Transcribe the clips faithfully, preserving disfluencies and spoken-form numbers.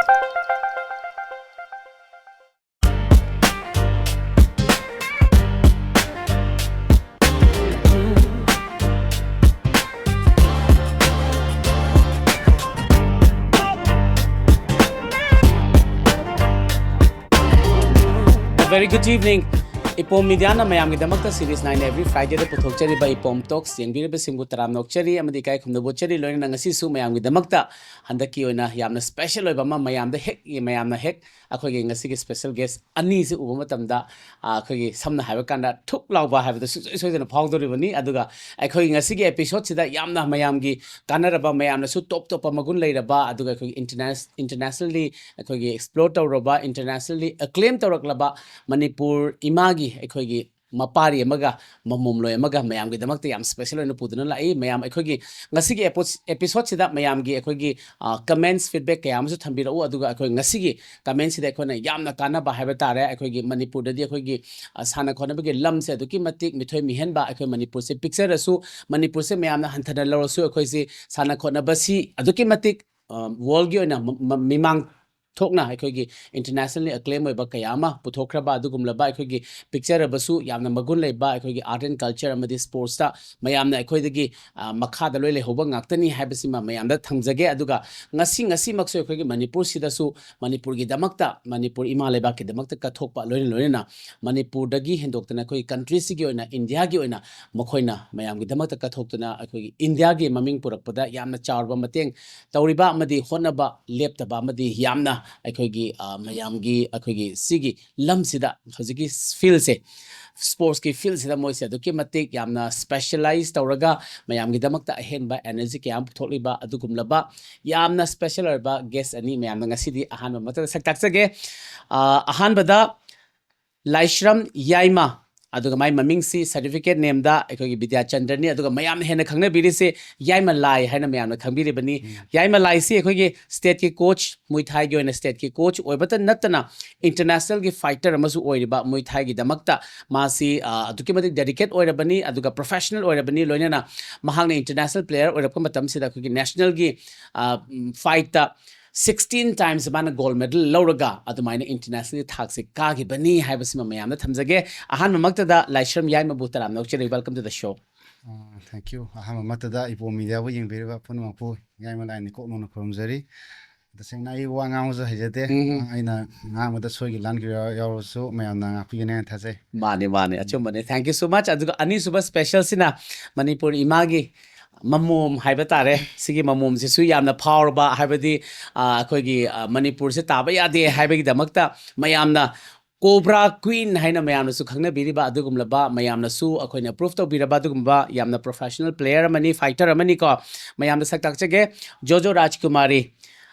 A very good evening. Ipom ꯃꯤꯗꯤꯌꯥꯅ ꯃꯌꯥꯝꯒꯤꯗꯃꯛꯇ series nine every ꯐ꯭ꯔꯥꯏꯗꯦꯗ ꯄꯨꯊꯣꯛꯆꯔꯤꯕ ꯏꯄꯣꯝ ꯇꯣꯛꯁ ꯌꯦꯡꯕꯤꯔꯤꯕꯁꯤꯡꯕꯨ ꯇꯔꯥꯝꯅ ꯑꯣꯛꯆꯔꯤ ꯑꯃꯗꯤ ꯏꯀꯥꯏ ꯈꯨꯝꯅꯕ ꯎꯠꯆꯔꯤ꯫ ꯂꯣꯏꯅꯅ ꯉꯁꯤꯁꯨ ꯃꯌꯥꯝꯒꯤꯗꯃꯛꯇ ꯍꯟꯗꯛꯀꯤ ꯑꯣꯏꯅ ꯌꯥꯝꯅ ꯁ꯭ꯄꯦꯁꯦꯜ ꯑꯣꯏꯕ ꯑꯃ ꯃꯌꯥꯝꯗ ꯍꯦꯛ ꯃꯌꯥꯝꯅ ꯍꯦꯛ ꯑꯩꯈꯣꯏꯒꯤ ꯉꯁꯤꯒꯤ ꯁ꯭ꯄꯦꯁꯦꯜ ꯒꯦꯁ ꯑꯅꯤꯁꯤ ꯎꯕ ꯃꯇꯝꯗ, ꯑ, ꯑꯩꯈꯣꯏꯒꯤ ꯁꯝꯅ ꯍꯥꯏꯕ ꯀꯥꯟꯗ ꯊꯨꯛ ꯂꯥꯎꯕ ꯍꯥꯏꯕꯗꯨ ꯁꯨꯡꯁꯣꯏ ꯁꯣꯏꯗꯅ ꯐꯥꯎꯗꯧꯔꯤꯕꯅꯤ꯫ ꯑꯗꯨꯒ ꯑꯩꯈꯣꯏꯒꯤ ꯉꯁꯤꯒꯤ ꯑꯦꯄꯤꯁꯣꯗꯁꯤꯗ ꯌꯥꯝꯅ ꯃꯌꯥꯝꯒꯤ ꯀꯥꯟꯅꯔꯕ, ꯃꯌꯥꯝꯅꯁꯨ ꯇꯣꯞ ꯇꯣꯞꯄ ꯃꯒꯨꯟ ꯂꯩꯔꯕ, ꯑꯗꯨꯒ ꯑꯩꯈꯣꯏꯒꯤ ꯏꯟꯇꯔꯅꯦꯁ-, ꯏꯟꯇꯔꯅꯦꯁꯅꯦꯜꯂꯤ ꯑꯩꯈꯣꯏꯒꯤ ꯑꯦꯛꯁꯄ꯭ꯂꯣꯔ ꯇꯧꯔꯕ, ꯏꯟꯇꯔꯅꯦꯁꯅꯦꯜꯂꯤ ꯑꯦꯀ꯭ꯂꯦꯝ ꯇꯧꯔꯛꯂꯕ ꯃꯅꯤꯄꯨꯔ ꯏꯃꯥꯒꯤ ꯑꯩꯈꯣꯏꯒꯤ ꯃꯄꯥꯔꯤ ꯑꯃꯒ ꯃꯃꯣꯝꯂꯣꯏ ꯑꯃꯒ ꯃꯌꯥꯝꯒꯤꯗꯃꯛꯇ ꯌꯥꯝ ꯁ꯭ꯄꯦꯁꯦꯜ ꯑꯣꯏꯅ ꯄꯨꯗꯨꯅ ꯂꯥꯛꯏ꯫ ꯃꯌꯥꯝ ꯑꯩꯈꯣꯏꯒꯤ ꯉꯁꯤꯒꯤ ꯑꯦꯄꯣ-, ꯑꯦꯄꯤꯁꯣꯗꯁꯤꯗ ꯃꯌꯥꯝꯒꯤ ꯑꯩꯈꯣꯏꯒꯤ, ꯑ, ꯀꯃꯦꯟꯠꯁ, ꯐꯤꯗꯕꯦꯛ ꯀꯌꯥ ꯑꯃꯁꯨ ꯊꯝꯕꯤꯔꯛꯎ꯫ ꯑꯗꯨꯒ ꯑꯩꯈꯣꯏ ꯉꯁꯤꯒꯤ ꯀꯃꯦꯟꯠꯁꯤꯗ ꯑꯩꯈꯣꯏꯅ ꯌꯥꯝꯅ ꯀꯥꯟꯅꯕ ꯍꯥꯏꯕ ꯇꯥꯔꯦ꯫ ꯑꯩꯈꯣꯏꯒꯤ ꯃꯅꯤꯄꯨꯔꯗꯗꯤ ꯑꯩꯈꯣꯏꯒꯤ, ꯑ, ꯁꯥꯟꯅ ꯈꯣꯠꯅꯕꯒꯤ ꯂꯝꯁꯦ ꯑꯗꯨꯛꯀꯤ ꯃꯇꯤꯛ ꯃꯤꯊꯣꯏ ꯃꯤꯍꯦꯟꯕ, ꯑꯩꯈꯣꯏ ꯃꯅꯤꯄꯨꯔꯁꯦ ꯄꯤꯛꯆꯔꯁꯨ ꯃꯅꯤꯄꯨꯔꯁꯦ ꯃꯌꯥꯝꯅ ꯍꯟꯊꯅ ꯂꯧꯔꯁꯨ ꯑꯩꯈꯣꯏꯁꯤ ꯁꯥꯟꯅ ꯈꯣꯠꯅꯕꯁꯤ ꯑꯗꯨꯛꯀꯤ ꯃꯇꯤꯛ, ꯑ, ꯋꯥꯔꯜꯒꯤ ꯑꯣꯏꯅ ꯃ-, ꯃ-, ꯃꯤꯃꯥꯡ ꯊꯣꯛꯅ ꯑꯩꯈꯣꯏꯒꯤ ꯏꯟꯇꯔꯅꯦꯁꯅꯦꯜꯂꯤ ꯑꯦꯀ꯭ꯂꯦꯝ ꯑꯣꯏꯕ ꯀꯌꯥ ꯑꯃ ꯄꯨꯊꯣꯛꯈ꯭ꯔꯕ ꯑꯗꯨꯒꯨꯝꯂꯕ ꯑꯩꯈꯣꯏꯒꯤ ꯄꯤꯛꯆꯔꯕꯁꯨ ꯌꯥꯝꯅ ꯃꯒꯨꯟ ꯂꯩꯕ ꯑꯩꯈꯣꯏꯒꯤ ꯑꯥꯔꯠ ꯑꯦꯟ ꯀꯜꯆꯔ ꯑꯃꯗꯤ ꯁ꯭ꯄꯣꯔꯠꯁꯇ ꯃꯌꯥꯝꯅ ꯑꯩꯈꯣꯏꯗꯒꯤ, ꯑ, ꯃꯈꯥꯗ ꯂꯣꯏ ꯂꯩꯍꯧꯕ ꯉꯥꯛꯇꯅꯤ ꯍꯥꯏꯕꯁꯤꯃ ꯃꯌꯥꯝꯗ ꯊꯝꯖꯒꯦ꯫ ꯑꯗꯨꯒ ꯉꯁꯤ, ꯉꯁꯤꯃꯛꯁꯨ ꯑꯩꯈꯣꯏꯒꯤ ꯃꯅꯤꯄꯨꯔꯁꯤꯗꯁꯨ ꯃꯅꯤꯄꯨꯔꯒꯤꯗꯃꯛꯇ, ꯃꯅꯤꯄꯨꯔ ꯏꯃꯥ ꯂꯩꯕꯥꯛꯀꯤꯗꯃꯛꯇ ꯀꯠꯊꯣꯛꯄ ꯂꯣꯏꯅ ꯂꯣꯏꯅꯅ ꯃꯅꯤꯄꯨꯔꯗꯒꯤ ꯍꯦꯟꯗꯣꯛꯇꯅ ꯑꯩꯈꯣꯏꯒꯤ ꯀꯟꯇ꯭ꯔꯤꯁꯤꯒꯤ ꯑꯣꯏꯅ, ꯏꯟꯗꯤꯌꯥꯒꯤ ꯑꯣꯏꯅ ꯃꯈꯣꯏꯅ ꯃꯌꯥꯝꯒꯤꯗꯃꯛꯇ ꯀꯠꯊꯣꯛꯇꯨꯅ ꯑꯩꯈꯣꯏꯒꯤ ꯏꯟꯗꯤꯌꯥꯒꯤ ꯃꯃꯤꯡ ꯄꯨꯔꯛꯄꯗ ꯌꯥꯝꯅ ꯆꯥꯎꯔꯕ ꯃꯇꯦꯡ ꯇꯧꯔꯤꯕ ꯑꯃꯗꯤ ꯍꯣꯠꯅꯕ ꯂꯦꯞꯇꯕ ꯑꯃꯗꯤ ꯌꯥꯝꯅ ꯑꯩꯈꯣꯏꯒꯤ, ꯑ, ꯃꯌꯥꯝꯒꯤ ꯑꯩꯈꯣꯏꯒꯤ ꯁꯤꯒꯤ ꯂꯝꯁꯤꯗ ꯍꯧꯖꯤꯛꯀꯤ ꯐꯤꯜꯁꯦ, ꯁ꯭ꯄꯣꯔꯠꯁꯀꯤ ꯐꯤꯜꯁꯤꯗ ꯃꯣꯏꯁꯦ ꯑꯗꯨꯛꯀꯤ ꯃꯇꯤꯛ ꯌꯥꯝꯅ ꯁ꯭ꯄꯦꯁꯦꯂꯥꯏꯁ ꯇꯧꯔꯒ ꯃꯌꯥꯝꯒꯤꯗꯃꯛꯇ ꯑꯍꯦꯟꯕ ꯑꯦꯅꯔꯖꯤ ꯀꯌꯥ ꯑꯃ ꯄꯨꯊꯣꯛꯂꯤꯕ ꯑꯗꯨꯒꯨꯝꯂꯕ ꯌꯥꯝꯅ ꯁ꯭ꯄꯦꯁꯦꯜ ꯑꯣꯏꯔꯕ ꯒꯦꯁ ꯑꯅꯤ ꯃꯌꯥꯝꯗ ꯉꯁꯤꯗꯤ ꯑꯍꯥꯟꯕ ꯃꯛꯇꯗ ꯁꯛ ꯇꯥꯛꯆꯒꯦ꯫ ꯑ, ꯑꯍꯥꯟꯕꯗ ꯂꯥꯏꯁ꯭ꯔꯝ ꯌꯥꯏꯃ, ꯑꯗꯨꯒ ꯃꯥꯏ ꯃꯃꯤꯡꯁꯤ ꯁꯥꯔꯇꯤꯐꯤꯀꯦꯠ ꯅꯦꯝꯗ ꯑꯩꯈꯣꯏꯒꯤ ꯕꯤꯗ꯭ꯌꯥꯆꯟꯗ꯭ꯔꯅꯤ, ꯑꯗꯨꯒ ꯃꯌꯥꯝꯅ ꯍꯦꯟꯅ ꯈꯪꯅꯕꯤꯔꯤꯁꯦ ꯌꯥꯏꯃ ꯂꯥꯏ ꯍꯥꯏꯅ ꯃꯌꯥꯝꯅ ꯈꯪꯕꯤꯔꯤꯕꯅꯤ꯫ ꯎꯝ꯫ ꯌꯥꯏꯃ ꯂꯥꯏꯁꯤ ꯑꯩꯈꯣꯏꯒꯤ ꯁ꯭ꯇꯦꯠꯀꯤ ꯀꯣꯆ, ꯃꯨꯏ ꯊꯥꯏꯒꯤ ꯑꯣꯏꯅ ꯁ꯭ꯇꯦꯠꯀꯤ ꯀꯣꯆ ꯑꯣꯏꯕꯇ ꯅꯠꯇꯅ ꯏꯟꯇꯔꯅꯦꯁꯅꯦꯜꯒꯤ ꯐꯥꯏꯇꯔ ꯑꯃꯁꯨ ꯑꯣꯏꯔꯤꯕ ꯃꯨꯏ ꯊꯥꯏꯒꯤꯗꯃꯛꯇ ꯃꯥꯁꯤ, ꯑ, ꯑꯗꯨꯛꯀꯤ ꯃꯇꯤꯛ ꯗꯦꯗꯤꯀꯦꯠ ꯑꯣꯏꯔꯕꯅꯤ, ꯑꯗꯨꯒ ꯄ꯭ꯔꯣꯐꯦꯁꯅꯦꯜ ꯑꯣꯏꯔꯕꯅꯤ꯫ ꯂꯣꯏꯅꯅ ꯃꯍꯥꯛꯅ ꯏꯟꯇꯔꯅꯦꯁꯅꯦꯜ ꯄ꯭ꯂꯦꯌꯔ ꯑꯣꯏꯔꯛꯄ ꯃꯇꯝꯁꯤꯗ ꯑꯩꯈꯣꯏꯒꯤ ꯅꯦꯁꯅꯦꯜꯒꯤ, ꯑ, ꯎꯝ, ꯐꯥꯏꯠꯇ sixteen times ꯃꯥꯅ gold medal ꯂꯧꯔꯒ ꯑꯗꯨꯃꯥꯏꯅ international ꯊꯥꯛꯁꯦ ꯀꯥꯈꯤꯕꯅꯤ ꯍꯥꯏꯕꯁꯤꯃ ꯃꯌꯥꯝꯗ ꯊꯝꯖꯒꯦ꯫ ꯑꯍꯥꯟꯕꯃꯛꯇꯗ ꯂꯥꯏꯁ꯭ꯔꯝ ꯌꯥꯏꯃꯕꯨ ꯇꯔꯥꯝꯅ ꯑꯣꯛꯆꯔꯤ, welcome to the show꯫ Thank you. ꯑꯍꯥꯟꯕꯃꯛꯇꯗ ꯏꯄꯣꯝ ꯃꯤꯗꯤꯌꯥꯕꯨ ꯌꯦꯡꯕꯤꯔꯤꯕ ꯄꯨꯝꯅꯃꯛꯄꯨ ꯌꯥꯏꯃ ꯂꯥꯏꯅ ꯀꯣꯛꯅꯧꯅ ꯈꯨꯔꯨꯝꯖꯔꯤ꯫ ꯇꯁꯦꯡꯅ ꯑꯩ ꯋꯥ ꯉꯥꯡꯕꯁꯨ ꯍꯩꯖꯗꯦ꯫ ꯎꯝ꯫ ꯑꯩꯅ ꯉꯥꯡꯕꯗ ꯁꯣꯏꯈꯤ ꯂꯥꯟꯈꯤꯕ ꯌꯥꯎꯔꯁꯨ ꯃꯌꯥꯝꯅ ꯉꯥꯛꯄꯤꯒꯅꯤ ꯍꯥꯏꯅ ꯊꯥꯖꯩ꯫ ꯃꯥꯅꯤ ꯃꯥꯅꯤ, ꯑꯆꯨꯝꯕꯅꯤ꯫ Thank you so much꯫ ꯑꯗꯨꯒ ꯑꯅꯤꯁꯨꯕ specialꯁꯤꯅ ꯃꯅꯤꯄꯨꯔ ꯏꯃꯥꯒꯤ ꯃꯃꯣꯝ ꯍꯥꯏꯕ ꯇꯥꯔꯦ꯫ ꯁꯤꯒꯤ ꯃꯃꯣꯝꯁꯤꯁꯨ ꯌꯥꯝꯅ ꯐꯥꯎꯔꯕ, ꯍꯥꯏꯕꯗꯤ ꯑ, ꯑꯩꯈꯣꯏꯒꯤ ꯑ, ꯃꯅꯤꯄꯨꯔꯁꯦ ꯇꯥꯕ ꯌꯥꯗꯦ ꯍꯥꯏꯕꯒꯤꯗꯃꯛꯇ ꯃꯌꯥꯝꯅ Cobra Queen ꯍꯥꯏꯅ ꯃꯌꯥꯝꯅꯁꯨ ꯈꯪꯅꯕꯤꯔꯤꯕ ꯑꯗꯨꯒꯨꯝꯂꯕ, ꯃꯌꯥꯝꯅꯁꯨ ꯑꯩꯈꯣꯏꯅ prove ꯇꯧꯕꯤꯔꯕ ꯑꯗꯨꯒꯨꯝꯕ ꯌꯥꯝꯅ professional player ꯑꯃꯅꯤ, fighter ꯑꯃꯅꯤꯀꯣ꯫ ꯃꯌꯥꯝꯗ ꯁꯛ ꯇꯥꯛꯆꯒꯦ꯫ ꯖꯣꯖꯣ ꯔꯥꯖꯀꯨꯃꯥꯔꯤ,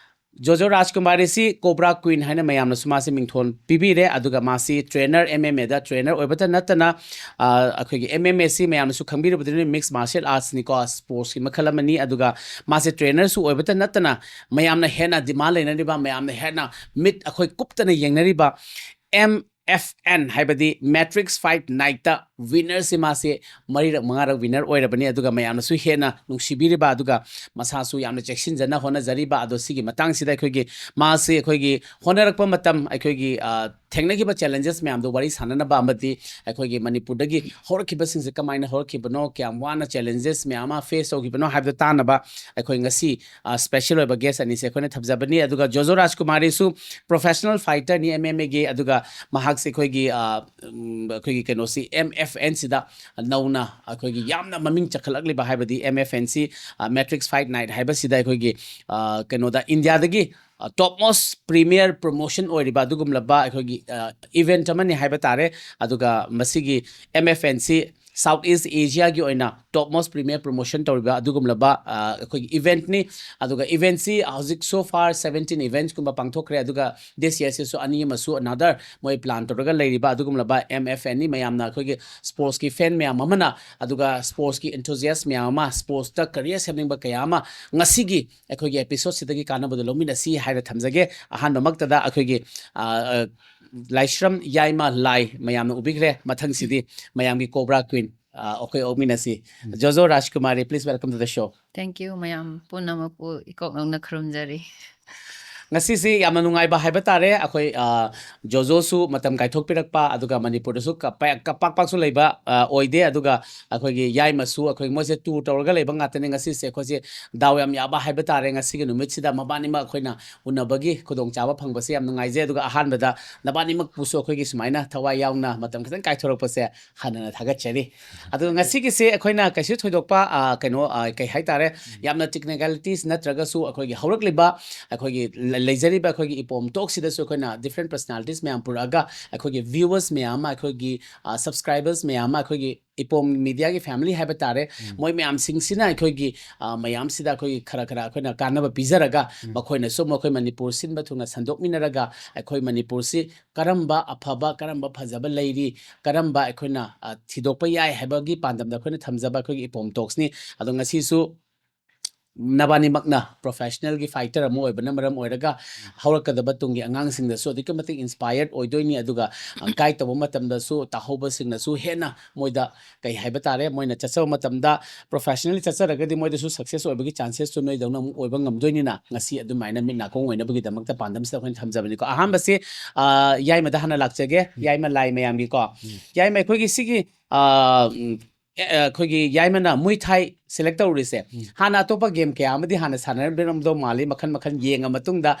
ꯖꯣꯖꯣ ꯔꯥꯖꯀꯨꯃꯥꯔꯤꯁꯤ Cobra Queen ꯍꯥꯏꯅ ꯃꯌꯥꯝꯅꯁꯨ ꯃꯥꯁꯤ ꯃꯤꯡꯊꯣꯟ ꯄꯤꯕꯤꯔꯦ꯫ ꯑꯗꯨꯒ ꯃꯥꯁꯤ trainer, MMAꯗ trainer ꯑꯣꯏꯕꯇ ꯅꯠꯇꯅ, ꯑ, ꯑꯩꯈꯣꯏꯒꯤ MMAꯁꯤ ꯃꯌꯥꯝꯅꯁꯨ ꯈꯪꯕꯤꯔꯕꯗꯨꯅꯤ, mixed martial artsꯅꯤꯀꯣ, sportsꯀꯤ ꯃꯈꯜ ꯑꯃꯅꯤ꯫ ꯑꯗꯨꯒ ꯃꯥꯁꯦ trainerꯁꯨ ꯑꯣꯏꯕꯇ ꯅꯠꯇꯅ ꯃꯌꯥꯝꯅ ꯍꯦꯟꯅ demand ꯂꯩꯅꯔꯤꯕ, ꯃꯌꯥꯝꯅ ꯍꯦꯟꯅ ꯃꯤꯠ ꯑꯩꯈꯣꯏ ꯀꯨꯞꯇꯅ ꯌꯦꯡꯅꯔꯤꯕ MFN, ꯍꯥꯏꯕꯗꯤ Matrix Fight Nightꯇ winnerꯁꯤ ꯃꯥꯁꯦ ꯃꯔꯤꯔꯛ ꯃꯉꯥꯔꯛ winner ꯑꯣꯏꯔꯕꯅꯤ꯫ ꯑꯗꯨꯒ ꯃꯌꯥꯝꯅꯁꯨ ꯍꯦꯟꯅ ꯅꯨꯡꯁꯤꯕꯤꯔꯤꯕ, ꯑꯗꯨꯒ ꯃꯁꯥꯁꯨ ꯌꯥꯝꯅ ꯆꯦꯛꯁꯤꯟꯖꯅ ꯍꯣꯠꯅꯖꯔꯤꯕ꯫ ꯑꯗꯣ ꯁꯤꯒꯤ ꯃꯇꯥꯡꯁꯤꯗ ꯑꯩꯈꯣꯏꯒꯤ, ꯃꯥꯁꯤ ꯑꯩꯈꯣꯏꯒꯤ ꯍꯣꯠꯅꯔꯛꯄ ꯃꯇꯝ, ꯑꯩꯈꯣꯏꯒꯤ, ꯑ, ꯊꯦꯡꯅꯈꯤꯕ challenges ꯃꯌꯥꯝꯗꯣ ꯋꯥꯔꯤ ꯁꯥꯟꯅꯅꯕ ꯑꯃꯗꯤ ꯑꯩꯈꯣꯏꯒꯤ ꯃꯅꯤꯄꯨꯔꯗꯒꯤ ꯍꯧꯔꯛꯈꯤꯕꯁꯤꯡꯁꯦ ꯀꯃꯥꯏꯅ ꯍꯧꯔꯛꯈꯤꯕꯅꯣ, ꯀꯌꯥꯝ ꯋꯥꯅ challenges ꯃꯌꯥꯝ ꯑꯃ face ꯇꯧꯈꯤꯕꯅꯣ ꯍꯥꯏꯕꯗꯣ ꯇꯥꯅꯕ ꯑꯩꯈꯣꯏ ꯉꯁꯤ, ꯑ, special ꯑꯣꯏꯕ guest ꯑꯅꯤꯁꯦ ꯑꯩꯈꯣꯏꯅ ꯊꯝꯖꯕꯅꯤ꯫ ꯑꯗꯨꯒ ꯖꯣꯖꯣ ꯔꯥꯖꯀꯨꯃꯥꯔꯤꯁꯨ professional fighterꯅꯤ, MMAꯒꯤ꯫ ꯑꯗꯨꯒ ꯃꯍꯥꯛꯁꯦ ꯑꯩꯈꯣꯏꯒꯤ, ꯑ, ꯎꯝ, ꯑꯩꯈꯣꯏꯒꯤ ꯀꯩꯅꯣꯁꯤ, MFNꯁꯤꯗ ꯅꯧꯅ ꯑꯩꯈꯣꯏꯒꯤ ꯌꯥꯝꯅ ꯃꯃꯤꯡ ꯆꯈꯠꯂꯛꯂꯤꯕ, ꯍꯥꯏꯕꯗꯤ MFNꯁꯤ, ꯑ, Matrix Fight Night ꯍꯥꯏꯕꯁꯤꯗ ꯑꯩꯈꯣꯏꯒꯤ, ꯑ, ꯀꯩꯅꯣꯗ ꯏꯟꯗꯤꯌꯥꯗꯒꯤ, ꯑ, top most premier promotion ꯑꯣꯏꯔꯤꯕ ꯑꯗꯨꯒꯨꯝꯂꯕ ꯑꯩꯈꯣꯏꯒꯤ, ꯑ, event ꯑꯃꯅꯤ ꯍꯥꯏꯕ ꯇꯥꯔꯦ꯫ ꯑꯗꯨꯒ ꯃꯁꯤꯒꯤ MFNꯁꯤ South East Asiaꯒꯤ ꯑꯣꯏꯅ top most premier promotion ꯇꯧꯔꯤꯕ ꯑꯗꯨꯒꯨꯝꯂꯕ, ꯑ, ꯑꯩꯈꯣꯏꯒꯤ eventꯅꯤ꯫ ꯑꯗꯨꯒ eventꯁꯤ ꯍꯧꯖꯤꯛ so far seventeen eventsꯀꯨꯝꯕ ꯄꯥꯡꯊꯣꯛꯈ꯭ꯔꯦ꯫ ꯑꯗꯨꯒ this yearꯁꯤꯁꯨ ꯑꯅꯤ ꯑꯃꯁꯨ another ꯃꯣꯏ plan ꯇꯧꯔꯒ ꯂꯩꯔꯤꯕ ꯑꯗꯨꯒꯨꯝꯂꯕ MFNꯅꯤ꯫ ꯃꯌꯥꯝꯅ ꯑꯩꯈꯣꯏꯒꯤ sportsꯀꯤ fan ꯃꯌꯥꯝ ꯑꯃꯅ, ꯑꯗꯨꯒ sportsꯀꯤ enthusiast ꯃꯌꯥꯝ ꯑꯃ, sportsꯇ career ꯁꯦꯝꯅꯤꯡꯕ ꯀꯌꯥ ꯑꯃ ꯉꯁꯤꯒꯤ ꯑꯩꯈꯣꯏꯒꯤ episodeꯁꯤꯗꯒꯤ ꯀꯥꯟꯅꯕꯗꯨ ꯂꯧꯃꯤꯟꯅꯁꯤ ꯍꯥꯏꯅ ꯊꯝꯖꯒꯦ꯫ ꯑꯍꯥꯟꯕꯃꯛꯇꯗ ꯑꯩꯈꯣꯏꯒꯤ, ꯑ, ꯑ, ꯂꯥꯏꯁ꯭ꯔꯝ ꯌꯥꯏꯃ ꯂꯥꯏ ꯃꯌꯥꯝꯅ ꯎꯕꯤꯈ꯭ꯔꯦ꯫ ꯃꯊꯪꯁꯤꯗꯤ ꯃꯌꯥꯝꯒꯤ Cobra Queen꯫ ꯑ, ꯑꯩꯈꯣꯏ ꯑꯣꯛꯃꯤꯟꯅꯁꯤ꯫ ꯎꯝ꯫ ꯖꯣꯖꯣ ꯔꯥꯖꯀꯨꯃꯥꯔꯤ, please welcome to the show. Thank you, ꯃꯌꯥꯝ ꯄꯨꯝꯅꯃꯛꯄꯨ ꯏꯀꯣꯛ ꯅꯧꯅ ꯈꯨꯔꯨꯝꯖꯔꯤ꯫ ꯉꯁꯤꯁꯤ ꯌꯥꯝꯅ ꯅꯨꯡꯉꯥꯏꯕ ꯍꯥꯏꯕ ꯇꯥꯔꯦ꯫ ꯑꯩꯈꯣꯏ, ꯑ, ꯖꯣꯖꯣꯁꯨ ꯃꯇꯝ ꯀꯥꯏꯊꯣꯛꯄꯤꯔꯛꯄ, ꯑꯗꯨꯒ ꯃꯅꯤꯄꯨꯔꯗꯁꯨ ꯀ-, ꯄ-, ꯀ-, ꯄꯥꯛ ꯄꯥꯛꯁꯨ ꯂꯩꯕ, ꯑ, ꯑꯣꯏꯗꯦ꯫ ꯑꯗꯨꯒ ꯑꯩꯈꯣꯏꯒꯤ ꯌꯥꯏꯃꯁꯨ, ꯑꯩꯈꯣꯏ ꯃꯣꯏꯁꯦ tour ꯇꯧꯔꯒ ꯂꯩꯕ ꯉꯥꯛꯇꯅꯤ꯫ ꯉꯁꯤꯁꯦ ꯑꯩꯈꯣꯏꯁꯦ ꯗꯥꯎ ꯌꯥꯝ ꯌꯥꯕ ꯍꯥꯏꯕ ꯇꯥꯔꯦ꯫ ꯉꯁꯤꯒꯤ ꯅꯨꯃꯤꯠꯁꯤꯗ ꯃꯕꯥꯅꯤꯃꯛ ꯑꯩꯈꯣꯏꯅ ꯎꯅꯕꯒꯤ ꯈꯨꯗꯣꯡꯆꯥꯕ ꯐꯪꯕꯁꯦ ꯌꯥꯝ ꯅꯨꯡꯉꯥꯏꯖꯩ꯫ ꯑꯗꯨꯒ ꯑꯍꯥꯟꯕꯗ ꯅꯕꯥꯅꯤꯃꯛꯄꯨꯁꯨ ꯑꯩꯈꯣꯏꯒꯤ ꯁꯨꯃꯥꯏꯅ ꯊꯋꯥꯏ ꯌꯥꯎꯅ ꯃꯇꯝ ꯈꯤꯇꯪ ꯀꯥꯏꯊꯣꯔꯛꯄꯁꯦ ꯍꯥꯟꯅꯅ ꯊꯥꯒꯠꯆꯔꯤ꯫ ꯑꯗꯨꯒ ꯉꯁꯤꯒꯤꯁꯦ ꯑꯩꯈꯣꯏꯅ ꯀꯩꯁꯨ ꯊꯣꯏꯗꯣꯛꯄ, ꯑ, ꯀꯩꯅꯣ, ꯑ, ꯀꯩ ꯍꯥꯏꯇꯥꯔꯦ, ꯎꯝ꯫ ꯌꯥꯝꯅ technicalities ꯅꯠꯇ꯭ꯔꯒꯁꯨ ꯑꯩꯈꯣꯏꯒꯤ ꯍꯧꯔꯛꯂꯤꯕ, ꯑꯩꯈꯣꯏꯒꯤ ꯂ-, ꯂꯩꯖꯔꯤꯕ ꯑꯩꯈꯣꯏꯒꯤ ꯏꯄꯣꯝ talk ꯁꯤꯗꯁꯨ ꯑꯩꯈꯣꯏꯅ different personalities ꯃꯌꯥꯝ ꯄꯨꯔꯛꯑꯒ ꯑꯩꯈꯣꯏꯒꯤ viewers ꯃꯌꯥꯝ ꯑꯃ, ꯑꯩꯈꯣꯏꯒꯤ, ꯑ, subscribers ꯃꯌꯥꯝ ꯑꯃ, ꯑꯩꯈꯣꯏꯒꯤ ꯏꯄꯣꯝ media ꯒꯤ family ꯍꯥꯏꯕ ꯇꯥꯔꯦ, ꯎꯝ꯫ ꯃꯣꯏ ꯃꯌꯥꯝꯁꯤꯡꯁꯤꯅ ꯑꯩꯈꯣꯏꯒꯤ, ꯑ, ꯃꯌꯥꯝꯁꯤꯗ ꯑꯩꯈꯣꯏꯒꯤ ꯈꯔ ꯈꯔ ꯑꯩꯈꯣꯏꯅ ꯀꯥꯟꯅꯕ ꯄꯤꯖꯔꯒ, ꯎꯝ꯫ ꯃꯈꯣꯏꯅꯁꯨ ꯃꯈꯣꯏ ꯃꯅꯤꯄꯨꯔ ꯁꯤꯟꯕ ꯊꯨꯡꯅ ꯁꯟꯗꯣꯛꯃꯤꯟꯅꯔꯒ ꯑꯩꯈꯣꯏ ꯃꯅꯤꯄꯨꯔꯁꯤ ꯀꯔꯝꯕ ꯑꯐꯕ, ꯀꯔꯝꯕ ꯐꯖꯕ ꯂꯩꯔꯤ, ꯀꯔꯝꯕ ꯑꯩꯈꯣꯏꯅ, ꯑ, ꯊꯤꯗꯣꯛꯄ ꯌꯥꯏ ꯍꯥꯏꯕꯒꯤ ꯄꯥꯟꯗꯝꯗ ꯑꯩꯈꯣꯏꯅ ꯊꯝꯖꯕ ꯑꯩꯈꯣꯏꯒꯤ ꯏꯄꯣꯝ talks ꯅꯤ꯫ ꯑꯗꯣ ꯉꯁꯤꯁꯨ ꯅꯕꯥꯅꯤꯃꯛꯅ professional ꯒꯤ fighter ꯑꯃ ꯑꯣꯏꯕꯅ ꯃꯔꯝ ꯑꯣꯏꯔꯒ ꯎꯝ꯫ ꯍꯧꯔꯛꯀꯗꯕ ꯇꯨꯡꯒꯤ ꯑꯉꯥꯡꯁꯤꯡꯗꯁꯨ ꯑꯗꯨꯛꯀꯤ ꯃꯇꯤꯛ inspired ꯑꯣꯏꯗꯣꯏꯅꯤ꯫ ꯑꯗꯨꯒ, ꯑ, guide ꯇꯧꯕ ꯃꯇꯝꯗꯁꯨ ꯇꯥꯍꯧꯕꯁꯤꯡꯅꯁꯨ ꯍꯦꯟꯅ ꯃꯣꯏꯗ ꯀꯩ ꯍꯥꯏꯕ ꯇꯥꯔꯦ, ꯃꯣꯏꯅ ꯆꯠꯆꯕ ꯃꯇꯝꯗ professionally ꯆꯠꯆꯔꯒꯗꯤ ꯃꯣꯏꯗꯁꯨ success ꯑꯣꯏꯕꯒꯤ chances ꯇꯨ ꯅꯣꯏꯗꯧꯅ ꯑꯃꯨꯛ ꯑꯣꯏꯕ ꯉꯝꯗꯣꯏꯅꯤꯅ ꯉꯁꯤ ꯑꯗꯨꯃꯥꯏꯅ ꯃꯤꯠ ꯅꯥꯀꯣꯡ ꯑꯣꯏꯅꯕꯒꯤꯗꯃꯛꯇ ꯄꯥꯟꯗꯝꯁꯤꯗ ꯑꯩꯈꯣꯏꯅ ꯊꯝꯖꯕꯅꯤꯀꯣ꯫ ꯑꯍꯥꯟꯕꯁꯤ, ꯑ, ꯌꯥꯏꯃꯗ ꯍꯥꯟꯅ ꯂꯥꯛꯆꯒꯦ꯫ ꯎꯝ꯫ ꯌꯥꯏꯃ ꯂꯥꯏ ꯃꯌꯥꯝꯒꯤꯀꯣ꯫ ꯎꯝ꯫ ꯌꯥꯏꯃ ꯑꯩꯈꯣꯏꯒꯤ ꯁꯤꯒꯤ, ꯑ, ꯎꯝ, ꯑꯦ, ꯑ, ꯑꯩꯈꯣꯏꯒꯤ ꯌꯥꯏꯃꯅ ꯃꯨꯏ ꯊꯥꯏ select ꯇꯧꯔꯤꯁꯦ, ꯎꯝ꯫ ꯍꯥꯟꯅ ꯑꯇꯣꯞꯄ game ꯀꯌꯥ ꯑꯃꯗꯤ ꯍꯥꯟꯅ ꯁꯥꯟꯅꯔꯝꯕꯤꯔꯝꯗꯧ ꯃꯥꯜꯂꯤ꯫ ꯃꯈꯜ ꯃꯈꯜ ꯌꯦꯡꯉ ꯃꯇꯨꯡꯗ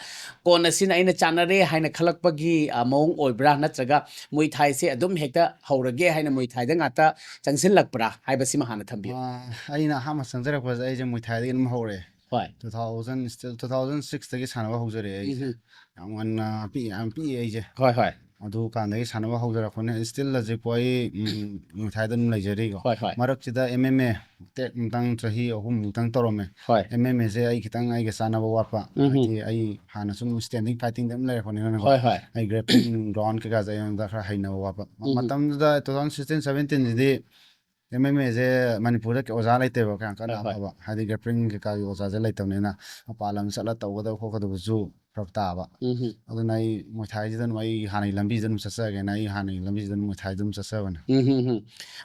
ꯀꯣꯟꯅ ꯁꯤꯅ ꯑꯩꯅ ꯆꯥꯟꯅꯔꯦ ꯍꯥꯏꯅ ꯈꯜꯂꯛꯄꯒꯤ, ꯑ, ꯃꯑꯣꯡ ꯑꯣꯏꯕ꯭ꯔꯥ? ꯅꯠꯇ꯭ꯔꯒ ꯃꯨꯏ ꯊꯥꯏꯁꯦ ꯑꯗꯨꯝ ꯍꯦꯛꯇ ꯍꯧꯔꯒꯦ ꯍꯥꯏꯅ ꯃꯨꯏ ꯊꯥꯏꯗ ꯉꯥꯛꯇ ꯆꯪꯁꯤꯜꯂꯛꯄ꯭ꯔꯥ ꯍꯥꯏꯕꯁꯤꯃ ꯍꯥꯟꯅ ꯊꯝꯕꯤꯌꯨ꯫ ꯑ, ꯑꯩꯅ ꯑꯍꯥꯟꯕ ꯆꯪꯖꯔꯛꯄꯁꯦ ꯑꯩꯁꯦ ꯃꯨꯏ ꯊꯥꯏꯗꯒꯤ ꯑꯗꯨꯝ ꯍꯧꯔꯛꯑꯦ꯫ ꯍꯣꯏ꯫ Two thousand, still two thousand six ꯇꯒꯤ ꯁꯥꯟꯅꯕ ꯍꯧꯖꯔꯛꯑꯦ ꯑꯩꯁꯦ꯫ ꯎꯝ꯫ ꯌꯥꯝ ꯉꯟꯅ ꯄꯤꯛ-, ꯌꯥꯝ ꯄꯤꯛꯑꯦ ꯑꯩꯁꯦ꯫ ꯍꯣꯏ, ꯍꯣꯏ꯫ ꯑꯗꯨ ꯀꯥꯟꯗꯒꯤ ꯁꯥꯟꯅꯕ ꯍꯧꯖꯔꯛꯄꯅꯦ꯫ Still ꯍꯧꯖꯤꯛꯄꯨ ꯑꯩ, ꯎꯝ, ꯃꯨꯏ ꯊꯥꯏꯗ ꯑꯗꯨꯝ ꯂꯩꯖꯔꯤꯀꯣ꯫ ꯍꯣꯏ, ꯍꯣꯏ꯫ ꯃꯔꯛꯁꯤꯗ M M A ꯇꯦꯛ ꯑꯃꯨꯛꯇꯪ ꯆꯍꯤ ꯑꯍꯨꯝꯃꯨꯛꯇꯪ ꯇꯧꯔꯝꯃꯦ꯫ ꯍꯣꯏ꯫ M M A ꯁꯦ ꯑꯩ ꯈꯤꯇꯪ ꯑꯩꯒ ꯆꯥꯟꯅꯕ ꯋꯥꯠꯄ꯫ ꯎꯝ꯫ ꯍꯥꯏꯗꯤ ꯑꯩ ꯍꯥꯟꯅ ꯁꯨꯝ standing fighting ꯗ ꯑꯗꯨꯝ ꯂꯩꯔꯛꯄꯅꯤꯅꯀꯣ꯫ ꯍꯣꯏ, ꯍꯣꯏ꯫ ꯑꯩ grappling ground ꯀꯩꯀꯥꯁꯦ ꯑꯩꯉꯣꯟꯗ ꯈꯔ ꯍꯩꯅꯕ ꯋꯥꯠꯄ꯫ ꯃ-, ꯎꯝ꯫ ꯃꯇꯝꯗꯨꯗ two thousand sixteen seventeen CD M M A ꯁꯦ ꯃꯅꯤꯄꯨꯔꯗ ꯑꯣꯖꯥ ꯂꯩꯇꯦꯕ, ꯀꯌꯥꯝ ꯀꯟꯅ ꯍꯣꯏ, ꯍꯣꯏ꯫ ꯑꯐꯕ꯫ ꯍꯥꯏꯗꯤ grappling ꯀꯩꯀꯥꯒꯤ ꯑꯣꯖꯥꯁꯦ ꯂꯩꯇꯕꯅꯤꯅ ꯃꯄꯥꯟ ꯂꯝ ꯆꯠꯂ ꯇꯧꯒꯗꯕ ꯈꯣꯠꯀꯗꯕꯁꯨ ꯐꯔꯛ ꯇꯥꯕ꯫ ꯎꯝ ꯍꯝ꯫ ꯑꯗꯨꯅ ꯑꯩ ꯃꯣꯏ ꯊꯥꯏꯁꯤꯗ ꯑꯗꯨꯝ ꯑꯩ ꯍꯥꯟꯅꯒꯤ ꯂꯝꯕꯤꯁꯤꯗ ꯑꯗꯨꯝ ꯆꯠꯆꯒꯦꯅ ꯑꯩ ꯍꯥꯟꯅꯒꯤ ꯂꯝꯕꯤꯁꯤꯗ ꯑꯗꯨꯝ ꯃꯣꯏ ꯊꯥꯏꯗ ꯑꯗꯨꯝ ꯆꯠꯆꯕꯅꯦ꯫ ꯎꯝ ꯍꯝ ꯍꯝ꯫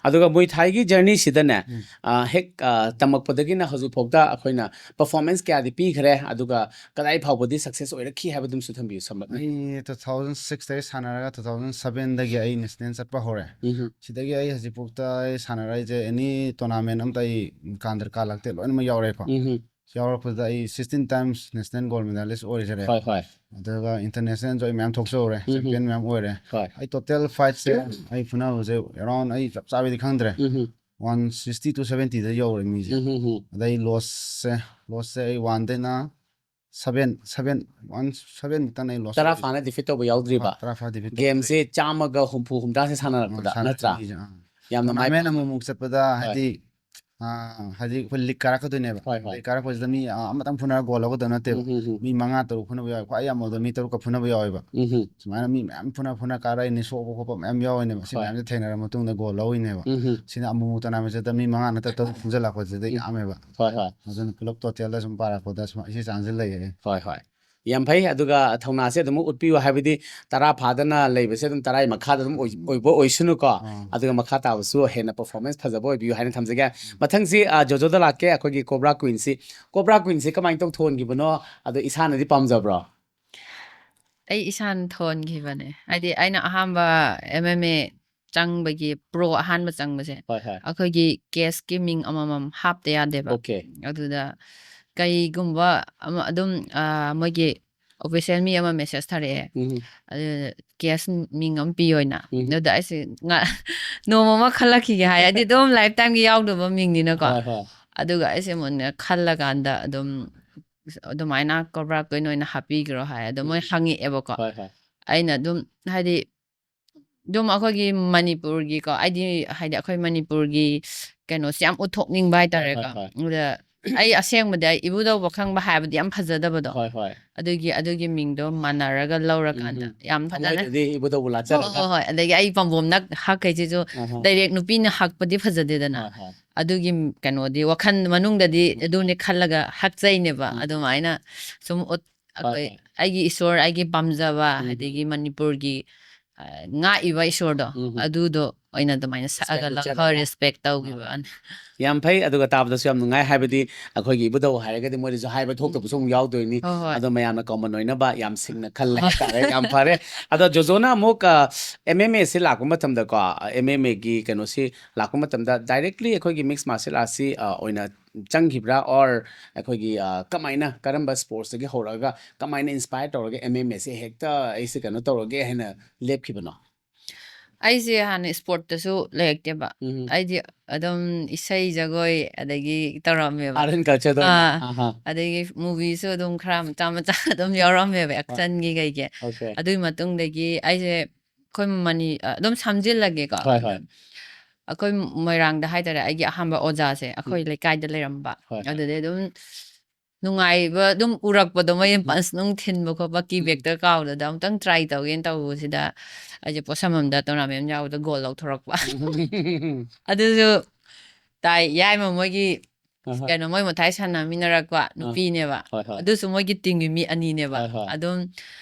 ꯑꯗꯨꯒ ꯃꯣꯏ ꯊꯥꯏꯒꯤ ꯖꯔꯅꯤꯁꯤꯗꯅꯦ ꯎꯝ꯫ ꯑ, ꯍꯦꯛ ꯑ, ꯇꯝꯃꯛꯄꯗꯒꯤꯅ ꯍꯧꯖꯤꯛꯐꯥꯎꯗ ꯑꯩꯈꯣꯏꯅ ꯄꯔꯐꯣꯔꯃꯦꯟꯁ ꯀꯌꯥꯗꯤ ꯄꯤꯈ꯭ꯔꯦ, ꯑꯗꯨꯒ ꯀꯗꯥꯏ ꯐꯥꯎꯕꯗꯤ ꯁꯛꯁꯦꯁ ꯑꯣꯏꯔꯛꯈꯤ ꯍꯥꯏꯕꯗꯨꯝꯁꯨ ꯊꯝꯕꯤꯌꯨ ꯁꯝꯂꯞꯅ꯫ ꯑꯩ ꯇꯨ ꯊꯥꯎꯖꯟ ꯁꯤꯛꯁꯇꯒꯤ ꯁꯥꯟꯅꯔꯒ ꯇꯨ ꯊꯥꯎꯖꯟ ꯁꯕꯦꯟꯗꯒꯤ ꯑꯩ ꯅꯦꯁꯅꯦꯜ ꯆꯠꯄ ꯍꯧꯔꯦ꯫ ꯎꯝ ꯍꯝ꯫ ꯁꯤꯗꯒꯤ ꯑꯩ ꯍꯧꯖꯤꯛꯐꯥꯎꯗ ꯑꯩ ꯁꯥꯟꯅꯔꯛꯏꯁꯦ ꯑꯦꯅꯤ ꯇꯣꯔꯅꯥꯃꯦꯟ ꯑꯝꯇ ꯑꯩ ꯀꯥꯟꯗ ꯀꯥꯜꯂꯛꯇꯦ, ꯂꯣꯏꯅꯃꯛ ꯌꯥꯎꯔꯦꯀꯣ꯫ ꯎꯝ ꯍꯝ꯫ ꯌꯥꯎꯔꯛꯄꯗ ꯑꯩ sixteen times national gold medalist ꯑꯣꯏꯖꯔꯦ꯫ ꯍꯣꯏ ꯍꯣꯏ꯫ ꯑꯗꯨꯒ ꯏꯟꯇꯔꯅꯦꯁꯅꯦꯜꯁꯨ ꯑꯩ ꯃꯌꯥꯝ ꯊꯣꯛꯆꯍꯧꯔꯦ, ꯎꯝ ꯍꯝ꯫ ꯆꯦꯝꯄꯤꯌꯟ ꯃꯌꯥꯝ ꯑꯣꯏꯔꯦ꯫ ꯍꯣꯏ꯫ ꯑꯩ ꯇꯣꯇꯦꯜ ꯐꯥꯏꯠꯁꯦ ꯑꯩ ꯐꯨꯅꯕꯁꯦ ꯑꯦꯔꯥꯎꯟ ꯑꯩ ꯆꯞ ꯆꯥꯕꯤꯗꯤ ꯈꯪꯗ꯭ꯔꯦ, ꯎꯝ ꯍꯝ꯫ ꯋꯥꯟ ꯁꯤꯛꯁꯇꯤ ꯇꯨ ꯁꯕꯦꯟꯇꯤꯗ ꯌꯧꯔꯦ ꯃꯤꯁꯦ꯫ ꯎꯝ ꯍꯝ ꯍꯝ꯫ ꯑꯗꯩ ꯂꯣꯁꯁꯦ ꯂꯣꯁꯁꯦ ꯑꯩ ꯋꯥꯟꯗꯩꯅ ꯁꯕꯦꯟ ꯁꯕꯦꯟ ꯋꯥꯟ ꯁꯕꯦꯟꯃꯨꯛꯇꯅ ꯑꯩ ꯂꯣꯁ ꯇꯔꯥ ꯐꯥꯅ ꯗꯤꯐꯤꯠ ꯇꯧꯕ ꯌꯥꯎꯗ꯭ꯔꯤꯕ꯫ ꯇꯔꯥ ꯐꯥ ꯗꯤꯐꯤꯠ ꯒꯦꯝꯁꯦ ꯆꯥꯝꯃꯒ ꯍꯨꯝꯐꯨ ꯍꯨꯝꯗ꯭ꯔꯥꯁꯦ ꯁꯥꯟꯅꯔꯛꯄꯗ ꯅꯠꯇ꯭ꯔꯥ? ꯌꯥꯝꯅ ꯃꯥꯏ ꯇꯣꯔꯅꯥꯃꯦꯟ ꯑꯃꯨꯛꯃꯨꯛ ꯆꯠꯄꯗ ꯍꯣꯏ꯫ ꯍꯥꯏꯗꯤ ꯑꯥ, ꯍꯥꯏꯗꯤ ꯑꯩꯈꯣꯏ ꯂꯤꯛ ꯀꯥꯔꯛꯀꯗꯣꯏꯅꯦꯕ꯫ ꯍꯣꯏ, ꯍꯣꯏ꯫ ꯂꯤꯛ ꯀꯥꯔꯛꯄꯁꯤꯗ ꯃꯤ ꯑꯥ, ꯑꯃꯇꯪ ꯐꯨꯅꯔ ꯒꯣꯜ ꯂꯧꯒꯗꯕ ꯅꯠꯇꯦꯕ꯫ ꯎꯝ, ꯎꯝ, ꯎꯝ꯫ ꯃꯤ ꯃꯉꯥ ꯇꯔꯨꯛ ꯐꯨꯅꯕ ꯌꯥꯎꯋꯦ, ꯈ꯭ꯋꯥꯏ ꯌꯥꯝꯃꯕꯗ ꯃꯤ ꯇꯔꯨꯛꯀ ꯐꯨꯅꯕ ꯌꯥꯎꯋꯦꯕ꯫ ꯎꯝ, ꯎꯝ꯫ ꯁꯨꯃꯥꯏꯅ ꯃꯤ ꯃꯌꯥꯝ ꯐꯨꯅ ꯐꯨꯅ ꯀꯥꯔꯛꯏꯅꯦ, ꯁꯣꯛꯄ ꯈꯣꯠꯄ ꯃꯌꯥꯝ ꯌꯥꯎꯔꯤꯅꯦꯕ꯫ ꯁꯤ ꯍꯣꯏ꯫ ꯃꯌꯥꯝꯁꯦ ꯊꯦꯡꯅꯔ ꯃꯇꯨꯡꯗ ꯒꯣꯜ ꯂꯧꯔꯤꯅꯦꯕ꯫ ꯎꯝ, ꯎꯝ꯫ ꯁꯤꯅ ꯑꯃꯨꯛ ꯃꯨꯛ ꯇꯣꯔꯅꯥꯃꯦꯟ ꯆꯠꯇ ꯃꯤ ꯃꯉꯥ ꯅꯠꯇ꯭ꯔ ꯇꯔꯨꯛ ꯐꯨꯟꯖꯜꯂꯛꯄꯁꯤꯗ ꯎꯝ꯫ ꯌꯥꯝꯃꯦꯕ꯫ ꯍꯣꯏ, ꯍꯣꯏ꯫ ꯑꯗꯨꯅ ꯄꯨꯂꯞ ꯇꯣꯇꯦꯜꯗ ꯁꯨꯝ ꯄꯥꯔꯛꯄꯗ ꯁꯨꯝ ꯁꯤ ꯆꯥꯡꯁꯦ ꯂꯩꯌꯦ꯫ ꯍꯣꯏ, ꯍꯣꯏ꯫ ꯌꯥꯝ ꯐꯩ꯫ ꯑꯗꯨꯒ ꯊꯧꯅꯥꯁꯦ ꯑꯗꯨꯝ ꯎꯠꯄꯤꯌꯨ, ꯍꯥꯏꯕꯗꯤ ꯇꯔꯥ ꯐꯥꯗꯅ ꯂꯩꯕꯁꯦ ꯑꯗꯨꯝ ꯇꯔꯥꯒꯤ ꯃꯈꯥꯗ ꯑꯗꯨꯝ ꯑꯣꯏ-, ꯑꯣꯏꯕ ꯑꯣꯏꯁꯅꯨꯀꯣ꯫ ꯑꯥ꯫ ꯑꯗꯨꯒ ꯃꯈꯥ ꯇꯥꯕꯁꯨ ꯍꯦꯟꯅ ꯄꯔꯐꯣꯔꯃꯦꯟꯁ ꯐꯖꯕ ꯑꯣꯏꯕꯤꯌꯨ ꯍꯥꯏꯅ ꯊꯝꯖꯒꯦ꯫ ꯃꯊꯪꯁꯤ, ꯑ, ꯖꯣꯖꯣꯗ ꯂꯥꯛꯀꯦ꯫ ꯑꯩꯈꯣꯏꯒꯤ ꯀꯣꯕ꯭ꯔꯥ ꯀ꯭ꯋꯤꯟꯁꯤ, ꯀꯣꯕ꯭ꯔꯥ ꯀ꯭ꯋꯤꯟꯁꯤ ꯀꯃꯥꯏꯅ ꯇꯧ ꯊꯣꯟꯈꯤꯕꯅꯣ? ꯑꯗꯣ ꯏꯁꯥꯅꯗꯤ ꯄꯥꯝꯖꯕ꯭ꯔꯣ? ꯑꯩ ꯏꯁꯥꯅ ꯊꯣꯟꯈꯤꯕꯅꯦ꯫ ꯍꯥꯏꯗꯤ ꯑꯩꯅ ꯑꯍꯥꯟꯕ M M A ꯆꯪꯕꯒꯤ, ꯄ꯭ꯔꯣ ꯑꯍꯥꯟꯕ ꯆꯪꯕꯁꯦ, ꯍꯣꯏ, ꯍꯣꯏ꯫ ꯑꯩꯈꯣꯏꯒꯤ ꯀꯦꯁꯀꯤ ꯃꯤꯡ ꯑꯃꯃꯝ ꯍꯥꯞꯇ ꯌꯥꯗꯦꯕ꯫ ꯑꯣꯀꯦ꯫ ꯑꯗꯨꯗ ꯀꯩꯒꯨꯝꯕ ꯑꯃ ꯑꯗꯨꯝ, ꯑ, ꯃꯣꯏꯒꯤ ꯑꯣꯐꯤꯁꯤꯌꯦꯜ ꯃꯤ ꯑꯃ ꯃꯦꯁꯦꯖ ꯊꯥꯔꯛꯑꯦ꯫ ꯎꯝ꯫ ꯑꯗꯨ ꯀꯦꯁ ꯃꯤꯡ ꯑꯃ ꯄꯤꯌꯣꯅ꯫ ꯎꯝ꯫ ꯑꯗꯨꯗ ꯑꯩꯁꯦ ꯉ-, ꯅꯣꯡꯃ ꯑꯃ ꯈꯜꯂꯛꯈꯤꯒꯦ ꯍꯥꯏ꯫ ꯍꯥꯏꯗꯤ ꯑꯗꯨꯝ ꯂꯥꯏꯐ ꯇꯥꯏꯝꯒꯤ ꯌꯥꯎꯗꯕ ꯃꯤꯡꯅꯤꯅꯀꯣ꯫ ꯍꯣꯏ, ꯍꯣꯏ꯫ ꯑꯗꯨꯒ ꯑꯩꯁꯦ ꯃꯨꯟꯅ ꯈꯜꯂꯀꯥꯟꯗ ꯑꯗꯨꯝ ꯑꯗꯨꯃꯥꯏꯅ ꯀꯣꯕ꯭ꯔꯥ ꯀ꯭ꯋꯤꯟ ꯑꯣꯏꯅ ꯍꯥꯞꯄꯤꯈ꯭ꯔꯣ ꯍꯥꯏ꯫ ꯑꯗꯣ ꯃꯣꯏ ꯎꯝ꯫ ꯍꯪꯉꯛꯑꯦꯕꯀꯣ꯫ ꯍꯣꯏ, ꯍꯣꯏ꯫ ꯑꯩꯅ ꯑꯗꯨꯝ ꯍꯥꯏꯗꯤ ꯑꯗꯨꯝ ꯑꯩꯈꯣꯏꯒꯤ ꯃꯅꯤꯄꯨꯔꯒꯤꯀꯣ, ꯑꯩꯗꯤ ꯍꯥꯏꯗꯤ ꯑꯩꯈꯣꯏ ꯃꯅꯤꯄꯨꯔꯒꯤ ꯀꯩꯅꯣꯁꯦ ꯌꯥꯝ ꯎꯠꯊꯣꯛꯅꯤꯡꯕ ꯍꯥꯏꯇꯥꯔꯦꯀꯣ꯫ ꯍꯣꯏ, ꯍꯣꯏ꯫ ꯑꯗ ꯑꯩ ꯑꯁꯦꯡꯕꯗꯤ ꯑꯩ ꯏꯕꯨꯙꯧꯕ ꯈꯪꯕ ꯍꯥꯏꯕꯗꯤ ꯌꯥꯝ ꯐꯖꯗꯕꯗꯣ꯫ ꯍꯣꯏ, ꯍꯣꯏ꯫ ꯑꯗꯨꯒꯤ, ꯑꯗꯨꯒꯤ ꯃꯤꯡꯗꯣ ꯃꯥꯟꯅꯔꯒ ꯂꯧꯔꯀꯥꯟꯗ ꯎꯝ꯫ ꯌꯥꯝ ꯐꯖꯅ ꯊꯃꯣꯏꯗꯗꯤ ꯏꯕꯨꯙꯧꯕ ꯍꯣꯏ, ꯂꯥꯠꯆꯔꯒ꯫ ꯍꯣꯏ, ꯍꯣꯏ꯫ ꯑꯗꯒꯤ ꯑꯩ ꯄꯥꯝꯕꯣꯝꯅ ꯍꯛꯈꯩꯁꯤꯁꯨ ꯑꯍꯥ꯫ ꯗꯥꯏꯔꯦꯛ ꯅꯨꯄꯤꯅ ꯍꯛꯄꯗꯤ ꯐꯖꯗꯦꯗꯅ꯫ ꯍꯣꯏ, ꯍꯣꯏ꯫ ꯑꯗꯨꯒꯤ ꯀꯩꯅꯣꯗꯤ ꯋꯥꯈꯜ ꯃꯅꯨꯡꯗꯗꯤ ꯑꯗꯨꯅꯦ ꯈꯜꯂꯒ ꯍꯛꯆꯩꯅꯦꯕ꯫ ꯎꯝ꯫ ꯑꯗꯨꯃꯥꯏꯅ ꯁꯨꯝ ꯎꯠ-, ꯑꯩꯈꯣꯏ ꯑꯩꯒꯤ ꯏꯁꯣꯔ, ꯑꯩꯒꯤ ꯄꯥꯝꯖꯕ, ꯑꯗꯒꯤ ꯃꯅꯤꯄꯨꯔꯒꯤ ꯑ, ꯉꯥꯛꯏꯕ ꯏꯁꯣꯔꯗꯣ, ꯑꯗꯨꯗꯣ ꯑꯣꯏꯅ ꯑꯗꯨꯃꯥꯏꯅ ꯁꯛꯑꯒ ꯂꯧꯊ ꯔꯦꯁꯄꯦꯛ ꯇꯧꯈꯤꯕ꯫ ꯌꯥꯝ ꯐꯩ꯫ ꯑꯗꯨꯒ ꯇꯥꯕꯗꯁꯨ ꯌꯥꯝ ꯅꯨꯡꯉꯥꯏ, ꯍꯥꯏꯕꯗꯤ ꯑꯩꯈꯣꯏꯒꯤ ꯏꯕꯨꯙꯧ ꯍꯥꯏꯔꯒꯗꯤ ꯃꯣꯏꯗꯁꯨ ꯍꯥꯏꯕ ꯊꯣꯛꯇꯕꯁꯨ ꯑꯃꯨꯛ ꯌꯥꯎꯗꯣꯏꯅꯤ꯫ ꯑꯗꯣ ꯃꯌꯥꯝꯅ ꯀꯣꯃꯟ ꯑꯣꯏꯅꯕ ꯌꯥꯝ ꯁꯤꯡꯅ ꯈꯜꯂꯦ ꯍꯥꯏꯇꯥꯔꯦ꯫ ꯌꯥꯝ ꯐꯔꯦ꯫ ꯑꯗꯣ ꯖꯣꯖꯣꯅ ꯑꯃꯨꯛ ꯑꯦꯝ ꯑꯦꯝ ꯑꯦꯁꯤ ꯂꯥꯛꯄ ꯃꯇꯝꯗꯀꯣ, ꯑꯦꯝ ꯑꯦꯝ ꯑꯦꯒꯤ ꯀꯩꯅꯣꯁꯤ ꯂꯥꯛꯄ ꯃꯇꯝꯗ ꯗꯥꯏꯔꯦꯛꯂꯤ ꯑꯩꯈꯣꯏꯒꯤ ꯃꯤꯛꯁ ꯃꯥꯔꯁꯦꯜ ꯑꯥꯔꯠꯁꯤ ꯑꯣꯏꯅ ꯆꯪꯈꯤꯕ꯭ꯔꯥ, ꯑꯣꯔ ꯑꯩꯈꯣꯏꯒꯤ ꯀꯃꯥꯏꯅ, ꯀꯔꯝꯕ ꯁ꯭ꯄꯣꯔꯠꯁꯇꯒꯤ ꯍꯧꯔꯛꯑꯒ ꯀꯃꯥꯏꯅ ꯏꯟꯁꯄꯥꯌꯔ ꯇꯧꯔꯒ ꯑꯦꯝ ꯑꯦꯝ ꯑꯦꯁꯦ ꯍꯦꯛꯇ ꯑꯩꯁꯦ ꯀꯩꯅꯣ ꯇꯧꯔꯒꯦ ꯍꯥꯏꯅ ꯂꯦꯞꯈꯤꯕꯅꯣ? ꯑꯩꯁꯦ ꯍꯥꯟꯅ ꯁ꯭ꯄꯣꯔꯠꯇꯁꯨ ꯂꯩꯔꯛꯇꯦꯕ꯫ ꯑꯩꯗꯤ ꯑꯗꯨꯝ ꯏꯁꯩ ꯖꯒꯣꯏ ꯑꯗꯒꯤ ꯇꯧꯔꯝꯃꯦꯕ꯫ ꯑꯥꯔꯠ ꯑꯦꯟ ꯀꯜꯆꯔꯗ ꯑꯣꯏꯅ? ꯑꯥ꯫ ꯑꯗꯒꯤ ꯃꯨꯚꯤꯁꯨ ꯑꯗꯨꯝ ꯈꯔ ꯃꯆꯥ ꯃꯆꯥ ꯑꯗꯨꯝ ꯌꯥꯎꯔꯝꯃꯦꯕ, ꯑꯦꯛꯁꯟꯒꯤ ꯀꯩꯒꯤ꯫ ꯑꯗꯨꯒꯤ ꯃꯇꯨꯡꯗꯒꯤ ꯑꯩꯁꯦ ꯑꯩꯈꯣꯏ ꯃꯅꯤ ꯑꯗꯨꯝ ꯁꯝꯖꯤꯜꯂꯒꯦꯀꯣ꯫ ꯑꯩꯈꯣꯏ ꯃꯣꯏꯔꯥꯡꯗ ꯍꯥꯏꯇꯥꯔꯦ, ꯑꯩꯒꯤ ꯑꯍꯥꯟꯕ ꯑꯣꯖꯥꯁꯦ ꯑꯩꯈꯣꯏ ꯂꯩꯀꯥꯏꯗ ꯂꯩꯔꯝꯕ꯫ ꯑꯗꯨꯗꯩ ꯑꯗꯨꯝ ꯅꯨꯡꯉꯥꯏꯕ ꯑꯗꯨꯝ ꯎꯔꯛꯄꯗꯣ, ꯃꯣꯏ ꯄꯟꯁ ꯅꯨꯡ ꯊꯤꯟꯕ ꯈꯣꯠꯄ, ꯀꯤ ꯕꯦꯛꯇ ꯀꯥꯎꯕꯗ ꯑꯗꯨꯝ ꯑꯃꯨꯛꯇꯪ ꯇ꯭ꯔꯥꯏ ꯇꯧꯒꯦꯅ ꯇꯧꯕꯁꯤꯗ ꯑꯩꯁꯦ ꯄꯣꯠꯁꯝꯕꯝꯗ ꯇꯣꯔꯅꯥꯃꯦꯟ ꯌꯥꯎꯕꯗ ꯒꯣꯜ ꯂꯧꯊꯣꯔꯛꯄ꯫ ꯑꯗꯨꯁꯨ ꯇꯥꯏ, ꯌꯥꯏꯃ ꯃꯣꯏꯒꯤ ꯀꯩꯅꯣ, ꯃꯣꯏ ꯃꯊꯥꯏ ꯁꯥꯟꯅꯃꯤꯟꯅꯔꯛꯄ ꯅꯨꯄꯤꯅꯦꯕ꯫ ꯑꯗꯨꯁꯨ ꯃꯣꯏꯒꯤ ꯇꯤꯝꯒꯤ ꯃꯤ ꯑꯅꯤꯅꯦꯕ꯫ ꯑꯗꯨꯝ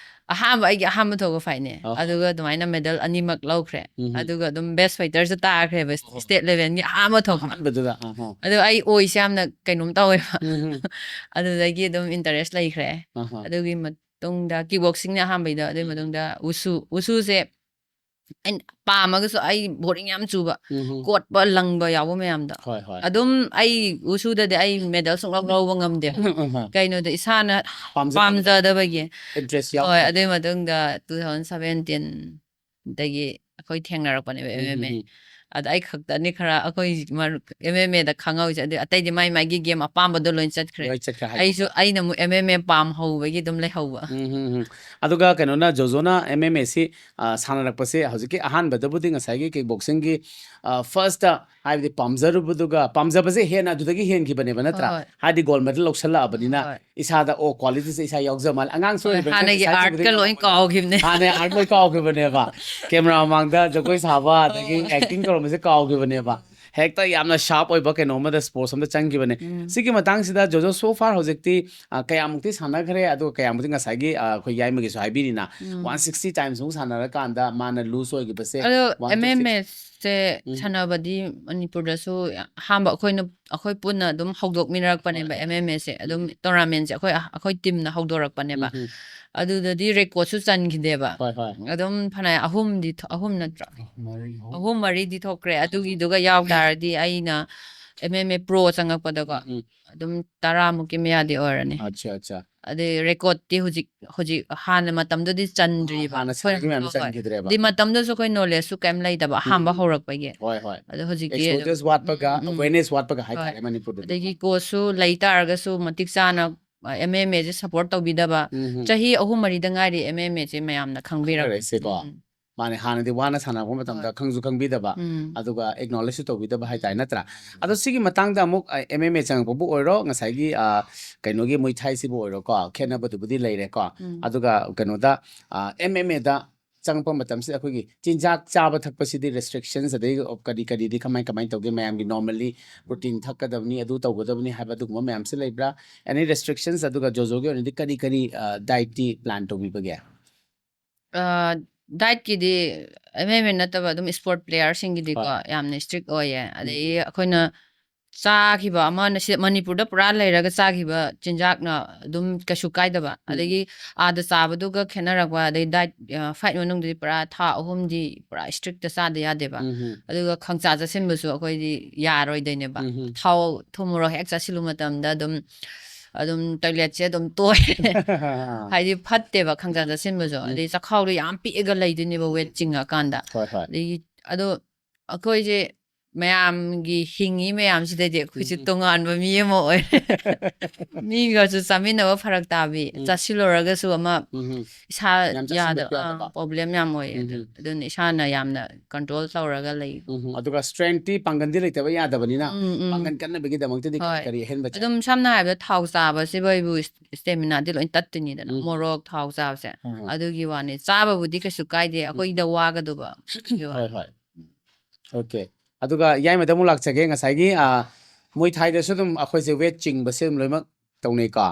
ꯑꯍꯥꯟꯕ, ꯑꯩꯒꯤ ꯑꯍꯥꯟꯕ ꯊꯣꯛꯄ ꯐꯥꯏꯠꯅꯦ꯫ ꯑꯗꯨꯒ ꯑꯗꯨꯃꯥꯏꯅ ꯃꯦꯗꯜ ꯑꯅꯤꯃꯛ ꯂꯧꯈ꯭ꯔꯦ꯫ ꯑꯗꯨꯒ ꯑꯗꯨꯝ ꯕꯦꯁ ꯐꯥꯏꯇꯔꯁꯨ ꯇꯥꯈ꯭ꯔꯦꯕ, ꯁ꯭ꯇꯦꯠ ꯂꯦꯚꯦꯜꯒꯤ ꯑꯍꯥꯟꯕ ꯊꯣꯛꯄ꯫ ꯑꯍꯥꯟꯕꯗꯨꯗ꯫ ꯑꯍꯥ꯫ ꯑꯗꯣ ꯑꯩ ꯑꯣꯏꯁꯦ ꯌꯥꯝꯅ ꯀꯩꯅꯣꯝ ꯇꯧꯋꯦꯕ꯫ ꯑꯗꯨꯗꯒꯤ ꯑꯗꯨꯝ ꯏꯟꯇꯔꯦꯁ ꯂꯩꯈ꯭ꯔꯦ꯫ ꯑꯗꯨꯒꯤ ꯃꯇꯨꯡꯗ ꯀꯤꯛ ꯕꯣꯛꯁꯤꯡꯅ ꯑꯍꯥꯟꯕꯩꯗ, ꯑꯗꯨꯒꯤ ꯃꯇꯨꯡꯗ ꯋꯨꯁꯨ꯫ ꯋꯨꯁꯨꯁꯦ ꯑꯩꯅ ꯄꯥꯝꯃꯒꯁꯨ ꯑꯩ ꯕꯣꯔꯤꯡ ꯌꯥꯝ ꯆꯨꯕ, ꯀꯣꯠꯄ ꯂꯪꯕ ꯌꯥꯎꯕ ꯃꯌꯥꯝꯗꯣ꯫ ꯍꯣꯏ, ꯍꯣꯏ꯫ ꯑꯗꯨꯝ ꯑꯩ ꯋꯨꯁꯨꯗꯗꯤ ꯑꯩ ꯃꯦꯗꯜ ꯁꯨꯡꯂꯧ ꯂꯧꯕ ꯉꯝꯗꯦ꯫ ꯀꯩꯅꯣꯗ ꯏꯁꯥꯅ ꯄꯥꯝꯖꯗꯕꯗꯣ꯫ ꯄꯥꯝꯖꯗꯕꯒꯤ꯫ ꯏꯟꯇꯔꯦꯁ ꯌꯥꯎ- ꯍꯣꯏ, ꯑꯗꯨꯒꯤ ꯃꯇꯨꯡꯗ ꯇꯨ ꯊꯥꯎꯖꯟ ꯁꯚꯦꯟꯇꯤꯟ ꯗꯒꯤ ꯑꯩꯈꯣꯏ ꯊꯦꯡꯅꯔꯛꯄꯅꯦꯕ, ꯑꯦꯝ ꯑꯦꯝ ꯑꯦ꯫ ꯑꯗ ꯑꯩ ꯈꯛꯇꯅꯤ ꯈꯔ ꯑꯩꯈꯣꯏ ꯃꯔꯨꯞ ꯑꯦꯝ ꯑꯦꯝ ꯑꯦꯗ ꯈꯪꯍꯧꯔꯤꯁꯦ, ꯑꯗꯨ ꯑꯇꯩꯗꯤ ꯃꯥꯏ ꯃꯥꯏꯒꯤ ꯒꯦꯝ ꯑꯄꯥꯝꯕꯗꯣ ꯂꯣꯏ ꯆꯠꯈ꯭ꯔꯦ꯫ ꯂꯣꯏ ꯆꯠꯈ꯭ꯔꯦ ꯍꯥꯏ꯫ ꯑꯩꯁꯨ, ꯑꯩꯅ ꯑꯃꯨꯛ ꯑꯦꯝ ꯑꯦꯝ ꯑꯦ ꯄꯥꯝ ꯍꯧꯕꯒꯤ ꯑꯗꯨꯝ ꯂꯩꯍꯧꯕ꯫ ꯎꯝ, ꯎꯝ, ꯎꯝ꯫ ꯑꯗꯨꯒ ꯀꯩꯅꯣꯅ, ꯖꯣꯖꯣꯅ ꯑꯦꯝ ꯑꯦꯝ ꯑꯦꯁꯤ, ꯑ, ꯁꯥꯟꯅꯔꯛꯄꯁꯦ ꯍꯧꯖꯤꯛꯀꯤ ꯑꯍꯥꯟꯕꯗꯕꯨꯗꯤ ꯉꯁꯥꯏꯒꯤ ꯀꯤꯛ ꯕꯣꯛꯁꯤꯡꯒꯤ, ꯑ, ꯐꯥꯔꯁꯇ ꯍꯥꯏꯕꯗꯤ ꯄꯥꯝꯖꯔꯨꯕꯗꯨꯒ, ꯄꯥꯝꯖꯕꯁꯦ ꯍꯦꯟꯅ ꯑꯗꯨꯗꯒꯤ ꯍꯦꯟꯈꯤꯕꯅꯦꯕ, ꯅꯠꯇ꯭ꯔꯥ? ꯍꯣꯏ꯫ ꯍꯥꯏꯗꯤ ꯒꯣꯜ ꯃꯦꯗꯜ ꯂꯧꯁꯜꯂꯛꯑꯕꯅꯤꯅ ꯍꯣꯏ꯫ ꯏꯁꯥꯗ, ꯑꯣ, ꯀ꯭ꯋꯥꯂꯤꯇꯤꯁꯦ ꯏꯁꯥ ꯌꯥꯎꯖ ꯃꯥꯜꯂꯦ꯫ ꯑꯉꯥꯡꯁꯨ ꯑꯣꯏꯔꯤꯕꯅꯤꯅ ꯍꯥꯟꯅꯒꯤ ꯉꯁꯥꯏ ꯑꯥꯔꯠꯀ ꯆꯤꯡꯕꯗꯒꯤ ꯂꯣꯏ ꯀꯥꯎꯈꯤꯕꯅꯦ꯫ ꯍꯥꯟꯅꯒꯤ ꯑꯥꯔꯠ ꯂꯣꯏ ꯀꯥꯎꯈꯤꯕꯅꯦꯕ꯫ ꯀꯦꯃꯦꯔꯥ ꯃꯃꯥꯡꯗ ꯖꯒꯣꯏ ꯁꯥꯕ, ꯑꯗꯒꯤ ꯑꯦꯛꯇꯤꯡ ꯇꯧꯔꯝꯕꯁꯦ ꯀꯥꯎꯈꯤꯕꯅꯦꯕ꯫ ꯍꯦꯛꯇ ꯌꯥꯝꯅ ꯁꯥꯔꯞ ꯑꯣꯏꯕ ꯀꯩꯅꯣ ꯑꯃꯗ, ꯁ꯭ꯄꯣꯔꯠꯁ ꯑꯃꯗ ꯆꯪꯈꯤꯕꯅꯦ꯫ ꯎꯝ꯫ ꯁꯤꯒꯤ ꯃꯇꯥꯡꯁꯤꯗ ꯖꯣꯖꯣ, so far ꯍꯧꯖꯤꯛꯇꯤ ꯑ, ꯀꯌꯥꯃꯨꯛꯇꯤ ꯁꯥꯟꯅꯈ꯭ꯔꯦ? ꯑꯗꯨꯒ ꯀꯌꯥꯃꯨꯛꯇꯤ, ꯉꯁꯥꯏꯒꯤ ꯑ, ꯑꯩꯈꯣꯏ ꯌꯥꯏꯃꯒꯤꯁꯨ ꯍꯥꯏꯕꯤꯔꯤꯅ, ꯎꯝ꯫ ꯋꯥꯟ ꯁꯤꯛꯁꯇꯤ ꯇꯥꯏꯝꯁ ꯑꯃꯨꯛ ꯁꯥꯟꯅꯔꯀꯥꯟꯗ ꯃꯥꯅ ꯂꯨꯖ ꯑꯣꯏꯈꯤꯕꯁꯦ ꯑꯗꯣ ꯋꯥꯟ ꯑꯦꯝ ꯑꯦꯝ ꯑꯦꯁꯦ ꯎꯝ꯫ ꯁꯥꯟꯅꯕꯗꯤ ꯑꯅꯤꯄꯨꯔꯗꯁꯨ ꯑꯍꯥꯟꯕ ꯑꯩꯈꯣꯏꯅ, ꯑꯩꯈꯣꯏ ꯄꯨꯟꯅ ꯑꯗꯨꯝ ꯍꯧꯗꯣꯛꯃꯤꯟꯅꯔꯛꯄꯅꯦꯕ꯫ ꯍꯣꯏ꯫ ꯑꯦꯝ ꯑꯦꯝ ꯑꯦꯁꯦ ꯑꯗꯨꯝ ꯇꯣꯔꯅꯥꯃꯦꯟꯁꯦ ꯑꯩꯈꯣꯏ, ꯑꯩꯈꯣꯏ ꯇꯤꯝꯅ ꯍꯧꯗꯣꯔꯛꯄꯅꯦꯕ꯫ ꯎꯝ, ꯎꯝ꯫ ꯑꯗꯨꯗꯗꯤ ꯔꯦꯀꯣꯔꯠꯁꯨ ꯆꯟꯈꯤꯗꯦꯕ꯫ ꯍꯣꯏ, ꯍꯣꯏ꯫ ꯑꯗꯨꯝ ꯐꯅꯌꯥꯝ ꯑꯍꯨꯝꯗꯤ ꯊꯣꯛ-, ꯑꯍꯨꯝ ꯅꯠꯇ꯭ꯔꯣ? ꯃꯔꯤ, ꯑꯍꯨꯝ꯫ ꯑꯍꯨꯝ ꯃꯔꯤꯗꯤ ꯊꯣꯛꯈ꯭ꯔꯦ꯫ ꯑꯗꯨꯒꯤꯗꯨꯒ ꯌꯥꯎ ꯇꯥꯔꯗꯤ ꯑꯩꯅ ꯑꯦꯝ ꯑꯦꯝ ꯑꯦ ꯄ꯭ꯔꯣ ꯆꯪꯉꯛꯄꯗꯀꯣ ꯎꯝ, ꯎꯝ꯫ ꯑꯗꯨꯝ ꯇꯔꯥꯃꯨꯛꯀꯤ ꯃꯌꯥꯗꯤ ꯑꯣꯏꯔꯅꯤ꯫ ꯑꯠꯆꯥ, ꯑꯠꯆꯥ꯫ ꯑꯗꯩ ꯔꯦꯀꯣꯔꯠꯇꯤ ꯍꯧꯖꯤꯛ, ꯍꯧꯖꯤꯛ ꯍꯥꯟꯅ ꯃꯇꯝꯗꯨꯗꯤ ꯆꯟꯗ꯭ꯔꯤꯕ꯫ ꯍꯥꯟꯅ ꯑꯩꯈꯣꯏꯅ ꯁꯥꯟꯅꯈꯤꯕ ꯃꯌꯥꯝ ꯍꯣꯏ, ꯍꯣꯏ꯫ ꯆꯟꯈꯤꯗ꯭ꯔꯦꯕ꯫ ꯑꯗꯨꯗꯤ ꯃꯇꯝꯗꯨꯗꯁꯨ ꯑꯩꯈꯣꯏ ꯅꯣꯂꯦꯖꯁꯨ ꯀꯩꯝ ꯂꯩꯇꯕ, ꯑꯍꯥꯟꯕ ꯎꯝ, ꯎꯝ꯫ ꯍꯧꯔꯛꯄꯒꯤ꯫ ꯍꯣꯏ, ꯍꯣꯏ꯫ ꯑꯗꯣ ꯍꯧꯖꯤꯛꯇꯤ ꯑꯗꯨꯝ, ꯑꯦꯛꯁꯄꯣꯖꯔꯁ ꯋꯥꯠꯄꯒ, ꯎꯝ, ꯎꯝ, ꯑꯦꯋꯦꯔꯅꯦꯁ ꯋꯥꯠꯄꯒ ꯍꯣꯏ꯫ ꯍꯥꯏꯇꯥꯔꯦ ꯃꯅꯤꯄꯨꯔꯗꯗꯤ꯫ ꯑꯗꯒꯤ ꯀꯣꯆꯁꯨ ꯂꯩ ꯇꯥꯔꯒꯁꯨ ꯃꯇꯤꯛ ꯆꯥꯅ ꯑꯦꯝ ꯑꯦꯝ ꯑꯦꯁꯦ ꯁꯞꯄꯣꯔꯠ ꯇꯧꯕꯤꯗꯕ꯫ ꯎꯝ, ꯎꯝ꯫ ꯆꯍꯤ ꯑꯍꯨꯝ ꯃꯔꯤꯗ ꯉꯥꯏꯔꯤ ꯑꯦꯝ ꯑꯦꯝ ꯑꯦꯁꯦ ꯃꯌꯥꯝꯅ ꯈꯪꯕꯤꯔꯛꯄ꯫ ꯈꯪꯅꯔꯛꯏꯁꯦꯀꯣ꯫ ꯎꯝ, ꯎꯝ꯫ ꯃꯥꯅꯦ, ꯍꯥꯟꯅꯗꯤ ꯋꯥꯅ ꯁꯥꯟꯅꯔꯛꯄ ꯃꯇꯝꯗ ꯍꯣꯏ꯫ ꯈꯪꯁꯨ ꯈꯪꯕꯤꯗꯕ, ꯎꯝ꯫ ꯑꯗꯨꯒ ꯑꯦꯛꯅꯣꯂꯦꯖꯁꯨ ꯇꯧꯕꯤꯗꯕ ꯍꯥꯏꯇꯥꯔꯦ, ꯅꯠꯇ꯭ꯔꯥ? ꯑꯗꯣ ꯁꯤꯒꯤ ꯃꯇꯥꯡꯗ ꯑꯃꯨꯛ, ꯑ, ꯑꯦꯝ ꯑꯦꯝ ꯑꯦ ꯆꯪꯉꯛꯄꯕꯨ ꯑꯣꯏꯔꯣ, ꯉꯁꯥꯏꯒꯤ, ꯑ, ꯀꯩꯅꯣꯒꯤ ꯃꯨꯏ ꯊꯥꯏꯁꯤꯕꯨ ꯑꯣꯏꯔꯣꯀꯣ, ꯈꯦꯠꯅꯕꯗꯨꯕꯨꯗꯤ ꯂꯩꯔꯦꯀꯣ꯫ ꯎꯝ꯫ ꯑꯗꯨꯒ ꯀꯩꯅꯣꯗ, ꯑ, ꯑꯦꯝ ꯑꯦꯝ ꯑꯦꯗ ꯆꯪꯉꯛꯄ ꯃꯇꯝꯁꯤꯗ ꯑꯩꯈꯣꯏꯒꯤ ꯆꯤꯟꯖꯥꯛ ꯆꯥꯕ ꯊꯛꯄꯁꯤꯗꯤ ꯔꯦꯁꯇ꯭ꯔꯤꯛꯁꯟꯁ ꯑꯗꯩ ꯀꯔꯤ ꯀꯔꯤꯗꯤ ꯀꯃꯥꯏ ꯀꯃꯥꯏꯅ ꯇꯧꯒꯦ? ꯃꯌꯥꯝꯒꯤ ꯅꯣꯔꯃꯦꯜꯂꯤ ꯄ꯭ꯔꯣꯇꯤꯟ ꯊꯛꯀꯗꯕꯅꯤ, ꯑꯗꯨ ꯇꯧꯒꯗꯕꯅꯤ ꯍꯥꯏꯕ ꯑꯗꯨꯒꯨꯝꯕ ꯃꯌꯥꯝꯁꯤ ꯂꯩꯕ꯭ꯔꯥ? ꯑꯦꯅꯤ ꯔꯦꯁꯇ꯭ꯔꯤꯛꯁꯟꯁ? ꯑꯗꯨꯒ ꯖꯣꯖꯣꯒꯤ ꯑꯣꯏꯅꯗꯤ ꯀꯔꯤ ꯀꯔꯤ, ꯑ, ꯗꯥꯏꯠꯇꯤ ꯄ꯭ꯂꯥꯟ ꯇꯧꯕꯤꯕꯒꯦ? ꯑ, ꯗꯥꯏꯠꯀꯤꯗꯤ ꯑꯦꯝ ꯑꯦꯝ ꯑꯦ ꯅꯠꯇꯕ ꯑꯗꯨꯝ ꯁ꯭ꯄꯣꯔꯠ ꯄ꯭ꯂꯦꯌꯔꯁꯤꯡꯒꯤꯗꯤꯀꯣ ꯍꯣꯏ꯫ ꯌꯥꯝꯅ ꯏꯁꯇ꯭ꯔꯤꯛ ꯑꯣꯏꯌꯦ꯫ ꯎꯝ꯫ ꯑꯗꯒꯤ ꯑꯩꯈꯣꯏꯅ ꯆꯥꯈꯤꯕ ꯑꯃꯅ ꯁꯤ ꯃꯅꯤꯄꯨꯔꯗ ꯄꯨꯔꯥ ꯂꯩꯔꯒ ꯆꯥꯈꯤꯕ ꯆꯤꯟꯖꯥꯛꯅ ꯑꯗꯨꯝ ꯀꯩꯁꯨ ꯀꯥꯏꯗꯕ꯫ ꯎꯝ꯫ ꯑꯗꯒꯤ ꯑꯥꯗ ꯆꯥꯕꯗꯨꯒ ꯈꯦꯠꯅꯔꯛꯄ, ꯑꯗꯩ ꯗꯥꯏꯠ, ꯑ, ꯐꯥꯏꯠ ꯃꯅꯨꯡꯗꯗꯤ ꯄꯨꯔꯥ ꯊꯥ ꯑꯍꯨꯝꯗꯤ ꯄꯨꯔꯥ ꯏꯁꯇ꯭ꯔꯤꯛꯇ ꯆꯥꯗ ꯌꯥꯗꯦꯕ꯫ ꯎꯝ, ꯎꯝ꯫ ꯑꯗꯨꯒ ꯈꯪꯆꯥ ꯆꯥꯁꯤꯟꯕꯁꯨ ꯑꯩꯈꯣꯏꯗꯤ ꯌꯥꯔꯣꯏꯗꯣꯏꯅꯦꯕ꯫ ꯎꯝ, ꯎꯝ꯫ ꯊꯥꯎ ꯊꯨꯝ ꯃꯣꯔꯣꯛ ꯍꯦꯛ ꯆꯥꯁꯤꯜꯂꯨ ꯃꯇꯝꯗ ꯑꯗꯨꯝ, ꯑꯗꯨꯝ ꯇꯣꯏꯂꯦꯠꯁꯦ ꯑꯗꯨꯝ ꯇꯣꯏ꯫ ꯍꯥꯏꯗꯤ ꯐꯠꯇꯦꯕ ꯈꯪꯆꯥ ꯆꯥꯁꯤꯟꯕꯁꯨ꯫ ꯎꯝ꯫ ꯑꯗꯩ ꯆꯈꯥꯎꯗꯣ ꯌꯥꯝ ꯄꯤꯛꯑꯒ ꯂꯩꯗꯣꯏꯅꯦꯕ ꯋꯦꯠ ꯆꯤꯡꯉꯀꯥꯟꯗ꯫ ꯍꯣꯏ, ꯍꯣꯏ꯫ ꯑꯗꯒꯤ ꯑꯗꯣ ꯑꯩꯈꯣꯏꯁꯦ ꯃꯌꯥꯝꯒꯤ ꯍꯤꯡꯉꯤ ꯃꯌꯥꯝꯁꯤꯗꯩꯗꯤ ꯑꯩꯈꯣꯏꯁꯦ ꯎꯝ, ꯎꯝ꯫ ꯇꯣꯉꯥꯟꯕ ꯃꯤ ꯑꯃ ꯑꯣꯏꯔꯦ꯫ ꯃꯤꯒꯁꯨ ꯆꯥꯃꯤꯟꯅꯕ ꯐꯔꯛ ꯇꯥꯕꯤ, ꯎꯝ꯫ ꯆꯥꯁꯤꯜꯂꯨꯔꯒꯁꯨ ꯑꯃ ꯎꯝ, ꯎꯝ꯫ ꯏꯁꯥ ꯌꯥꯝ ꯌꯥꯗ-, ꯆꯥꯁꯤꯟꯕꯁꯨ ꯌꯥꯗꯕ꯫ ꯑꯥ, ꯄ꯭ꯔꯣꯕ꯭ꯂꯦꯝ ꯌꯥꯝ ꯑꯣꯏꯌꯦ꯫ ꯎꯝ, ꯑꯗꯨ-, ꯎꯝ꯫ ꯑꯗꯨꯅ ꯏꯁꯥꯅ ꯌꯥꯝꯅ ꯀꯟꯇ꯭ꯔꯣꯜ ꯇꯧꯔꯒ ꯂꯩ꯫ ꯎꯝ, ꯎꯝ꯫ ꯑꯗꯨꯒ ꯁ꯭ꯇꯔꯦꯡꯇꯤ, ꯄꯥꯡꯒꯟꯗꯤ ꯂꯩꯇꯕ ꯌꯥꯗꯕꯅꯤꯅ, ꯎꯝ, ꯎꯝ꯫ ꯄꯥꯡꯒꯟ ꯀꯟꯅꯕꯒꯤꯗꯃꯛꯇꯗꯤ ꯀꯔꯤ ꯍꯣꯏ꯫ ꯀꯔꯤ ꯑꯍꯦꯟꯕ ꯆꯪ- ꯑꯗꯨꯝ ꯁꯝꯅ ꯍꯥꯏꯔꯕꯗ ꯊꯥꯎ ꯆꯥꯕꯁꯤꯕꯨ ꯑꯩꯕꯨ ꯏꯁ-, ꯏꯁꯇꯦꯃꯤꯅꯥꯗꯤ ꯂꯣꯏ ꯇꯠꯇꯣꯏꯅꯤꯗꯅ, ꯎꯝ꯫ ꯃꯣꯔꯣꯛ, ꯊꯥꯎ ꯆꯥꯕꯁꯦ꯫ ꯎꯝ, ꯎꯝ꯫ ꯑꯗꯨꯒꯤ ꯋꯥꯅꯤ, ꯆꯥꯕꯕꯨꯗꯤ ꯀꯩꯁꯨ ꯀꯥꯏꯗꯦ, ꯎꯝ꯫ ꯑꯩꯈꯣꯏꯗ ꯋꯥꯒꯗꯧꯕ꯫ ꯍꯣꯏ, ꯍꯣꯏ꯫ ꯑꯣꯀꯦ꯫ ꯑꯗꯨꯒ ꯌꯥꯏꯃꯗ ꯑꯃꯨꯛ ꯂꯥꯛꯆꯒꯦ꯫ ꯉꯁꯥꯏꯒꯤ ꯃꯣꯏ ꯊꯥꯏꯗꯁꯨ ꯑꯗꯨꯝ ꯑꯩꯈꯣꯏꯁꯦ ꯋꯦꯠ ꯆꯤꯡꯕꯁꯦ ꯑꯗꯨꯝ ꯂꯣꯏꯅꯃꯛ ꯇꯧꯅꯩꯀꯣ꯫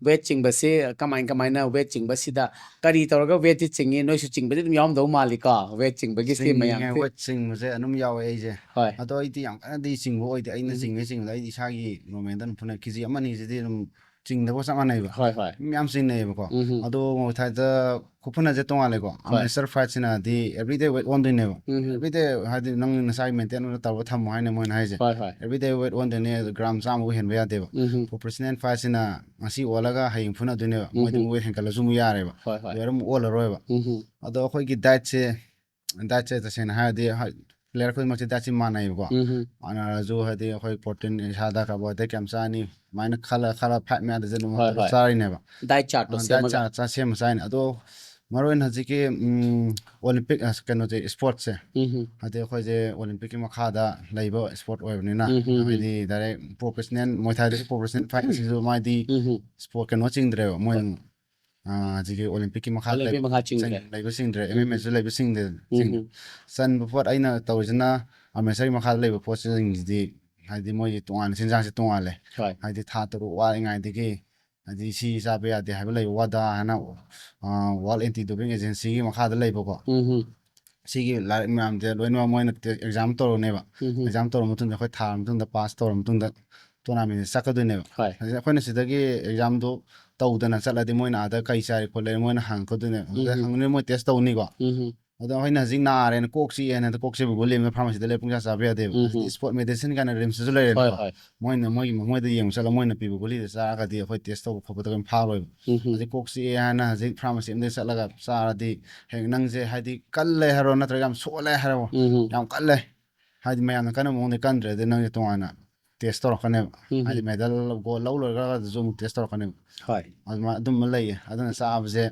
ꯋꯦꯠ ꯆꯤꯡꯕꯁꯤ ꯀꯃꯥꯏ ꯀꯃꯥꯏꯅ ꯋꯦꯠ ꯆꯤꯡꯕꯁꯤꯗ ꯀꯔꯤ ꯇꯧꯔꯒ ꯋꯦꯠꯇꯤ ꯆꯤꯡꯉꯤ? ꯅꯣꯏꯁꯨ ꯆꯤꯡꯕꯗꯤ ꯑꯗꯨꯝ ꯌꯥꯎꯔꯝꯗꯧ ꯃꯥꯜꯂꯤꯀꯣ, ꯋꯦꯠ ꯆꯤꯡꯕꯒꯤ ꯁꯤ ꯃꯌꯥꯝꯁꯦ꯫ ꯋꯦꯠ ꯆꯤꯡꯕꯁꯦ ꯑꯗꯨꯝ ꯌꯥꯎꯋꯦ ꯑꯩꯁꯦ꯫ ꯍꯣꯏ꯫ ꯑꯗꯣ ꯑꯩꯗꯤ ꯌꯥꯝ ꯀꯟꯅꯗꯤ ꯆꯤꯡꯕ ꯑꯣꯏꯗꯦ꯫ ꯑꯩꯅ ꯆꯤꯡꯉꯦ ꯆꯤꯡꯕꯗ ꯑꯩꯗꯤ ꯏꯁꯥꯒꯤ ꯅꯣꯔꯃꯦꯜꯗ ꯑꯗꯨꯝ ꯐꯨꯅ ꯀꯦ ꯖꯤ ꯑꯃ ꯑꯅꯤꯁꯤꯗꯤ ꯑꯗꯨꯝ ꯆꯤꯡꯗꯕꯒ ꯆꯞ ꯃꯥꯟꯅꯩꯕ꯫ ꯍꯣꯏ ꯍꯣꯏ꯫ ꯃꯤ ꯌꯥꯝ ꯆꯤꯡꯅꯩꯌꯦꯕꯀꯣ꯫ ꯎꯝ꯫ ꯑꯗꯣ ꯃꯣꯏ ꯊꯥꯏꯗ ꯈꯨꯐꯨꯅꯁꯦ ꯇꯣꯉꯥꯜꯂꯦꯀꯣ꯫ ꯍꯣꯏ꯫ ꯑꯃꯦꯆꯔ ꯐꯥꯏꯠꯁꯤꯅꯗꯤ ꯑꯦꯕ꯭ꯔꯤꯗꯦ ꯋꯦꯠ ꯑꯣꯟꯗꯣꯏꯅꯦꯕ꯫ ꯎꯝ꯫ ꯑꯦꯕ꯭ꯔꯤꯗꯦ ꯍꯥꯏꯗꯤ ꯅꯪ ꯅꯁꯥꯒꯤ ꯃꯦꯟꯇꯦꯟ ꯑꯣꯏꯅ ꯇꯧꯔꯒ ꯊꯝꯃꯣ ꯍꯥꯏꯅ ꯃꯣꯏꯅ ꯍꯥꯏꯁꯦ꯫ ꯍꯣꯏ ꯍꯣꯏ꯫ ꯑꯦꯕ꯭ꯔꯤꯗꯦ ꯋꯦꯠ ꯑꯣꯟꯗꯣꯏꯅꯦ, ꯑꯗꯣ ꯒ꯭ꯔꯥꯝ ꯆꯥꯝꯃꯕꯨ ꯍꯦꯟꯕ ꯌꯥꯗꯦꯕ꯫ ꯎꯝ꯫ ꯄ꯭ꯔꯣꯐꯦꯁꯅꯦꯜ ꯐꯥꯏꯠꯁꯤꯅ ꯉꯁꯤ ꯑꯣꯜꯂꯒ ꯍꯌꯦꯡ ꯐꯨꯅꯗꯣꯏꯅꯦꯕ꯫ ꯃꯣꯏꯗꯤ ꯎꯝ꯫ ꯋꯦꯠ ꯍꯦꯟꯒꯠꯂꯁꯨ ꯑꯃꯨꯛ ꯌꯥꯔꯦꯕ꯫ ꯍꯣꯏ ꯍꯣꯏ꯫ ꯋꯦꯠ ꯑꯃꯨꯛ ꯑꯣꯜꯂꯔꯣꯏꯕ꯫ ꯎꯝ꯫ ꯑꯗꯣ ꯑꯩꯈꯣꯏꯒꯤ ꯗꯥꯏꯠꯁꯦ ꯗꯥꯏꯠꯁꯦ ꯇꯁꯦꯡꯅ ꯍꯥꯏꯔꯗꯤ ꯄ꯭ꯂꯦꯌꯔ ꯈꯨꯗꯤꯡꯃꯛꯁꯦ ꯗꯥꯏꯠꯁꯦ ꯃꯥꯟꯅꯩꯕꯀꯣ꯫ ꯎꯝ꯫ ꯃꯥꯟꯅꯔꯁꯨ ꯍꯥꯏꯗꯤ ꯑꯩꯈꯣꯏ ꯄ꯭ꯔꯣꯇꯤꯟ, ꯏꯁꯥꯗ ꯀꯥꯔꯕꯣꯍꯥꯏꯗ꯭ꯔꯦꯠ ꯀꯌꯥꯝ ꯆꯥꯅꯤ, ꯑꯗꯨꯃꯥꯏꯅ ꯈꯜꯂ ꯈꯜꯂ ꯐꯥꯏꯠ ꯃꯌꯥꯝꯗꯁꯦ ꯑꯗꯨꯝ ꯍꯣꯏ, ꯍꯣꯏ꯫ ꯆꯥꯔꯤꯅꯦꯕ꯫ ꯗꯥꯏꯠ ꯆꯥꯔꯠꯇꯣ ꯑ, ꯗꯥꯏꯠ ꯁꯦꯝꯃꯒ꯫ ꯆꯥꯔꯠ ꯆꯥ-, ꯁꯦꯝꯃ ꯆꯥꯔꯤꯅꯦ꯫ ꯑꯗꯣ ꯃꯔꯨꯑꯣꯏꯅ ꯍꯧꯖꯤꯛꯀꯤ ꯎꯝ, ꯑꯣꯂꯤꯝꯄꯤꯛ ꯑ, ꯀꯩꯅꯣꯁꯦ, ꯏꯁꯄꯣꯔꯠꯁꯦ ꯎꯝ꯫ ꯍꯥꯏꯗꯤ ꯑꯩꯈꯣꯏꯁꯦ ꯑꯣꯂꯤꯝꯄꯤꯛꯀꯤ ꯃꯈꯥꯗ ꯂꯩꯕ ꯏꯁꯄꯣꯔꯠ ꯑꯣꯏꯕꯅꯤꯅ, ꯎꯝ, ꯎꯝ, ꯎꯝ꯫ ꯍꯥꯏꯗꯤ ꯗꯥꯏꯔꯦꯛ ꯄ꯭ꯔꯣꯐꯦꯁꯅꯦꯜ, ꯃꯣꯏ ꯊꯥꯏꯗꯁꯨ ꯄ꯭ꯔꯣꯐꯦꯁꯅꯦꯜ ꯐꯥꯏꯠꯁꯤꯁꯨ ꯃꯥꯗꯤ ꯎꯝ꯫ ꯏꯁꯄꯣꯔꯠ ꯀꯩꯅꯣ ꯆꯤꯡꯗ꯭ꯔꯦꯕ꯫ ꯃꯣꯏ ꯑ, ꯍꯧꯖꯤꯛꯀꯤ ꯑꯣꯂꯤꯝꯄꯤꯛꯀꯤ ꯃꯈꯥꯗ ꯑꯣꯂꯤꯝꯄꯤꯛ ꯂꯩꯕ ꯃꯈꯥ ꯆꯤꯡꯗ꯭ꯔꯦ꯫ ꯂꯩꯕ ꯆꯤꯡꯗ꯭ꯔꯦ, ꯑꯦꯝ ꯑꯦꯝ ꯑꯦꯁꯨ ꯂꯩꯕ ꯆꯤꯡꯗꯦ꯫ ꯎꯝ꯫ ꯆꯟꯕ ꯄꯣꯠ ꯑꯩꯅ ꯇꯧꯔꯤꯁꯤꯅ ꯑꯃꯦꯆꯔꯒꯤ ꯃꯈꯥꯗ ꯂꯩꯕ ꯄꯣꯠꯁꯤꯡꯁꯤꯗꯤ ꯍꯥꯏꯗꯤ ꯃꯣꯏꯒꯤ ꯇꯣꯉꯥꯟꯅ ꯆꯤꯟꯖꯥꯛꯁꯦ ꯇꯣꯉꯥꯜꯂꯦ꯫ ꯍꯣꯏ꯫ ꯍꯥꯏꯗꯤ ꯊꯥ ꯇꯔꯨꯛ ꯋꯥꯠꯂꯤꯉꯩꯗꯒꯤ ꯍꯥꯏꯗꯤ ꯁꯤ ꯆꯥꯕ ꯌꯥꯗꯦ ꯍꯥꯏꯕ ꯂꯩꯕ ꯋꯥꯗꯥ ꯍꯥꯏꯅ ꯋꯥꯔꯜ ꯑꯦꯟꯇꯤ ꯗꯣꯄꯤꯡ ꯑꯦꯖꯦꯟꯁꯤꯒꯤ ꯃꯈꯥꯗ ꯂꯩꯕꯀꯣ꯫ ꯎꯝ꯫ ꯁꯤꯒꯤ ꯂꯥꯏꯔꯤꯛ ꯃꯌꯥꯝꯁꯦ ꯂꯣꯏꯅꯃꯛ ꯃꯣꯏꯅ ꯑꯦꯛꯖꯥꯝ ꯇꯧꯔꯅꯦꯕ꯫ ꯎꯝ꯫ ꯑꯦꯛꯖꯥꯝ ꯇꯧꯔ ꯃꯇꯨꯡꯗ ꯑꯩꯈꯣꯏ ꯊꯥꯔ ꯃꯇꯨꯡꯗ, ꯄꯥꯁ ꯇꯧꯔ ꯃꯇꯨꯡꯗ ꯇꯣꯔꯅꯥꯃꯦꯟꯁꯦ ꯆꯠꯀꯗꯣꯏꯅꯦꯕ꯫ ꯍꯣꯏ꯫ ꯑꯗꯩ ꯑꯩꯈꯣꯏꯅ ꯁꯤꯗꯒꯤ ꯑꯦꯛꯖꯥꯝꯗꯣ ꯇꯧꯗꯅ ꯆꯠꯂꯗꯤ ꯃꯣꯏꯅ ꯑꯥꯗ ꯀꯩ ꯆꯥꯔꯤ ꯈꯣꯠꯂꯤ ꯃꯣꯏꯅ ꯍꯪꯉꯛꯀꯗꯣꯏꯅꯦꯕ꯫ ꯑꯗꯨꯗ ꯎꯝ꯫ ꯍꯪꯉꯅꯤ ꯃꯣꯏ ꯇꯦꯁ ꯇꯧꯅꯤꯀꯣ꯫ ꯎꯝ꯫ ꯑꯗꯣ ꯑꯩꯈꯣꯏꯅ ꯍꯧꯖꯤꯛ ꯅꯥꯔꯦꯅ, ꯀꯣꯛ ꯆꯤꯛꯑꯦꯅ ꯀꯣꯛ ꯆꯤꯛꯄ ꯒꯨꯂꯤ ꯑꯃ ꯐꯥꯔꯃꯥꯁꯤꯗ ꯂꯩꯔ ꯄꯨꯡꯆꯥ ꯆꯥꯕ ꯌꯥꯗꯦꯕ꯫ ꯎꯝ꯫ ꯍꯧꯖꯤꯛꯇꯤ ꯏꯁꯄꯣꯔꯠ ꯃꯦꯗꯤꯁꯤꯟ ꯀꯥꯏꯅ ꯔꯤꯝꯁꯇꯁꯨ ꯍꯣꯏ ꯂꯩꯔꯦꯅꯀꯣ꯫ ꯍꯣꯏ꯫ ꯃꯣꯏꯅ ꯃꯣꯏꯒꯤ ꯃꯣꯏꯗ ꯌꯦꯡꯕ ꯆꯠꯂꯒ ꯃꯣꯏꯅ ꯄꯤꯕ ꯒꯨꯂꯤꯗ ꯆꯥꯔꯒꯗꯤ ꯑꯩꯈꯣꯏ ꯇꯦꯁ ꯇꯧꯕ ꯈꯣꯠꯄꯗ ꯀꯔꯤꯝ ꯐꯥꯔꯣꯏꯕ꯫ ꯎꯝ꯫ ꯍꯧꯖꯤꯛ ꯀꯣꯛ ꯆꯤꯛꯑꯦ ꯍꯥꯏꯅ ꯍꯧꯖꯤꯛ ꯐꯥꯔꯃꯥꯁꯤ ꯑꯃꯗꯒꯤ ꯆꯠꯂꯒ ꯆꯥꯔꯗꯤ ꯍꯌꯦꯡ ꯅꯪꯁꯦ ꯍꯥꯏꯗꯤ ꯀꯜꯂꯦ ꯍꯥꯏꯔꯣ ꯅꯠꯇ꯭ꯔꯒ ꯌꯥꯝ ꯁꯣꯜꯂꯦ ꯍꯥꯏꯔꯣ, ꯎꯝ꯫ ꯌꯥꯝ ꯀꯜꯂꯦ, ꯍꯥꯏꯗꯤ ꯃꯌꯥꯝꯅ ꯀꯟꯅ ꯃꯑꯣꯡꯗ ꯀꯟꯗ꯭ꯔꯗꯤ ꯅꯪꯁꯦ ꯇꯣꯉꯥꯟꯅ ꯇꯦꯁ ꯇꯧꯔꯛꯀꯅꯦꯕ꯫ ꯎꯝ꯫ ꯍꯥꯏꯗꯤ ꯃꯦꯗꯜ ꯒꯣꯜ ꯂꯧ ꯂꯣꯏꯔꯒ ꯑꯗꯨꯁꯨ ꯑꯃꯨꯛ ꯇꯦꯁ ꯇꯧꯔꯛꯀꯅꯦꯕ꯫ ꯍꯣꯏ꯫ ꯑꯗꯨꯃꯥꯏꯅ ꯑꯗꯨꯝꯕ ꯂꯩꯌꯦ꯫ ꯑꯗꯨꯅ ꯆꯥꯕꯁꯦ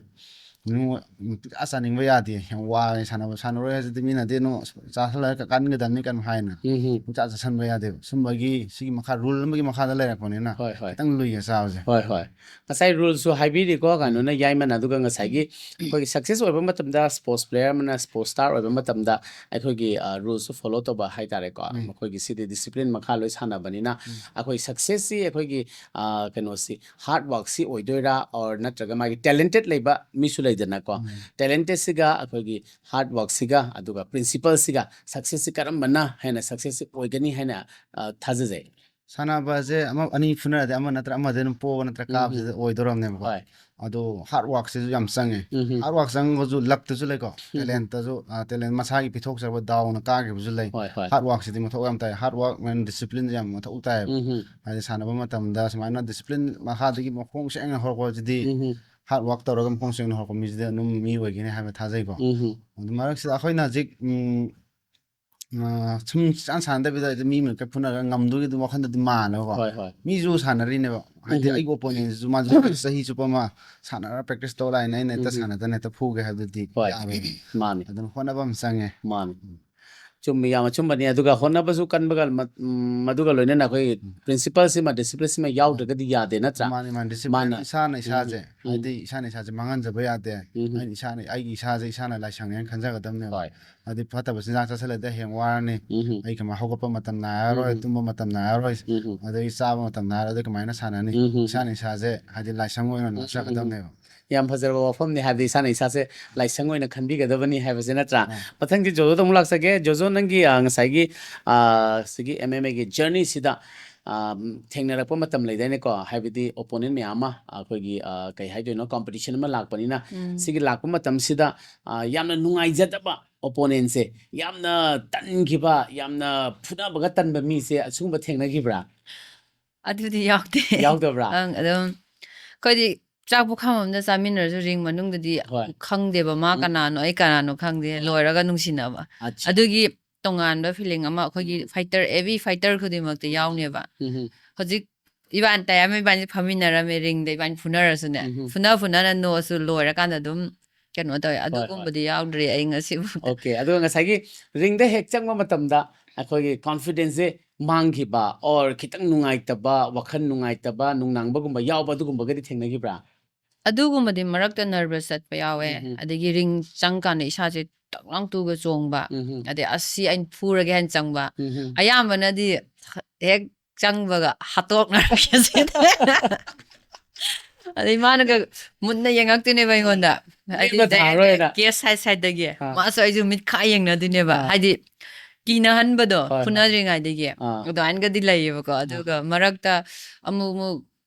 ꯅꯨꯡ ꯄꯨꯡꯆꯥ ꯆꯥꯅꯤꯡꯕ ꯌꯥꯗꯦ, ꯌꯥꯝ ꯋꯥꯔꯦ ꯁꯥꯟꯅꯕ꯫ ꯁꯥꯟꯅꯔꯣꯏ ꯍꯥꯏꯁꯤꯗꯤ ꯃꯤꯅꯗꯤ ꯅꯣ ꯆꯥꯁꯜꯂꯒ ꯀꯥꯟꯒꯗꯕꯅꯤ ꯀꯩꯅꯣ ꯍꯥꯏꯅ ꯎꯝ ꯍꯝ꯫ ꯄꯨꯡꯆꯥ ꯆꯥꯁꯟꯕ ꯌꯥꯗꯦꯕ꯫ ꯁꯨꯝꯕꯒꯤ ꯁꯤꯒꯤ ꯃꯈꯥ, ꯔꯨꯜ ꯑꯃꯒꯤ ꯃꯈꯥꯗ ꯂꯩꯔꯛꯄꯅꯤꯅ ꯍꯣꯏ ꯍꯣꯏ ꯈꯤꯇꯪ ꯂꯨꯏꯌꯦ ꯆꯥꯕꯁꯦ꯫ ꯍꯣꯏ ꯍꯣꯏ꯫ ꯉꯁꯥꯏ ꯔꯨꯜꯁꯨ ꯍꯥꯏꯕꯤꯔꯤꯀꯣ ꯀꯩꯅꯣꯅ, ꯌꯥꯏꯃꯅ꯫ ꯑꯗꯨꯒ ꯉꯁꯥꯏꯒꯤ ꯑꯩꯈꯣꯏꯒꯤ ꯁꯛꯁꯦꯁ ꯑꯣꯏꯕ ꯃꯇꯝꯗ, ꯁ꯭ꯄꯣꯔꯠꯁ ꯄ꯭ꯂꯦꯌꯔ ꯑꯃꯅ ꯁ꯭ꯄꯣꯔꯠꯁ ꯁ꯭ꯇꯥꯔ ꯑꯣꯏꯕ ꯃꯇꯝꯗ ꯑꯩꯈꯣꯏꯒꯤ ꯔꯨꯜꯁꯨ ꯐꯣꯂꯣ ꯇꯧꯕ ꯍꯥꯏꯇꯥꯔꯦꯀꯣ꯫ ꯎꯝ꯫ ꯃꯈꯣꯏꯒꯤ ꯁꯤꯗꯤ ꯗꯤꯁꯤꯄ꯭ꯂꯤꯟ ꯃꯈꯥ ꯂꯣꯏ ꯁꯥꯟꯅꯕꯅꯤꯅ ꯎꯝ꯫ ꯑꯩꯈꯣꯏ ꯁꯛꯁꯦꯁꯁꯤ ꯑꯩꯈꯣꯏꯒꯤ ꯑ, ꯀꯩꯅꯣꯁꯤ, ꯍꯥꯔꯗ ꯋꯥꯔꯛꯁꯤ ꯑꯣꯏꯗꯣꯏꯔꯥ, ꯑꯣꯔ ꯅꯠꯇ꯭ꯔꯒ ꯃꯥꯒꯤ ꯇꯦꯂꯦꯟꯇꯦꯠ ꯂꯩꯕ ꯃꯤꯁꯨ ꯂꯩꯗꯅꯀꯣ꯫ ꯎꯝ꯫ ꯇꯦꯂꯦꯟꯇꯦꯠꯁꯤꯒ ꯑꯩꯈꯣꯏꯒꯤ ꯍꯥꯔꯗ ꯋꯥꯔꯛꯁꯤꯒ ꯑꯗꯨꯒ ꯄ꯭ꯔꯤꯟꯁꯤꯄꯜꯁꯤꯒ ꯁꯛꯁꯦꯁꯁꯤ ꯀꯔꯝꯕꯅ ꯍꯦꯟꯅ ꯁꯛꯁꯦꯁꯁꯤ ꯑꯣꯏꯒꯅꯤ ꯍꯥꯏꯅ ꯑ, ꯊꯥꯖꯖꯩ? ꯁꯥꯟꯅꯕꯁꯦ ꯑꯃ ꯑꯅꯤ ꯐꯨꯅꯔꯗꯤ ꯑꯃ ꯅꯠꯇ꯭ꯔ ꯑꯃꯗꯤ ꯑꯗꯨꯝ ꯄꯣꯕ ꯅꯠꯇ꯭ꯔ ꯎꯝ ꯀꯥꯕꯁꯤꯗ ꯑꯣꯏꯗꯣꯔꯝꯅꯦꯕꯀꯣ꯫ ꯍꯣꯏ꯫ ꯑꯗꯣ ꯍꯥꯔꯗ ꯋꯥꯔꯛꯁꯤꯁꯨ ꯌꯥꯝ ꯆꯪꯉꯦ꯫ ꯎꯝ ꯍꯝ꯫ ꯍꯥꯔꯗ ꯋꯥꯔꯛ ꯆꯪꯕꯁꯨ ꯂꯛꯇꯁꯨ ꯂꯩꯀꯣ꯫ ꯎꯝ꯫ ꯇꯦꯂꯦꯟꯇꯁꯨ, ꯇꯦꯂꯦꯟ ꯃꯁꯥꯒꯤ ꯄꯤꯊꯣꯛꯆꯕ ꯗꯥꯎꯅ ꯀꯥꯈꯤꯕꯁꯨ ꯂꯩ꯫ ꯍꯣꯏ ꯍꯣꯏ꯫ ꯍꯥꯔꯗ ꯋꯥꯔꯛꯁꯤꯗꯤ ꯃꯊꯧ ꯌꯥꯝ ꯇꯥꯏ꯫ ꯍꯥꯔꯗ ꯋꯥꯔꯛ ꯑꯦꯟ ꯗꯤꯁꯤꯄ꯭ꯂꯤꯟꯁꯦ ꯌꯥꯝ ꯃꯊꯧ ꯇꯥꯏꯌꯦꯕ꯫ ꯎꯝ ꯍꯝ꯫ ꯍꯥꯏꯗꯤ ꯁꯥꯟꯅꯕ ꯃꯇꯝꯗ ꯁꯨꯃꯥꯏꯅ ꯗꯤꯁꯤꯄ꯭ꯂꯤꯟ ꯃꯈꯥꯗꯒꯤ ꯃꯈꯣꯡ ꯁꯦꯡꯅ ꯍꯧꯔꯛꯄꯁꯤꯗꯤ ꯎꯝ ꯍꯝ꯫ ꯍꯥꯔꯗ ꯋꯥꯔꯛ ꯇꯧꯔꯒ ꯃꯈꯣꯡ ꯁꯦꯡꯅ ꯍꯧꯔꯛꯄ ꯃꯤꯁꯤꯗꯤ ꯑꯗꯨꯝ ꯃꯤ ꯑꯣꯏꯒꯅꯤ ꯍꯥꯏꯕ ꯊꯥꯖꯩꯀꯣ꯫ ꯎꯝ ꯍꯝ꯫ ꯑꯗꯨ ꯃꯔꯛꯁꯤꯗ ꯑꯩꯈꯣꯏꯅ ꯍꯧꯖꯤꯛ ꯎꯝ, ꯑ, ꯁꯨꯝ ꯁꯨꯡꯁꯥꯟ ꯁꯥꯟꯅꯗꯕꯤꯗ ꯍꯦꯛꯇ ꯃꯤ ꯃꯔꯛꯇ ꯐꯨꯅꯔꯒ ꯉꯝꯗꯣꯏꯒꯤ ꯑꯗꯨꯝ ꯋꯥꯈꯜꯗꯗꯤ ꯃꯥꯜꯂꯦꯕꯀꯣ꯫ ꯍꯣꯏ ꯍꯣꯏ꯫ ꯃꯤꯁꯨ ꯁꯥꯟꯅꯔꯤꯅꯦꯕ꯫ ꯍꯥꯏꯗꯤ ꯎꯝ꯫ ꯑꯩꯒꯤ ꯑꯣꯄꯣꯅꯦꯟꯁꯤꯁꯨ ꯃꯥꯁꯨ ꯆꯍꯤ ꯆꯨꯞꯄ ꯑꯃ ꯁꯥꯟꯅꯔ ꯄ꯭ꯔꯦꯛꯇꯤꯁ ꯇꯧ ꯂꯥꯛꯏꯅꯦ, ꯑꯩꯅ ꯍꯦꯛꯇ ꯎꯝ꯫ ꯁꯥꯟꯅꯗꯅ ꯍꯦꯛꯇ ꯐꯨꯒꯦ ꯍꯥꯏꯕꯗꯨꯗꯤ ꯍꯣꯏ꯫ ꯌꯥꯔꯣꯏ꯫ ꯃꯥꯅꯤ꯫ ꯑꯗꯨꯅ ꯍꯣꯠꯅꯕ ꯑꯃ ꯆꯪꯉꯦ꯫ ꯃꯥꯅꯤ꯫ ꯆꯨꯝꯃꯤ, ꯌꯥꯝ ꯑꯆꯨꯝꯕꯅꯤ꯫ ꯑꯗꯨꯒ ꯍꯣꯠꯅꯕꯁꯨ ꯀꯟꯕꯒ ꯃ-, ꯎꯝ, ꯃꯗꯨꯒ ꯂꯣꯏꯅꯅ ꯑꯩꯈꯣꯏ ꯎꯝ꯫ ꯄ꯭ꯔꯤꯟꯁꯤꯄꯜꯁꯤꯃ, ꯗꯤꯁꯤꯄ꯭ꯂꯤꯟꯁꯤꯃ ꯌꯥꯎꯗ꯭ꯔꯒꯗꯤ ꯌꯥꯗꯦ, ꯅꯠꯇ꯭ꯔꯥ? ꯃꯥꯅꯤ, ꯃꯥꯅꯤ꯫ ꯗꯤꯁꯤꯄ꯭ꯂꯤꯟ ꯃꯥꯅ ꯏꯁꯥꯅ ꯎꯝ, ꯏꯁꯥꯁꯦ ꯎꯝ꯫ ꯍꯥꯏꯗꯤ ꯏꯁꯥꯅ ꯏꯁꯥꯁꯦ ꯃꯥꯡꯍꯟꯖꯕ ꯌꯥꯗꯦ꯫ ꯎꯝ꯫ ꯑꯩꯅ ꯏꯁꯥꯅ, ꯑꯩꯒꯤ ꯏꯁꯥꯁꯦ ꯏꯁꯥꯅ ꯂꯥꯏꯁꯪꯅꯦꯅ ꯈꯟꯖꯒꯗꯕꯅꯦꯕ꯫ ꯍꯣꯏ꯫ ꯍꯥꯏꯗꯤ ꯐꯠꯇꯕ ꯆꯤꯟꯖꯥꯛ ꯆꯥꯁꯤꯜꯂꯗꯤ ꯍꯌꯦꯡ ꯋꯥꯔꯅꯤ꯫ ꯎꯝ꯫ ꯑꯩ ꯀꯃꯥꯏꯅ ꯍꯧꯒꯠꯄ ꯃꯇꯝ ꯅꯥꯏꯔꯔꯣꯏ, ꯎꯝ꯫ ꯇꯨꯝꯕ ꯃꯇꯝ ꯅꯥꯏꯔꯔꯣꯏ, ꯎꯝ꯫ ꯑꯗꯒꯤ ꯆꯥꯕ ꯃꯇꯝ ꯅꯥꯏꯔꯔꯣꯏ, ꯑꯗꯩ ꯀꯃꯥꯏꯅ ꯁꯥꯟꯅꯅꯤ? ꯎꯝ꯫ ꯏꯁꯥꯅ ꯏꯁꯥꯁꯦ ꯍꯥꯏꯗꯤ ꯂꯥꯏꯁꯪ ꯑꯣꯏꯅ ꯎꯝ, ꯎꯝ, ꯎꯝ꯫ ꯂꯥꯠꯆꯒꯗꯕꯅꯦꯕ꯫ ꯌꯥꯝ ꯐꯖꯔꯕ ꯋꯥꯐꯝꯅꯤ, ꯍꯥꯏꯕꯗꯤ ꯏꯁꯥꯅ ꯏꯁꯥꯁꯦ ꯂꯥꯏꯁꯪ ꯑꯣꯏꯅ ꯈꯟꯕꯤꯒꯗꯕꯅꯤ ꯍꯥꯏꯕꯁꯦ, ꯅꯠꯇ꯭ꯔꯥ? ꯑꯥ꯫ ꯃꯊꯪꯗꯤ ꯖꯣꯖꯣꯗ ꯑꯃꯨꯛ ꯂꯥꯛꯆꯒꯦ꯫ ꯖꯣꯖꯣ, ꯅꯪꯒꯤ, ꯑ, ꯉꯁꯥꯏꯒꯤ, ꯑ, ꯁꯤꯒꯤ ꯑꯦꯝ ꯑꯦꯝ ꯑꯦꯒꯤ ꯖꯔꯅꯤꯁꯤꯗ, ꯑ, ꯊꯦꯡꯅꯔꯛꯄ ꯃꯇꯝ ꯂꯩꯗꯥꯏꯅꯦꯀꯣ? ꯍꯥꯏꯕꯗꯤ ꯑꯣꯄꯣꯅꯦꯟ ꯃꯌꯥꯝ ꯑꯃ, ꯑꯩꯈꯣꯏꯒꯤ, ꯑ, ꯀꯩ ꯍꯥꯏꯗꯣꯏꯅꯣ, ꯀꯝꯄꯤꯇꯤꯁꯟ ꯑꯃ ꯂꯥꯛꯄꯅꯤꯅ, ꯎꯝ꯫ ꯁꯤꯒꯤ ꯂꯥꯛꯄ ꯃꯇꯝꯁꯤꯗ, ꯑ, ꯌꯥꯝꯅ ꯅꯨꯡꯉꯥꯏꯖꯗꯕ ꯑꯣꯄꯣꯅꯦꯟꯁꯦ, ꯌꯥꯝꯅ ꯇꯟꯈꯤꯕ, ꯌꯥꯝꯅ ꯐꯨꯅꯕꯒ ꯇꯟꯕ ꯃꯤꯁꯦ ꯑꯁꯤꯒꯨꯝꯕ ꯊꯦꯡꯅꯈꯤꯕ꯭ꯔꯥ? ꯑꯗꯨꯗꯤ ꯌꯥꯎꯗꯦ꯫ ꯌꯥꯎꯗꯕ꯭ꯔꯥ? ꯑꯪ, ꯑꯗꯨꯝ ꯑꯩꯈꯣꯏꯗꯤ ꯆꯥꯛ ꯄꯨꯈꯝ ꯑꯃꯗ ꯆꯥꯃꯤꯟꯅꯔꯁꯨ ring ꯃꯅꯨꯡꯗꯗꯤ ꯍꯣꯏ꯫ ꯈꯪꯗꯦꯕ, ꯃꯥ ꯎꯝ꯫ ꯀꯅꯥꯅꯣ, ꯑꯩ ꯀꯅꯥꯅꯣ ꯈꯪꯗꯦ, ꯂꯣꯏꯔꯒ ꯅꯨꯡꯁꯤꯅꯕ꯫ ꯑꯠꯆꯥ꯫ ꯑꯗꯨꯒꯤ ꯇꯣꯉꯥꯟꯕ feeling ꯑꯃ ꯑꯩꯈꯣꯏꯒꯤ fighter, every fighter ꯈꯨꯗꯤꯡꯃꯛꯇ ꯌꯥꯎꯅꯦꯕ꯫ ꯎꯝ꯫ ꯍꯧꯖꯤꯛ ꯏꯕꯥꯅꯤ ꯇꯥꯏ ꯑꯃ, ꯏꯕꯥꯅꯤ ꯐꯝꯃꯤꯟꯅꯔꯝꯃꯦ ringꯗ, ꯏꯕꯥꯅꯤ ꯐꯨꯅꯔꯁꯨꯅꯦ, ꯎꯝ꯫ ꯐꯨꯅ ꯐꯨꯅꯅ ꯅꯣꯛꯑꯁꯨ ꯂꯣꯏꯔꯀꯥꯟꯗ ꯑꯗꯨꯝ ꯀꯩꯅꯣ ꯇꯧꯋꯦ꯫ ꯑꯗꯨꯒꯨꯝꯕꯗꯤ ꯌꯥꯎꯗ꯭ꯔꯤ ꯑꯩ ꯉꯁꯤꯐꯥꯎꯗ꯫ ꯑꯣꯀꯦ, ꯑꯗꯨꯒ ꯉꯁꯥꯏꯒꯤ ꯔꯤꯡꯗ ꯍꯦꯛ ꯆꯪꯕ ꯃꯇꯝꯗ ꯑꯩꯈꯣꯏꯒꯤ ꯀꯣꯟꯐꯤꯗꯦꯟꯁꯁꯦ ꯃꯥꯡꯈꯤꯕ, ꯑꯣꯔ ꯈꯤꯇꯪ ꯅꯨꯡꯉꯥꯏꯇꯕ, ꯋꯥꯈꯜ ꯅꯨꯡꯉꯥꯏꯇꯕ, ꯅꯨꯡꯅꯥꯡꯕꯒꯨꯝꯕ ꯌꯥꯎꯕ, ꯑꯗꯨꯒꯨꯝꯕꯒꯗꯤ ꯊꯦꯡꯅꯈꯤꯕ꯭ꯔꯥ? ꯑꯗꯨꯒꯨꯝꯕꯗꯤ ꯃꯔꯛꯇ ꯅꯔꯚꯁ ꯆꯠꯄ ꯌꯥꯎꯋꯦ꯫ ꯑꯗꯒꯤ ꯔꯤꯡ ꯆꯪꯀꯥꯟꯗ ꯏꯁꯥꯁꯦ ꯇꯛ ꯂꯥꯎ ꯇꯨꯒ ꯆꯣꯡꯕ꯫ ꯑꯗꯩ "ꯑꯁ, ꯁꯤ ꯑꯩꯅ ꯐꯨꯔꯒꯦ" ꯍꯥꯏꯅ ꯆꯪꯕ꯫ ꯑꯌꯥꯝꯕꯅꯗꯤ ꯍꯦꯛ ꯆꯪꯕꯒ ꯍꯥꯠꯇꯣꯛꯅꯔꯛꯀꯦ ꯁꯤꯅꯦ꯫ ꯑꯗꯩ ꯃꯥꯅꯒ ꯃꯨꯟꯅ ꯌꯦꯡꯉꯛꯇꯣꯏꯅꯦꯕ ꯑꯩꯉꯣꯟꯗ꯫ ꯍꯥꯏꯗꯤ ꯂꯦꯞꯄ ꯊꯥꯔꯣꯏꯅ꯫ ꯀꯦꯁ ꯁꯥꯏꯠ ꯁꯥꯏꯠꯇꯒꯤ꯫ ꯑꯥ꯫ ꯃꯥꯁꯨ ꯑꯩꯁꯨ ꯃꯤꯠ ꯈꯥ ꯌꯦꯡꯅꯗꯣꯏꯅꯦꯕ꯫ ꯑꯥ꯫ ꯍꯥꯏꯗꯤ ꯀꯤꯅꯍꯟꯕꯗꯣ ꯍꯣꯏ, ꯍꯣꯏ꯫ ꯐꯨꯅꯗ꯭ꯔꯤꯉꯩꯗꯒꯤ꯫ ꯑꯥ꯫ ꯑꯗꯨꯃꯥꯏꯅꯒꯗꯤ ꯂꯩꯌꯦꯕꯀꯣ꯫ ꯑꯗꯨꯒ ꯃꯔꯛꯇ ꯑꯃꯨꯛ ꯑꯃꯨꯛ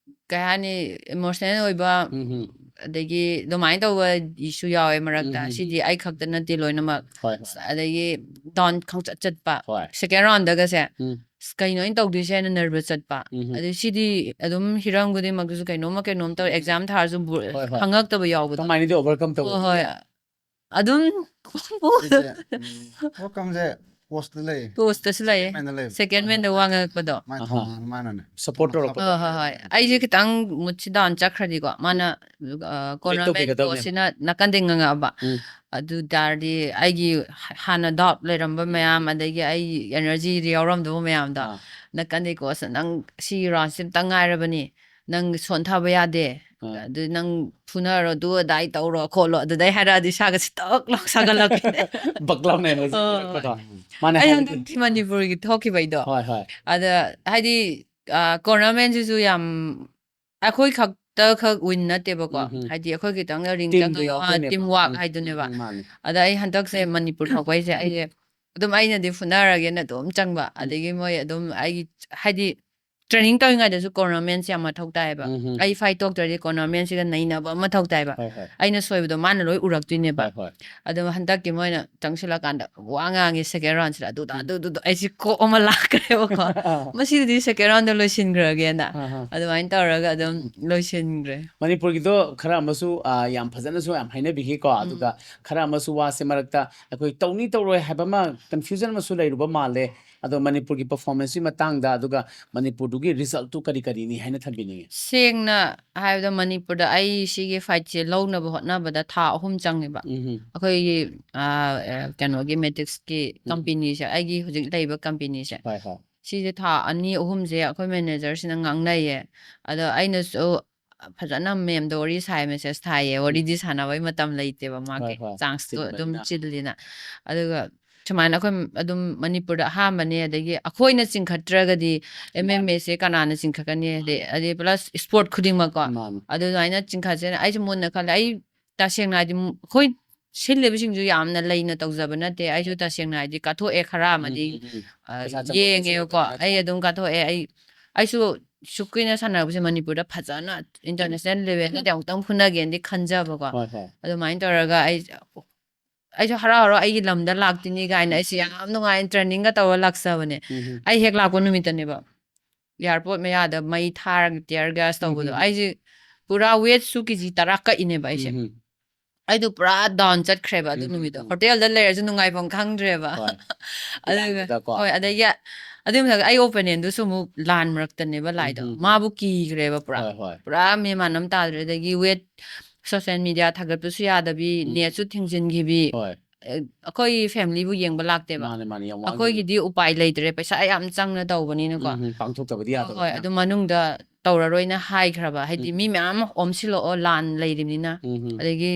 ꯀꯩ ꯍꯥꯏꯅꯤ, ꯏꯃꯣꯁꯅꯦꯜ ꯑꯣꯏꯕ, ꯎꯝ, ꯎꯝ꯫ ꯑꯗꯒꯤ ꯑꯗꯨꯃꯥꯏꯅ ꯇꯧꯕ ꯏꯁꯨ ꯌꯥꯎꯋꯦ ꯃꯔꯛꯇ꯫ ꯎꯝ, ꯎꯝ꯫ ꯁꯤꯗꯤ ꯑꯩ ꯈꯛꯇ ꯅꯠꯇꯦ ꯂꯣꯏꯅꯃꯛ꯫ ꯍꯣꯏ, ꯍꯣꯏ꯫ ꯑꯗꯒꯤ ꯗꯥꯎꯟ ꯈꯪꯆꯠ ꯆꯠꯄ꯫ ꯍꯣꯏ꯫ ꯁꯦꯀꯦꯟ ꯔꯥꯎꯟꯗꯒꯁꯦ ꯎꯝ꯫ "ꯑꯁ, ꯀꯩꯅꯣ ꯑꯩꯅ ꯇꯧꯗꯣꯏꯁꯦ?" ꯍꯥꯏꯅ ꯅꯔꯚꯁ ꯆꯠꯄ꯫ ꯎꯝ, ꯎꯝ꯫ ꯑꯗꯩ ꯁꯤꯗꯤ ꯑꯗꯨꯝ ꯍꯤꯔꯝ ꯈꯨꯗꯤꯡꯃꯛꯇꯁꯨ ꯀꯩꯅꯣꯝꯃ ꯀꯩꯅꯣꯝ ꯇꯧꯔ, ꯑꯦꯛꯖꯥꯝ ꯊꯥꯔꯁꯨ ꯕꯨ-, ꯍꯣꯏ, ꯍꯣꯏ꯫ ꯈꯪꯉꯛꯇꯕ ꯌꯥꯎꯕꯗꯣ꯫ ꯀꯃꯥꯏꯅꯗꯤ ꯑꯣꯚꯔꯀꯝ ꯇꯧꯕ? ꯍꯣꯏ, ꯍꯣꯏ꯫ ꯑꯗꯨꯝ ꯁꯤꯁꯦ, ꯎꯝ, ꯑꯣꯚꯔꯀꯝꯁꯦ ꯀꯣꯁꯇ ꯂꯩ꯫ ꯀꯣꯁꯇꯁꯨ ꯂꯩꯌꯦ꯫ ꯃꯦꯟꯗ ꯂꯩ꯫ ꯁꯦꯀꯦꯟ ꯃꯦꯟꯗ ꯋꯥ ꯉꯥꯡꯉꯛꯄꯗꯣ꯫ ꯃꯥꯏ ꯑꯍꯥ꯫ ꯊꯧꯅꯥ ꯃꯥꯅꯅꯦ꯫ ꯁꯄꯣꯔꯠ ꯇꯧꯔꯛꯄ꯫ ꯍꯣꯏ, ꯍꯣꯏ, ꯍꯣꯏ꯫ ꯑꯩꯁꯦ ꯈꯤꯇꯪ ꯃꯨꯠꯁꯤ ꯗꯥꯎꯟ ꯆꯠꯈ꯭ꯔꯗꯤꯀꯣ, ꯃꯥꯅ, ꯑ, ꯀꯣꯔꯅꯔꯃꯦꯟ ꯇꯧꯕꯤꯒꯗꯕꯅꯦ꯫ ꯀꯣꯁꯁꯤꯅ ꯅꯥꯀꯟꯗꯩ ꯉꯥꯡꯉꯛꯑꯕ꯫ ꯎꯝ꯫ ꯑꯗꯨ ꯇꯥꯔꯗꯤ ꯑꯩꯒꯤ ꯍꯥꯟꯅ ꯗꯥꯎꯠ ꯂꯩꯔꯝꯕ ꯃꯌꯥꯝ, ꯑꯗꯒꯤ ꯑꯩ ꯑꯦꯅꯔꯖꯤ ꯌꯥꯎꯔꯝꯗꯕ ꯃꯌꯥꯝꯗꯣ, ꯑꯥ꯫ ꯅꯥꯀꯟꯗꯩ ꯀꯣꯁꯅ, "ꯅꯪ ꯁꯤ ꯔꯥꯎꯟꯁꯤ ꯑꯝꯇꯪ ꯉꯥꯏꯔꯕꯅꯤ, ꯅꯪ ꯁꯣꯟꯊꯕ ꯌꯥꯗꯦ, ꯑꯥ꯫ ꯑꯗꯨ ꯅꯪ ꯐꯨꯅꯔꯣ, ꯑꯗꯨ ꯑꯗꯥꯏ ꯇꯧꯔꯣ ꯈꯣꯠꯂꯣ", ꯑꯗꯨꯗꯩ ꯍꯥꯏꯔꯛꯑꯗꯤ ꯏꯁꯥꯒꯁꯤ ꯇꯛ ꯂꯥꯎ ꯁꯥꯒꯠꯂꯛꯄꯤꯅꯦ꯫ ꯕꯛ ꯂꯥꯎꯅ energy ꯑꯣ꯫ ꯄꯤꯔꯛꯄꯗꯣ꯫ ꯃꯥꯅ ꯑꯩ ꯍꯥꯏꯕꯗꯤ ꯍꯟꯗꯛꯇꯤ ꯃꯅꯤꯄꯨꯔꯒꯤ ꯊꯣꯛꯈꯤꯕꯩꯗꯣ꯫ ꯍꯣꯏ, ꯍꯣꯏ꯫ ꯑꯗ ꯍꯥꯏꯗꯤ, ꯑ, ꯀꯣꯔꯅꯔꯃꯦꯟꯁꯤꯁꯨ ꯌꯥꯝ ꯑꯩꯈꯣꯏ ꯈꯛꯇ ꯈꯛ ꯋꯤꯟ ꯅꯠꯇꯦꯕꯀꯣ꯫ ꯎꯝ, ꯎꯝ꯫ ꯍꯥꯏꯗꯤ ꯑꯩꯈꯣꯏ ꯈꯤꯇꯪ ꯔꯤꯡ ꯇꯤꯝꯗꯣ ꯆꯪꯉꯒ, ꯑ, ꯌꯥꯎꯔꯛꯇꯣꯏꯅꯦꯕ꯫ ꯇꯤꯝ ꯋꯥꯛ ꯎꯝ, ꯍꯥꯏꯗꯨꯅꯦꯕ꯫ ꯎꯝ, ꯃꯥꯅꯦ꯫ ꯑꯗ ꯑꯩ ꯍꯟꯗꯛꯁꯦ ꯃꯅꯤꯄꯨꯔ ꯊꯣꯛꯄꯩꯁꯦ ꯑꯩꯁꯦ ꯑꯗꯨꯝ ꯑꯩꯅꯗꯤ ꯐꯨꯅꯔꯒꯦꯅ ꯑꯗꯨꯝ ꯆꯪꯕ꯫ ꯎꯝ꯫ ꯑꯗꯒꯤ ꯃꯣꯏ ꯑꯗꯨꯝ ꯑꯩꯒꯤ, ꯍꯥꯏꯗꯤ ꯇ꯭ꯔꯦꯅꯤꯡ ꯇꯧꯔꯤꯉꯩꯗꯁꯨ ꯀꯣꯔꯅꯔꯃꯦꯟꯁꯦ ꯌꯥꯝ ꯃꯊꯧ ꯇꯥꯏꯌꯦꯕ꯫ ꯎꯝ, ꯎꯝ꯫ ꯑꯩ ꯐꯥꯏꯠ ꯇꯧꯗ꯭ꯔꯗꯤ ꯀꯣꯔꯅꯔꯃꯦꯟꯁꯤꯒ ꯅꯩꯅꯕ ꯑꯃ ꯃꯊꯧ ꯇꯥꯏꯌꯦꯕ꯫ ꯍꯣꯏ, ꯍꯣꯏ꯫ ꯑꯩꯅ ꯁꯣꯏꯕꯗꯣ ꯃꯥꯅ ꯂꯣꯏ ꯎꯔꯛꯇꯣꯏꯅꯦꯕ꯫ ꯍꯣꯏ, ꯍꯣꯏ꯫ ꯑꯗꯣ ꯍꯟꯗꯛꯀꯤ ꯃꯣꯏꯅ ꯆꯪꯁꯤꯜꯂꯀꯥꯟꯗ ꯋꯥ ꯉꯥꯡꯉꯦ ꯁꯦꯀꯦꯟ ꯔꯥꯎꯟꯁꯤꯗ, ꯑꯗꯨꯗ, ꯎꯝ꯫ ꯑꯗꯨꯗꯨꯗ ꯑꯩꯁꯦ ꯀꯣꯛ ꯑꯃ ꯂꯥꯛꯈ꯭ꯔꯦꯕꯀꯣ꯫ ꯃꯁꯤꯗꯗꯤ ꯁꯦꯀꯦꯟ ꯔꯥꯎꯟꯗ ꯂꯣꯏꯁꯤꯟꯈ꯭ꯔꯒꯦꯅ꯫ ꯑꯥ, ꯑꯥ꯫ ꯑꯗꯨꯃꯥꯏꯅ ꯇꯧꯔꯒ ꯑꯗꯨꯝ ꯂꯣꯏꯁꯤꯟꯈ꯭ꯔꯦ꯫ ꯃꯅꯤꯄꯨꯔꯒꯤꯗꯣ ꯈꯔ ꯑꯃꯁꯨ, ꯑ, ꯌꯥꯝ ꯐꯖꯅꯁꯨ ꯌꯥꯝ ꯍꯥꯏꯅꯕꯤꯈꯤꯀꯣ꯫ ꯎꯝ꯫ ꯑꯗꯨꯒ ꯈꯔ ꯑꯃꯁꯨ ꯋꯥꯁꯦ ꯃꯔꯛꯇ ꯑꯩꯈꯣꯏ ꯇꯧꯅꯤ ꯇꯧꯔꯣꯏ ꯍꯥꯏꯕ ꯑꯃ ꯀꯟꯐ꯭ꯌꯨꯖꯟ ꯑꯃꯁꯨ ꯂꯩꯔꯨꯕ ꯃꯥꯜꯂꯦ꯫ ꯑꯗꯣ ꯃꯅꯤꯄꯨꯔꯒꯤ performanceꯀꯤ ꯃꯇꯥꯡꯗ, ꯑꯗꯨꯒ ꯃꯅꯤꯄꯨꯔꯗꯨꯒꯤ resultꯇꯨ ꯀꯔꯤ ꯀꯔꯤꯅꯤ ꯍꯥꯏꯅ ꯊꯝꯕꯤꯅꯤꯡꯉꯤ? ꯁꯦꯡꯅ ꯍꯥꯏꯔꯕꯗ, ꯃꯅꯤꯄꯨꯔꯗ ꯑꯩ ꯁꯤꯒꯤ fightꯁꯦ ꯂꯧꯅꯕ ꯍꯣꯠꯅꯕꯗ ꯊꯥ ꯑꯍꯨꯝ ꯆꯪꯉꯦꯕ꯫ ꯎꯝ, ꯑꯩꯈꯣꯏꯒꯤ ꯑꯥ, ꯑ, ꯀꯩꯅꯣꯒꯤ Matrixꯀꯤ companyꯁꯦ, ꯑꯩꯒꯤ ꯍꯧꯖꯤꯛ ꯂꯩꯕ companyꯁꯦ, ꯍꯣꯏ, ꯍꯣꯏ. ꯁꯤꯁꯦ ꯊꯥ ꯑꯅꯤ ꯑꯍꯨꯝꯁꯦ ꯑꯩꯈꯣꯏ managerꯁꯤꯅ ꯉꯥꯡꯅꯩꯌꯦ꯫ ꯑꯗꯣ ꯑꯩꯅꯁꯨ ꯐꯖꯅ ma'amꯗ ꯋꯥꯔꯤ ꯁꯥꯏ, message ꯊꯥꯏꯌꯦ꯫ ꯋꯥꯔꯤꯗꯤ ꯁꯥꯟꯅꯕꯩ ꯃꯇꯝ ꯂꯩꯇꯦꯕ, ꯃꯥꯒꯤ ꯍꯣꯏ, ꯍꯣꯏ. chanceꯇꯣ ꯑꯗꯨꯝ ꯆꯤꯟꯕꯅꯤꯅ. ꯆꯤꯜꯂꯤꯅ꯫ ꯑꯗꯨꯒ ꯁꯨꯃꯥꯏꯅ ꯑꯩꯈꯣꯏ ꯑꯗꯨꯝ ꯃꯅꯤꯄꯨꯔꯗ ꯑꯍꯥꯟꯕꯅꯦ, ꯑꯗꯒꯤ ꯑꯩꯈꯣꯏꯅ ꯆꯤꯡꯈꯠꯇ꯭ꯔꯒꯗꯤ MMAꯁꯦ ꯀꯅꯥꯅ ꯆꯤꯡꯈꯠꯀꯅꯤ? ꯑꯗꯩ, ꯑꯗꯩ plus sport ꯈꯨꯗꯤꯡꯃꯛꯀꯣ꯫ ꯃꯥꯅꯤ. ꯑꯗꯨꯃꯥꯏꯅ ꯆꯤꯡꯈꯠꯁꯦꯅ ꯑꯩꯁꯨ ꯃꯨꯟꯅ ꯈꯜꯂꯦ꯫ ꯑꯩ ꯇꯁꯦꯡꯅ ꯍꯥꯏꯗꯤ, ꯃꯨ-, ꯑꯩꯈꯣꯏ ꯁꯤꯜꯂꯤꯕꯁꯤꯡꯁꯨ ꯌꯥꯝꯅ ꯂꯩꯅ ꯇꯧꯖꯕ ꯅꯠꯇꯦ꯫ ꯑꯩꯁꯨ ꯇꯁꯦꯡꯅ ꯍꯥꯏꯗꯤ ꯀꯥꯊꯣꯛꯑꯦ ꯈꯔ ꯑꯃꯗꯤ, ꯎꯝ, ꯎꯝ. ꯑ, ꯄꯩꯁꯥ ꯆꯪꯕ ꯌꯦꯡꯉꯦꯕꯀꯣ꯫ ꯄꯩꯁꯥ ꯑꯩ ꯑꯗꯨꯝ ꯀꯥꯊꯣꯛꯑꯦ꯫ ꯑꯩ, ꯑꯩꯁꯨ ꯁꯨꯛ ꯀꯨꯏꯅ ꯁꯥꯟꯅꯔꯛꯄꯁꯦ ꯃꯅꯤꯄꯨꯔꯗ ꯐꯖꯅ international levelꯗꯗꯤ ꯑꯃꯨꯛꯇꯪ ꯐꯨꯅꯒꯦꯅꯗꯤ ꯈꯟꯖꯕꯀꯣ꯫ ꯍꯣꯏ, ꯍꯣꯏ. ꯑꯗꯨꯃꯥꯏꯅ ꯇꯧꯔꯒ ꯑꯩ, ꯑꯩꯁꯨ ꯍꯔꯥꯎ ꯍꯔꯥꯎ ꯑꯩꯒꯤ ꯂꯝꯗ ꯂꯥꯛꯇꯣꯏꯅꯤ ꯀꯥꯏꯅ ꯑꯩꯁꯦ ꯌꯥꯝ ꯅꯨꯡꯉꯥꯏꯅ trainingꯒ ꯇꯧꯔ ꯂꯥꯛꯆꯕꯅꯦ꯫ ꯎꯝ, ꯎꯝ. ꯑꯩ ꯍꯦꯛ ꯂꯥꯛꯄ ꯅꯨꯃꯤꯠꯇꯅꯦꯕ airport ꯃꯌꯥꯗ ꯃꯩ ꯊꯥꯔꯒ tear gas ꯇꯧꯕꯗꯣ꯫ ꯎꯝ, ꯎꯝ. ꯑꯩꯁꯦ ꯄꯨꯔꯥ weightꯁꯨ KG ꯇꯔꯥ ꯀꯛꯏꯅꯦꯕ ꯑꯩꯁꯦ꯫ ꯎꯝ, ꯎꯝ. ꯑꯩꯗꯣ ꯄꯨꯔꯥ down ꯆꯠꯈ꯭ꯔꯦꯕ ꯑꯗꯨ ꯎꯝ, ꯅꯨꯃꯤꯠꯇꯣ꯫ ꯎꯝ. ꯍꯣꯇꯦꯜꯗ ꯂꯩꯔꯁꯨ ꯅꯨꯡꯉꯥꯏꯐꯝ ꯈꯪꯗ꯭ꯔꯦꯕ꯫ ꯍꯣꯏ. ꯑꯗꯨꯒ, ꯌꯥꯝꯕꯗꯀꯣ. ꯍꯣꯏ, ꯑꯗꯒꯤ ꯑꯗꯨꯒꯤ ꯃꯊꯛꯇ ꯑꯩ opponentꯗꯨꯁꯨ ꯑꯃꯨꯛ ꯂꯥꯟ ꯃꯔꯛꯇꯅꯦꯕ ꯂꯥꯛꯏꯗꯣ꯫ ꯎꯝ, ꯎꯝ. ꯃꯥꯕꯨ ꯀꯤꯈ꯭ꯔꯦꯕ ꯄꯨꯔꯥ꯫ ꯍꯣꯏ, ꯍꯣꯏ. ꯄꯨꯔꯥ ꯃꯦꯟ ꯃꯥꯟ ꯑꯃ ꯇꯥꯗ꯭ꯔꯦ꯫ ꯑꯗꯒꯤ weight, social media ꯊꯥꯒꯠꯄꯁꯨ ꯌꯥꯗꯕꯤ, ꯎꯝ. netꯁꯨ ꯊꯤꯡꯖꯤꯟꯈꯤꯕꯤ꯫ ꯍꯣꯏ. ꯑꯦ, ꯑꯩꯈꯣꯏ familyꯕꯨ ꯌꯦꯡꯕ ꯂꯥꯛꯇꯦꯕ꯫ ꯃꯥꯅꯦ, ꯃꯥꯅꯦ, ꯌꯥꯝ ꯋꯥꯈꯤꯕꯅꯦ꯫ ꯑꯩꯈꯣꯏꯒꯤꯗꯤ ꯎꯄꯥꯏ ꯂꯩꯇ꯭ꯔꯦ, ꯄꯩꯁꯥ ꯌꯥꯝ ꯆꯪꯅ ꯇꯧꯕꯅꯤꯅꯀꯣ꯫ ꯎꯝ, ꯎꯝ, ꯄꯥꯡꯊꯣꯛꯇꯕꯗꯤ ꯍꯣꯏ, ꯌꯥꯗꯕ ꯍꯣꯏ, ꯃꯌꯥꯝ꯫ ꯑꯗꯨ ꯃꯅꯨꯡꯗ ꯇꯧꯔꯔꯣꯏꯅ ꯍꯥꯏꯈ꯭ꯔꯕ, ꯍꯥꯏꯗꯤ ꯎꯝ, ꯃꯤ ꯎꯝ. ꯃꯌꯥꯝ ꯑꯃ ꯑꯣꯝꯁꯤꯜꯂꯛꯑꯣ, ꯂꯥꯟ ꯂꯩꯔꯤꯕꯅꯤꯅ꯫ ꯎꯝ, ꯎꯝ. ꯑꯗꯒꯤ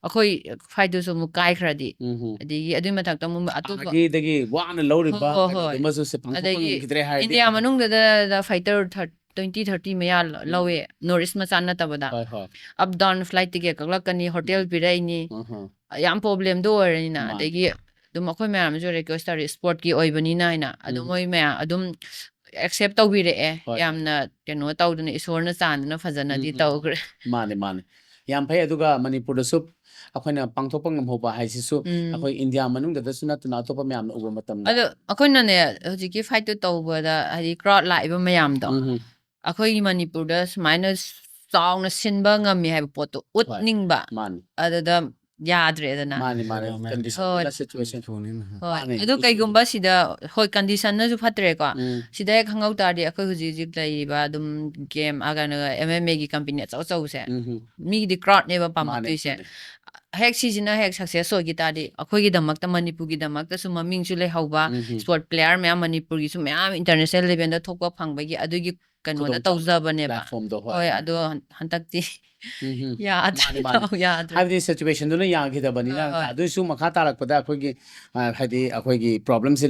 ꯑꯩꯈꯣꯏ fightꯇꯨꯁꯨ ꯑꯃꯨꯛ ꯀꯥꯏꯈ꯭ꯔꯗꯤ, ꯎꯝ, ꯎꯝ. ꯑꯗꯒꯤ ꯑꯗꯨꯒꯤ ꯃꯊꯛꯇ ꯑꯃꯨꯛ ꯑꯇꯣꯞꯄ, ꯑꯥꯒꯤꯗꯒꯤ ꯋꯥꯅ ꯂꯧꯔꯤꯕ ꯍꯣꯏ, ꯍꯣꯏ, ꯍꯣꯏ. ꯀꯩꯅꯣꯗꯨꯃꯁꯨ ꯁꯦ ꯄꯥꯡꯊꯣꯛꯄ ꯑꯗꯒꯤ ꯉꯝꯈꯤꯗ꯭ꯔꯦ ꯍꯥꯏꯔꯗꯤ ꯏꯟꯗꯤꯌꯥ ꯑꯃꯨꯛ. ꯃꯅꯨꯡꯗꯗ fighter thirty, twenty, thirty ꯃꯌꯥ ꯂ-, ꯎꯝ. ꯂꯧꯋꯦ, North East ꯃꯆꯥ ꯅꯠꯇꯕꯗ꯫ ꯍꯣꯏ, ꯍꯣꯏ. Up down flight ticket ꯀꯛꯂꯛꯀꯅꯤ, hotel ꯎꯝ. ꯄꯤꯔꯛꯏꯅꯤ, ꯎꯝ, ꯎꯝ. ꯌꯥꯝ problemꯗꯣ ꯑꯣꯏꯔꯅꯤꯅ꯫ ꯃꯥꯅꯤ. ꯑꯗꯒꯤ ꯑꯗꯨꯝ ꯑꯩꯈꯣꯏ ꯃꯌꯥꯝꯁꯨ request ꯇꯧꯔꯤ, sportꯀꯤ ꯑꯣꯏꯕꯅꯤꯅ ꯍꯥꯏꯅ꯫ ꯑꯗꯨꯝ ꯎꯝ. ꯃꯣꯏ ꯃꯌꯥꯝ ꯑꯗꯨꯝ accept ꯇꯧꯕꯤꯔꯛꯑꯦ, ꯍꯣꯏ. ꯌꯥꯝꯅ ꯀꯩꯅꯣ ꯇꯧꯗꯅ ꯏꯁꯣꯔꯅ ꯆꯥꯟꯗꯅ ꯐꯖꯅꯗꯤ ꯎꯝ, ꯎꯝ. ꯇꯧꯈ꯭ꯔꯦ꯫ ꯃꯥꯅꯦ, ꯃꯥꯅꯦ. ꯌꯥꯝ ꯐꯩ꯫ ꯑꯗꯨꯒ ꯃꯅꯤꯄꯨꯔꯗꯁꯨ ꯑꯩꯈꯣꯏꯅ ꯄꯥꯡꯊꯣꯛꯄ ꯉꯝꯍꯧꯕ ꯍꯥꯏꯁꯤꯁꯨ ꯎꯝ. ꯑꯩꯈꯣꯏ ꯏꯟꯗꯤꯌꯥ ꯃꯅꯨꯡꯗꯗꯁꯨ ꯅꯠꯇꯅ ꯑꯇꯣꯞꯄ ꯃꯌꯥꯝꯅ ꯎꯕ ꯃꯇꯝꯗ. ꯑꯗꯣ ꯑꯩꯈꯣꯏꯅꯅꯦ, ꯍꯧꯖꯤꯛꯀꯤ fightꯇꯨ ꯇꯧꯕꯗ, ꯍꯥꯏꯗꯤ crowd ꯂꯥꯛꯏꯕ ꯃꯌꯥꯝꯗꯣ, ꯎꯝ, ꯎꯝ. ꯑꯩꯈꯣꯏꯒꯤ ꯃꯅꯤꯄꯨꯔꯗ ꯁꯨꯃꯥꯏꯅ ꯆꯥꯎꯅ ꯁꯤꯟꯕ ꯉꯝꯃꯤ ꯍꯥꯏꯕ ꯄꯣꯠꯇꯣ ꯍꯣꯏ. ꯎꯠꯅꯤꯡꯕ꯫ ꯃꯥꯅꯤ. ꯑꯗꯨꯗ ꯌꯥꯗ꯭ꯔꯦꯗꯅ꯫ ꯃꯥꯅꯤ ꯃꯥꯅꯤ ꯍꯣꯏ, condition ꯍꯣꯏ꯫ ꯗꯨꯅ situation ꯍꯣꯏ ꯑꯗꯨ ꯀꯩꯒꯨꯝꯕ ꯁꯤꯗ ꯍꯣꯏ condition ꯅꯁꯨ ꯐꯠꯇ꯭ꯔꯦꯀꯣ꯫ ꯁꯤꯗ ꯍꯦꯛ ꯈꯪꯍꯧ ꯇꯥꯔꯗꯤ ꯑꯩꯈꯣꯏ ꯍꯧꯖꯤꯛ ꯍꯧꯖꯤꯛ ꯂꯩꯔꯤꯕ ꯑꯗꯨꯝ game ꯀꯩꯅꯣ M M A ꯒꯤ company ꯑꯆꯧ ꯑꯆꯧꯕꯁꯦ ꯎꯝ ꯍꯝ꯫ ꯃꯤꯒꯤꯗꯤ crowd ꯅꯦꯕ ꯃꯥꯅꯦ, ꯄꯥꯝꯃꯛꯇꯣꯏꯁꯦ꯫ ꯃꯥꯅꯦ꯫ ꯍꯦꯛ ꯁꯤꯁꯤꯅ ꯍꯦꯛ success ꯑꯣꯏꯈꯤ ꯇꯥꯔꯗꯤ ꯑꯩꯈꯣꯏꯒꯤꯗꯃꯛꯇ ꯃꯅꯤꯄꯨꯔꯒꯤꯗꯃꯛꯇꯁꯨ ꯃꯃꯤꯡꯁꯨ ꯂꯩꯍꯧꯕ, ꯎꯝ ꯍꯝ꯫ sport player ꯃꯌꯥꯝ ꯃꯅꯤꯄꯨꯔꯒꯤꯁꯨ ꯃꯌꯥꯝ international level ꯗ ꯊꯣꯛꯄ ꯐꯪꯕꯒꯤ ꯑꯗꯨꯒꯤ ꯀꯩꯅꯣꯗ ꯈꯨꯗꯣꯡꯆꯥꯕ ꯇꯧꯖꯕꯅꯦꯕ꯫ platform ꯗꯣ, ꯍꯣꯏ꯫ ꯍꯣꯏ ꯑꯗꯣ ꯍꯟ- ꯍꯟꯗꯛꯇꯤ ꯎꯝ ꯍꯝ꯫ ꯌꯥꯗ꯭ꯔꯦ꯫ ꯃꯥꯅꯦ, ꯃꯥꯅꯦ꯫ ꯌꯥꯗ꯭ꯔꯦ꯫ ꯍꯥꯏꯕꯗꯤ situation ꯗꯨꯅ ꯌꯥꯈꯤꯗꯕꯅꯤꯅ ꯍꯣꯏ, ꯍꯣꯏ꯫ ꯑꯗꯨꯏꯁꯨ ꯃꯈꯥ ꯇꯥꯔꯛꯄꯗ ꯑꯩꯈꯣꯏꯒꯤ ꯑ, ꯍꯥꯏꯗꯤ ꯑꯩꯈꯣꯏꯒꯤ problem ꯁꯦ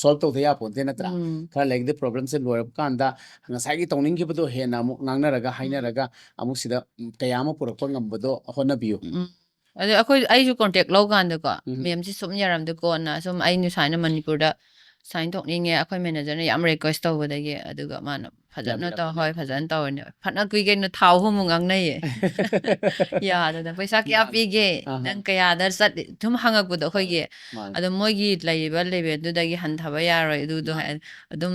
solve ꯇꯧꯗ ꯌꯥꯄꯣꯟꯇꯦ ꯅꯠꯇ꯭ꯔꯥ? ꯎꯝ꯫ ꯈꯔ ꯂꯩꯔꯒꯗꯤ problem ꯁꯦ ꯂꯣꯏꯔꯛꯄ ꯀꯥꯟꯗ ꯉꯁꯥꯏꯒꯤ ꯇꯧꯅꯤꯡꯈꯤꯕꯗꯣ ꯍꯦꯟꯅ ꯑꯃꯨꯛ ꯉꯥꯡꯅꯔꯒ ꯎꯝ꯫ ꯍꯥꯏꯅꯔꯒ ꯑꯃꯨꯛ ꯁꯤꯗ ꯎꯝ, ꯀꯌꯥ ꯑꯃ ꯄꯨꯔꯛꯄ ꯉꯝꯕꯗꯣ ꯍꯣꯠꯅꯕꯤꯌꯨ꯫ ꯎꯝ꯫ ꯑꯗꯣ ꯑꯩꯈꯣꯏ ꯑꯩꯁꯨ contact ꯂꯧꯀꯥꯟꯗꯀꯣ ꯎꯝ꯫ ꯃꯦꯝꯁꯦ ꯁꯨꯝ ꯌꯥꯔꯝꯗꯦ, ꯀꯣꯟꯅ ꯁꯨꯝ ꯑꯩꯅ ꯁꯨꯃꯥꯏꯅ ꯃꯅꯤꯄꯨꯔꯗ sign ꯇꯧꯅꯤꯡꯉꯦ, ꯑꯩꯈꯣꯏ manager ꯅ ꯌꯥꯝ request ꯇꯧꯕꯗꯒꯤ ꯑꯗꯨꯒ ꯃꯥꯅ ꯐꯖꯅ ꯇꯧ ꯌꯥꯕꯤꯔꯛꯄꯅꯦ꯫ ꯍꯣꯏ ꯐꯖꯅ ꯇꯧꯔꯤꯅꯦ꯫ ꯐꯅ ꯀꯨꯏ ꯀꯩꯅꯣ ꯊꯥ ꯑꯍꯨꯝꯃꯨꯛ ꯉꯥꯡꯅꯩꯌꯦ꯫ ꯌꯥꯗꯅ ꯄꯩꯁꯥ ꯀꯌꯥ ꯌꯥꯝ-, ꯄꯤꯒꯦ, ꯑꯍꯥ꯫ ꯅꯪ ꯀꯌꯥꯗ ꯆꯠꯂꯤ ꯁꯨꯝ ꯍꯪꯉꯛꯄꯗꯣ ꯑꯩꯈꯣꯏꯒꯤ꯫ ꯃꯥꯅꯦ꯫ ꯑꯗꯣ ꯃꯣꯏꯒꯤ ꯂꯩꯔꯤꯕ level ꯗꯨꯗꯒꯤ ꯍꯟꯊꯕ ꯌꯥꯔꯣꯏ ꯑꯗꯨꯗꯣ ꯃꯥꯅꯦ꯫ ꯍꯥꯏ-, ꯑꯗꯨꯝ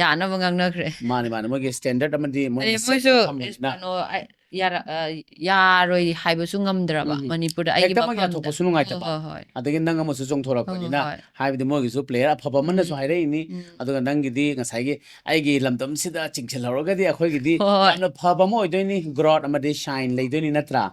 ꯌꯥꯅꯕ ꯉꯥꯡꯅꯈ꯭ꯔꯦ꯫ ꯃꯥꯅꯦ ꯃꯥꯅꯦ, ꯃꯣꯏꯒꯤ standard ꯑꯃꯗꯤ ꯃꯣꯏꯅ ꯑꯗꯩ set ꯃꯣꯏꯁꯨ ꯇꯧꯔ ꯊꯝꯕꯅꯤꯅ꯫ ꯀꯩꯅꯣ ꯑ, ꯌꯥꯔ-, ꯑ, ꯌꯥꯔꯣꯏ ꯍꯥꯏꯕꯁꯨ ꯉꯝꯗ꯭ꯔꯕ ꯎꯝ꯫ ꯃꯅꯤꯄꯨꯔꯗ ꯑꯩꯒꯤ ꯍꯦꯛꯇꯃꯛ ꯃꯐꯝꯗ꯫ ꯌꯥꯊꯣꯛꯄꯁꯨ ꯅꯨꯡꯉꯥꯏꯇꯕ꯫ ꯍꯣꯏ, ꯍꯣꯏ, ꯍꯣꯏ꯫ ꯑꯗꯒꯤ ꯅꯪ ꯑꯃꯁꯨ ꯆꯣꯡꯊꯣꯔꯛꯄꯅꯤꯅ ꯍꯣꯏ, ꯍꯣꯏ꯫ ꯍꯥꯏꯕꯗꯤ ꯃꯣꯏꯒꯤꯁꯨ player ꯑꯐꯕ ꯑꯃꯅꯁꯨ ꯎꯝ꯫ ꯍꯥꯏꯔꯛꯏꯅꯤ꯫ ꯎꯝ꯫ ꯑꯗꯨꯒ ꯅꯪꯒꯤꯗꯤ ꯉꯁꯥꯏꯒꯤ ꯑꯩꯒꯤ ꯂꯝꯗꯝꯁꯤꯗ ꯆꯤꯡꯁꯤꯜꯍꯧꯔꯒꯗꯤ ꯑꯩꯈꯣꯏꯒꯤꯗꯤ ꯍꯣꯏ, ꯍꯣꯏ꯫ ꯌꯥꯝꯅ ꯐꯕ ꯑꯃ ꯑꯣꯏꯗꯣꯏꯅꯤ, growth ꯑꯃꯗꯤ shine ꯂꯩꯗꯣꯏꯅꯤ ꯅꯠꯇ꯭ꯔꯥ?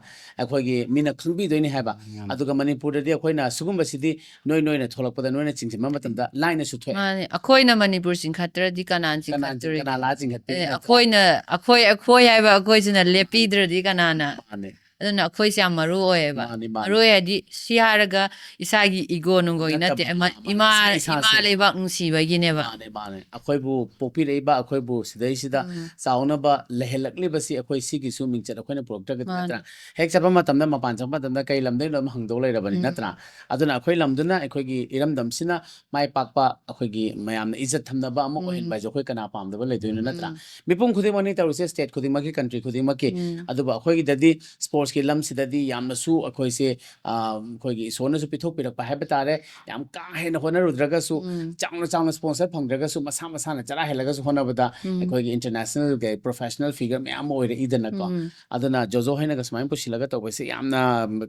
ꯑꯩꯈꯣꯏꯒꯤ ꯃꯤꯅ ꯈꯪꯕꯤꯗꯣꯏꯅꯤ ꯍꯥꯏꯕ꯫ ꯌꯥꯝ ꯑꯗꯨꯒ ꯃꯅꯤꯄꯨꯔꯗꯗꯤ ꯑꯩꯈꯣꯏꯅ ꯁꯤꯒꯨꯝꯕꯁꯤꯗꯤ ꯅꯣꯏ ꯅꯣꯏꯅ ꯊꯣꯛꯂꯛꯄꯗ ꯅꯣꯏꯅ ꯆꯤꯡꯁꯤꯟꯕ ꯃꯇꯝꯗ ꯂꯥꯏꯅꯁꯨ ꯊꯣꯛꯑꯦ꯫ ꯃꯥꯅꯦ, ꯑꯩꯈꯣꯏꯅ ꯃꯅꯤꯄꯨꯔ ꯆꯤꯡꯈꯠꯇ꯭ꯔꯗꯤ ꯀꯅꯥꯅ ꯀꯅꯥ ꯆꯤꯡ-, ꯆꯤꯡꯈꯠꯇꯣꯔꯤꯒꯦ? ꯀꯅꯥ ꯂꯥꯛꯑ ꯆꯤꯡꯈꯠꯇꯣꯏꯅꯣ ꯑꯦ, ꯅꯠꯇ꯭ꯔꯥ? ꯑꯩꯈꯣꯏꯅ ꯑꯩꯈꯣꯏ ꯑꯩꯈꯣꯏ ꯍꯥꯏꯕ ꯑꯩꯈꯣꯏꯁꯤꯅ ꯂꯦꯞꯄꯤꯗ꯭ꯔꯗꯤ ꯀꯅꯥꯅ? ꯃꯥꯅꯦ꯫ ꯑꯗꯨꯅ ꯑꯩꯈꯣꯏꯁꯦ ꯌꯥꯝ ꯃꯔꯨ ꯑꯣꯏꯌꯦꯕ꯫ ꯃꯥꯅꯦ, ꯃꯥꯅꯦ꯫ ꯃꯔꯨ ꯑꯣꯏ ꯍꯥꯏꯗꯤ ꯁꯤ ꯍꯥꯏꯔꯒ ꯏꯁꯥꯒꯤ ego ꯅꯨꯡꯒꯣꯒꯤ ꯅꯠꯇꯦ, ꯅꯠꯇꯕ, ꯏꯃꯥ-, ꯃꯥꯅꯦ, ꯏꯃꯥ, ꯏꯁꯥ ꯏꯁꯥꯁꯦ꯫ ꯏꯃꯥ ꯂꯩꯕꯥꯛ ꯅꯨꯡꯁꯤꯕꯒꯤꯅꯦꯕ꯫ ꯃꯥꯅꯦ ꯃꯥꯅꯦ, ꯑꯩꯈꯣꯏꯕꯨ ꯄꯣꯛꯄꯤꯔꯛꯏꯕ, ꯑꯩꯈꯣꯏꯕꯨ ꯁꯤꯗꯩꯁꯤꯗ ꯎꯝ꯫ ꯆꯥꯎꯅꯕ ꯂꯩꯍꯜꯂꯛꯂꯤꯕꯁꯤ ꯑꯩꯈꯣꯏ ꯁꯤꯒꯤꯁꯨ ꯃꯤꯡꯆꯠ ꯑꯩꯈꯣꯏꯅ ꯄꯨꯔꯛꯇ꯭ꯔꯒꯗꯤ ꯃꯥꯅꯦ꯫ ꯅꯠꯇ꯭ꯔꯥ? ꯍꯦꯛ ꯆꯠꯄ ꯃꯇꯝꯗ, ꯃꯄꯥꯟ ꯆꯠꯄ ꯃꯇꯝꯗ ꯀꯩ ꯂꯝꯗꯩꯅꯣ ꯑꯗꯨꯝ ꯍꯪꯗꯧ ꯂꯩꯔꯕꯅꯤ ꯎꯝ꯫ ꯅꯠꯇ꯭ꯔꯥ? ꯑꯗꯨꯅ ꯑꯩꯈꯣꯏ ꯂꯝꯗꯨꯅ ꯑꯩꯈꯣꯏꯒꯤ ꯏꯔꯝꯗꯝꯁꯤꯅ ꯃꯥꯏ ꯄꯥꯛꯄ, ꯑꯩꯈꯣꯏꯒꯤ ꯃꯌꯥꯝꯅ ꯏꯖꯠ ꯊꯝꯅꯕ ꯑꯃ ꯎꯝ꯫ ꯑꯣꯏꯍꯟꯕ ꯍꯥꯏꯁꯦ ꯑꯩꯈꯣꯏ ꯀꯅꯥ ꯄꯥꯝꯗꯕ ꯂꯩꯗꯣꯏꯅꯣ ꯅꯠꯇ꯭ꯔꯥ? ꯎꯝ꯫ ꯃꯤꯄꯨꯝ ꯈꯨꯗꯤꯡꯃꯛꯅꯤ ꯇꯧꯔꯤꯁꯦ, state ꯈꯨꯗꯤꯡꯃꯛꯀꯤ, country ꯈꯨꯗꯤꯡꯃꯛꯀꯤ꯫ ꯎꯝ꯫ ꯑꯗꯨꯕꯨ ꯑꯩꯈꯣꯏꯒꯤꯗꯗꯤ sports ꯀꯤ ꯂꯝꯁꯤꯗꯗꯤ ꯌꯥꯝꯅꯁꯨ ꯑꯩꯈꯣꯏꯁꯦ, ꯑ, ꯑꯩꯈꯣꯏꯒꯤ ꯏꯁꯣꯔꯅꯁꯨ ꯄꯤꯊꯣꯛꯄꯤꯔꯛꯄ ꯍꯥꯏꯕ ꯇꯥꯔꯦ꯫ ꯌꯥꯝ ꯀꯥ ꯍꯦꯟꯅ ꯍꯣꯠꯅꯔꯨꯗ꯭ꯔꯒꯁꯨ, ꯎꯝ꯫ ꯆꯥꯎꯅ ꯆꯥꯎꯅ sponsor ꯐꯪꯗ꯭ꯔꯒꯁꯨ, ꯃꯁꯥ ꯃꯁꯥꯅ ꯆꯔꯥ ꯍꯦꯜꯂꯒꯁꯨ ꯍꯣꯠꯅꯕꯗ ꯎꯝ꯫ ꯑꯩꯈꯣꯏꯒꯤ international ꯒꯤ professional figure ꯃꯌꯥꯝ ꯑꯃ ꯑꯣꯏꯔꯛꯏꯗꯅꯀꯣ꯫ ꯎꯝ꯫ ꯑꯗꯨꯅ ꯖꯣꯖꯣ ꯍꯣꯏꯅꯒ ꯁꯨꯃꯥꯏꯅ ꯄꯨꯁꯤꯜꯂꯒ ꯇꯧꯕꯁꯦ ꯌꯥꯝꯅ,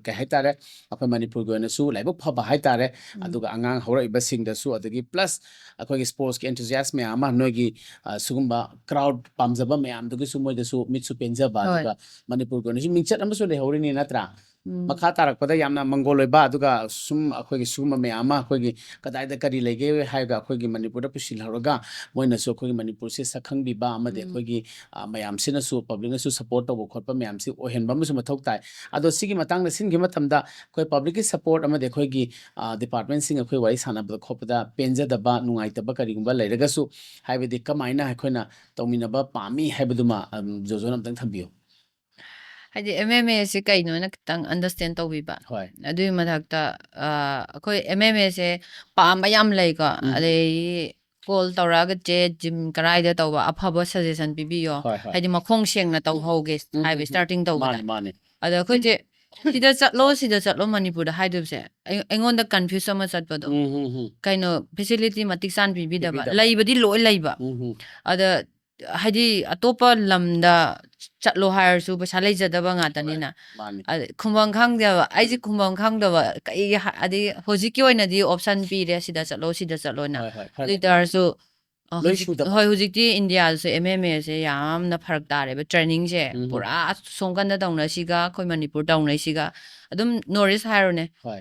ꯀꯩ ꯍꯥꯏꯇꯥꯔꯦ, ꯑꯩꯈꯣꯏ ꯃꯅꯤꯄꯨꯔꯒꯤ ꯑꯣꯏꯅꯁꯨ ꯂꯥꯏꯕꯛ ꯐꯕ ꯍꯥꯏꯇꯥꯔꯦ꯫ ꯎꯝ꯫ ꯑꯗꯨꯒ ꯑꯉꯥꯡ ꯍꯧꯔꯛꯏꯕꯁꯤꯡꯗꯁꯨ, ꯑꯗꯒꯤ plus ꯑꯩꯈꯣꯏꯒꯤ sports ꯀꯤ enthusiast ꯃꯌꯥꯝ ꯑꯃ, ꯅꯣꯏꯒꯤ, ꯑ, ꯁꯤꯒꯨꯝꯕ crowd ꯄꯥꯝꯖꯕ ꯃꯌꯥꯝꯗꯨꯒꯤꯁꯨ ꯃꯣꯏꯗꯁꯨ ꯃꯤꯠꯁꯨ ꯄꯦꯟꯖꯕ, ꯍꯣꯏ꯫ ꯑꯗꯨꯒ ꯃꯅꯤꯄꯨꯔꯒꯤ ꯑꯣꯏꯅꯁꯨ ꯃꯤꯡꯆꯠ ꯑꯃꯁꯨ ꯂꯩꯍꯧꯔꯤꯅꯤ ꯅꯠꯇ꯭ꯔꯥ? ꯎꯝ꯫ ꯃꯈꯥ ꯇꯥꯔꯛꯄꯗ ꯌꯥꯝꯅ ꯃꯪꯒꯣꯜ ꯑꯣꯏꯕ, ꯑꯗꯨꯒ ꯁꯨꯝ ꯑꯩꯈꯣꯏꯒꯤ ꯁꯤꯒꯨꯝꯕ ꯃꯌꯥꯝ ꯑꯃ ꯑꯩꯈꯣꯏꯒꯤ ꯀꯗꯥꯏꯗ ꯀꯔꯤ ꯂꯩꯒꯦ ꯍꯥꯏꯔꯒ ꯑꯩꯈꯣꯏꯒꯤ ꯃꯅꯤꯄꯨꯔꯗ ꯄꯨꯁꯤꯜꯍꯧꯔꯒ ꯃꯣꯏꯅꯁꯨ ꯑꯩꯈꯣꯏꯒꯤ ꯃꯅꯤꯄꯨꯔꯁꯦ ꯁꯛ ꯈꯪꯕꯤꯕ ꯑꯃꯗꯤ ꯎꯝ꯫ ꯑꯩꯈꯣꯏꯒꯤ, ꯑ, ꯃꯌꯥꯝꯁꯤꯅꯁꯨ, public ꯅꯁꯨ support ꯇꯧꯕ ꯈꯣꯠꯄ ꯃꯌꯥꯝꯁꯤ ꯑꯣꯏꯍꯟꯕ ꯑꯃꯁꯨ ꯃꯊꯧ ꯇꯥꯏ꯫ ꯑꯗꯣ ꯁꯤꯒꯤ ꯃꯇꯥꯡꯗ ꯁꯤꯟꯈꯤꯕ ꯃꯇꯝꯗ ꯑꯩꯈꯣꯏ public ꯀꯤ support ꯑꯃꯗꯤ ꯑꯩꯈꯣꯏꯒꯤ, ꯑ, department ꯁꯤꯡ ꯑꯩꯈꯣꯏ ꯋꯥꯔꯤ ꯁꯥꯟꯅꯕꯗ ꯈꯣꯠꯄꯗ ꯄꯦꯟꯖꯗꯕ, ꯅꯨꯡꯉꯥꯏꯇꯕ ꯀꯔꯤꯒꯨꯝꯕ ꯂꯩꯔꯒꯁꯨ, ꯍꯥꯏꯕꯗꯤ ꯀꯃꯥꯏꯅ ꯑꯩꯈꯣꯏꯅ ꯇꯧꯃꯤꯟꯅꯕ ꯄꯥꯝꯃꯤ ꯍꯥꯏꯕꯗꯨꯃ, ꯑꯝ, ꯖꯣꯖꯣꯅ ꯑꯝꯇꯪ ꯊꯝꯕꯤꯌꯨ꯫ ꯍꯥꯏꯗꯤ M M A ꯁꯦ ꯀꯩꯅꯣꯅ ꯈꯤꯇꯪ understand ꯇꯧꯕꯤꯕ꯫ ꯍꯣꯏ꯫ ꯑꯗꯨꯒꯤ ꯃꯊꯛꯇ, ꯑ, ꯑꯩꯈꯣꯏ M M A ꯁꯦ ꯄꯥꯝꯕ ꯌꯥꯝ ꯂꯩꯀꯣ꯫ ꯎꯝ꯫ ꯑꯗꯩ call ꯇꯧꯔꯛꯑꯒ ꯆꯦ gym ꯀꯔꯥꯏꯗ ꯇꯧꯕ ꯑꯐꯕ suggestion ꯄꯤꯕꯤꯌꯣ꯫ ꯍꯣꯏ, ꯍꯣꯏ꯫ ꯍꯥꯏꯗꯤ ꯃꯈꯣꯡ ꯁꯦꯡꯅ ꯇꯧꯍꯧꯒꯦ ꯎꯝ, ꯍꯥꯏꯕ ꯎꯝ, ꯎꯝ꯫ starting ꯇꯧꯕꯗ꯫ ꯃꯥꯅꯦ, ꯃꯥꯅꯦ꯫ ꯑꯗ ꯑꯩꯈꯣꯏꯁꯦ "ꯁꯤꯗ ꯆꯠꯂꯣ, ꯁꯤꯗ ꯆꯠꯂꯣ" ꯃꯅꯤꯄꯨꯔꯗ ꯍꯥꯏꯗꯣꯏꯕꯁꯦ ꯑꯩ-, ꯑꯩꯉꯣꯟꯗ confuse ꯑꯃ ꯆꯠꯄꯗꯣ꯫ ꯎꯝ, ꯎꯝ, ꯎꯝ꯫ ꯀꯩꯅꯣ facility ꯃꯇꯤꯛ ꯆꯥꯅ ꯄꯤꯕꯤꯗꯕ꯫ ꯄꯤꯕꯤꯗꯕ꯫ ꯂꯩꯕꯗꯤ ꯂꯣꯏ ꯂꯩꯕ꯫ ꯎꯝ, ꯎꯝ꯫ ꯑꯗ ꯍꯥꯏꯗꯤ ꯑꯇꯣꯞꯄ ꯂꯝꯗ ꯆꯠꯂꯣ ꯍꯥꯏꯔꯁꯨ ꯄꯩꯁꯥ ꯂꯩꯖꯗꯕ ꯉꯥꯛꯇꯅꯤꯅ꯫ ꯍꯣꯏ, ꯃꯥꯅꯦ꯫ ꯑꯗ ꯈꯨꯝꯐꯝ ꯈꯪꯗꯦꯕ꯫ ꯑꯩꯁꯦ ꯈꯨꯝꯐꯝ ꯈꯪꯗꯕ꯫ ꯀꯩ ꯍꯥ-, ꯑꯗꯩ ꯍꯧꯖꯤꯛꯀꯤ ꯑꯣꯏꯅꯗꯤ option ꯄꯤꯔꯦ, "ꯁꯤꯗ ꯆꯠꯂꯣ, ꯁꯤꯗ ꯆꯠꯂꯣꯅ"꯫ ꯍꯣꯏ, ꯍꯣꯏ, ꯈꯔ ꯑꯗꯨ ꯑꯣꯏ ꯇꯥꯔꯁꯨ, ꯑ, ꯂꯣꯏ ꯍꯧꯖꯤꯛ-, ꯁꯨꯗꯕ꯫ ꯍꯣꯏ, ꯍꯧꯖꯤꯛꯇꯤ ꯏꯟꯗꯤꯌꯥꯗꯁꯨ M M A ꯁꯦ ꯌꯥꯝꯅ ꯐꯔꯛ ꯇꯥꯔꯦꯕ꯫ training ꯁꯦ ꯎꯝ, ꯎꯝ꯫ ꯄꯨꯔꯥ ꯁꯣꯝꯀꯟꯗ ꯇꯧꯅꯁꯤꯒ ꯑꯩꯈꯣꯏ ꯃꯅꯤꯄꯨꯔ ꯇꯧꯅꯩꯁꯤꯒ꯫ ꯑꯗꯨꯝ North East ꯍꯥꯏꯔꯣꯅꯦ꯫ ꯍꯣꯏ꯫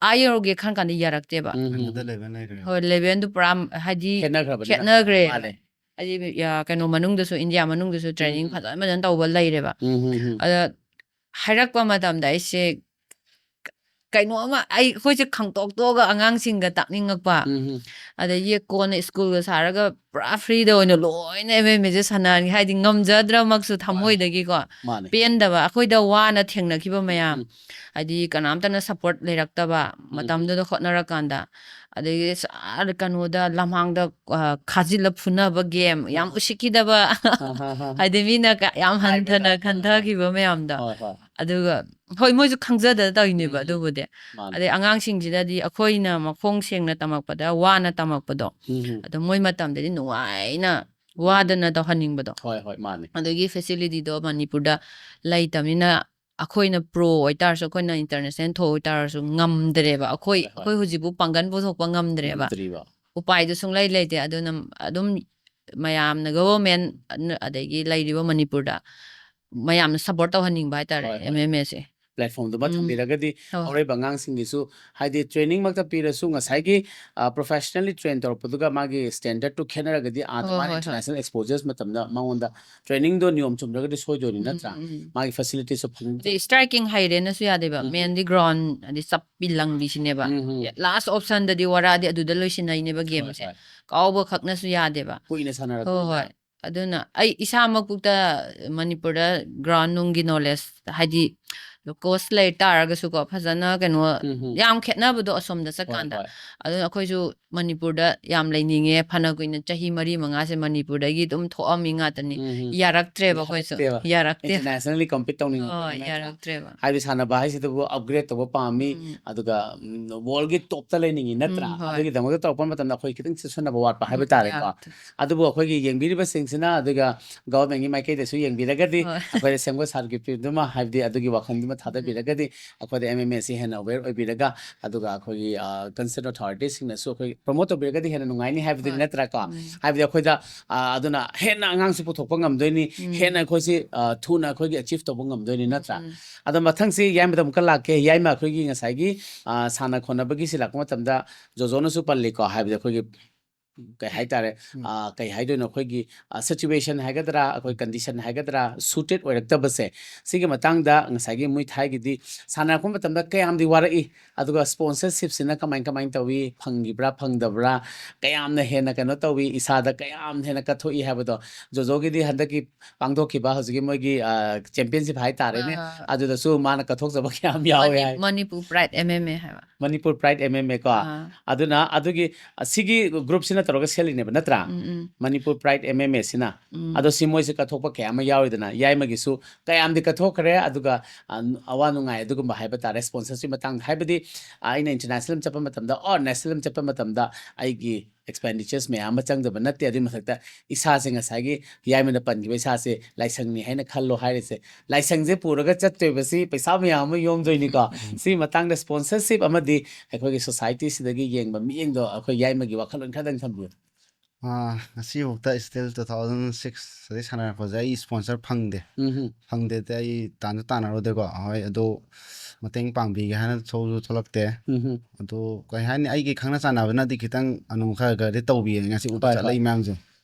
ꯑꯥ ꯌꯧꯔꯒꯦ ꯈꯟ ꯀꯥꯟꯗ ꯌꯥꯔꯛꯇꯦꯕ꯫ ꯎꯝ, ꯎꯝ, ꯀꯩꯅꯣꯗ ꯎꯝ꯫ ꯂꯩꯕ ꯂꯩꯔꯦ꯫ ꯍꯣꯏ, level ꯗꯨ ꯄꯨꯔꯥ ꯍꯥꯏꯗꯤ ꯈꯦꯠꯅꯈ꯭ꯔꯕꯅꯤꯅ꯫ ꯈꯦꯠꯅꯈ꯭ꯔꯦ꯫ ꯃꯥꯅꯦ꯫ ꯍꯥꯏꯗꯤ, ꯌꯥ-, ꯀꯩꯅꯣ ꯃꯅꯨꯡꯗꯁꯨ, ꯏꯟꯗꯤꯌꯥ ꯃꯅꯨꯡꯗꯁꯨ training ꯎꯝ꯫ ꯐꯖ ꯐꯖꯅ ꯇꯧꯕ ꯂꯩꯔꯦꯕ꯫ ꯎꯝ, ꯎꯝ, ꯎꯝ꯫ ꯑꯗ ꯍꯥꯏꯔꯛꯄ ꯃꯇꯝꯗ ꯑꯩꯁꯦ ꯀ-, ꯀꯩꯅꯣ ꯑꯃ ꯑꯩ, ꯑꯩꯈꯣꯏꯁꯦ ꯈꯪꯇꯣꯛ ꯇꯣꯛꯑꯒ ꯑꯉꯥꯡꯁꯤꯡꯒ ꯇꯥꯛꯅꯤꯡꯉꯛꯄ꯫ ꯎꯝ, ꯎꯝ꯫ ꯑꯗꯒꯤ ꯀꯣꯟꯅ school ꯒ ꯁꯥꯔꯒ ꯄꯨꯔꯥ free ꯗ ꯑꯣꯏꯅ ꯂꯣꯏꯅ M M A ꯁꯦ ꯁꯥꯟꯅꯍꯟꯒꯦ ꯍꯥꯏꯗꯤ ꯉꯝꯖꯗ꯭ꯔꯃꯛꯁꯨ ꯊꯃꯣꯏꯗꯒꯤꯀꯣ꯫ ꯃꯥꯅꯦ꯫ ꯄꯦꯟꯗꯕ, ꯑꯩꯈꯣꯏꯗ ꯋꯥꯅ ꯊꯦꯡꯅꯈꯤꯕ ꯃꯌꯥꯝ, ꯎꯝ꯫ ꯍꯥꯏꯗꯤ ꯀꯅꯥꯝꯇꯅ support ꯂꯩꯔꯛꯇꯕ ꯎꯝ꯫ ꯃꯇꯝꯗꯨꯗ ꯍꯣꯠꯅꯔꯀꯥꯟꯗ꯫ ꯑꯗꯒꯤ ꯑꯁ, ꯑꯥ, ꯀꯩꯅꯣꯗ ꯂꯝꯍꯥꯡꯗ, ꯑ, ꯈꯥꯖꯤꯜꯂ ꯐꯨꯅꯕ game, ꯌꯥꯝ ꯎꯁꯤꯠꯈꯤꯗꯕ꯫ ꯍꯥ, ꯍꯥ, ꯍꯥ, ꯍꯥ꯫ ꯍꯥꯏꯗꯤ ꯃꯤꯅ ꯀ-, ꯌꯥꯝ ꯍꯥꯏꯕ ꯍꯟꯊꯅ ꯇꯥꯔꯦ꯫ ꯈꯟꯊꯈꯤꯕ ꯃꯌꯥꯝꯗꯣ꯫ ꯍꯣꯏ, ꯍꯣꯏ꯫ ꯑꯗꯨꯒ ꯍꯣꯏ, ꯃꯣꯏꯁꯨ ꯈꯪꯖꯗꯅ ꯇꯧꯔꯤꯅꯦꯕ꯫ ꯎꯝ. ꯑꯗꯨꯕꯨꯗꯤ꯫ ꯃꯥꯅꯦ. ꯑꯗꯩ ꯑꯉꯥꯡꯁꯤꯡꯁꯤꯗꯗꯤ ꯑꯩꯈꯣꯏꯅ ꯃꯈꯣꯡ ꯁꯦꯡꯅ ꯇꯝꯃꯛꯄꯗ, ꯋꯥꯅ ꯇꯝꯃꯛꯄꯗꯣ, ꯎꯝ. ꯑꯗꯣ ꯃꯣꯏ ꯃꯇꯝꯗꯗꯤ ꯅꯨꯡꯉꯥꯏꯅ ꯋꯥꯗꯅ ꯇꯧꯍꯟꯅꯤꯡꯕꯗꯣ꯫ ꯍꯣꯏ, ꯍꯣꯏ, ꯃꯥꯅꯦ. ꯑꯗꯨꯒꯤ ꯐꯦꯁꯤꯂꯤꯇꯤꯗꯣ ꯃꯅꯤꯄꯨꯔꯗ ꯂꯩꯇꯕꯅꯤꯅ, ꯑꯩꯈꯣꯏꯅ ꯄ꯭ꯔꯣ ꯑꯣꯏꯇꯥꯔꯁꯨ, ꯑꯩꯈꯣꯏꯅ ꯏꯟꯇꯔꯅꯦꯁꯅꯦꯜ ꯊꯣꯛ ꯑꯣꯏꯇꯥꯔꯁꯨ ꯉꯝꯗ꯭ꯔꯦꯕ꯫ ꯑꯩꯈꯣꯏ ꯍꯣꯏ, ꯍꯣꯏ. ꯑꯩꯈꯣꯏ ꯍꯧꯖꯤꯛꯄꯨ ꯄꯥꯡꯒꯜ ꯄꯨꯊꯣꯛꯄ ꯉꯝꯗ꯭ꯔꯦꯕ꯫ ꯉꯝꯗ꯭ꯔꯤꯕ. ꯎꯄꯥꯏꯗꯨ ꯁꯨꯡꯂꯩ ꯂꯩꯇꯦ꯫ ꯑꯗꯨꯅ ꯑꯗꯨꯝ ꯃꯌꯥꯝꯅ, ꯒꯣꯚꯔꯃꯦꯟ ꯑꯗꯒꯤ ꯂꯩꯔꯤꯕ ꯃꯅꯤꯄꯨꯔꯗ ꯃꯌꯥꯝꯅ ꯁꯞꯄꯣꯔꯠ ꯇꯧꯍꯟꯅꯤꯡꯕ ꯍꯥꯏꯇꯥꯔꯦ, ꯍꯣꯏ, ꯍꯣꯏ. ꯑꯦꯝ ꯑꯦꯝ ꯑꯦꯁꯦ꯫ ꯄ꯭ꯂꯦꯠꯐꯣꯝꯗꯨꯃ ꯎꯝ. ꯊꯝꯕꯤꯔꯒꯗꯤ ꯍꯣꯏ, ꯍꯣꯏ. ꯍꯧꯔꯛꯏꯕ ꯑꯉꯥꯡꯁꯤꯡꯒꯤꯁꯨ, ꯍꯥꯏꯗꯤ ꯇ꯭ꯔꯦꯅꯤꯡꯃꯛꯇ ꯄꯤꯔꯁꯨ, ꯉꯁꯥꯏꯒꯤ ꯄ꯭ꯔꯣꯐꯦꯁꯅꯦꯜꯂꯤ ꯇ꯭ꯔꯦꯟ ꯇꯧꯔꯛꯄꯗꯨꯒ ꯃꯥꯒꯤ ꯁ꯭ꯇꯦꯟꯗꯔꯠꯇꯨ ꯈꯦꯠꯅꯔꯒꯗꯤ ꯑꯥꯗ ꯍꯣꯏ, ꯃꯥꯅ ꯍꯣꯏ, ꯍꯣꯏ. ꯏꯟꯇꯔꯅꯦꯁꯅꯦꯜ ꯑꯦꯛꯁꯄꯣꯖꯔꯁ ꯃꯇꯝꯗ ꯃꯉꯣꯟꯗ ꯇ꯭ꯔꯦꯅꯤꯡꯗꯣ ꯅꯤꯌꯣꯝ ꯆꯨꯝꯗ꯭ꯔꯒꯗꯤ ꯁꯣꯏꯗꯣꯏꯅꯤ, ꯎꯝ, ꯅꯠꯇ꯭ꯔꯥ? ꯎꯝ, ꯎꯝ. ꯃꯥꯒꯤ ꯐꯦꯁꯤꯂꯤꯇꯤꯁꯨ ꯐꯪꯗꯦ. ꯑꯗꯩ ꯁ꯭ꯇ꯭ꯔꯥꯏꯀꯤꯡ ꯍꯩꯔꯦꯅꯁꯨ ꯌꯥꯗꯦꯕ꯫ ꯎꯝ. ꯃꯦꯟꯗꯤ ꯒ꯭ꯔꯥꯎꯟ ꯑꯗꯩ ꯆꯞꯄꯤ ꯂꯪꯕꯤꯁꯤꯅꯦꯕ꯫ ꯎꯝ, ꯎꯝ. ꯂꯥꯁ ꯑꯣꯞꯁꯟꯗꯗꯤ ꯋꯥꯔꯛꯑꯗꯤ ꯑꯗꯨꯗ ꯂꯣꯏꯁꯤꯟꯅꯩꯅꯦꯕ ꯍꯣꯏ, ꯒꯦꯝꯁꯦ꯫ ꯍꯣꯏ. ꯀꯥꯎꯕ ꯈꯛꯅꯁꯨ ꯌꯥꯗꯦꯕ꯫ ꯀꯨꯏꯅ ꯍꯣꯏ, ꯁꯥꯟꯅꯔꯛꯄꯅꯤꯅ. ꯍꯣꯏ. ꯑꯗꯨꯅ ꯑꯩ ꯏꯁꯥꯃꯛꯄꯨꯛꯇ ꯃꯅꯤꯄꯨꯔꯗ ꯒ꯭ꯔꯥꯎꯟ ꯅꯨꯡꯒꯤ ꯅꯣꯂꯦꯖ, ꯍꯥꯏꯗꯤ ꯀꯣꯆ ꯂꯩ ꯇꯥꯔꯒꯁꯨꯀꯣ, ꯐꯖꯅ ꯀꯩꯅꯣ, ꯎꯝ, ꯎꯝ. ꯌꯥꯝ ꯈꯦꯠꯅꯕꯗꯣ ꯑꯁꯣꯝꯗ ꯍꯣꯏ, ꯆꯠꯀꯥꯟꯗ꯫ ꯍꯣꯏ. ꯑꯗꯨꯅ ꯑꯩꯈꯣꯏꯁꯨ ꯃꯅꯤꯄꯨꯔꯗ ꯌꯥꯝ ꯂꯩꯅꯤꯡꯉꯦ꯫ ꯐꯅ ꯀꯨꯏꯅ, ꯆꯍꯤ ꯃꯔꯤ ꯃꯉꯥꯁꯦ ꯃꯅꯤꯄꯨꯔꯗꯒꯤ ꯑꯗꯨꯝ ꯊꯣꯛꯑꯝꯃꯤ ꯉꯥꯛꯇꯅꯤ꯫ ꯎꯝ, ꯎꯝ. ꯌꯥꯔꯛꯇ꯭ꯔꯦꯕ ꯑꯩꯈꯣꯏꯁꯨ꯫ ꯌꯥꯔꯛꯇꯦꯕ. ꯌꯥꯔꯛꯇꯦ꯫ ꯏꯟꯇꯔꯅꯦꯁꯅꯦꯜꯂꯤ ꯀꯝꯄꯤꯠ ꯇꯧꯅꯤꯡꯉꯛꯄ ꯍꯣꯏ, ꯅꯠꯇ꯭ꯔꯥ? ꯌꯥꯔꯛꯇ꯭ꯔꯦꯕ꯫ ꯍꯥꯏꯗꯤ ꯁꯥꯟꯅꯕ ꯍꯥꯏꯁꯤꯗꯕꯨ ꯑꯞꯒ꯭ꯔꯦꯗ ꯇꯧꯕ ꯄꯥꯝꯃꯤ, ꯎꯝ. ꯑꯗꯨꯒ ꯎꯝ, ꯋꯥꯔꯜꯒꯤ ꯇꯣꯞꯇ ꯂꯩꯅꯤꯡꯉꯤ, ꯅꯠꯇ꯭ꯔꯥ? ꯎꯝ, ꯍꯣꯏ. ꯑꯗꯨꯒꯤꯗꯃꯛꯇ ꯇꯧꯔꯛꯄ ꯃꯇꯝꯗ ꯑꯩꯈꯣꯏ ꯈꯤꯇꯪ ꯆꯦꯛꯁꯤꯟꯅꯕ ꯋꯥꯠꯄ ꯍꯥꯏꯕ ꯎꯝ, ꯇꯥꯔꯦꯀꯣ꯫ ꯌꯥꯔꯛꯇ꯭ꯔꯦ. ꯑꯗꯨꯕꯨ ꯑꯩꯈꯣꯏꯒꯤ ꯌꯦꯡꯕꯤꯔꯤꯕꯁꯤꯡꯁꯤꯅ, ꯑꯗꯨꯒ ꯒꯚꯔꯟꯃꯦꯟꯒꯤ ꯃꯥꯏꯀꯩꯗꯁꯨ ꯌꯦꯡꯕꯤꯔꯒꯗꯤ, ꯍꯣꯏ. ꯑꯩꯈꯣꯏꯗ ꯁꯦꯝꯒꯠ ꯁꯥꯒꯠꯈꯤꯕꯗꯨꯃ, ꯍꯥꯏꯕꯗꯤ ꯑꯗꯨꯒꯤ ꯋꯥꯈꯜꯗꯨꯃ ꯎꯝ. ꯊꯥꯗꯕꯤꯔꯒꯗꯤ, ꯑꯩꯈꯣꯏꯗ ꯑꯦꯝ ꯑꯦꯝ ꯑꯦꯁꯤ ꯍꯦꯟꯅ ꯑꯋꯦꯌꯔ ꯑꯣꯏꯕꯤꯔꯒ, ꯑꯗꯨꯒ ꯑꯩꯈꯣꯏꯒꯤ, ꯑ, ꯀꯟꯁꯔꯟ ꯑꯣꯊꯣꯔꯤꯇꯤꯁꯤꯡꯅꯁꯨ ꯑꯩꯈꯣꯏ ꯄ꯭ꯔꯣꯃꯣꯠ ꯇꯧꯕꯤꯔꯒꯗꯤ ꯍꯦꯟꯅ ꯅꯨꯡꯉꯥꯏꯅꯤ ꯍꯥꯏꯕꯗꯨꯅꯤ, ꯍꯣꯏ. ꯅꯠꯇ꯭ꯔꯥꯀꯣ? ꯎꯝ. ꯍꯥꯏꯕꯗꯤ ꯑꯩꯈꯣꯏꯗ, ꯑ, ꯑꯗꯨꯅ ꯍꯦꯟꯅ ꯑꯉꯥꯡꯁꯨ ꯄꯨꯊꯣꯛꯄ ꯉꯝꯗꯣꯏꯅꯤ, ꯎꯝ. ꯍꯦꯟꯅ ꯑꯩꯈꯣꯏꯁꯤ, ꯑ, ꯊꯨꯅ ꯑꯩꯈꯣꯏꯒꯤ ꯑꯆꯤꯞ ꯇꯧꯕ ꯉꯝꯗꯣꯏꯅꯤ, ꯎꯝ, ꯅꯠꯇ꯭ꯔꯥ? ꯎꯝ. ꯑꯗꯣ ꯃꯊꯪꯁꯤ ꯌꯥꯏꯃꯗ ꯑꯃꯨꯛꯀ ꯂꯥꯛꯀꯦ꯫ ꯌꯥꯏꯃ, ꯑꯩꯈꯣꯏꯒꯤ ꯉꯁꯥꯏꯒꯤ, ꯑ, ꯁꯥꯟꯅ ꯈꯣꯠꯅꯕꯒꯤꯁꯤ ꯂꯥꯛꯄ ꯃꯇꯝꯗ ꯖꯣꯖꯣꯅꯁꯨ ꯄꯜꯂꯤꯀꯣ, ꯍꯥꯏꯕꯗꯤ ꯑꯩꯈꯣꯏꯒꯤ, ꯀꯩ ꯍꯥꯏꯇꯥꯔꯦ, ꯎꯝ. ꯑ, ꯀꯩ ꯍꯥꯏꯗꯣꯏꯅꯣ, ꯑꯩꯈꯣꯏꯒꯤ, ꯑ, ꯁꯤꯆꯨꯋꯦꯁꯟ ꯍꯥꯏꯒꯗ꯭ꯔꯥ, ꯑꯩꯈꯣꯏ ꯀꯟꯗꯤꯁꯟ ꯍꯥꯏꯒꯗ꯭ꯔꯥ, ꯁꯨꯇꯦꯠ ꯑꯣꯏꯔꯛꯇꯕꯁꯦ, ꯁꯤꯒꯤ ꯃꯇꯥꯡꯗ ꯉꯁꯥꯏꯒꯤ ꯃꯨꯏ ꯊꯥꯏꯒꯤꯗꯤ ꯁꯥꯟꯅꯔꯛꯄ ꯃꯇꯝꯗ ꯀꯌꯥꯝꯗꯤ ꯋꯥꯔꯛꯏ, ꯑꯗꯨꯒ ꯁ꯭ꯄꯣꯟꯁꯔꯁꯤꯞꯁꯤꯅ ꯀꯃꯥꯏ ꯀꯃꯥꯏꯅ ꯇꯧꯏ, ꯐꯪꯈꯤꯕ꯭ꯔꯥ ꯐꯪꯗꯕ꯭ꯔꯥ, ꯀꯌꯥꯝꯅ ꯍꯦꯟꯅ ꯀꯩꯅꯣ ꯇꯧꯏ, ꯏꯁꯥꯗ ꯀꯌꯥꯝ ꯍꯦꯟꯅ ꯀꯠꯊꯣꯛꯏ ꯍꯥꯏꯕꯗꯣ, ꯖꯣꯖꯣꯒꯤꯗꯤ ꯍꯟꯗꯛꯀꯤ ꯄꯥꯡꯊꯣꯛꯈꯤꯕ ꯍꯧꯖꯤꯛꯀꯤ ꯃꯣꯏꯒꯤ, ꯑ, ꯆꯦꯝꯄꯤꯌꯟꯁꯤꯞ ꯍꯥꯏꯇꯥꯔꯦꯅꯦ, ꯑꯥ. ꯑꯗꯨꯗꯁꯨ ꯃꯥꯅ ꯀꯠꯊꯣꯛꯆꯕ ꯀꯌꯥꯝ ꯌꯥꯎꯋꯦ ꯃꯅꯤ-, ꯍꯥꯏ꯫ Manipur pride M M A ꯍꯥꯏꯕ꯫ Manipur pride M M A ꯀꯣ꯫ ꯑꯥ. ꯑꯗꯨꯅ ꯑꯗꯨꯒꯤ, ꯑ, ꯁꯤꯒꯤ ꯒ꯭ꯔꯨꯞꯁꯤꯅ ꯇꯧꯔꯒ ꯁꯦꯠꯂꯤꯅꯦꯕ, ꯅꯠꯇ꯭ꯔꯥ? ꯎꯝ, ꯎꯝ, ꯃꯅꯤꯄꯨꯔ ꯄ꯭ꯔꯥꯏꯗ ꯑꯦꯝ ꯑꯦꯝ ꯑꯦꯁꯤꯅ꯫ ꯎꯝ. ꯑꯗꯣ ꯁꯤ ꯃꯣꯏꯁꯦ ꯀꯠꯊꯣꯛꯄ ꯀꯌꯥ ꯑꯃ ꯌꯥꯎꯔꯤꯗꯅ, ꯌꯥꯏꯃꯒꯤꯁꯨ ꯀꯌꯥꯝꯗꯤ ꯀꯠꯊꯣꯛꯈ꯭ꯔꯦ꯫ ꯑꯗꯨꯒ, ꯑ, ꯑꯋꯥ ꯅꯨꯡꯉꯥꯏ ꯑꯗꯨꯒꯨꯝꯕ ꯍꯥꯏꯕ ꯇꯥꯔꯦ, ꯁ꯭ꯄꯣꯟꯁꯔꯁꯤꯞ ꯃꯇꯥꯡꯗ, ꯍꯥꯏꯕꯗꯤ, ꯑ, ꯑꯩꯅ ꯏꯟꯇꯔꯅꯦꯁꯅꯦꯜ ꯑꯃ ꯆꯠꯄ ꯃꯇꯝꯗ, ꯑꯣ, ꯅꯦꯁꯅꯦꯜ ꯑꯃ ꯆꯠꯄ ꯃꯇꯝꯗ ꯑꯩꯒꯤ ꯑꯦꯛꯁꯄꯦꯟꯗꯤꯆꯔꯁ ꯃꯌꯥꯝ ꯑꯃ ꯆꯪꯗꯕ ꯅꯠꯇꯦ꯫ ꯑꯗꯨꯒꯤ ꯃꯊꯛꯇ ꯏꯁꯥꯁꯦ, ꯉꯁꯥꯏꯒꯤ ꯌꯥꯏꯃꯅ ꯄꯟꯈꯤꯕ ꯏꯁꯥꯁꯦ ꯂꯥꯏꯁꯪꯅꯤ ꯍꯥꯏꯅ ꯈꯜꯂꯣ ꯍꯥꯏꯔꯤꯁꯦ, ꯂꯥꯏꯁꯪꯁꯦ ꯄꯨꯔꯒ ꯆꯠꯇꯣꯏꯕꯁꯤ ꯄꯩꯁꯥ ꯃꯌꯥꯝ ꯑꯃ ꯌꯣꯝꯗꯣꯏꯅꯤꯀꯣ꯫ ꯁꯤ ꯃꯇꯥꯡꯗ ꯁ꯭ꯄꯣꯟꯁꯔꯁꯤꯞ ꯑꯃꯗꯤ ꯑꯩꯈꯣꯏꯒꯤ ꯁꯣꯁꯥꯏꯇꯤꯁꯤꯗꯒꯤ ꯌꯦꯡꯕ ꯃꯤꯠꯌꯦꯡꯗꯣ ꯑꯩꯈꯣꯏ ꯌꯥꯏꯃꯒꯤ ꯋꯥꯈꯜꯂꯣꯟ ꯈꯔꯗꯪ ꯊꯝꯕꯤꯌꯨ꯫ ꯑꯥ, ꯉꯁꯤꯐꯥꯎꯗ still two thousand six ꯑꯗꯩ ꯁꯥꯟꯅꯔꯛꯄꯁꯦ ꯑꯩ ꯁ꯭ꯄꯣꯟꯁꯔ ꯐꯪꯗꯦ꯫ ꯎꯝ ꯍꯝ꯫ ꯐꯪꯗꯦꯗꯤ ꯑꯩ ꯇꯥꯟꯁꯨ ꯇꯥꯟꯅꯔꯨꯗꯦꯀꯣ꯫ ꯍꯣꯏ, ꯑꯗꯨ ꯃꯇꯦꯡ ꯄꯥꯡꯕꯤꯒꯦ ꯍꯥꯏꯅ ꯊꯣꯛꯁꯨ ꯊꯣꯛꯂꯛꯇꯦ꯫ ꯎꯝ ꯍꯝ꯫ ꯑꯗꯨ ꯀꯩ ꯍꯥꯏꯅꯤ, ꯑꯩꯒꯤ ꯈꯪꯅ ꯆꯥꯟꯅꯕꯅꯗꯤ ꯈꯤꯇꯪ ꯑꯗꯨꯝ ꯈꯔ ꯈꯔꯗꯤ ꯇꯧꯕꯤꯌꯦ꯫ ꯉꯁꯤꯐꯥꯎꯗ ꯍꯣꯏ, ꯆꯠꯂꯛꯏ ꯃꯌꯥꯝꯁꯦ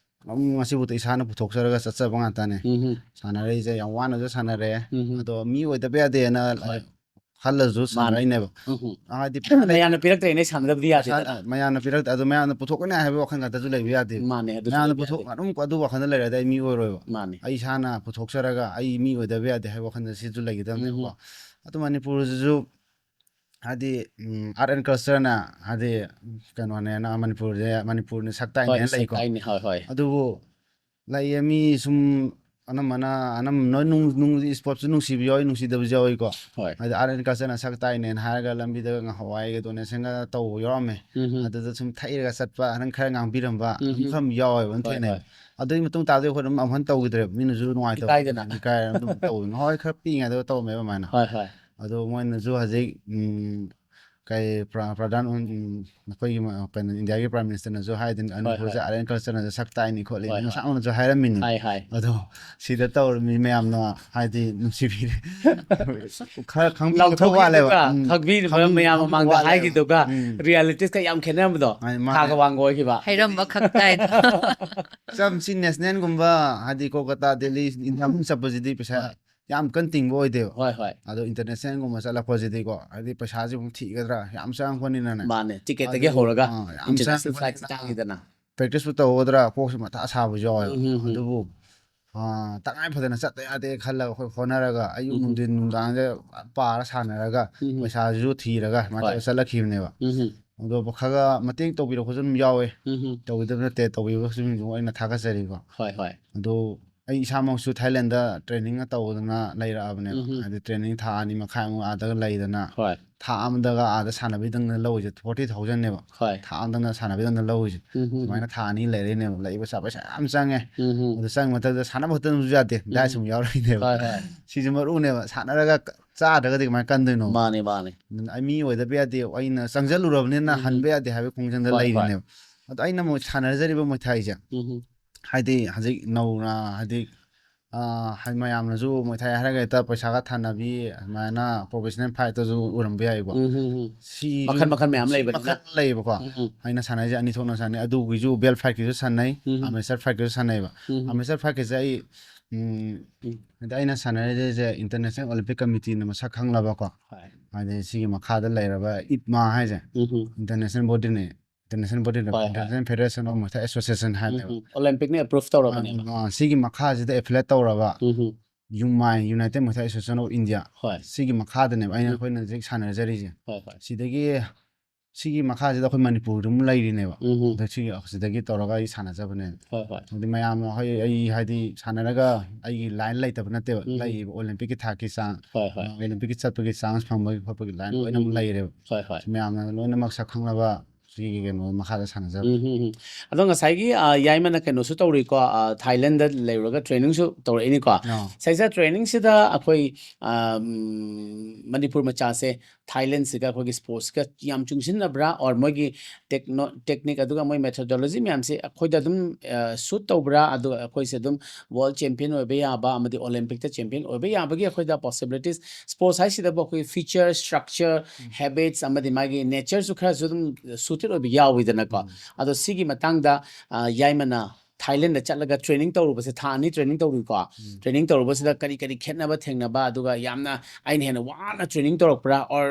ꯑꯗꯨꯝ ꯉꯁꯤꯐꯥꯎꯗ ꯏꯁꯥꯅ ꯄꯨꯊꯣꯛꯆꯔꯒ ꯆꯠꯆꯕ ꯉꯥꯛꯇꯅꯦ꯫ ꯎꯝ ꯍꯝ꯫ ꯁꯥꯟꯅꯔꯛꯏꯁꯦ ꯌꯥꯝ ꯋꯥꯅꯁꯨ ꯁꯥꯟꯅꯔꯦ꯫ ꯎꯝ ꯍꯝ꯫ ꯑꯗꯣ ꯃꯤ ꯑꯣꯏꯗꯕ ꯌꯥꯗꯦꯅ ꯍꯣꯏ꯫ ꯈꯜꯂꯁꯨ ꯃꯥꯅꯦ꯫ ꯁꯥꯟꯅꯔꯛꯏꯅꯦꯕ꯫ ꯎꯝ ꯍꯝ꯫ ꯍꯥꯏꯗꯤ ꯃꯌꯥꯝꯅ ꯄꯤꯔꯛꯇ꯭ꯔꯦꯅꯦ ꯁꯥꯟꯅꯗꯕꯗꯤ ꯌꯥꯗꯦꯗꯅ꯫ ꯃꯌꯥꯝꯅ ꯄꯤꯔꯛꯇꯦ, ꯑꯗꯨ ꯃꯌꯥꯝꯅ ꯄꯨꯊꯣꯛꯀꯅꯤ ꯍꯥꯏꯕ ꯋꯥꯈꯜ ꯈꯛꯇꯁꯨ ꯂꯩꯕ ꯌꯥꯗꯦ꯫ ꯃꯥꯅꯦ, ꯑꯗꯨꯁꯨ ꯃꯌꯥꯝꯅ ꯂꯩꯕ ꯄꯨꯊꯣꯛ ꯌꯥꯗꯦ꯫ ꯑꯗꯨꯝ ꯑꯗꯨ ꯋꯥꯈꯜꯗ ꯂꯩꯔꯗꯤ ꯑꯩ ꯃꯤ ꯑꯣꯏꯔꯣꯏꯕ꯫ ꯃꯥꯅꯦ꯫ ꯑꯩ ꯏꯁꯥꯅ ꯄꯨꯊꯣꯛꯆꯔꯒ ꯑꯩ ꯃꯤ ꯑꯣꯏꯗꯕ ꯌꯥꯗꯦ ꯍꯥꯏꯕ ꯋꯥꯈꯜꯗ ꯁꯤꯁꯨ ꯂꯩꯒꯗꯕꯅꯦꯕꯀꯣ꯫ ꯎꯝ꯫ ꯑꯗꯨ ꯃꯅꯤꯄꯨꯔꯁꯤꯁꯨ ꯍꯥꯏꯗꯤ, ꯎꯝ, art and culture ꯅ ꯍꯥꯏꯗꯤ ꯀꯩꯅꯣꯅꯦꯅ, ꯃꯅꯤꯄꯨꯔꯁꯦ, ꯃꯅꯤꯄꯨꯔꯅ ꯁꯛ ꯍꯣꯏ, ꯇꯥꯛꯏꯅꯦꯅ ꯁꯛ ꯂꯩꯀꯣ꯫ ꯇꯥꯛꯏꯅꯦ, ꯍꯣꯏ, ꯍꯣꯏ꯫ ꯑꯗꯨꯕꯨ ꯂꯩꯌꯦ, ꯃꯤ ꯁꯨꯝ ꯑꯅꯝꯕꯅ, ꯑꯅꯝꯕ ꯂꯣꯏ ꯅꯨꯡ-, ꯅꯨꯡ-, sports ꯁꯨ ꯅꯨꯡꯁꯤꯕ ꯌꯥꯎꯏ, ꯅꯨꯡꯁꯤꯗꯕꯁꯨ ꯌꯥꯎꯏꯀꯣ꯫ ꯍꯣꯏ꯫ ꯍꯥꯏꯗꯤ art and culture ꯅ ꯁꯛ ꯇꯥꯛꯏꯅꯦꯅ ꯍꯥꯏꯔꯒ ꯂꯝꯕꯤꯗ ꯉꯍꯥꯟꯋꯥꯏꯒ donation ꯒ ꯇꯧꯕ ꯌꯥꯎꯔꯝꯃꯦ꯫ ꯎꯝ ꯍꯝ꯫ ꯑꯗꯨꯗ ꯁꯨꯝ ꯊꯛꯏꯔꯒ ꯆꯠꯄ, ꯅꯪ ꯈꯔ ꯉꯥꯡꯕꯤꯔꯝꯕ ꯎꯝ ꯑꯗꯨꯝ ꯍꯝ꯫ ꯈꯔ ꯌꯥꯎꯋꯦꯕ, ꯑꯗꯨꯝ ꯍꯣꯏ, ꯊꯦꯡꯅꯩ꯫ ꯍꯣꯏ꯫ ꯑꯗꯨꯒꯤ ꯃꯇꯨꯡ ꯇꯥꯕꯗꯤ ꯑꯩꯈꯣꯏ ꯑꯗꯨꯝ ꯑꯃꯨꯛ ꯍꯟꯅ ꯇꯧꯈꯤꯗ꯭ꯔꯦꯕ, ꯃꯤꯅꯁꯨ ꯅꯨꯡꯉꯥꯏꯇꯕ ꯏꯀꯥꯏꯗꯅ꯫ ꯏꯀꯥꯏꯔꯒ ꯑꯗꯨꯝ ꯇꯧꯋꯦ꯫ ꯉꯍꯥꯟꯋꯥꯏ ꯈꯔ ꯄꯤꯛꯏꯉꯩꯗ ꯇꯧꯔꯝꯃꯦꯕ ꯑꯗꯨꯃꯥꯏꯅ꯫ ꯍꯣꯏ, ꯍꯣꯏ꯫ ꯑꯗꯣ ꯃꯣꯏꯅꯁꯨ ꯍꯧꯖꯤꯛ, ꯎꯝ, ꯀꯩ ꯄ꯭ꯔ-, ꯄ꯭ꯔꯙꯥꯟ, ꯎꯝ, ꯑꯩꯈꯣꯏꯒꯤ ꯃ-, ꯀꯩꯅꯣ, ꯏꯟꯗꯤꯌꯥꯒꯤ Prime Minister ꯅꯁꯨ ꯍꯥꯏꯗꯅ, ꯍꯣꯏ, ꯃꯅꯤꯄꯨꯔꯁꯦ ꯍꯣꯏ꯫ Art and Culture ꯅꯁꯨ ꯁꯛ ꯇꯥꯛꯏꯅꯤ ꯈꯣꯠꯂꯤꯅꯤ ꯍꯣꯏ, ꯍꯣꯏ꯫ ꯉꯁꯥꯏ ꯅꯁꯨ ꯍꯥꯏꯔꯝꯃꯤꯅꯤ꯫ ꯍꯥꯏ, ꯍꯥꯏ꯫ ꯑꯗꯣ ꯁꯤꯗ ꯇꯧꯔꯃꯤ ꯃꯌꯥꯝꯅ ꯍꯥꯏꯗꯤ ꯅꯨꯡꯁꯤꯕꯤꯔꯦ꯫ ꯈꯔ ꯈꯪꯕꯤꯕ ꯂꯥꯎꯊꯣꯛꯈꯤꯕꯗꯨꯒ ꯋꯥꯠꯂꯦꯕ꯫ ꯎꯝ, ꯈꯪꯕꯤꯗꯕ ꯈꯪꯕ ꯃꯌꯥꯝ ꯃꯃꯥꯡꯗ ꯋꯥꯠꯂꯦꯕ꯫ ꯍꯥꯏꯈꯤꯗꯨꯒ ꯎꯝ꯫ ꯔꯤꯌꯦꯂꯤꯇꯤꯁꯀ ꯌꯥꯝ ꯈꯦꯠꯅꯔꯝꯕꯗꯣ꯫ ꯃꯥꯅꯦ, ꯃꯥꯅꯦ꯫ ꯊꯥꯒ ꯋꯥꯡꯒ ꯑꯣꯏꯈꯤꯕ꯫ ꯍꯩꯔꯝꯕ ꯈꯛ ꯇꯥꯏꯗ꯫ ꯆꯝ ꯁꯤ national ꯒꯨꯝꯕ ꯍꯥꯏꯗꯤ ꯀꯣꯜꯀꯇꯥ, ꯗꯦꯜꯂꯤ, ꯏꯟꯗꯤꯌꯥ ꯃꯅꯨꯡ ꯆꯠꯄꯁꯤꯗꯤ ꯄꯩꯁꯥ ꯍꯣꯏ꯫ ꯌꯥꯝ ꯀꯟꯅ ꯇꯤꯡꯕ ꯑꯣꯏꯗꯦꯕ꯫ ꯍꯣꯏ, ꯍꯣꯏ꯫ ꯑꯗꯣ international ꯒꯨꯝꯕ ꯆꯠꯂꯛꯄꯁꯤꯗꯤꯀꯣ, ꯍꯥꯏꯗꯤ ꯄꯩꯁꯥꯁꯦ ꯑꯃꯨꯛ ꯊꯤꯒꯗ꯭ꯔꯥ, ꯌꯥꯝ ꯆꯪꯉꯛꯄꯅꯤꯅꯅꯦ꯫ ꯃꯥꯅꯦ, ꯇꯤꯀꯦꯠꯇꯒꯤ ꯑꯗꯨ, ꯍꯧꯔꯒ ꯑꯥ, ꯌꯥꯝ international flight ꯆꯪꯉꯛꯄꯅꯤꯅ ꯇꯥꯡꯉꯤꯗꯅ꯫ Practice ꯄꯨ ꯇꯧꯒꯗ꯭ꯔꯥ ꯀꯣꯛꯁꯨ ꯃꯊꯥ ꯁꯥꯕꯁꯨ ꯌꯥꯎꯋꯦꯕ꯫ ꯎꯝ, ꯎꯝ, ꯎꯝ꯫ ꯑꯗꯨꯕꯨ, ꯑꯥ, ꯇꯉꯥꯏ ꯐꯗꯅ ꯆꯠꯇ ꯌꯥꯗꯦ ꯈꯜꯂꯒ ꯑꯩꯈꯣꯏ ꯍꯣꯠꯅꯔꯒ ꯑꯌꯨꯛ ꯎꯝ, ꯎꯝ꯫ ꯅꯨꯡꯊꯤꯟ ꯅꯨꯡꯗꯥꯡꯁꯦ ꯄꯥꯔ ꯁꯥꯟꯅꯔꯒ ꯎꯝ, ꯎꯝ꯫ ꯄꯩꯁꯥꯁꯨ ꯊꯤꯔꯒ ꯑꯗꯨꯃꯥꯏꯅ ꯍꯣꯏ꯫ ꯇꯧꯔ ꯆꯠꯂꯛꯈꯤꯕꯅꯦꯕ꯫ ꯎꯝ, ꯎꯝ꯫ ꯑꯗꯣ ꯈꯔ ꯃꯇꯦꯡ ꯇꯧꯕꯤꯔꯛꯄꯁꯨ ꯑꯗꯨꯝ ꯌꯥꯎꯋꯦ꯫ ꯎꯝ ꯍꯝ. ꯇꯧꯕꯤꯗꯕ ꯅꯠꯇꯦ, ꯇꯧꯕꯤꯕꯁꯤꯡꯁꯨ ꯑꯩꯅ ꯊꯥꯒꯠꯆꯔꯤꯀꯣ꯫ ꯍꯣꯏ, ꯍꯣꯏ. ꯑꯗꯣ ꯑꯩ ꯏꯁꯥꯃꯛꯁꯨ ꯊꯥꯏꯂꯦꯟꯗ training ꯇꯧꯗꯅ ꯂꯩꯔꯛꯑꯕꯅꯦꯕ꯫ ꯎꯝ ꯍꯝ. ꯍꯥꯏꯗꯤ training ꯊꯥ ꯑꯅꯤ ꯃꯈꯥꯏꯃꯨꯛ ꯑꯥꯗꯒ ꯂꯩꯗꯅ ꯍꯣꯏ. ꯊꯥ ꯑꯃꯗꯒ ꯑꯥꯗ ꯁꯥꯟꯅꯕꯩꯗꯪꯅ ꯂꯧꯔꯤꯁꯦ forty thousand ꯅꯦꯕ꯫ ꯍꯣꯏ. ꯊꯥ ꯑꯃꯗꯪꯅ ꯁꯥꯟꯅꯕꯩꯗꯪꯅ ꯂꯧꯔꯤꯁꯦ꯫ ꯎꯝ ꯍꯝ. ꯁꯨꯃꯥꯏꯅ ꯊꯥ ꯑꯅꯤ ꯂꯩꯔꯛꯏꯅꯦꯕ꯫ ꯂꯩꯕ ꯆꯥꯕ ꯄꯩꯁꯥ ꯌꯥꯝ ꯆꯪꯉꯦ꯫ ꯎꯝ ꯍꯝ. ꯑꯗꯨ ꯆꯪꯕ ꯃꯊꯛꯇ ꯁꯥꯟꯅꯕ ꯈꯛꯇꯪꯁꯨ ꯌꯥꯗꯦ꯫ ꯎꯝ. Diet ꯁꯨ ꯑꯃꯨꯛ ꯌꯥꯎꯔꯛꯏꯅꯦꯕ꯫ ꯍꯣꯏ, ꯍꯣꯏ. ꯁꯤꯁꯨ ꯃꯔꯨꯅꯦꯕ꯫ ꯁꯥꯟꯅꯔꯒ ꯆꯥꯗ꯭ꯔꯒꯗꯤ ꯀꯃꯥꯏꯅ ꯀꯟꯗꯣꯏꯅꯣ? ꯃꯥꯅꯦ, ꯃꯥꯅꯦ. ꯑꯗꯨꯅ ꯑꯩ ꯃꯤ ꯑꯣꯏꯗꯕ ꯌꯥꯗꯦ꯫ ꯑꯩꯅ ꯆꯪꯁꯤꯜꯂꯨꯔꯕꯅꯤꯅ ꯎꯝ. ꯍꯟꯕ ꯌꯥꯗꯦ ꯍꯥꯏꯕꯒꯤ ꯈꯣꯡꯖꯪꯗ ꯍꯣꯏ, ꯍꯣꯏ. ꯂꯩꯔꯤꯅꯦꯕ꯫ ꯑꯗꯣ ꯑꯩꯅ ꯑꯃꯨꯛ ꯁꯥꯟꯅꯖꯔꯤꯕ ꯃꯨꯏ ꯊꯥꯏꯁꯦ, ꯎꯝ ꯍꯝ. ꯍꯥꯏꯗꯤ ꯍꯧꯖꯤꯛ ꯅꯧꯅ, ꯍꯥꯏꯗꯤ, ꯑ, ꯍꯥꯏꯗꯤ ꯃꯌꯥꯝꯅꯁꯨ ꯃꯨꯏ ꯊꯥꯏ ꯍꯥꯏꯔꯒ ꯍꯦꯛꯇ ꯄꯩꯁꯥꯒ ꯊꯥꯅꯕꯤ, ꯑꯗꯨꯃꯥꯏꯅ professional fight ꯇꯁꯨ ꯎꯔꯝꯕ ꯌꯥꯏꯀꯣ꯫ ꯎꯝ ꯍꯝ ꯍꯝ. ꯁꯤ ꯃꯈꯜ ꯃꯈꯜ ꯃꯌꯥꯝ ꯁꯤ ꯂꯩꯕꯅꯤꯅ꯫ ꯃꯈꯜ ꯂꯩꯌꯦꯕꯀꯣ꯫ ꯎꯝ ꯍꯝ. ꯑꯩꯅ ꯁꯥꯟꯅꯔꯤꯁꯦ ꯑꯅꯤ ꯊꯣꯛꯅ ꯁꯥꯟꯅꯩ꯫ ꯑꯗꯨꯒꯤꯁꯨ belt fight ꯀꯤꯁꯨ ꯁꯥꯟꯅꯩ, ꯎꯝ ꯍꯝ. arm wrestle fight ꯀꯤꯁꯨ ꯁꯥꯟꯅꯩꯕ꯫ ꯎꯝ ꯍꯝ. Arm wrestle fight ꯀꯤꯁꯦ ꯑꯩ, ꯎꯝ, ꯎꯝ. ꯍꯥꯏꯗꯤ ꯑꯩꯅ ꯁꯥꯟꯅꯔꯤꯁꯦ International Olympic Committee ꯅ ꯃꯁꯛ ꯈꯪꯂꯕꯀꯣ꯫ ꯍꯣꯏ. ꯍꯥꯏꯗꯤ ꯁꯤꯒꯤ ꯃꯈꯥꯗ ꯂꯩꯔꯕ ITMA ꯍꯥꯏꯁꯦ, ꯎꯝ ꯍꯝ. international body ꯅꯦ꯫ International body ꯅꯦ, ꯍꯣꯏ, ꯍꯣꯏ. International Federation of Muay Thai Association ꯍꯥꯏꯕꯅꯦꯕ꯫ ꯎꯝ ꯍꯝ. Olympic ꯅ approve ꯇꯧꯔꯕꯅꯦꯕ꯫ ꯑ, ꯁꯤꯒꯤ ꯃꯈꯥꯁꯤꯗ affiliate ꯇꯧꯔꯕ ꯎꯝ ꯍꯝ. ꯌꯨꯃꯥꯏ, United Muay Thai Association of India, ꯍꯣꯏ. ꯁꯤꯒꯤ ꯃꯈꯥꯗꯅꯦꯕ ꯑꯩꯅ, ꯎꯝ. ꯑꯩꯈꯣꯏꯅ ꯍꯧꯖꯤꯛ ꯁꯥꯟꯅꯖꯔꯤꯁꯦ꯫ ꯍꯣꯏ, ꯍꯣꯏ. ꯁꯤꯗꯒꯤ, ꯁꯤꯒꯤ ꯃꯈꯥꯁꯤꯗ ꯑꯩꯈꯣꯏ ꯃꯅꯤꯄꯨꯔꯗ ꯑꯃꯨꯛ ꯂꯩꯔꯤꯅꯦꯕ꯫ ꯎꯝ ꯍꯝ. ꯑꯗ ꯁꯤꯒꯤ, ꯁꯤꯗꯒꯤ ꯇꯧꯔꯒ ꯑꯩ ꯁꯥꯟꯅꯖꯕꯅꯦꯕ꯫ ꯍꯣꯏ, ꯍꯣꯏ. ꯑꯗꯨꯗꯤ ꯃꯌꯥꯝꯅ ꯍꯣꯏ, ꯑꯩ ꯍꯥꯏꯗꯤ ꯁꯥꯟꯅꯔꯒ ꯑꯩꯒꯤ line ꯂꯩꯇꯕ ꯅꯠꯇꯦꯕ꯫ ꯎꯝ. ꯂꯩꯌꯦꯕ, Olympic ꯀꯤ ꯊꯥꯛꯀꯤ ꯆꯥꯡ, ꯍꯣꯏ, ꯍꯣꯏ. ꯑ, Olympic ꯀꯤ ꯆꯠꯄꯒꯤ chance ꯐꯪꯕꯒꯤ ꯈꯣꯠꯄꯒꯤ line ꯎꯝ, ꯂꯣꯏꯅꯃꯛ ꯎꯝ. ꯂꯩꯔꯦꯕ꯫ ꯍꯣꯏ, ꯍꯣꯏ. ꯃꯌꯥꯝꯅ ꯂꯣꯏꯅꯃꯛ ꯁꯛ ꯈꯪꯂꯕ ꯁꯤꯒꯤ ꯀꯩꯅꯣ ꯃꯈꯥꯗ ꯁꯥꯟꯅꯖꯕ꯫ ꯎꯝ, ꯎꯝ, ꯎꯝ. ꯑꯗꯣ ꯉꯁꯥꯏꯒꯤ, ꯑ, ꯌꯥꯏꯃꯅ ꯀꯩꯅꯣꯁꯨ ꯇꯧꯔꯤꯀꯣ, ꯑ, ꯊꯥꯏꯂꯦꯟꯗ ꯂꯩꯔꯨꯔꯒ training ꯁꯨ ꯇꯧꯔꯛꯏꯅꯤꯀꯣ꯫ ꯑꯥ. ꯁꯤꯁꯦ training ꯁꯤꯗ ꯑꯩꯈꯣꯏ, ꯑꯝ, ꯃꯅꯤꯄꯨꯔ ꯃꯆꯥꯁꯦ ꯊꯥꯏꯂꯦꯟꯁꯤꯒ ꯑꯩꯈꯣꯏꯒꯤ sports ꯀ ꯌꯥꯝ ꯆꯨꯡꯁꯤꯟꯅꯕ꯭ꯔꯥ, or ꯃꯣꯏꯒꯤ techno-, technique ꯑꯗꯨꯒ ꯃꯣꯏ methodology ꯃꯌꯥꯝꯁꯦ ꯑꯩꯈꯣꯏꯗ ꯑꯗꯨꯝ, ꯑ, suit ꯇꯧꯕ꯭ꯔꯥ, ꯑꯗꯨꯒ ꯑꯩꯈꯣꯏꯁꯦ ꯑꯗꯨꯝ world champion ꯑꯣꯏꯕ ꯌꯥꯕ ꯑꯃꯗꯤ Olympic ꯇ champion ꯑꯣꯏꯕ ꯌꯥꯕꯒꯤ ꯑꯩꯈꯣꯏꯗ possibilities, sports ꯍꯥꯏꯁꯤꯗꯕꯨ ꯑꯩꯈꯣꯏ feature, structure, ꯎꯝ. habits ꯑꯃꯗꯤ ꯃꯥꯒꯤ nature ꯁꯨ ꯈꯔꯁꯨ ꯑꯗꯨꯝ suited ꯑꯣꯏꯕ ꯌꯥꯎꯋꯤꯗꯅꯀꯣ꯫ ꯎꯝ. ꯑꯗꯣ ꯁꯤꯒꯤ ꯃꯇꯥꯡꯗ, ꯑ, ꯌꯥꯏꯃꯅ ꯊꯥꯏꯂꯦꯟꯗ ꯆꯠꯂꯒ training ꯇꯧꯔꯨꯕꯁꯦ, ꯊꯥ ꯑꯅꯤ training ꯇꯧꯔꯨꯏꯀꯣ꯫ ꯎꯝ. Training ꯇꯧꯔꯨꯕꯁꯤꯗ ꯀꯔꯤ ꯀꯔꯤ ꯈꯦꯠꯅꯕ ꯊꯦꯡꯅꯕ, ꯑꯗꯨꯒ ꯌꯥꯝꯅ ꯑꯩꯅ ꯍꯦꯟꯅ ꯋꯥꯅ training ꯇꯧꯔꯛꯄ꯭ꯔꯥ, or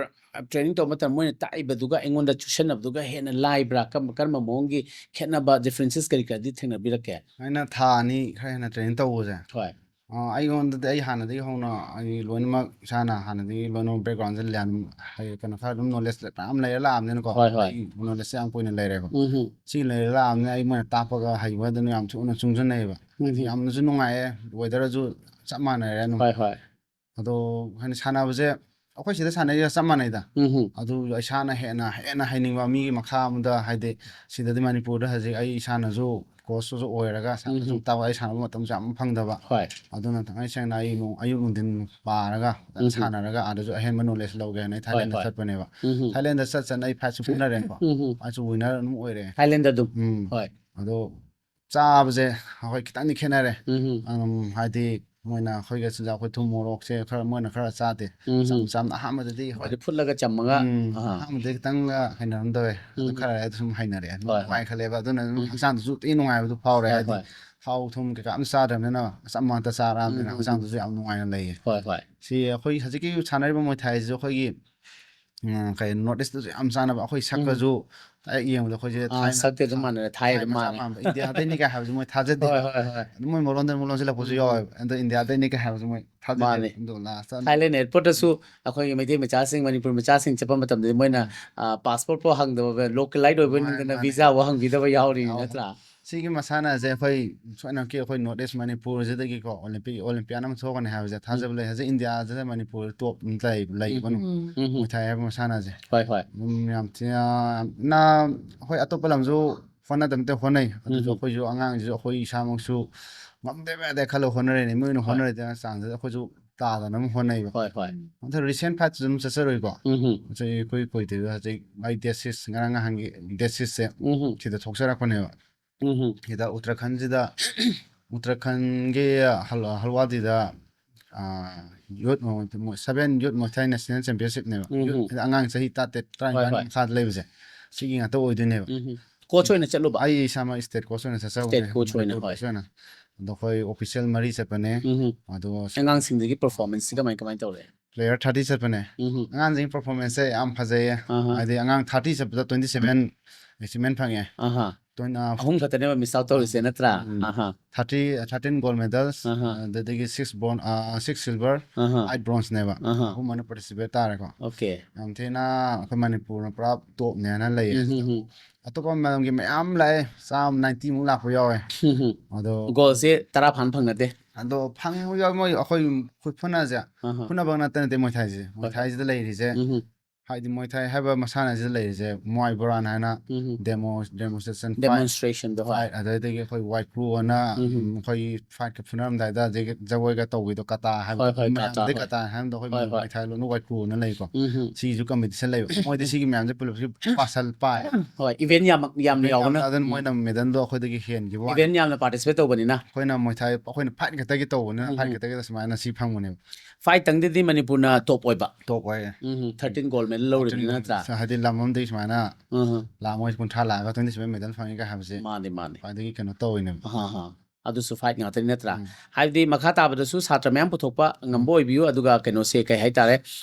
training ꯇꯧꯕ ꯃꯇꯝꯗ ꯃꯣꯏꯅ ꯇꯥꯛꯏꯕꯗꯨꯒ ꯑꯩꯉꯣꯟꯗ ꯆꯨꯁꯟꯅꯕꯗꯨꯒ ꯍꯦꯟꯅ ꯂꯥꯏꯕ꯭ꯔꯥ? ꯀꯔꯝꯕ, ꯀꯔꯝꯕ ꯃꯑꯣꯡꯒꯤ ꯈꯦꯠꯅꯕ, differences ꯀꯔꯤ ꯀꯔꯤꯗꯤ ꯊꯦꯡꯅꯕꯤꯔꯛꯀꯦ? ꯑꯩꯅ ꯊꯥ ꯑꯅꯤ ꯈꯔ ꯍꯦꯟꯅ training ꯇꯧꯕꯁꯦ, ꯍꯣꯏ. ꯑ, ꯑꯩꯉꯣꯟꯗꯗꯤ, ꯑꯩ ꯍꯥꯟꯅꯗꯒꯤ ꯍꯧꯅ ꯑꯩ ꯂꯣꯏꯅꯃꯛ ꯏꯁꯥꯅ ꯍꯥꯟꯅꯗꯒꯤ ꯂꯣꯏꯅꯃꯛ background ꯁꯦ ꯂꯩꯔꯝ-, ꯍꯥꯏꯗꯤ ꯀꯩꯅꯣ ꯈꯔ ꯑꯗꯨꯝ knowledge ꯃꯌꯥꯝ ꯂꯩꯔ ꯂꯥꯛꯑꯕꯅꯤꯅꯀꯣ꯫ ꯍꯣꯏ, ꯍꯣꯏ꯫ ꯑꯩ knowledge ꯁꯦ ꯌꯥꯝ ꯀꯨꯏꯅ ꯂꯩꯔꯦꯕ꯫ ꯎꯝ ꯍꯝ꯫ ꯁꯤ ꯂꯩꯔ ꯂꯥꯛꯑꯕꯅꯤꯅ ꯑꯩ ꯃꯣꯏꯅ ꯇꯥꯛꯄꯒ ꯍꯩꯕꯒ ꯑꯗꯨꯅ ꯌꯥꯝ ꯊꯨꯅ ꯆꯨꯡꯁꯤꯟꯅꯩꯌꯦꯕ꯫ ꯎꯝ ꯍꯝ꯫ ꯌꯥꯝꯅꯁꯨ ꯅꯨꯡꯉꯥꯏꯌꯦ, weather ꯁꯨ ꯆꯞ ꯃꯥꯟꯅꯔꯦ ꯑꯗꯨꯝ꯫ ꯍꯣꯏ, ꯍꯣꯏ꯫ ꯑꯗꯣ ꯍꯥꯏꯗꯤ ꯁꯥꯟꯅꯕꯁꯦ ꯑꯩꯈꯣꯏ ꯁꯤꯗ ꯁꯥꯟꯅꯔꯤꯒ ꯆꯞ ꯃꯥꯟꯅꯩꯗ꯫ ꯎꯝ ꯍꯝ꯫ ꯑꯗꯨ ꯏꯁꯥꯅ ꯍꯦꯟꯅ, ꯍꯦꯟꯅ ꯍꯩꯅꯤꯡꯕ ꯃꯤꯒꯤ ꯃꯈꯥ ꯑꯃꯗ, ꯍꯥꯏꯗꯤ ꯁꯤꯗꯗꯤ ꯃꯅꯤꯄꯨꯔꯗ ꯍꯧꯖꯤꯛ ꯑꯩ ꯏꯁꯥꯅꯁꯨ coach ꯁꯨ ꯑꯣꯏꯔꯒ ꯏꯁꯥꯅꯁꯨ ꯎꯝ꯫ ꯇꯥꯛꯄ, ꯑꯩ ꯁꯥꯟꯅꯕ ꯃꯇꯝꯁꯨ ꯌꯥꯝ ꯐꯪꯗꯕ꯫ ꯍꯣꯏ꯫ ꯑꯗꯨꯅ ꯊꯥꯡꯃꯩ ꯁꯦꯡꯅ ꯑꯩ ꯅꯣꯡ-, ꯑꯌꯨꯛ ꯅꯨꯡꯊꯤꯟ ꯄꯥꯔꯒ ꯎꯝ꯫ ꯁꯥꯟꯅꯔꯒ ꯑꯥꯗꯁꯨ ꯑꯍꯦꯟꯕ knowledge ꯂꯧꯒꯦꯅ ꯑꯩ ꯍꯣꯏ, Thailand ꯗ ꯍꯣꯏ꯫ ꯆꯠꯄꯅꯦꯕ꯫ ꯎꯝ꯫ Thailand ꯗ ꯆꯠ ꯆꯠꯅ ꯑꯩ fight ꯁꯨ ꯐꯨꯅꯔꯦꯀꯣ꯫ ꯎꯝ꯫ Fight ꯁꯨ winner ꯑꯗꯨꯝ ꯑꯣꯏꯔꯦ꯫ Thailand ꯗ ꯑꯗꯨꯝ꯫ ꯎꯝ꯫ ꯍꯣꯏ꯫ ꯑꯗꯣ ꯆꯥꯕꯁꯦ ꯑꯩꯈꯣꯏ ꯈꯤꯇꯪꯗꯤ ꯈꯦꯠꯅꯔꯦ꯫ ꯎꯝ꯫ ꯑꯗꯨꯝ ꯍꯥꯏꯗꯤ ꯃꯣꯏꯅ ꯑꯩꯈꯣꯏꯒ ꯆꯤꯟꯖꯥꯛ, ꯑꯩꯈꯣꯏ ꯊꯨꯝ ꯃꯣꯔꯣꯛꯁꯦ ꯈꯔ, ꯃꯣꯏꯅ ꯈꯔ ꯆꯥꯗꯦ꯫ ꯎꯝ꯫ ꯆꯝ ꯆꯝꯅ ꯑꯍꯥꯟꯕꯗꯗꯤ ꯍꯣꯏ꯫ ꯍꯥꯏꯗꯤ ꯐꯨꯠꯂꯒ ꯆꯝꯃꯒ꯫ ꯎꯝ, ꯑꯥ꯫ ꯑꯍꯥꯟꯕꯗꯗꯤ ꯈꯤꯇꯪꯒ ꯍꯩꯅꯔꯝꯗꯕ ꯌꯥꯏ꯫ ꯑꯗꯨ ꯎꯝ꯫ ꯈꯔ ꯂꯩꯔꯗꯤ ꯁꯨꯝ ꯍꯩꯅꯔꯛꯑꯦ꯫ ꯑꯗꯨꯝ ꯍꯣꯏ, ꯍꯣꯏ꯫ ꯅꯨꯡꯉꯥꯏꯈꯠꯂꯦꯕ꯫ ꯑꯗꯨꯅ ꯑꯗꯨꯝ ꯎꯝ꯫ ꯍꯛꯆꯥꯡꯗꯁꯨ ꯊꯤ ꯅꯨꯡꯉꯥꯏꯕꯗꯨ ꯐꯥꯎꯔꯦ꯫ ꯍꯣꯏ, ꯍꯥꯏꯗꯤ ꯍꯣꯏ꯫ ꯊꯥꯎ ꯊꯨꯝ ꯀꯩꯀꯥ ꯑꯝ ꯆꯥꯗ꯭ꯔꯕꯅꯤꯅ ꯑꯆꯝꯕ ꯉꯥꯛꯇ ꯆꯥꯔꯛꯑꯕꯅꯤꯅ ꯎꯝ, ꯎꯝ, ꯍꯛꯆꯥꯡꯗꯁꯨ ꯎꯝ꯫ ꯌꯥꯝ ꯅꯨꯡꯉꯥꯏꯅ ꯂꯩꯌꯦ꯫ ꯍꯣꯏ, ꯍꯣꯏ꯫ ꯁꯤ ꯑꯩꯈꯣꯏ ꯍꯧꯖꯤꯛꯀꯤ ꯁꯥꯟꯅꯔꯤꯕ Muay Thai ꯁꯤꯁꯨ ꯑꯩꯈꯣꯏꯒꯤ, ꯎꯝ, ꯀꯩ North East ꯇꯁꯨ ꯌꯥꯝ ꯆꯥꯟꯅꯕ, ꯑꯩꯈꯣꯏ ꯎꯝ꯫ ꯁꯛꯀꯁꯨ ꯍꯦꯛ ꯌꯦꯡꯕꯗ ꯑꯩꯈꯣꯏꯁꯦ ꯑꯥ, ꯊꯥꯏꯅ ꯁꯛꯇꯤ ꯑꯗꯨꯝ ꯃꯥꯟꯅꯔꯦ, ꯊꯥꯏ ꯊꯥꯏ ꯑꯗꯨꯝ ꯃꯆꯥ ꯃꯥꯟꯅꯔꯦ꯫ ꯃꯥꯟꯕ, ꯏꯟꯗꯤꯌꯥꯗꯩꯅꯤꯒ ꯍꯥꯏꯕꯁꯦ ꯃꯣꯏ ꯊꯥꯖꯗꯦ꯫ ꯍꯣꯏ, ꯍꯣꯏ, ꯍꯣꯏ꯫ ꯑꯗꯨ ꯃꯣꯏ ꯃꯔꯣꯟꯗ ꯃꯔꯣꯟꯁꯤꯜꯂꯛꯄꯁꯨ ꯎꯝ꯫ ꯌꯥꯎꯋꯦꯕ꯫ ꯑꯗꯣ ꯏꯟꯗꯤꯌꯥꯗꯩꯅꯤꯒ ꯍꯥꯏꯕꯁꯦ ꯃꯣꯏ ꯊꯥꯖꯗꯦ꯫ ꯃꯥꯅꯦ꯫ ꯑꯗꯣ last ꯇ Thailand airport ꯇꯁꯨ ꯑꯩꯈꯣꯏꯒꯤ ꯃꯩꯇꯩ ꯃꯆꯥꯁꯤꯡ, ꯃꯅꯤꯄꯨꯔ ꯃꯆꯥꯁꯤꯡ ꯆꯠꯄ ꯃꯇꯝꯗꯗꯤ ꯃꯣꯏꯅ, ꯑ, passport ꯐꯥꯎ ꯍꯪꯗꯕ, localite ꯑꯣꯏꯕ ꯃꯥꯅꯦ, ꯅꯠꯇꯅ ꯃꯥꯅꯦ꯫ visa ꯐꯥꯎ ꯍꯪꯕꯤꯗꯕ ꯌꯥꯎꯔꯤ, ꯌꯥꯎꯋꯦ꯫ ꯅꯠꯇ꯭ꯔꯥ? ꯁꯤꯒꯤ ꯃꯁꯥꯟꯅꯁꯦ ꯑꯩꯈꯣꯏ ꯁꯣꯏꯅꯃꯛꯀꯤ ꯑꯩꯈꯣꯏ North East ꯃꯅꯤꯄꯨꯔꯁꯤꯗꯒꯤꯀꯣ Olympic, Olympian ꯑꯃ ꯊꯣꯛꯀꯅꯤ ꯍꯥꯏꯕꯁꯦ ꯊꯥꯖꯕ ꯂꯩ꯫ ꯍꯧꯖꯤꯛ ꯏꯟꯗꯤꯌꯥꯁꯤꯗ ꯃꯅꯤꯄꯨꯔ top ꯂꯩ-, ꯂꯩꯕ ꯎꯝ꯫ ꯎꯝ꯫ Muay Thai ꯍꯥꯏꯕ ꯃꯁꯥꯟꯅꯁꯦ꯫ ꯍꯣꯏ, ꯍꯣꯏ꯫ ꯑꯗꯨꯝ ꯌꯥꯝ ꯊꯤꯅ, ꯌꯥꯝꯅ, ꯍꯣꯏ, ꯑꯇꯣꯞꯄ ꯂꯝꯁꯨ ꯍꯣꯠꯅꯗꯕ ꯅꯠꯇꯦ, ꯍꯣꯠꯅꯩ꯫ ꯑꯗꯨꯁꯨ ꯎꯝ꯫ ꯑꯩꯈꯣꯏꯁꯨ ꯑꯉꯥꯡꯁꯤꯁꯨ ꯑꯩꯈꯣꯏ ꯏꯁꯥꯃꯛꯁꯨ ꯉꯝꯗꯕ ꯌꯥꯗꯦ ꯈꯜꯂ ꯍꯣꯠꯅꯔꯤꯅꯦ꯫ ꯃꯣꯏꯅ ꯍꯣꯏ꯫ ꯍꯣꯠꯅꯔꯤꯗꯅ ꯆꯥꯡꯁꯤꯗ ꯑꯩꯈꯣꯏꯁꯨ ꯇꯥꯗꯅꯕ ꯍꯣꯠꯅꯩꯕ꯫ ꯍꯣꯏ, ꯍꯣꯏ꯫ ꯑꯗꯣ recent fight ꯁꯨ ꯑꯗꯨꯝ ꯆꯠꯆꯔꯣꯏꯀꯣ꯫ ꯎꯝ꯫ ꯍꯧꯖꯤꯛ ꯑꯩꯈꯣꯏ ꯀꯨꯏꯗ꯭ꯔꯤꯕ ꯍꯧꯖꯤꯛ ꯑꯩ date six, ꯉꯔꯥꯡ ꯅꯍꯥꯟꯒꯤ date six ꯁꯦ ꯎꯝ꯫ ꯁꯤꯗ ꯊꯣꯛꯆꯔꯛꯄꯅꯦꯕ꯫ ꯎꯝ꯫ ꯁꯤꯗ ꯎꯠꯇꯔꯥꯈꯟꯁꯤꯗ, ꯎꯠꯇꯔꯥꯈꯟꯒꯤ ꯍꯜ-, ꯍꯜꯋꯥꯗꯤꯗ, ꯑꯥ, youth, ꯃꯣꯏ seven Youth Muay Thai National Championship ꯅꯦꯕ꯫ ꯎꯝ꯫ Youth ꯍꯥꯏꯗꯤ ꯑꯉꯥꯡ ꯆꯍꯤ ꯇꯔꯥ-, ꯇꯔꯥꯅꯤꯄꯥꯟ ꯍꯣꯏ, ꯍꯣꯏ꯫ ꯃꯈꯥꯗ ꯂꯩꯕꯁꯦ꯫ ꯁꯤꯒꯤ ꯉꯥꯛꯇ ꯑꯣꯏꯗꯣꯏꯅꯦꯕ꯫ ꯎꯝ꯫ Coach ꯑꯣꯏꯅ ꯆꯠꯂꯨꯕ? ꯑꯩ ꯏꯁꯥꯃꯛ state coach ꯑꯣꯏꯅ ꯆꯠꯆꯕꯅꯦ꯫ State coach ꯑꯣꯏꯅ, Manipur ꯍꯣꯏ꯫ Coach ꯑꯣꯏꯅ꯫ ꯑꯗꯣ ꯑꯩꯈꯣꯏ official ꯃꯔꯤ ꯆꯠꯄꯅꯦ꯫ ꯎꯝ꯫ ꯑꯗꯣ ꯑꯉꯥꯡꯁꯤꯡꯗꯨꯒꯤ performance ꯁꯤ ꯀꯃꯥꯏ, ꯀꯃꯥꯏ ꯇꯧꯔꯦ? Player thirty ꯆꯠꯄꯅꯦ꯫ ꯎꯝ꯫ ꯑꯉꯥꯡꯁꯤꯡꯒꯤ performance ꯁꯦ ꯌꯥꯝ ꯐꯖꯩꯌꯦ꯫ ꯑꯍꯥ꯫ ꯍꯥꯏꯗꯤ ꯑꯉꯥꯡ thirty ꯆꯠꯄꯗ twenty seven achievement ꯐꯪꯉꯦ꯫ ꯑꯍꯥ꯫ twenty, uh, ꯑꯍꯨꯝ ꯈꯛꯇꯅꯦꯕ miss out ꯇꯧꯔꯤꯁꯦ ꯅꯠꯇ꯭ꯔꯥ? ꯎꯝ. ꯑꯍꯥ, thirty, thirteen gold medals, ꯑꯍꯥ, ꯑꯗꯨꯗꯒꯤ six bron-, uh, six silver, ꯑꯍꯥ, eight bronze ꯅꯦꯕ꯫ ꯑꯍꯥ. ꯑꯍꯨꯝ ꯑꯃꯅ participate ꯇꯥꯔꯦꯀꯣ꯫ Okay. ꯌꯥꯝ ꯊꯤꯅ ꯑꯩꯈꯣꯏ ꯃꯅꯤꯄꯨꯔꯅ ꯄꯨꯔꯥ top ꯅꯦꯅ ꯂꯩꯌꯦ꯫ ꯎꯝ, ꯎꯝ, ꯎꯝ. ꯑꯇꯣꯞꯄ ꯃꯌꯥꯝꯒꯤ ꯃꯌꯥꯝ ꯂꯥꯛꯑꯦ, ꯆꯥꯝꯃ, ninety ꯃꯨꯛ ꯂꯥꯛꯄ ꯌꯥꯎꯋꯦ꯫ ꯎꯝ, ꯎꯝ. ꯑꯗꯣ Gold ꯁꯦ ꯇꯔꯥ ꯐꯥꯅ ꯐꯪꯅꯗꯦ꯫ ꯑꯗꯣ ꯐꯪꯕ ꯌꯥꯎꯋꯦ, ꯃꯣꯏ ꯑꯩꯈꯣꯏ ꯈꯨꯠ ꯐꯨꯅꯁꯦ, ꯑꯍꯥ. ꯐꯨꯅꯕ ꯅꯠꯇ ꯅꯠꯇꯦ ꯃꯣꯏ ꯊꯥꯏꯁꯦ꯫ ꯃꯣꯏ ꯍꯣꯏ. ꯊꯥꯏꯁꯤꯗ ꯂꯩꯔꯤꯁꯦ, ꯎꯝ, ꯎꯝ. ꯍꯥꯏꯗꯤ ꯃꯣꯏ ꯊꯥꯏ ꯍꯥꯏꯕ ꯃꯁꯥꯟꯅꯁꯤꯗ ꯂꯩꯔꯤꯁꯦ ꯃꯣꯏ ꯕꯣꯔꯥꯟ ꯍꯥꯏꯅ ꯎꯝ, ꯎꯝ. demo, demonstration fight, Demonstration ꯗꯣ, ꯍꯣꯏ. fight, ꯑꯗꯩꯗꯒꯤ ꯑꯩꯈꯣꯏ ꯋꯥꯏꯈ꯭ꯔꯨ ꯑꯅ, ꯎꯝ, ꯎꯝ. ꯎꯝ, ꯑꯩꯈꯣꯏꯒꯤ fight ꯀ ꯐꯨꯅꯔꯝꯗꯥꯏꯗ ꯑꯗꯒꯤ ꯖꯒꯣꯏꯒ ꯇꯧꯕꯤꯗꯣ, ꯀꯇꯥ ꯍꯥꯏꯕ, ꯍꯣꯏ, ꯍꯣꯏ, ꯃꯌꯥꯝꯗꯤ ꯀꯇꯥ, ꯍꯣꯏ. ꯀꯇꯥ ꯍꯥꯏꯕꯗꯣ ꯑꯩꯈꯣꯏ ꯍꯣꯏ, ꯍꯣꯏ. ꯃꯩꯇꯩꯂꯣꯟꯗ ꯋꯥꯏꯈ꯭ꯔꯨ ꯑꯅ ꯂꯩꯀꯣ꯫ ꯎꯝ, ꯎꯝ. ꯁꯤꯒꯤꯁꯨ competition ꯂꯩꯕ꯫ ꯃꯣꯏꯗꯤ ꯁꯤꯒꯤ ꯃꯌꯥꯝꯁꯦ ꯄꯨꯂꯞꯁꯤ parcel ꯄꯥꯏ꯫ ꯍꯣꯏ, event ꯌꯥꯝ, ꯌꯥꯝꯅ ꯌꯥꯎꯕꯅ. ꯑꯗꯨꯅ ꯃꯣꯏꯅ medal ꯗꯣ ꯑꯩꯈꯣꯏꯗꯒꯤ ꯍꯦꯟꯈꯤꯕ ꯋꯥꯅꯤ꯫ Event ꯌꯥꯝꯅ participate ꯇꯧꯕꯅꯤꯅ. ꯑꯩꯈꯣꯏꯅ ꯃꯣꯏ ꯊꯥꯏ, ꯑꯩꯈꯣꯏꯅ fight ꯈꯛꯇꯒꯤ ꯇꯧꯕꯅꯤꯅ, ꯎꯝ, fight ꯎꯝ. ꯈꯛꯇꯒꯤ ꯁꯨꯃꯥꯏꯅ ꯁꯤ ꯐꯪꯕꯅꯦꯕ꯫ Fight ꯇꯪꯗꯗꯤ ꯃꯅꯤꯄꯨꯔꯅ top ꯑꯣꯏꯕ. Top ꯑꯣꯏꯌꯦ꯫ ꯎꯝ, thirteen gold medal ꯂꯧꯔꯤꯕꯅꯤ ꯅꯠꯇ꯭ꯔꯥ? ꯍꯥꯏꯗꯤ ꯂꯝ ꯑꯃꯗꯒꯤ ꯁꯨꯃꯥꯏꯅ ꯎꯝ. ꯂꯥꯛ ꯃꯣꯏ ꯀꯨꯟꯊ꯭ꯔꯥ ꯂꯥꯛꯑꯒ twenty seven medal ꯐꯪꯉꯤꯒ ꯍꯥꯏꯕꯁꯦ ꯃꯥꯅꯤ, ꯃꯥꯅꯤ. ꯈ꯭ꯋꯥꯏꯗꯒꯤ ꯀꯩꯅꯣ ꯇꯧꯋꯤꯅꯦꯕ꯫ ꯑꯍꯥ, ꯑꯍꯥ. ꯑꯗꯨꯁꯨ fight ꯉꯥꯛꯇꯅꯤ ꯅꯠꯇ꯭ꯔꯥ? ꯎꯝ. ꯍꯥꯏꯕꯗꯤ ꯃꯈꯥ ꯇꯥꯕꯗꯁꯨ ꯁꯥꯇ꯭ꯔ ꯃꯌꯥꯝ ꯄꯨꯊꯣꯛꯄ ꯉꯝꯕ ꯑꯣꯏꯕꯤꯌꯨ꯫ ꯑꯗꯨꯒ ꯀꯩꯅꯣꯁꯦ ꯀꯩ ꯍꯥꯏꯇꯥꯔꯦ,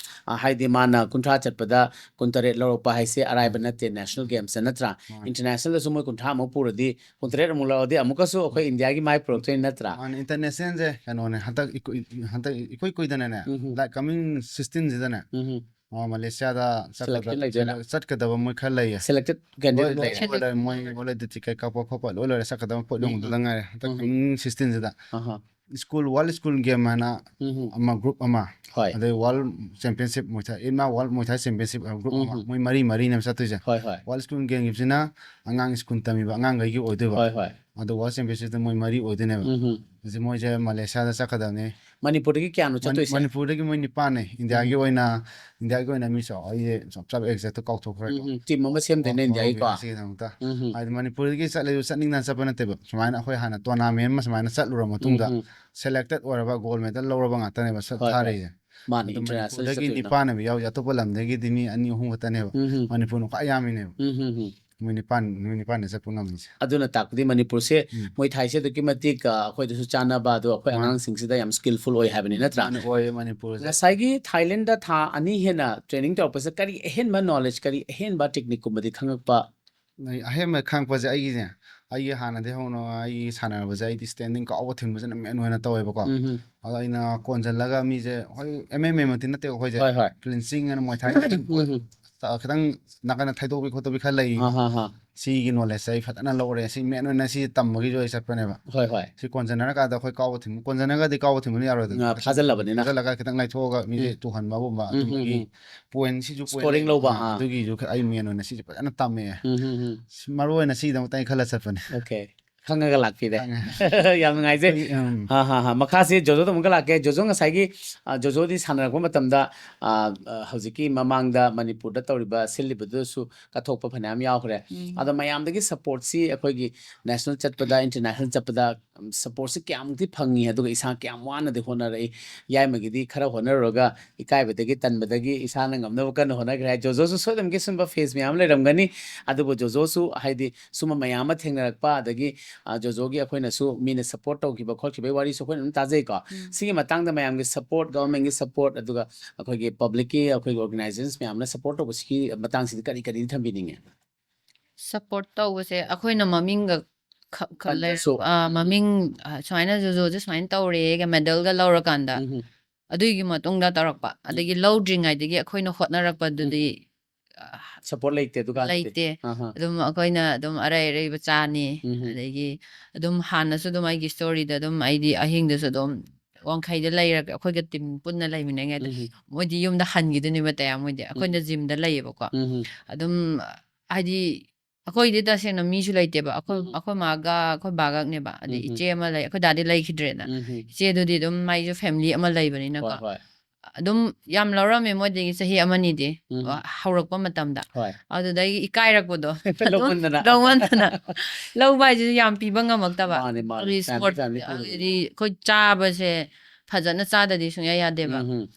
ꯑ, ꯍꯥꯏꯗꯤ ꯃꯥꯅ ꯀꯨꯟꯊ꯭ꯔꯥ ꯆꯠꯄꯗ ꯀꯨꯟꯇꯔꯦꯠ ꯂꯧꯔꯛꯄ ꯍꯥꯏꯁꯦ ꯑꯔꯥꯏꯕ ꯅꯠꯇꯦ national games ꯅꯠꯇ꯭ꯔꯥ? ꯃꯥꯅꯤ. International ꯗꯁꯨ ꯃꯣꯏ ꯀꯨꯟꯊ꯭ꯔꯥ ꯑꯃꯨꯛ ꯄꯨꯔꯗꯤ, ꯀꯨꯟꯇꯔꯦꯠ ꯑꯃꯨꯛ ꯂꯧꯔꯗꯤ ꯑꯃꯨꯛꯀꯁꯨ ꯑꯩꯈꯣꯏ ꯏꯟꯗꯤꯌꯥꯒꯤ ꯃꯥꯏ ꯄꯨꯔꯛꯇꯣꯏꯅꯤ ꯅꯠꯇ꯭ꯔꯥ? ꯃꯥꯅꯤ, international ꯁꯦ ꯀꯩꯅꯣꯅꯦ, ꯍꯟꯗꯛ ꯏꯀꯨꯏ-, ꯍꯟꯗꯛ ꯏꯀꯨꯏ ꯀꯨꯏꯗꯅꯅꯦ, ꯎꯝ. like coming sixteen ꯁꯤꯗꯅꯦ, ꯎꯝ. ꯑꯣ, ꯃꯂꯦꯁꯤꯌꯥꯗ ꯆꯠꯀꯗ-, Selection ꯂꯩꯗꯣꯏꯔꯥ? ꯆꯠꯀꯗꯕ ꯃꯣꯏ ꯈꯔ ꯂꯩꯌꯦ꯫ Selected candidate ꯂꯣꯏ, ꯂꯩꯔꯦ. ꯂꯣꯏ, ꯂꯣꯏ, ꯃꯣꯏ already ticket ꯀꯛꯄ ꯈꯣꯠꯄ ꯂꯣꯏ ꯂꯣꯏꯔꯦ, ꯆꯠꯀꯗꯕ ꯄꯣꯠ ꯎꯝ, ꯌꯣꯡꯕꯗ ꯎꯝ. ꯉꯥꯏꯔꯦ꯫ ꯍꯟꯗꯛ ꯎꯝ. coming sixteen ꯁꯤꯗ ꯑꯍꯥ. school, World School Game ꯍꯥꯏꯅ ꯎꯝ. ꯑꯃ group ꯑꯃ, ꯍꯣꯏ. ꯑꯗꯩ World Championship ꯃꯣꯏ ꯊꯥꯏ, IMMA World Muay Thai Championship group ꯑꯃ, ꯎꯝ. ꯃꯣꯏ ꯃꯔꯤ ꯃꯔꯤꯅꯦꯕ ꯆꯠꯇꯣꯏꯁꯦ꯫ ꯍꯣꯏ, ꯍꯣꯏ. World School Game ꯒꯤꯁꯤꯅ ꯑꯉꯥꯡ school ꯇꯝꯃꯤꯕ ꯑꯉꯥꯡꯈꯩꯒꯤ ꯑꯣꯏꯗꯣꯏꯕ꯫ ꯍꯣꯏ, ꯍꯣꯏ. ꯑꯗꯣ World Championship ꯇ ꯃꯣꯏ ꯃꯔꯤ ꯑꯣꯏꯗꯣꯏꯅꯦꯕ꯫ ꯎꯝ. ꯍꯧꯖꯤꯛ ꯃꯣꯏꯁꯦ ꯃꯂꯦꯁꯤꯌꯥꯗ ꯆꯠꯀꯗꯕꯅꯦ꯫ ꯃꯅꯤꯄꯨꯔꯗꯒꯤ ꯀꯌꯥꯅꯣ ꯃꯅꯤ-, ꯆꯠꯇꯣꯏꯁꯦ? ꯃꯅꯤꯄꯨꯔꯗꯒꯤ ꯃꯣꯏ ꯅꯤꯄꯥꯟꯅꯦ꯫ ꯏꯟꯗꯤꯌꯥꯒꯤ ꯎꯝ. ꯑꯣꯏꯅ, ꯏꯟꯗꯤꯌꯥꯒꯤ ꯑꯣꯏꯅ ꯃꯤ ꯆꯥꯎ-, ꯑꯩꯁꯦ ꯆꯞ ꯆꯥꯕ exact ꯇ ꯀꯥꯎꯊꯣꯛꯈ꯭ꯔꯦꯀꯣ꯫ ꯎꯝ, ꯎꯝ. Team ꯑꯃ ꯁꯦꯝꯗꯣꯏꯅꯦ ꯍꯣꯏ, ꯏꯟꯗꯤꯌꯥꯒꯤꯀꯣ? ꯍꯣꯏ, ꯁꯤꯒꯤꯗꯃꯛꯇ꯫ ꯎꯝ, ꯎꯝ. ꯍꯥꯏꯗꯤ ꯃꯅꯤꯄꯨꯔꯗꯒꯤ ꯆꯠꯂꯁꯨ ꯆꯠꯅꯤꯡꯗꯅ ꯆꯠꯄ ꯅꯠꯇꯦꯕ꯫ ꯁꯨꯃꯥꯏꯅ ꯑꯩꯈꯣꯏ ꯍꯥꯟꯅ tournament ꯑꯃ ꯁꯨꯃꯥꯏꯅ ꯆꯠꯂꯨꯔ ꯃꯇꯨꯡꯗ ꯎꯝ, ꯎꯝ. selected ꯑꯣꯏꯔꯕ gold medal ꯂꯧꯔꯕ ꯉꯥꯛꯇꯅꯦꯕ ꯆꯠ-, ꯍꯣꯏ, ꯍꯣꯏ. ꯊꯥꯔꯛꯏꯁꯦ꯫ ꯃꯥꯅꯤ, ꯑꯗꯣ international ꯃꯅꯤꯄꯨꯔꯗꯒꯤ ꯆꯠꯇꯣꯏꯅꯤꯅ. ꯅꯤꯄꯥꯟ ꯑꯃ ꯌꯥꯎꯔꯤꯁꯦ, ꯑꯇꯣꯞꯄ ꯂꯝꯗꯒꯤꯗꯤ ꯃꯤ ꯑꯅꯤ ꯑꯍꯨꯝ ꯈꯛꯇꯅꯦꯕ꯫ ꯎꯝ, ꯎꯝ. ꯃꯅꯤꯄꯨꯔꯅ ꯈ꯭ꯋꯥꯏ ꯌꯥꯝꯃꯤꯅꯦꯕ꯫ ꯎꯝ, ꯎꯝ, ꯎꯝ. ꯃꯣꯏ ꯅꯤꯄꯥꯟ, ꯅꯨꯃꯤꯠ ꯅꯤꯄꯥꯟꯗ ꯆꯠꯄ ꯉꯝꯃꯤꯁꯦ꯫ ꯑꯗꯨꯅ ꯇꯥꯛꯄꯗꯤ ꯃꯅꯤꯄꯨꯔꯁꯦ ꯎꯝ. ꯃꯣꯏ ꯊꯥꯏꯁꯦ ꯑꯗꯨꯛꯀꯤ ꯃꯇꯤꯛ, ꯑ, ꯑꯩꯈꯣꯏꯗꯁꯨ ꯆꯥꯟꯅꯕ, ꯑꯗꯣ ꯑꯩꯈꯣꯏ ꯃꯥꯅꯤ. ꯑꯉꯥꯡꯁꯤꯡꯁꯤꯗ ꯌꯥꯝ skillful ꯑꯣꯏ ꯍꯥꯏꯕꯅꯤ ꯅꯠꯇ꯭ꯔꯥ? ꯃꯥꯅꯤ, ꯑꯣꯏꯌꯦ ꯃꯅꯤꯄꯨꯔꯁꯦ꯫ ꯉꯁꯥꯏꯒꯤ ꯊꯥꯏꯂꯦꯟꯗ ꯊꯥ ꯑꯅꯤ ꯍꯦꯟꯅ training ꯇꯧꯔꯛꯄꯁꯦ ꯀꯔꯤ ꯑꯍꯦꯟꯕ knowledge, ꯀꯔꯤ ꯑꯍꯦꯟꯕ technique ꯀꯨꯝꯕꯗꯤ ꯈꯪꯉꯛꯄ ꯑꯩ ꯑꯍꯦꯟꯕ ꯈꯪꯉꯛꯄꯁꯦ ꯑꯩꯒꯤꯁꯦ, ꯑꯩꯒꯤ ꯍꯥꯟꯅꯗꯤ ꯍꯧꯅ ꯑꯩꯒꯤ ꯁꯥꯟꯅꯕꯁꯦ ꯑꯩꯗꯤ ꯁ꯭ꯇꯦꯟꯗꯤꯡ ꯀꯥꯎꯕ ꯊꯤꯡꯕꯁꯤꯅ ꯃꯦꯟ ꯑꯣꯏꯅ ꯇꯧꯋꯦꯕꯀꯣ꯫ ꯎꯝ ꯍꯝ꯫ ꯑꯗꯣ ꯑꯩꯅ ꯀꯣꯟꯁꯤꯜꯂꯒ ꯃꯤꯁꯦ, ꯍꯣꯏ, ꯑꯦꯝ ꯑꯦꯝ ꯑꯦ ꯃꯛꯇꯤ ꯅꯠꯇꯦꯕ ꯑꯩꯈꯣꯏꯁꯦ, ꯍꯣꯏ ꯍꯣꯏ꯫ ꯀ꯭ꯂꯤꯟꯁꯤꯡ ꯑꯅ ꯃꯣꯏ ꯊꯥꯏ ꯎꯝ ꯍꯝ꯫ ꯈꯤꯇꯪ ꯅꯥꯀꯟꯗ ꯊꯩꯗꯣꯛꯄꯤ ꯈꯣꯠꯇꯣꯛꯄꯤ ꯈꯔ ꯂꯩ꯫ ꯑꯥ ꯍꯥ ꯍꯥ꯫ ꯁꯤꯒꯤ ꯅꯣꯂꯦꯖꯁꯦ ꯑꯩ ꯐꯖꯅ ꯂꯧꯔꯦ꯫ ꯁꯤ ꯃꯦꯟ ꯑꯣꯏꯅ ꯁꯤ ꯇꯝꯕꯒꯤꯁꯨ ꯑꯩ ꯆꯠꯄꯅꯦꯕ꯫ ꯍꯣꯏ ꯍꯣꯏ꯫ ꯁꯤ ꯀꯣꯟꯁꯤꯟꯅꯔꯀꯥꯟꯗ ꯑꯩꯈꯣꯏ ꯀꯥꯎꯕ ꯊꯤꯡꯕ, ꯀꯣꯟꯁꯤꯟꯅꯒꯗꯤ ꯀꯥꯎꯕ ꯊꯤꯡꯕꯅ ꯌꯥꯔꯣꯏꯗꯅ꯫ ꯉꯥ ꯐꯥꯖꯜꯂꯕꯅꯤꯅ꯫ ꯐꯥꯖꯜꯂꯒ ꯈꯤꯇꯪ ꯂꯥꯏꯊꯣꯛꯑꯒ ꯃꯤꯁꯦ ꯎꯝ꯫ ꯇꯨꯍꯟꯕꯒꯨꯝꯕ ꯎꯝ, ꯎꯝ, ꯑꯗꯨꯝꯕꯒꯤ ꯎꯝ꯫ ꯄꯣꯏꯟꯁꯤꯁꯨ ꯄꯣꯏꯟ Scoring ꯂꯧꯕ, ꯑꯥ, ꯑꯥ꯫ ꯑꯗꯨꯒꯤꯁꯨ ꯈ-, ꯑꯩ ꯃꯦꯟ ꯑꯣꯏꯅ ꯁꯤꯁꯦ ꯐꯖꯅ ꯇꯝꯃꯛꯑꯦ꯫ ꯎꯝ ꯍꯝ ꯍꯝ꯫ ꯁꯤ ꯃꯔꯨ ꯑꯣꯏꯅ ꯁꯤꯒꯤꯗꯃꯛꯇ ꯑꯩ ꯈꯜꯂ ꯆꯠꯄꯅꯦ꯫ ꯑꯣꯀꯦ꯫ ꯈꯪꯉꯒ ꯂꯥꯛꯄꯤꯔꯦ꯫ ꯈꯪꯉꯦ꯫ ꯌꯥꯝ ꯅꯨꯡꯉꯥꯏꯖꯩ꯫ ꯑꯩꯈꯣꯏꯒꯤ, ꯎꯝ꯫ ꯍꯥ ꯍꯥ ꯍꯥ꯫ ꯃꯈꯥꯁꯤ ꯖꯣꯖꯣꯗ ꯑꯃꯨꯛꯀ ꯂꯥꯛꯀꯦ꯫ ꯖꯣꯖꯣ ꯉꯁꯥꯏꯒꯤ, ꯑ, ꯖꯣꯖꯣꯗꯤ ꯁꯥꯟꯅꯔꯛꯄ ꯃꯇꯝꯗ, ꯑ, ꯑ, ꯍꯧꯖꯤꯛꯀꯤ ꯃꯃꯥꯡꯗ ꯃꯅꯤꯄꯨꯔꯗ ꯇꯧꯔꯤꯕ, ꯁꯤꯜꯂꯤꯕꯗꯨꯗꯁꯨ ꯀꯠꯊꯣꯛꯄ ꯐꯅꯌꯥꯝ ꯌꯥꯎꯈ꯭ꯔꯦ꯫ ꯎꯝ꯫ ꯑꯗꯣ ꯃꯌꯥꯝꯗꯒꯤ ꯁꯞꯄꯣꯔꯠꯁꯤ ꯑꯩꯈꯣꯏꯒꯤ ꯅꯦꯁꯅꯦꯜ ꯆꯠꯄꯗ, ꯏꯟꯇꯔꯅꯦꯁꯅꯦꯜ ꯆꯠꯄꯗ, ꯎꯝ, ꯁꯞꯄꯣꯔꯠꯁꯤ ꯀꯌꯥꯃꯨꯛꯇꯤ ꯐꯪꯉꯤ, ꯑꯗꯨꯒ ꯏꯁꯥ ꯀꯌꯥꯝ ꯋꯥꯅꯗꯤ ꯍꯣꯠꯅꯔꯛꯏ? ꯌꯥꯏꯃꯒꯤꯗꯤ ꯈꯔ ꯍꯣꯠꯅꯔꯨꯔꯒ ꯏꯀꯥꯏꯕꯗꯒꯤ, ꯇꯟꯕꯗꯒꯤ ꯏꯁꯥꯅ ꯉꯝꯅꯕ ꯀꯟꯅ ꯍꯣꯠꯅꯈ꯭ꯔꯦ ꯍꯥꯏ꯫ ꯖꯣꯖꯣꯁꯨ ꯁꯣꯏꯗꯅꯃꯛꯀꯤ ꯁꯨꯝꯕ ꯐꯦꯁ ꯃꯌꯥꯝ ꯂꯩꯔꯝꯒꯅꯤ꯫ ꯑꯗꯨꯕꯨ ꯖꯣꯖꯣꯁꯨ ꯍꯥꯏꯗꯤ ꯁꯨꯝꯕ ꯃꯌꯥꯝ ꯑꯃ ꯊꯦꯡꯅꯔꯛꯄ, ꯑꯗꯒꯤ, ꯑ, ꯖꯣꯖꯣꯒꯤ ꯑꯩꯈꯣꯏꯅꯁꯨ ꯃꯤꯅ ꯁꯞꯄꯣꯔꯠ ꯇꯧꯈꯤꯕ ꯈꯣꯠꯈꯤꯕꯒꯤ ꯋꯥꯔꯤꯁꯨ ꯑꯩꯈꯣꯏꯅ ꯑꯗꯨꯝ ꯇꯥꯖꯩꯀꯣ꯫ ꯎꯝ꯫ ꯁꯤꯒꯤ ꯃꯇꯥꯡꯗ ꯃꯌꯥꯝꯒꯤ ꯁꯞꯄꯣꯔꯠ, ꯒꯚꯔꯟꯃꯦꯟꯒꯤ ꯁꯞꯄꯣꯔꯠ, ꯑꯗꯨꯒ ꯑꯩꯈꯣꯏꯒꯤ ꯄꯕ꯭ꯂꯤꯛꯀꯤ, ꯑꯩꯈꯣꯏꯒꯤ ꯑꯣꯔꯒꯅꯥꯏꯖꯦꯁꯟꯁ ꯃꯌꯥꯝꯅ ꯁꯞꯄꯣꯔꯠ ꯇꯧꯕꯁꯤꯒꯤ ꯃꯇꯥꯡꯁꯤꯗꯤ ꯀꯔꯤ ꯀꯔꯤꯗꯤ ꯊꯝꯕꯤꯅꯤꯡꯉꯦ? ꯁꯞꯄꯣꯔꯠ ꯇꯧꯕꯁꯦ ꯑꯩꯈꯣꯏꯅ ꯃꯃꯤꯡꯒ ꯈ-, ꯈ-, ꯂꯩꯔ-, ꯈꯪꯗ꯭ꯔꯁꯨ꯫ ꯑ, ꯃꯃꯤꯡ, ꯑ, ꯁꯨꯃꯥꯏꯅ ꯖꯣꯖꯣꯁꯦ ꯁꯨꯃꯥꯏꯅ ꯇꯧꯔꯦꯒ ꯃꯦꯗꯜꯒ ꯂꯧꯔꯀꯥꯟꯗ, ꯎꯝ ꯍꯝ꯫ ꯑꯗꯨꯒꯤ ꯃꯇꯨꯡꯗ ꯇꯧꯔꯛꯄ, ꯑꯗꯒꯤ ꯂꯧꯗ꯭ꯔꯤꯉꯩꯗꯒꯤ ꯑꯩꯈꯣꯏꯅ ꯍꯣꯠꯅꯔꯛꯄꯗꯨꯗꯤ, ꯑ, ꯁꯞꯄꯣꯔꯠ ꯂꯩꯇꯦ ꯑꯗꯨꯀꯥꯟꯗꯗꯤ꯫ ꯂꯩꯇꯦ꯫ ꯑꯥ ꯍꯥ꯫ ꯑꯗꯨꯝ ꯑꯩꯈꯣꯏꯅ ꯑꯗꯨꯝ ꯑꯔꯩ ꯑꯔꯩꯕ ꯆꯥꯅꯤ꯫ ꯎꯝ ꯍꯝ꯫ ꯑꯗꯒꯤ ꯑꯗꯨꯝ ꯍꯥꯟꯅꯁꯨ ꯑꯗꯨꯝ ꯑꯩꯒꯤ ꯁ꯭ꯇꯣꯔꯤꯗ ꯑꯗꯨꯝ ꯑꯩꯗꯤ ꯑꯍꯤꯡꯗꯁꯨ ꯑꯗꯨꯝ ꯋꯥꯡꯈꯩꯗ ꯂꯩꯔꯒ ꯑꯩꯈꯣꯏꯒ ꯇꯤꯝ ꯄꯨꯟꯅ ꯂꯩꯃꯤꯟꯅꯉꯩꯗ ꯎꯝ ꯍꯝ꯫ ꯃꯣꯏꯗꯤ ꯌꯨꯝꯗ ꯍꯟꯈꯤꯗꯣꯏꯅꯦꯕ ꯇꯌꯥꯝ ꯃꯣꯏꯗꯤ꯫ ꯑꯩꯈꯣꯏꯅ ꯖꯤꯝꯗ ꯂꯩꯌꯦꯕꯀꯣ꯫ ꯎꯝ ꯍꯝ꯫ ꯑꯗꯨꯝ ꯍꯥꯏꯗꯤ ꯑꯩꯈꯣꯏꯗꯤ ꯇꯁꯦꯡꯅ ꯃꯤꯁꯨ ꯂꯩꯇꯦꯕ꯫ ꯑꯩꯈꯣꯏ, ꯎꯝ꯫ ꯑꯩꯈꯣꯏ ꯃꯥꯒ ꯑꯩꯈꯣꯏ ꯕꯥꯒꯛꯅꯦꯕ꯫ ꯑꯗꯩ ꯎꯝ ꯍꯝ꯫ ꯏꯆꯦ ꯑꯃ ꯂꯩ, ꯑꯩꯈꯣꯏ ꯗꯥꯗꯤ ꯂꯩꯈꯤꯗ꯭ꯔꯦꯅ꯫ ꯎꯝ ꯍꯝ꯫ ꯏꯆꯦꯗꯨꯗꯤ ꯑꯗꯨꯝ ꯃꯥꯏꯁꯨ ꯐꯦꯃꯤꯂꯤ ꯑꯃ ꯂꯩꯕꯅꯤꯅꯀꯣ꯫ ꯍꯣꯏ ꯍꯣꯏ꯫ ꯑꯗꯨꯝ ꯌꯥꯝ ꯂꯧꯔꯝꯃꯦ ꯃꯣꯏꯗꯒꯤ ꯆꯍꯤ ꯑꯃꯅꯤꯗꯤ꯫ ꯎꯝ꯫ ꯍꯧꯔꯛꯄ ꯃꯇꯝꯗ꯫ ꯍꯣꯏ꯫ ꯑꯗꯨꯗꯒꯤ ꯏꯀꯥꯏꯔꯛꯄꯗꯣ꯫ ꯑꯗꯨꯝ ꯂꯧꯃꯟꯗꯅ꯫ ꯂꯧꯃꯟꯗꯅ꯫ ꯂꯧꯕ ꯍꯥꯏꯁꯤꯁꯨ ꯌꯥꯝ ꯄꯤꯕ ꯉꯝꯃꯛꯇꯕ꯫ ꯃꯥꯅꯦ, ꯃꯥꯅꯦ꯫ ꯍꯥꯏꯗꯤ ꯐꯦꯃꯤꯂꯤ, ꯁ꯭ꯄꯣꯔꯠ, ꯐꯦꯃꯤꯂꯤ ꯄꯨꯕꯅꯤ꯫ ꯍꯥꯏꯗꯤ ꯑꯩꯈꯣꯏ ꯆꯥꯕꯁꯦ ꯐꯖꯅ ꯆꯥꯗꯗꯤ ꯁꯨꯡꯌꯥ ꯌꯥꯗꯦꯕ꯫ ꯎꯝ ꯍꯝ꯫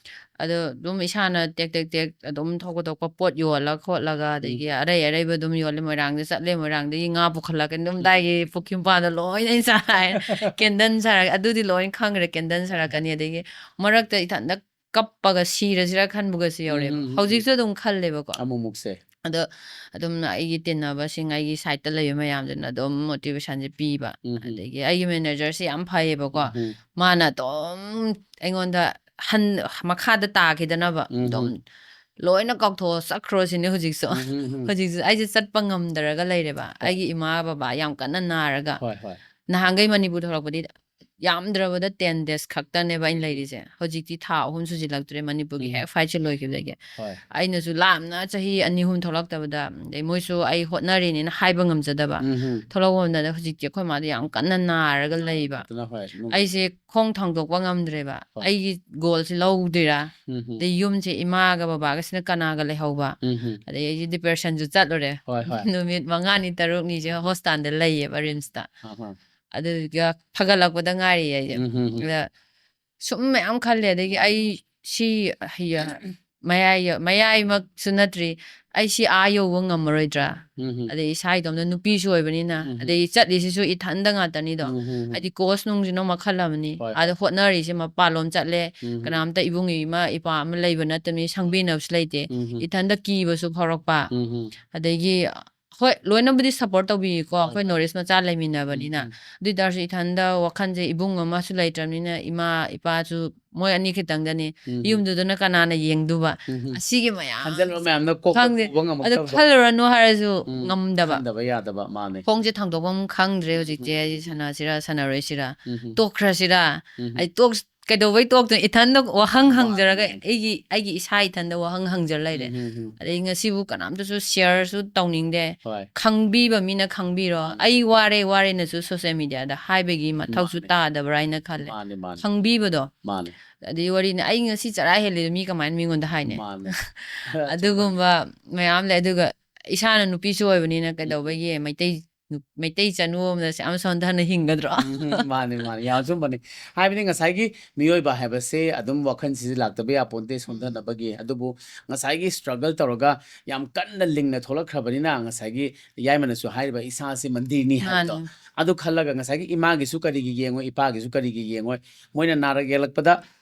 ꯑꯗꯣ ꯑꯗꯨꯝ ꯏꯁꯥꯅ ꯇꯦꯛ ꯇꯦꯛ ꯇꯦꯛ ꯑꯗꯨꯝ ꯊꯣꯛꯄ ꯊꯣꯛꯄ ꯄꯣꯠ ꯌꯣꯜꯂ ꯈꯣꯠꯂꯒ, ꯎꯝ꯫ ꯑꯗꯒꯤ ꯑꯔꯩ ꯑꯔꯩꯕ ꯑꯗꯨꯝ ꯌꯣꯜꯂꯦ꯫ ꯃꯣꯏꯔꯥꯡꯗ ꯆꯠꯂꯦ, ꯃꯣꯏꯔꯥꯡꯗꯒꯤ ꯉꯥ ꯄꯨꯈꯠꯂꯛꯀꯅꯤ, ꯑꯗꯨꯝ ꯑꯗꯥꯏꯒꯤ ꯄꯨꯈ꯭ꯔꯤ ꯃꯄꯥꯟꯗ ꯂꯣꯏꯅ ꯑꯩ ꯆꯥꯏ꯫ ꯀꯦꯟꯗꯜ ꯁꯥꯔꯛ-, ꯑꯗꯨꯗꯤ ꯂꯣꯏ ꯈꯪꯈ꯭ꯔꯦ, ꯀꯦꯟꯗꯜ ꯁꯥꯔꯛꯀꯅꯤ꯫ ꯑꯗꯒꯤ ꯃꯔꯛꯇ ꯏꯊꯟꯗ ꯀꯞꯄꯒ ꯁꯤꯔꯁꯤꯔꯥ ꯈꯟꯕꯒꯁꯨ ꯌꯧꯔꯦꯕ꯫ ꯎꯝ, ꯎꯝ, ꯎꯝ꯫ ꯍꯧꯖꯤꯛꯁꯨ ꯑꯗꯨꯝ ꯈꯜꯂꯦꯕꯀꯣ꯫ ꯑꯃꯨꯛꯃꯨꯛꯁꯦ꯫ ꯑꯗꯣ ꯑꯗꯨꯝ ꯑꯩꯒꯤ ꯇꯤꯟꯅꯕꯁꯤꯡ, ꯑꯩꯒꯤ ꯁꯥꯏꯠꯇ ꯂꯩꯕ ꯃꯌꯥꯝꯗꯨꯅ ꯑꯗꯨꯝ ꯃꯣꯇꯤꯚꯦꯁꯟꯁꯦ ꯄꯤꯕ꯫ ꯎꯝ. ꯑꯗꯒꯤ ꯑꯩꯒꯤ ꯃꯦꯅꯦꯖꯔꯁꯦ ꯌꯥꯝ ꯐꯩꯌꯦꯕꯀꯣ꯫ ꯎꯝ. ꯃꯥꯅ ꯑꯗꯨꯝ ꯑꯩꯉꯣꯟꯗ ꯍꯟ ꯃꯈꯥꯗ ꯇꯥꯈꯤꯗꯅꯕ ꯎꯝ. ꯑꯗꯨꯝ ꯂꯣꯏꯅ ꯀꯥꯎꯊꯣꯛꯑ ꯆꯠꯈ꯭ꯔꯣ ꯁꯤꯅꯦ ꯍꯧꯖꯤꯛꯁꯨ꯫ ꯎꯝ, ꯎꯝ, ꯎꯝ. ꯍꯧꯖꯤꯛꯁꯨ ꯑꯩꯁꯦ ꯆꯠꯄ ꯉꯝꯗꯔꯒ ꯂꯩꯔꯦꯕ꯫ ꯑꯩꯒꯤ ꯏꯃꯥ ꯕꯕꯥ ꯌꯥꯝ ꯀꯟꯅ ꯅꯥꯔꯒ꯫ ꯍꯣꯏ, ꯍꯣꯏ. ꯅꯍꯥꯟꯈꯩ ꯃꯅꯤꯄꯨꯔ ꯊꯣꯛꯂꯛꯄꯗꯤ ꯌꯥꯝꯗ꯭ꯔꯕꯗ ꯇꯦꯟ ꯗꯦꯖ ꯈꯛꯇꯅꯦꯕ ꯑꯩꯅ ꯂꯩꯔꯤꯁꯦ꯫ ꯍꯧꯖꯤꯛꯇꯤ ꯊꯥ ꯑꯍꯨꯝ ꯁꯨꯖꯤꯜꯂꯛꯇ꯭ꯔꯦ ꯃꯅꯤꯄꯨꯔꯒꯤ ꯎꯝ. ꯍꯦꯛ ꯐ꯭ꯂꯥꯏꯠꯁꯦ ꯂꯣꯏꯈꯤꯕꯗꯒꯤ꯫ ꯍꯣꯏ. ꯑꯩꯅꯁꯨ ꯂꯥꯞꯅ ꯆꯍꯤ ꯑꯅꯤ ꯑꯍꯨꯝ ꯊꯣꯛꯂꯛꯇꯕꯗ, ꯑꯗꯩ ꯃꯣꯏꯁꯨ ꯑꯩ ꯍꯣꯠꯅꯔꯤꯅꯦꯅ ꯍꯥꯏꯕ ꯉꯝꯖꯗꯕ꯫ ꯎꯝ, ꯎꯝ. ꯊꯣꯛꯂꯛꯄ ꯃꯇꯝꯗ ꯍꯧꯖꯤꯛꯇꯤ ꯑꯩꯈꯣꯏ ꯃꯥꯗꯣ ꯌꯥꯝ ꯀꯟꯅ ꯅꯥꯔꯒ ꯂꯩꯕ꯫ ꯑꯗꯨꯅ ꯍꯣꯏ, ꯅꯨꯡ- ꯑꯩꯁꯦ ꯈꯣꯡ ꯊꯥꯡꯗꯣꯛꯄ ꯉꯝꯗ꯭ꯔꯦꯕ꯫ ꯍꯣꯏ. ꯑꯩꯒꯤ ꯒꯣꯜꯁꯦ ꯂꯧꯗꯣꯏꯔꯥ? ꯎꯝ, ꯎꯝ. ꯑꯗꯩ ꯌꯨꯝꯁꯦ ꯏꯃꯥꯒ ꯕꯕꯥꯒꯁꯤꯅ ꯀꯅꯥꯒ ꯂꯩꯍꯧꯕ? ꯎꯝ, ꯎꯝ. ꯑꯗꯩ ꯑꯩꯁꯦ ꯗꯤꯄ꯭ꯔꯦꯁꯟꯁꯨ ꯆꯠꯂꯨꯔꯦ꯫ ꯍꯣꯏ, ꯍꯣꯏ. ꯅꯨꯃꯤꯠ ꯃꯉꯥꯅꯤ ꯇꯔꯨꯛꯅꯤꯁꯦ ꯍꯣꯁꯄꯤꯇꯥꯜꯗ ꯂꯩꯌꯦꯕ, ꯔꯤꯝꯁꯇ꯫ ꯑꯍꯥ. ꯑꯗꯨꯒ ꯐꯒꯠꯂꯛꯄꯗ ꯉꯥꯏꯔꯤ ꯑꯩꯁꯦ꯫ ꯎꯝ, ꯎꯝ, ꯎꯝ. ꯑꯗ ꯁꯨꯝ ꯃꯌꯥꯝ ꯈꯜꯂꯦ꯫ ꯑꯗꯒꯤ ꯑꯩ ꯁꯤ ꯍꯩꯌ-, ꯃꯌꯥꯏ, ꯃꯌꯥꯏꯃꯛꯁꯨ ꯅꯠꯇ꯭ꯔꯤ, ꯑꯩ ꯁꯤ ꯑꯥ ꯌꯧꯕ ꯉꯝꯃꯔꯣꯏꯗ꯭ꯔꯥ? ꯎꯝ, ꯎꯝ. ꯑꯗꯩ ꯏꯁꯥ ꯏꯇꯣꯝꯇ, ꯅꯨꯄꯤꯁꯨ ꯑꯣꯏꯕꯅꯤꯅ, ꯎꯝ, ꯎꯝ. ꯑꯗꯩ ꯆꯠꯂꯤꯁꯤꯁꯨ ꯏꯊꯟꯗ ꯉꯥꯛꯇꯅꯤꯗꯣ꯫ ꯎꯝ, ꯎꯝ, ꯎꯝ. ꯍꯥꯏꯗꯤ ꯀꯣꯁ ꯅꯨꯡꯁꯤꯅ ꯃꯈꯜ ꯑꯃꯅꯤ꯫ ꯍꯣꯏ, ꯑꯗ ꯍꯣꯏ. ꯍꯣꯠꯅꯔꯤꯁꯦ ꯃꯄꯥꯟꯂꯣꯝ ꯆꯠꯂꯦ, ꯎꯝ, ꯎꯝ. ꯀꯅꯥꯝꯇ ꯏꯕꯨꯡ ꯏꯃꯥ ꯏꯄꯥ ꯑꯃ ꯂꯩꯕ ꯅꯠꯇꯕꯅꯤ, ꯁꯪꯕꯤꯅꯕꯁꯨ ꯂꯩꯇꯦ꯫ ꯎꯝ, ꯎꯝ. ꯏꯊꯟꯗ ꯀꯤꯕꯁꯨ ꯐꯥꯎꯔꯛꯄ꯫ ꯎꯝ, ꯎꯝ. ꯑꯗꯒꯤ ꯍꯣꯏ, ꯂꯣꯏꯅꯕꯨꯗꯤ ꯁꯞꯄꯣꯔꯠ ꯇꯧꯕꯤꯀꯣ, ꯍꯣꯏ, ꯑꯩꯈꯣꯏ ꯍꯣꯏ. ꯅꯣꯔꯠ ꯏꯁ ꯃꯆꯥ ꯂꯩꯃꯤꯟꯅꯕꯅꯤꯅ꯫ ꯎꯝ, ꯎꯝ. ꯑꯗꯨ ꯑꯣꯏ ꯇꯥꯔꯁꯨ ꯏꯊꯟꯗ ꯋꯥꯈꯜꯁꯦ, ꯏꯕꯨꯡ ꯑꯃꯁꯨ ꯂꯩꯇ꯭ꯔꯕꯅꯤꯅ, ꯏꯃꯥ ꯏꯄꯥꯁꯨ ꯃꯣꯏ ꯑꯅꯤ ꯈꯤꯇꯪꯗꯅꯤ꯫ ꯎꯝ, ꯎꯝ. ꯌꯨꯝꯗꯨꯗꯅ ꯀꯅꯥꯅ ꯌꯦꯡꯗꯨꯕ? ꯎꯝ, ꯎꯝ. ꯑꯁꯤꯒꯤ ꯃꯌꯥꯝ ꯈꯟꯖꯜꯂꯨꯕ ꯃꯌꯥꯝꯅ ꯀꯣꯛꯇ ꯈꯪꯗꯦ꯫ ꯄꯨꯕ ꯑꯗꯨ ꯉꯝꯃꯛꯇꯕꯗꯣ. ꯈꯜꯂꯨꯔꯅꯨ ꯍꯥꯏꯔꯁꯨ ꯎꯝ. ꯉꯝꯗꯕ꯫ ꯈꯟꯗꯕ ꯌꯥꯗꯕ, ꯃꯥꯅꯦ. ꯈꯣꯡꯁꯦ ꯊꯥꯡꯗꯣꯛꯐꯝ ꯈꯪꯗ꯭ꯔꯦ ꯍꯧꯖꯤꯛꯁꯦ꯫ ꯎꯝ. ꯑꯩ ꯁꯥꯟꯅꯁꯤꯔꯥ, ꯁꯥꯟꯅꯔꯣꯏꯁꯤꯔꯥ, ꯎꯝ, ꯎꯝ. ꯇꯣꯛꯈ꯭ꯔꯁꯤꯔꯥ? ꯎꯝ, ꯎꯝ. ꯑꯩ ꯇꯣꯛ-, ꯀꯩꯗꯧꯕꯩ ꯇꯣꯛꯇꯣꯏꯅꯣ? ꯏꯊꯟꯗ ꯋꯥꯍꯪ ꯃꯥꯅꯦ, ꯍꯪꯖꯔꯒ ꯃꯥꯅꯦ. ꯑꯩꯒꯤ, ꯑꯩꯒꯤ ꯏꯁꯥ ꯏꯊꯟꯗ ꯋꯥꯍꯪ ꯍꯪꯖꯔ ꯂꯩꯔꯦ꯫ ꯎꯝ, ꯎꯝ, ꯎꯝ. ꯑꯗꯩ ꯉꯁꯤꯕꯨ ꯀꯅꯥꯝꯇꯁꯨ ꯁꯤꯌꯔꯁꯨ ꯇꯧꯅꯤꯡꯗꯦ꯫ ꯍꯣꯏ. ꯈꯪꯕꯤꯕ ꯃꯤꯅ ꯈꯪꯕꯤꯔꯣ꯫ ꯃꯥꯅꯦ. ꯑꯩ ꯋꯥꯔꯦ, ꯋꯥꯔꯦꯅꯁꯨ ꯁꯣꯁꯤꯌꯦꯜ ꯃꯤꯗꯤꯌꯥꯗ ꯍꯥꯏꯕꯒꯤ ꯃꯊꯧꯁꯨ ꯃꯥꯅꯦ. ꯇꯥꯗꯕ꯭ꯔꯥ ꯍꯥꯏꯅ ꯈꯜꯂꯦ꯫ ꯃꯥꯅꯦ, ꯃꯥꯅꯦ. ꯈꯪꯕꯤꯕꯗꯣ꯫ ꯃꯥꯅꯦ. ꯑꯗꯩ ꯋꯥꯔꯤꯅꯤ, "ꯑꯩ ꯉꯁꯤ ꯆꯔꯥ ꯍꯦꯜꯂꯦ" ꯃꯤ ꯀꯃꯥꯏꯅ ꯃꯤꯉꯣꯟꯗ ꯍꯥꯏꯅꯤ? ꯃꯥꯅꯦ. ꯑꯗꯨꯒꯨꯝꯕ ꯃꯌꯥꯝ ꯂꯩ꯫ ꯑꯗꯨꯒ ꯏꯁꯥꯅ ꯅꯨꯄꯤꯁꯨ ꯑꯣꯏꯕꯅꯤꯅ ꯀꯩꯗꯧꯕꯒꯤ ꯃꯩꯇꯩ ꯅꯨ-, ꯃꯩꯇꯩ ꯆꯅꯨ ꯑꯃꯗ ꯑꯁꯨꯛ ꯌꯥꯝ ꯁꯣꯟꯊꯅ ꯍꯤꯡꯒꯗ꯭ꯔꯣ? ꯎꯝ, ꯃꯥꯅꯦ, ꯃꯥꯅꯦ. ꯌꯥꯝ ꯑꯆꯨꯝꯕꯅꯤ. ꯍꯥꯏꯕꯗꯤ ꯉꯁꯥꯏꯒꯤ ꯃꯤꯑꯣꯏꯕ ꯍꯥꯏꯕꯁꯦ ꯑꯗꯨꯝ ꯋꯥꯈꯜꯁꯤꯁꯨ ꯂꯥꯛꯇꯕ ꯌꯥꯄꯣꯟꯇꯦ ꯁꯣꯟꯊꯅꯕꯒꯤ꯫ ꯑꯗꯨꯕꯨ ꯉꯁꯥꯏꯒꯤ ꯁ꯭ꯇ꯭ꯔꯒꯜ ꯇꯧꯔꯒ ꯌꯥꯝ ꯀꯟꯅ ꯂꯤꯡꯅ ꯊꯣꯛꯂꯛꯈ꯭ꯔꯕꯅꯤꯅ, ꯉꯁꯥꯏꯒꯤ ꯌꯥꯏꯃꯅꯁꯨ ꯍꯥꯏꯔꯤꯕ ꯏꯁꯥꯁꯦ ꯃꯟꯗꯤꯔꯅꯤ ꯍꯥꯏꯕꯗꯣ, ꯃꯥꯅꯦ. ꯑꯗꯨ ꯈꯜꯂꯒ ꯉꯁꯥꯏꯒꯤ ꯏꯃꯥꯒꯤꯁꯨ ꯀꯔꯤꯒꯤ ꯌꯦꯡꯉꯣꯏ, ꯏꯄꯥꯒꯤꯁꯨ ꯀꯔꯤꯒꯤ ꯌꯦꯡꯉꯣꯏ, ꯃꯣꯏꯅ ꯅꯥꯔꯛ ꯌꯦꯛꯂꯛꯄꯗ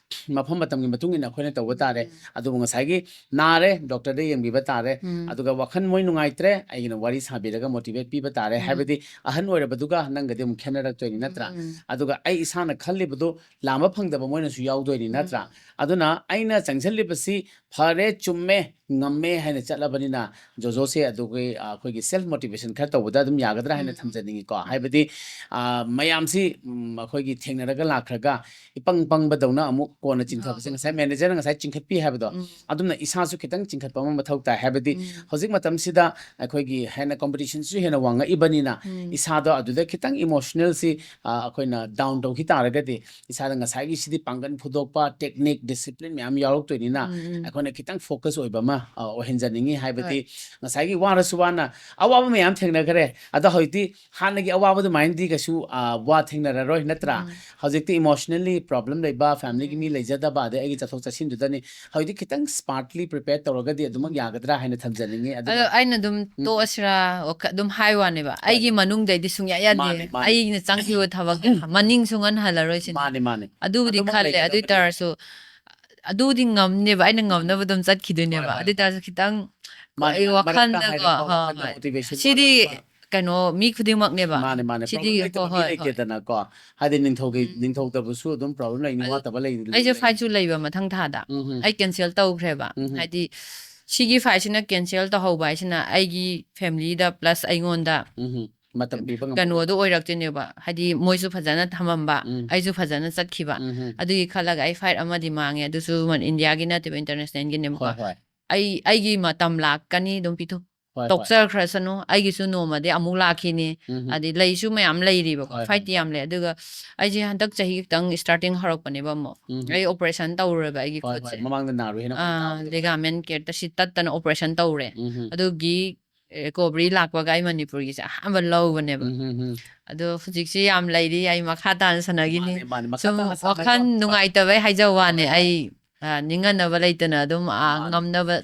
ꯃꯐꯝ ꯃꯇꯝꯒꯤ ꯃꯇꯨꯡ ꯏꯟꯅ ꯑꯩꯈꯣꯏꯅ ꯇꯧꯕ ꯇꯥꯔꯦ꯫ ꯑꯗꯨꯕꯨ ꯉꯁꯥꯏꯒꯤ ꯅꯥꯔꯦ, ꯗꯣꯛꯇꯔꯗ ꯌꯦꯡꯕꯤꯕ ꯇꯥꯔꯦ꯫ ꯑꯗꯨꯒ ꯋꯥꯈꯜ ꯃꯣꯏ ꯅꯨꯡꯉꯥꯏꯇ꯭ꯔꯦ, ꯑꯩꯒꯤꯅ ꯋꯥꯔꯤ ꯁꯥꯕꯤꯔꯒ ꯃꯣꯇꯤꯚꯦꯠ ꯄꯤꯕ ꯇꯥꯔꯦ꯫ ꯍꯥꯏꯕꯗꯤ ꯑꯍꯟ ꯑꯣꯏꯔꯕꯗꯨꯒ ꯅꯪꯒꯗꯤ ꯑꯃꯨꯛ ꯈꯦꯠꯅꯔꯛꯇꯣꯏꯅꯤ, ꯅꯠꯇ꯭ꯔꯥ? ꯑꯗꯨꯒ ꯑꯩ ꯏꯁꯥꯅ ꯈꯜꯂꯤꯕꯗꯣ ꯂꯥꯝꯕ ꯐꯪꯗꯕ ꯃꯣꯏꯅꯁꯨ ꯌꯥꯎꯗꯣꯏꯅꯤ, ꯅꯠꯇ꯭ꯔꯥ? ꯑꯗꯨꯅ ꯑꯩꯅ ꯆꯪꯁꯤꯜꯂꯤꯕꯁꯤ ꯐꯔꯦ, ꯆꯨꯝꯃꯦ, ꯉꯝꯃꯦ ꯍꯥꯏꯅ ꯆꯠꯂꯕꯅꯤꯅ, ꯖꯣꯖꯣꯁꯦ ꯑꯗꯨꯒꯤ, ꯑ, ꯑꯩꯈꯣꯏꯒꯤ ꯁꯦꯜꯐ ꯃꯣꯇꯤꯚꯦꯁꯟ ꯈꯔ ꯇꯧꯕꯗ ꯑꯗꯨꯝ ꯌꯥꯒꯗ꯭ꯔꯥ ꯍꯥꯏꯅ ꯊꯝꯖꯅꯤꯡꯉꯤꯀꯣ꯫ ꯍꯥꯏꯕꯗꯤ, ꯑ, ꯃꯌꯥꯝꯁꯤ, ꯎꯝ, ꯑꯩꯈꯣꯏꯒꯤ ꯊꯦꯡꯅꯔꯒ ꯂꯥꯛꯈ꯭ꯔꯒ ꯏꯄꯪ ꯄꯪꯕꯗꯧꯅ ꯑꯃꯨꯛ ꯀꯣꯟꯅ ꯆꯤꯡꯊꯕꯁꯦ, ꯉꯁꯥꯏ ꯃꯦꯅꯦꯖꯔꯅ ꯉꯁꯥꯏ ꯆꯤꯡꯈꯠꯄꯤ ꯍꯥꯏꯕꯗꯣ, ꯑꯗꯨꯝꯅ ꯏꯁꯥꯁꯨ ꯈꯤꯇꯪ ꯆꯤꯡꯈꯠꯄ ꯑꯃ ꯃꯊꯧ ꯇꯥꯏ꯫ ꯍꯥꯏꯕꯗꯤ ꯍꯧꯖꯤꯛ ꯃꯇꯝꯁꯤꯗ ꯑꯩꯈꯣꯏꯒꯤ ꯍꯦꯟꯅ ꯀꯣꯝꯄꯤꯇꯤꯁꯟꯁꯨ ꯍꯦꯟꯅ ꯋꯥꯡꯉꯛꯏꯕꯅꯤꯅ, ꯏꯁꯥꯗꯣ ꯑꯗꯨꯗ ꯈꯤꯇꯪ ꯏꯃꯣꯁꯅꯦꯜꯁꯤ, ꯑ, ꯑꯩꯈꯣꯏꯅ ꯗꯥꯎꯟ ꯇꯧꯈꯤ ꯇꯥꯔꯒꯗꯤ, ꯏꯁꯥꯗ ꯉꯁꯥꯏꯒꯤ ꯁꯤꯗꯤ ꯄꯥꯡꯒꯜ ꯐꯨꯗꯣꯛꯄ, ꯇꯦꯛꯅꯤꯛ, ꯗꯤꯁꯤꯄ꯭ꯂꯤꯟ ꯃꯌꯥꯝ ꯌꯥꯎꯔꯛꯇꯣꯏꯅꯤꯅ, ꯑꯩꯈꯣꯏꯅ ꯈꯤꯇꯪ ꯐꯣꯀꯁ ꯑꯣꯏꯕ ꯑꯃ, ꯑ, ꯑꯣꯏꯍꯟꯖꯅꯤꯡꯉꯤ꯫ ꯍꯥꯏꯕꯗꯤ ꯉꯁꯥꯏꯒꯤ ꯋꯥꯔꯁꯨ ꯋꯥꯅ ꯑꯋꯥꯕ ꯃꯌꯥꯝ ꯊꯦꯡꯅꯈ꯭ꯔꯦ, ꯑꯗꯣ ꯍꯧꯖꯤꯛꯇꯤ ꯍꯥꯟꯅꯒꯤ ꯑꯋꯥꯕ ꯑꯗꯨꯃꯥꯏꯅꯗꯤ ꯀꯩꯁꯨ, ꯑ, ꯋꯥ ꯊꯦꯡꯅꯔꯔꯣꯏ, ꯅꯠꯇ꯭ꯔꯥ? ꯍꯧꯖꯤꯛꯇꯤ ꯏꯃꯣꯁꯅꯦꯜꯂꯤ ꯄ꯭ꯔꯣꯕ꯭ꯂꯦꯝ ꯂꯩꯕ, ꯐꯦꯃꯤꯂꯤꯒꯤ ꯃꯤ ꯂꯩꯖꯗꯕ, ꯑꯗꯩ ꯑꯩꯒꯤ ꯆꯠꯊꯣꯛ ꯆꯠꯁꯤꯟꯗꯨꯗꯅꯤ꯫ ꯍꯧꯖꯤꯛꯇꯤ ꯈꯤꯇꯪ ꯁ꯭ꯃꯥꯔꯠꯂꯤ ꯄ꯭ꯔꯤꯄꯦꯌꯔ ꯇꯧꯔꯒꯗꯤ ꯑꯗꯨꯃꯛ ꯌꯥꯒꯗ꯭ꯔꯥ ꯍꯥꯏꯅ ꯊꯝꯖꯅꯤꯡꯉꯤ꯫ ꯑꯗꯣ ꯑꯗꯨꯒ ꯑꯩꯅ ꯑꯗꯨꯝ ꯇꯣꯛꯑꯁꯤꯔꯥ ꯋꯥꯈ-, ꯑꯗꯨꯝ ꯍꯥꯏ ꯋꯥꯅꯦꯕ, ꯑꯩꯒꯤ ꯃꯅꯨꯡꯗꯩꯗꯤ ꯁꯨꯡꯌꯥ ꯌꯥꯗꯦ꯫ ꯃꯥꯅꯦ, ꯃꯥꯅꯦ꯫ ꯑꯩꯅ ꯆꯪꯈꯤꯕ ꯊꯕꯛ ꯃꯅꯤꯡ ꯁꯨꯡꯍꯟ ꯍꯜꯂꯔꯣꯏ ꯁꯤꯅꯤ꯫ ꯃꯥꯅꯦ, ꯃꯥꯅꯦ꯫ ꯑꯗꯨꯕꯨꯗꯤ ꯑꯗꯨꯃꯛ ꯈꯜꯂꯦ, ꯑꯗꯨ ꯂꯩꯒꯗꯕꯅꯤ꯫ ꯑꯣꯏ ꯇꯥꯔꯁꯨ ꯑꯗꯨꯕꯨꯗꯤ ꯉꯝꯅꯦꯕ, ꯑꯩꯅ ꯉꯝꯅꯕ ꯑꯗꯨꯝ ꯆꯠꯈꯤꯗꯣꯏꯅꯦꯕ꯫ ꯍꯣꯏ, ꯍꯣꯏ, ꯑꯗꯨ ꯑꯣꯏ ꯇꯥꯔꯁꯨ ꯈꯤꯇꯪ ꯃꯥꯅꯦ, ꯑꯩ ꯃꯥꯅꯦ, ꯃꯔꯛꯇ ꯋꯥꯈꯜꯗꯀꯣ, ꯍꯥꯏꯔꯦꯀꯣ, ꯍꯣꯏ, ꯋꯥꯈꯜꯗ ꯍꯣꯏ꯫ ꯃꯣꯇꯤꯚꯦꯁꯟ ꯁꯤꯗꯤ ꯋꯥꯠꯂꯛꯄ꯫ ꯀꯩꯅꯣ, ꯃꯤ ꯈꯨꯗꯤꯡꯃꯛꯅꯦꯕ꯫ ꯃꯥꯅꯦ, ꯃꯥꯅꯦ꯫ ꯁꯤꯗꯤ, ꯄ꯭ꯔꯣꯕ꯭ꯂꯦꯝ ꯂꯩꯇꯕ ꯍꯣꯏ, ꯃꯤ ꯍꯣꯏ, ꯍꯣꯏ꯫ ꯂꯩꯇꯦꯗꯅꯀꯣ꯫ ꯍꯥꯏꯗꯤ ꯅꯤꯡꯊꯧꯒꯤ, ꯎꯝ꯫ ꯅꯤꯡꯊꯧꯗꯕꯨꯁꯨ ꯑꯗꯨꯝ ꯄ꯭ꯔꯣꯕ꯭ꯂꯦꯝ ꯂꯩꯅꯤ, ꯑꯗꯨ ꯋꯥꯠꯇꯕ ꯂꯩ-, ꯑꯩꯁꯦ ꯂꯩ-, ꯐ꯭ꯂꯥꯏꯠꯁꯨ ꯂꯩꯕ ꯃꯊꯪ ꯊꯥꯗ꯫ ꯎꯝ, ꯎꯝ꯫ ꯑꯩ ꯀꯦꯟꯁꯦꯜ ꯇꯧꯈ꯭ꯔꯦꯕ꯫ ꯎꯝ, ꯎꯝ꯫ ꯍꯥꯏꯗꯤ ꯁꯤꯒꯤ ꯐ꯭ꯂꯥꯏꯠꯁꯤꯅ ꯀꯦꯟꯁꯦꯜ ꯇꯧꯍꯧꯕ ꯍꯥꯏꯁꯤꯅ ꯑꯩꯒꯤ ꯐꯦꯃꯤꯂꯤꯗ ꯄ꯭ꯂꯁ ꯑꯩꯉꯣꯟꯗ ꯎꯝ, ꯎꯝ꯫ ꯃꯇꯝ ꯄꯤꯕ ꯉꯝꯗꯕ꯫ ꯀꯩꯅꯣꯗꯣ ꯑꯣꯏꯔꯛꯇꯣꯏꯅꯦꯕ꯫ ꯍꯥꯏꯗꯤ ꯃꯣꯏꯁꯨ ꯐꯖꯅ ꯊꯝꯃꯝꯕ, ꯎꯝ꯫ ꯑꯩꯁꯨ ꯐꯖꯅ ꯆꯠꯈꯤꯕ꯫ ꯎꯝ, ꯎꯝ꯫ ꯑꯗꯨꯒꯤ ꯈꯜꯂꯒ ꯑꯩ ꯐ꯭ꯂꯥꯏꯠ ꯑꯃꯗꯤ ꯃꯥꯡꯉꯦ꯫ ꯑꯗꯨꯁꯨ ꯃ-, ꯏꯟꯗꯤꯌꯥꯒꯤ ꯅꯠꯇꯦꯕ, ꯏꯟꯇꯔꯅꯦꯁꯅꯦꯜꯒꯤꯅꯦꯕꯀꯣ꯫ ꯍꯣꯏ, ꯍꯣꯏ꯫ ꯑꯩ, ꯑꯩꯒꯤ ꯃꯇꯝ ꯂꯥꯛꯀꯅꯤ, ꯑꯗꯨꯝ ꯄꯤꯊꯣꯛ-, ꯍꯣꯏ, ꯍꯣꯏ꯫ ꯇꯣꯛꯆꯈ꯭ꯔꯁꯅꯨ, ꯑꯩꯒꯤꯁꯨ ꯅꯣꯡꯃꯗꯤ ꯑꯃꯨꯛ ꯂꯥꯛꯈꯤꯅꯤ꯫ ꯎꯝ, ꯎꯝ꯫ ꯑꯗꯩ ꯂꯩꯁꯨ ꯃꯌꯥꯝ ꯂꯩꯔꯤꯕꯀꯣ, ꯍꯣꯏ, ꯍꯣꯏ꯫ ꯐ꯭ꯂꯥꯏꯠꯇꯤ ꯌꯥꯝ ꯂꯩ꯫ ꯑꯗꯨꯒ ꯑꯩꯁꯦ ꯍꯟꯗꯛ ꯆꯍꯤ ꯈꯤꯇꯪ ꯁ꯭ꯇꯥꯔꯇꯤꯡ ꯍꯧꯔꯛꯄꯅꯦꯕ ꯑꯃꯨꯛ꯫ ꯎꯝ, ꯎꯝ꯫ ꯑꯩ ꯑꯣꯄꯔꯦꯁꯟ ꯇꯧꯔꯨꯔꯦꯕ ꯑꯩꯒꯤ ꯍꯣꯏ, ꯍꯣꯏ꯫ ꯈꯨꯠꯁꯦ꯫ ꯃꯃꯥꯡꯗ ꯅꯥꯔꯨꯏ ꯍꯥꯏꯅ ꯑꯥ, ꯅꯥꯕꯗꯣ꯫ ꯂꯤꯒꯥꯃꯦꯟ ꯀꯦꯠꯇ ꯁꯤ ꯇꯠꯇꯅ ꯑꯣꯄꯔꯦꯁꯟ ꯇꯧꯔꯦ꯫ ꯎꯝ, ꯎꯝ꯫ ꯑꯗꯨꯒꯤ ꯔꯤꯀꯣꯕꯔꯤ ꯂꯥꯛꯄꯒ ꯑꯩ ꯃꯅꯤꯄꯨꯔꯒꯤꯁꯦ ꯑꯍꯥꯟꯕ ꯂꯧꯕꯅꯦꯕ꯫ ꯎꯝ, ꯎꯝ, ꯎꯝ꯫ ꯑꯗꯣ ꯍꯧꯖꯤꯛꯁꯤ ꯌꯥꯝ ꯂꯩꯔꯤ, ꯑꯩ ꯃꯈꯥ ꯇꯥꯅ ꯁꯥꯟꯅꯈꯤꯅꯤ꯫ ꯃꯥꯅꯦ, ꯃꯥꯅꯦ꯫ ꯃꯈꯥ ꯁꯨꯝ ꯇꯥꯅ ꯁꯥꯟꯅꯁꯤ꯫ ꯋꯥꯈꯜ ꯅꯨꯡꯉꯥꯏꯇꯕꯩ ꯍꯥꯏꯖꯕ ꯋꯥꯅꯦ꯫ ꯍꯣꯏ, ꯍꯣꯏ꯫ ꯑꯩ, ꯑ, ꯅꯤꯡꯍꯟꯅꯕ ꯂꯩꯇꯅ ꯑꯗꯨꯝ, ꯑ, ꯃꯥꯅꯦ꯫ ꯉꯝꯅꯕ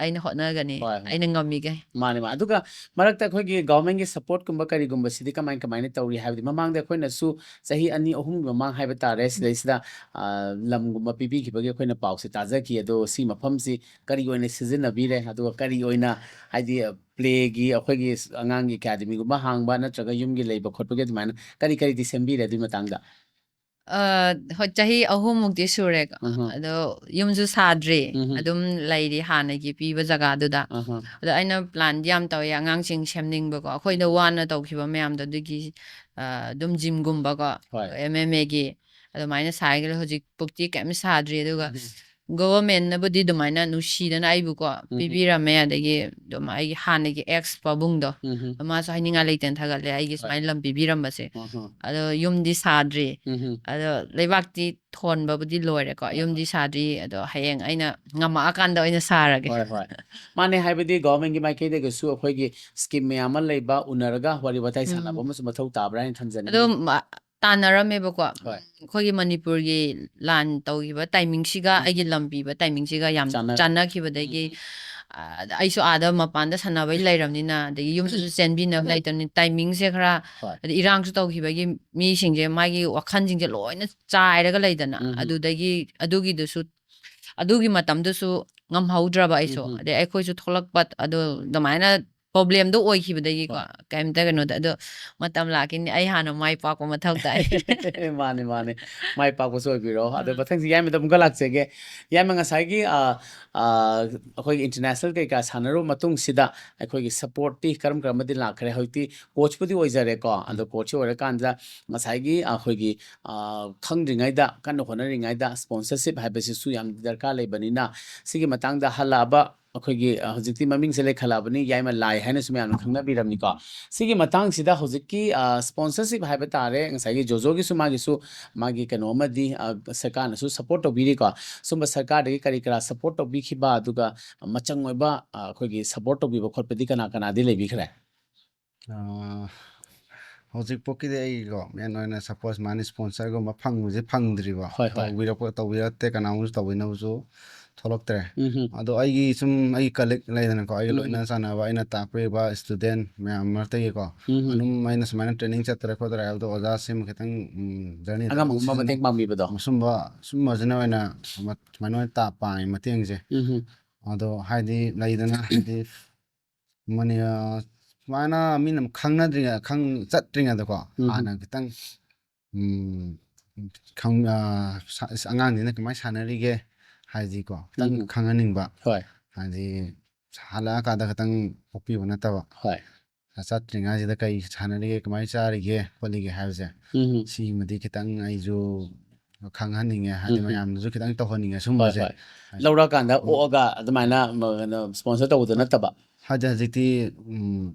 ꯑꯩꯅ ꯍꯣꯠꯅꯒꯅꯤ, ꯍꯣꯏ, ꯍꯣꯏ꯫ ꯑꯩꯅ ꯉꯝꯃꯤꯈꯩ꯫ ꯃꯥꯅꯦ, ꯃꯥꯅꯦ꯫ ꯑꯗꯨꯒ ꯃꯔꯛꯇ ꯑꯩꯈꯣꯏꯒꯤ ꯒꯣꯔꯃꯦꯟꯒꯤ ꯁꯞꯄꯣꯔꯠꯀꯨꯝꯕ ꯀꯔꯤꯒꯨꯝꯕꯁꯤꯗꯤ ꯀꯃꯥꯏ ꯀꯃꯥꯏꯅ ꯇꯧꯔꯤ? ꯍꯥꯏꯕꯗꯤ ꯃꯃꯥꯡꯗ ꯑꯩꯈꯣꯏꯅꯁꯨ ꯆꯍꯤ ꯑꯅꯤ ꯑꯍꯨꯝꯒꯤ ꯃꯃꯥꯡ ꯍꯥꯏꯕ ꯇꯥꯔꯦ, ꯁꯤꯗꯩꯁꯤꯗ ꯑ, ꯂꯝꯒꯨꯝꯕ ꯄꯤꯕꯤꯈꯤꯕꯒꯤ ꯑꯩꯈꯣꯏꯅ ꯄꯥꯎꯁꯦ ꯇꯥꯖꯈꯤ꯫ ꯑꯗꯣ ꯁꯤ ꯃꯐꯝꯁꯤ ꯀꯔꯤ ꯑꯣꯏꯅ ꯁꯤꯖꯤꯟꯅꯕꯤꯔꯦ? ꯑꯗꯨꯒ ꯀꯔꯤ ꯑꯣꯏꯅ, ꯍꯥꯏꯗꯤ, ꯄ꯭ꯂꯦꯒꯤ ꯑꯩꯈꯣꯏꯒꯤ ꯑꯉꯥꯡꯒꯤ ꯑꯦꯀꯥꯗꯃꯤꯒꯨꯝꯕ ꯍꯥꯡꯕ ꯅꯠꯇ꯭ꯔꯒ ꯌꯨꯝꯒꯤ ꯂꯩꯕ ꯈꯣꯠꯄꯒꯤ ꯑꯗꯨꯃꯥꯏꯅ ꯀꯔꯤ ꯀꯔꯤꯗꯤ ꯁꯦꯝꯕꯤꯔꯦ ꯑꯗꯨꯒꯤ ꯃꯇꯥꯡꯗ? ꯑ, ꯍꯣꯏ, ꯆꯍꯤ ꯑꯍꯨꯝꯃꯨꯛꯇꯤ ꯁꯨꯔꯦꯀꯣ꯫ ꯎꯝꯍꯨꯝ꯫ ꯑꯗꯣ ꯌꯨꯝꯁꯨ ꯁꯥꯗ꯭ꯔꯤ, ꯎꯝꯍꯨꯝ꯫ ꯑꯗꯨꯝ ꯂꯩꯔꯤ ꯍꯥꯟꯅꯒꯤ ꯄꯤꯕ ꯖꯒꯥꯗꯨꯗ꯫ ꯑꯍꯥ꯫ ꯑꯗꯣ ꯑꯩꯅ ꯄ꯭ꯂꯥꯟꯗꯤ ꯌꯥꯝ ꯇꯧꯋꯦ, ꯑꯉꯥꯡꯁꯤꯡ ꯁꯦꯝꯅꯤꯡꯕꯀꯣ, ꯑꯩꯈꯣꯏꯗ ꯋꯥꯅ ꯇꯧꯈꯤꯕ ꯃꯌꯥꯝꯗꯣ, ꯑꯗꯨꯒꯤ, ꯑ, ꯑꯗꯨꯝ ꯖꯤꯝꯒꯨꯝꯕꯀꯣ, ꯍꯣꯏ꯫ ꯑꯦꯝ ꯑꯦꯝ ꯑꯦꯒꯤ ꯑꯗꯨꯃꯥꯏꯅ ꯁꯥꯏꯒ ꯍꯧꯖꯤꯛ ꯄꯨꯛꯇꯤ ꯀꯩꯝ ꯁꯥꯗ꯭ꯔꯤ꯫ ꯑꯗꯨꯒ ꯎꯝꯍꯨꯝ꯫ ꯒꯣꯚꯔꯃꯦꯟꯅꯕꯨꯗꯤ ꯑꯗꯨꯃꯥꯏꯅ ꯅꯨꯡꯁꯤꯗꯅ ꯑꯩꯕꯨꯀꯣ ꯎꯝꯍꯨꯝ꯫ ꯄꯤꯕꯤꯔꯝꯃꯦ, ꯑꯗꯒꯤ ꯑꯗꯨꯝ ꯑꯩꯒꯤ ꯍꯥꯟꯅꯒꯤ ꯑꯦꯛꯁ ꯄꯥꯕꯨꯡꯗꯣ, ꯎꯝꯍꯨꯝ꯫ ꯃꯥꯁꯨ ꯍꯥꯏꯅꯤꯡꯉꯥꯏ ꯂꯩꯇꯅ ꯊꯥꯒꯠꯂꯦ ꯑꯩꯒꯤ ꯍꯣꯏ꯫ ꯁꯨꯃꯥꯏꯅ ꯂꯝ ꯄꯤꯕꯤꯔꯝꯕꯁꯦ꯫ ꯑꯍꯥ꯫ ꯑꯗꯣ ꯌꯨꯝꯗꯤ ꯁꯥꯗ꯭ꯔꯤ, ꯎꯝꯍꯨꯝ꯫ ꯑꯗꯣ ꯂꯩꯕꯥꯛꯇꯤ ꯊꯣꯟꯕꯕꯨꯗꯤ ꯂꯣꯏꯔꯦꯀꯣ, ꯍꯣꯏ, ꯌꯨꯝꯗꯤ ꯍꯣꯏ꯫ ꯁꯥꯗ꯭ꯔꯤ꯫ ꯑꯗꯣ ꯍꯌꯦꯡ ꯑꯩꯅ ꯉꯝꯃꯛꯑꯀꯥꯟꯗ ꯑꯣꯏꯅ ꯁꯥꯔꯒꯦ꯫ ꯍꯣꯏ, ꯍꯣꯏ꯫ ꯃꯥꯅꯦ, ꯍꯥꯏꯕꯗꯤ ꯒꯣꯚꯔꯃꯦꯟꯒꯤ ꯃꯥꯏꯀꯩꯗꯒꯤꯁꯨ ꯑꯩꯈꯣꯏꯒꯤ ꯁ꯭ꯀꯤꯝ ꯃꯌꯥꯝ ꯑꯃ ꯂꯩꯕ, ꯎꯅꯔꯒ ꯋꯥꯔꯤ ꯋꯥꯇꯥꯏ ꯎꯝ꯫ ꯁꯥꯟꯅꯕ ꯑꯃꯁꯨ ꯃꯊꯧ ꯇꯥꯕ꯭ꯔꯥ ꯍꯥꯏꯅ ꯈꯟꯖꯅꯤꯡꯉꯤ꯫ ꯑꯗꯣ ꯃ-, ꯇꯥꯟꯅꯔꯝꯃꯦꯕꯀꯣ꯫ ꯍꯣꯏ꯫ ꯑꯩꯈꯣꯏꯒꯤ ꯃꯅꯤꯄꯨꯔꯒꯤ ꯂꯥꯟ ꯇꯧꯈꯤꯕ ꯇꯥꯏꯃꯤꯡꯁꯤꯒ ꯎꯝ꯫ ꯑꯩꯒꯤ ꯂꯝ ꯄꯤꯕ ꯇꯥꯏꯃꯤꯡꯁꯤꯒ ꯌꯥꯝ ꯆꯥꯟꯅ-, ꯆꯥꯟꯅꯈꯤꯕꯗꯒꯤ, ꯎꯝ꯫ ꯑ, ꯑꯩꯁꯨ ꯑꯥꯗ ꯃꯄꯥꯟꯗ ꯁꯥꯟꯅꯕꯩ ꯂꯩꯔꯕꯅꯤꯅ, ꯑꯗꯒꯤ ꯌꯨꯝꯗꯁꯨ ꯆꯦꯟꯕꯤꯅꯕ ꯂꯩꯇꯕꯅꯤ, ꯇꯥꯏꯃꯤꯡꯁꯦ ꯈꯔ, ꯍꯣꯏ꯫ ꯑꯗꯩ ꯏꯔꯥꯡꯁꯨ ꯇꯧꯈꯤꯕꯒꯤ ꯃꯤꯁꯤꯡꯁꯦ ꯃꯥꯒꯤ ꯋꯥꯈꯜꯁꯤꯡꯁꯦ ꯂꯣꯏꯅ ꯆꯥꯏꯔꯒ ꯂꯩꯗꯅ, ꯎꯝ, ꯎꯝ꯫ ꯑꯗꯨꯗꯒꯤ, ꯑꯗꯨꯒꯤꯗꯨꯁꯨ, ꯑꯗꯨꯒꯤ ꯃꯇꯝꯗꯨꯁꯨ ꯉꯝꯍꯧꯗ꯭ꯔꯕ ꯑꯩꯁꯨ꯫ ꯎꯝ, ꯎꯝ꯫ ꯑꯗꯩ ꯑꯩꯈꯣꯏꯁꯨ ꯊꯣꯛꯂꯛꯄ ꯑꯗꯣ ꯑꯗꯨꯃꯥꯏꯅ ꯄ꯭ꯔꯣꯕ꯭ꯂꯦꯝꯗꯣ ꯑꯣꯏꯈꯤꯕꯗꯒꯤꯀꯣ, ꯍꯣꯏ꯫ ꯀꯩꯝꯇ ꯀꯩꯅꯣꯗ, ꯑꯗꯣ ꯃꯇꯝ ꯂꯥꯛꯈꯤꯅꯤ, ꯑꯩ ꯍꯥꯟꯅ ꯃꯥꯏ ꯄꯥꯛꯄ ꯃꯊꯧ ꯇꯥꯏ꯫ ꯃꯥꯅꯦ, ꯃꯥꯅꯦ꯫ ꯃꯥꯏ ꯄꯥꯛꯄꯁꯨ ꯑꯣꯏꯕꯤꯔꯣ꯫ ꯑꯗꯣ ꯎꯝ꯫ ꯃꯊꯪꯁꯤ ꯌꯥꯏꯃꯗ ꯑꯃꯨꯛꯀ ꯂꯥꯛꯆꯒꯦ꯫ ꯌꯥꯏꯃ, ꯉꯁꯥꯏꯒꯤ, ꯑ, ꯑ, ꯑꯩꯈꯣꯏꯒꯤ ꯏꯟꯇꯔꯅꯦꯁꯅꯦꯜ ꯀꯩꯀꯥ ꯁꯥꯟꯅꯔꯨꯕ ꯃꯇꯨꯡꯁꯤꯗ ꯑꯩꯈꯣꯏꯒꯤ ꯁꯞꯄꯣꯔꯠꯇꯤ ꯀꯔꯝ ꯀꯔꯝꯕꯗꯤ ꯂꯥꯛꯈ꯭ꯔꯦ? ꯍꯧꯖꯤꯛꯇꯤ ꯀꯣꯆꯄꯨꯗꯤ ꯑꯣꯏꯖꯔꯦꯀꯣ꯫ ꯑꯗꯣ ꯎꯝ꯫ ꯀꯣꯆꯁꯤ ꯑꯣꯏꯔꯀꯥꯟꯗ ꯉꯁꯥꯏꯒꯤ ꯑꯩꯈꯣꯏꯒꯤ, ꯑ, ꯈꯪꯗ꯭ꯔꯤꯉꯩꯗ, ꯀꯟꯅ ꯍꯣꯠꯅꯔꯤꯉꯩꯗ ꯁ꯭ꯄꯣꯟꯁꯔꯁꯤꯞ ꯍꯥꯏꯕꯁꯤꯁꯨ ꯌꯥꯝ ꯗꯔꯀꯥꯔ ꯂꯩꯕꯅꯤꯅ, ꯁꯤꯒꯤ ꯃꯇꯥꯡꯗ ꯍꯜꯂꯛꯑꯕ ꯑꯩꯈꯣꯏꯒꯤ, ꯑ, ꯍꯧꯖꯤꯛꯇꯤ ꯃꯃꯤꯡꯁꯦ ꯂꯩꯈꯠꯂꯛꯑꯕꯅꯤ, ꯌꯥꯏꯃ ꯂꯥꯏ ꯍꯥꯏꯅꯁꯨ ꯃꯌꯥꯝꯅ ꯈꯪꯅꯕꯤꯔꯝꯅꯤꯀꯣ꯫ ꯁꯤꯒꯤ ꯃꯇꯥꯡꯁꯤꯗ ꯍꯧꯖꯤꯛꯀꯤ, ꯑ, ꯁ꯭ꯄꯣꯟꯁꯔꯁꯤꯞ ꯍꯥꯏꯕ ꯇꯥꯔꯦ, ꯉꯁꯥꯏꯒꯤ ꯖꯣꯖꯣꯒꯤꯁꯨ ꯃꯥꯒꯤꯁꯨ ꯃꯥꯒꯤ ꯀꯩꯅꯣ ꯑꯃꯗꯤ, ꯑ, ꯁꯔꯀꯥꯔꯅꯁꯨ ꯁꯞꯄꯣꯔꯠ ꯇꯧꯕꯤꯔꯤꯀꯣ꯫ ꯁꯨꯝꯕ ꯁꯔꯀꯥꯔꯗꯒꯤ ꯀꯔꯤ ꯀꯔꯥ ꯁꯞꯄꯣꯔꯠ ꯇꯧꯕꯤꯈꯤꯕ, ꯑꯗꯨꯒ ꯃꯆꯪ ꯑꯣꯏꯕ, ꯑ, ꯑꯩꯈꯣꯏꯒꯤ ꯁꯞꯄꯣꯔꯠ ꯇꯧꯕꯤꯕ ꯈꯣꯠꯄꯗꯤ ꯀꯅꯥ ꯀꯅꯥꯗꯤ ꯂꯩꯕꯤꯈ꯭ꯔꯦ? ꯑ, ꯍꯧꯖꯤꯛꯐꯥꯎꯀꯤꯗꯤ ꯑꯩꯒꯤꯀꯣ, ꯃꯦꯟ ꯑꯣꯏꯅ ꯁꯄꯣꯁ ꯃꯥꯅ ꯁ꯭ꯄꯣꯟꯁꯔꯒꯨꯝꯕ ꯐꯪꯕꯁꯦ ꯐꯪꯗ꯭ꯔꯤꯕ꯫ ꯍꯣꯏ, ꯍꯣꯏ꯫ ꯇꯧꯕꯤꯔꯛꯄ, ꯇꯧꯕꯤꯔꯛꯇꯦ, ꯀꯅꯥꯒꯨꯝꯕꯁꯨ ꯇꯧꯕꯤꯅꯕꯁꯨ ꯊꯣꯛꯂꯛꯇ꯭ꯔꯦ꯫ ꯑꯗꯣ ꯑꯩꯒꯤ ꯁꯨꯝ ꯑꯩꯒꯤ ꯀꯂꯤꯛ ꯂꯩꯗꯅꯀꯣ, ꯑꯩꯒ ꯂꯣꯏꯅ ꯆꯥꯟꯅꯕ, ꯑꯩꯅ ꯇꯥꯛꯄꯤꯔꯤꯕ ꯏꯁꯇꯨꯗꯦꯟ ꯃꯌꯥꯝ ꯃꯔꯛꯇꯒꯤꯀꯣ, ꯑꯗꯨꯝ ꯑꯩꯅ ꯁꯨꯃꯥꯏꯅ ꯇ꯭ꯔꯦꯅꯤꯡ ꯆꯠꯇꯔꯦ ꯈꯣꯠꯇꯔꯦ ꯍꯥꯏꯕꯗꯣ ꯑꯣꯖꯥꯁꯤꯃ ꯈꯤꯇꯪ ꯖꯔꯅꯤꯗ ꯑꯉꯝꯕ ꯃꯇꯦꯡ ꯄꯥꯡꯕꯤꯕꯗꯣ꯫ ꯁꯨꯝꯕ ꯁꯨꯝꯕꯁꯤꯅ ꯑꯣꯏꯅ ꯁꯨꯃꯥꯏꯅ ꯑꯣꯏꯅ ꯇꯥ ꯄꯥꯡꯉꯤ ꯃꯇꯦꯡꯁꯦ꯫ ꯑꯗꯣ ꯍꯥꯏꯗꯤ ꯂꯩꯗꯅ, ꯍꯥꯏꯗꯤ ꯃꯅꯤ ꯁꯨꯃꯥꯏꯅ ꯃꯤꯅ ꯈꯪꯅꯗ꯭ꯔꯤꯉꯩ ꯆꯠꯇ꯭ꯔꯤꯉꯩꯗꯀꯣ, ꯍꯥꯟꯅ ꯈꯤꯇꯪ ꯎꯝ, ꯈꯪ ꯑ, ꯁꯥ ꯑꯉꯥꯡꯁꯤꯅ ꯀꯃꯥꯏꯅ ꯁꯥꯟꯅꯔꯤꯒꯦ ꯍꯥꯏꯗꯤꯀꯣ, ꯈꯤꯇꯪ ꯎꯝ꯫ ꯈꯪꯍꯟꯅꯤꯡꯕ꯫ ꯍꯣꯏ꯫ ꯍꯥꯏꯗꯤ ꯍꯜꯂꯛꯑꯀꯥꯟꯗ ꯈꯤꯇꯪ ꯑꯣꯛꯄꯤꯕ ꯅꯠꯇꯕ꯫ ꯍꯣꯏ꯫ ꯆꯠꯇ꯭ꯔꯤꯉꯩꯁꯤꯗ ꯀꯩ ꯁꯥꯟꯅꯔꯤꯒꯦ, ꯀꯃꯥꯏꯅ ꯆꯥꯔꯤꯒꯦ ꯈꯣꯠꯂꯤꯒꯦ ꯍꯥꯏꯕꯁꯦ꯫ ꯎꯝ꯫ ꯁꯤꯃꯗꯤ ꯈꯤꯇꯪ ꯑꯩꯁꯨ ꯈꯪꯍꯟꯅꯤꯡꯉꯦ, ꯍꯥꯏꯗꯤ ꯎꯝ꯫ ꯃꯌꯥꯝꯗꯁꯨ ꯈꯤꯇꯪ ꯇꯧꯍꯟꯅꯤꯡꯉꯦ ꯍꯣꯏ, ꯁꯨꯝꯕꯁꯦ꯫ ꯍꯣꯏ꯫ ꯂꯧꯔꯀꯥꯟꯗ ꯎꯝ꯫ ꯑꯣꯛꯑꯒ ꯑꯗꯨꯃꯥꯏꯅ ꯃ-, ꯀꯩꯅꯣ, ꯁ꯭ꯄꯣꯟꯁꯔ ꯇꯧꯕꯗꯣ ꯅꯠꯇꯕ꯫ ꯍꯥꯏꯗꯤ ꯍꯧꯖꯤꯛꯇꯤ, ꯎꯝ,